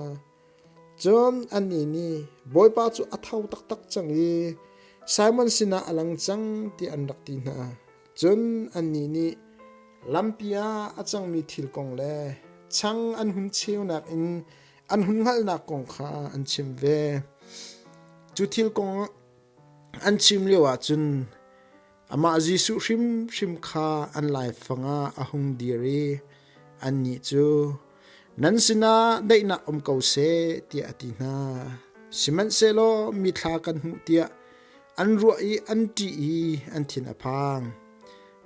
Cun annih nih Bawipa cu a tho taktak cang i Simon sinah a lang cang tiah an rak ti hna. Cun annih nih lampi ah a cangmi thil kong le chang an hun cheunak in an hun hngalhnak kong kha an chim ve. Cu thil kong an chim lioah cun amah Jesuh hrimhrim kha an laifang ah a hung dir i annih cu nan sinah daihnak um ko seh tiah a ti hna. Sihmanhsehlaw mithla kan hmuh tiah an ruah i an ṭih i an thin a phang.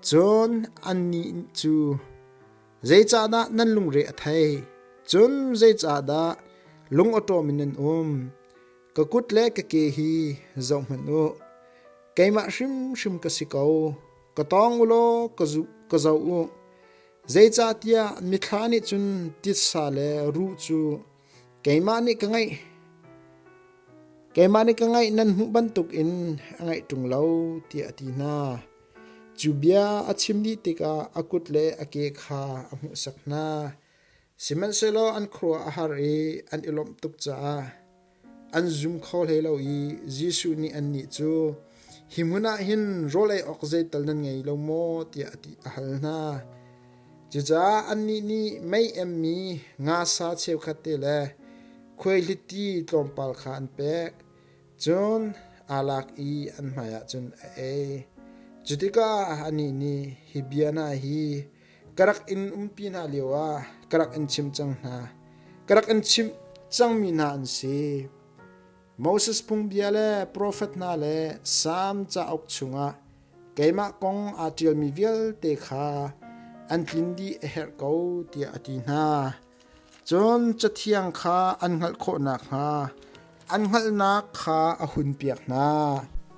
Cun annih cu zeicahdah nan lungre a theih? Cun zeicahdah lungawṭawm in nan um? Ka kut le ka ke hi zohhmanh u. Keimah hrimhrim ka si ko. Ka tawng u law ka zoh u. Zeicahtiah mithla nih cun titsa le ruh cu keimah nih ka ngeih. Keimah nih ka ngeih nan hmuh bantukin a ngeih ṭung lo, tiah a ti hna. Cu bia a chim dih tikah a kut le a ke kha a hmuhsak hna. Sihmanhsehlaw an khuaruah a har i an i lawmh tuk caah an zum kho hlei lo i Jesuh nih annih cu, “Hi hmun ah hin rawl ei awk zeital nan ngei lo maw?” tiah a ti a hal hna. Cucaah annih nih mei emmi nga sa cheukhat te le khuaihliti tlawmpal kha an pek. Cun aa lak i an hmaiah cun a ei. Cu tikah anih nih, “Hi bia hna hi ka rak in umpi hna lioah ka rak in chimh cang hna. Ka rak in chimh cangmi hna an si. Moses phungbia le profet hna le Salm cauk chungah keimah kong aa ṭialmi vialte kha an tlin dih a herh ko tiah a ti hna. Cun Cathiang kha an hngalh khawh nakhnga an hngalhnak kha a hunpiak hna.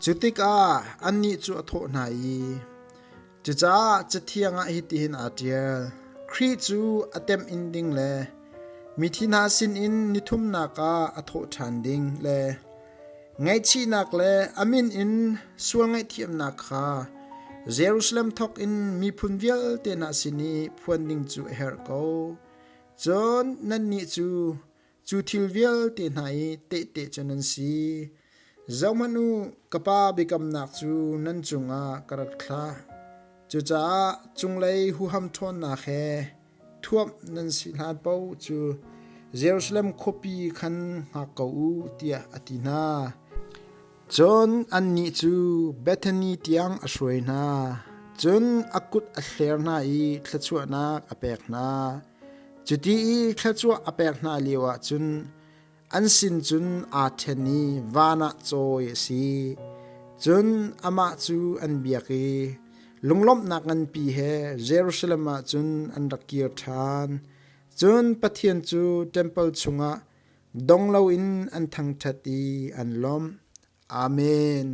Cu tikah annih cu a thawh hna i, Cucaah Cathiang ah hitihin aa ṭial: Khrih cu a temh-in ding le mithi hna sinin nithumnak ah a thawh ṭhan ding le ngaihchihnak le a min in sual ngaihthiamnak kha Jerusalem thawk in miphun vialte hna sin i phuan ding cu a herh ko. Cun nannih cu cu thil vialte hna i tehte cu nan si. Zohhmanh u, ka Pa biakamnak cu nan cungah ka rak thlah. Cucaah cunglei huham ṭhawnnak he thuamh nan si hlan paoh cu Jerusalem khuapi khan hngak ko u tiah a ti hna. Cun annih cu Bethany tiang a hruai hna. Cun a kut a hler hna i thluachuahnak a pek hna. Cuti i thluachuah a pek hna lioah cun an sin cun aa ṭhen i van ah cawi a si. Cun amah cu an biak i lunglawmhnak nganpi he Jerusalem ah cun an rak kir ṭhan. Cun Pathian cu ṭempal chungah dong loin an thangṭhat i an lawmh. Amen.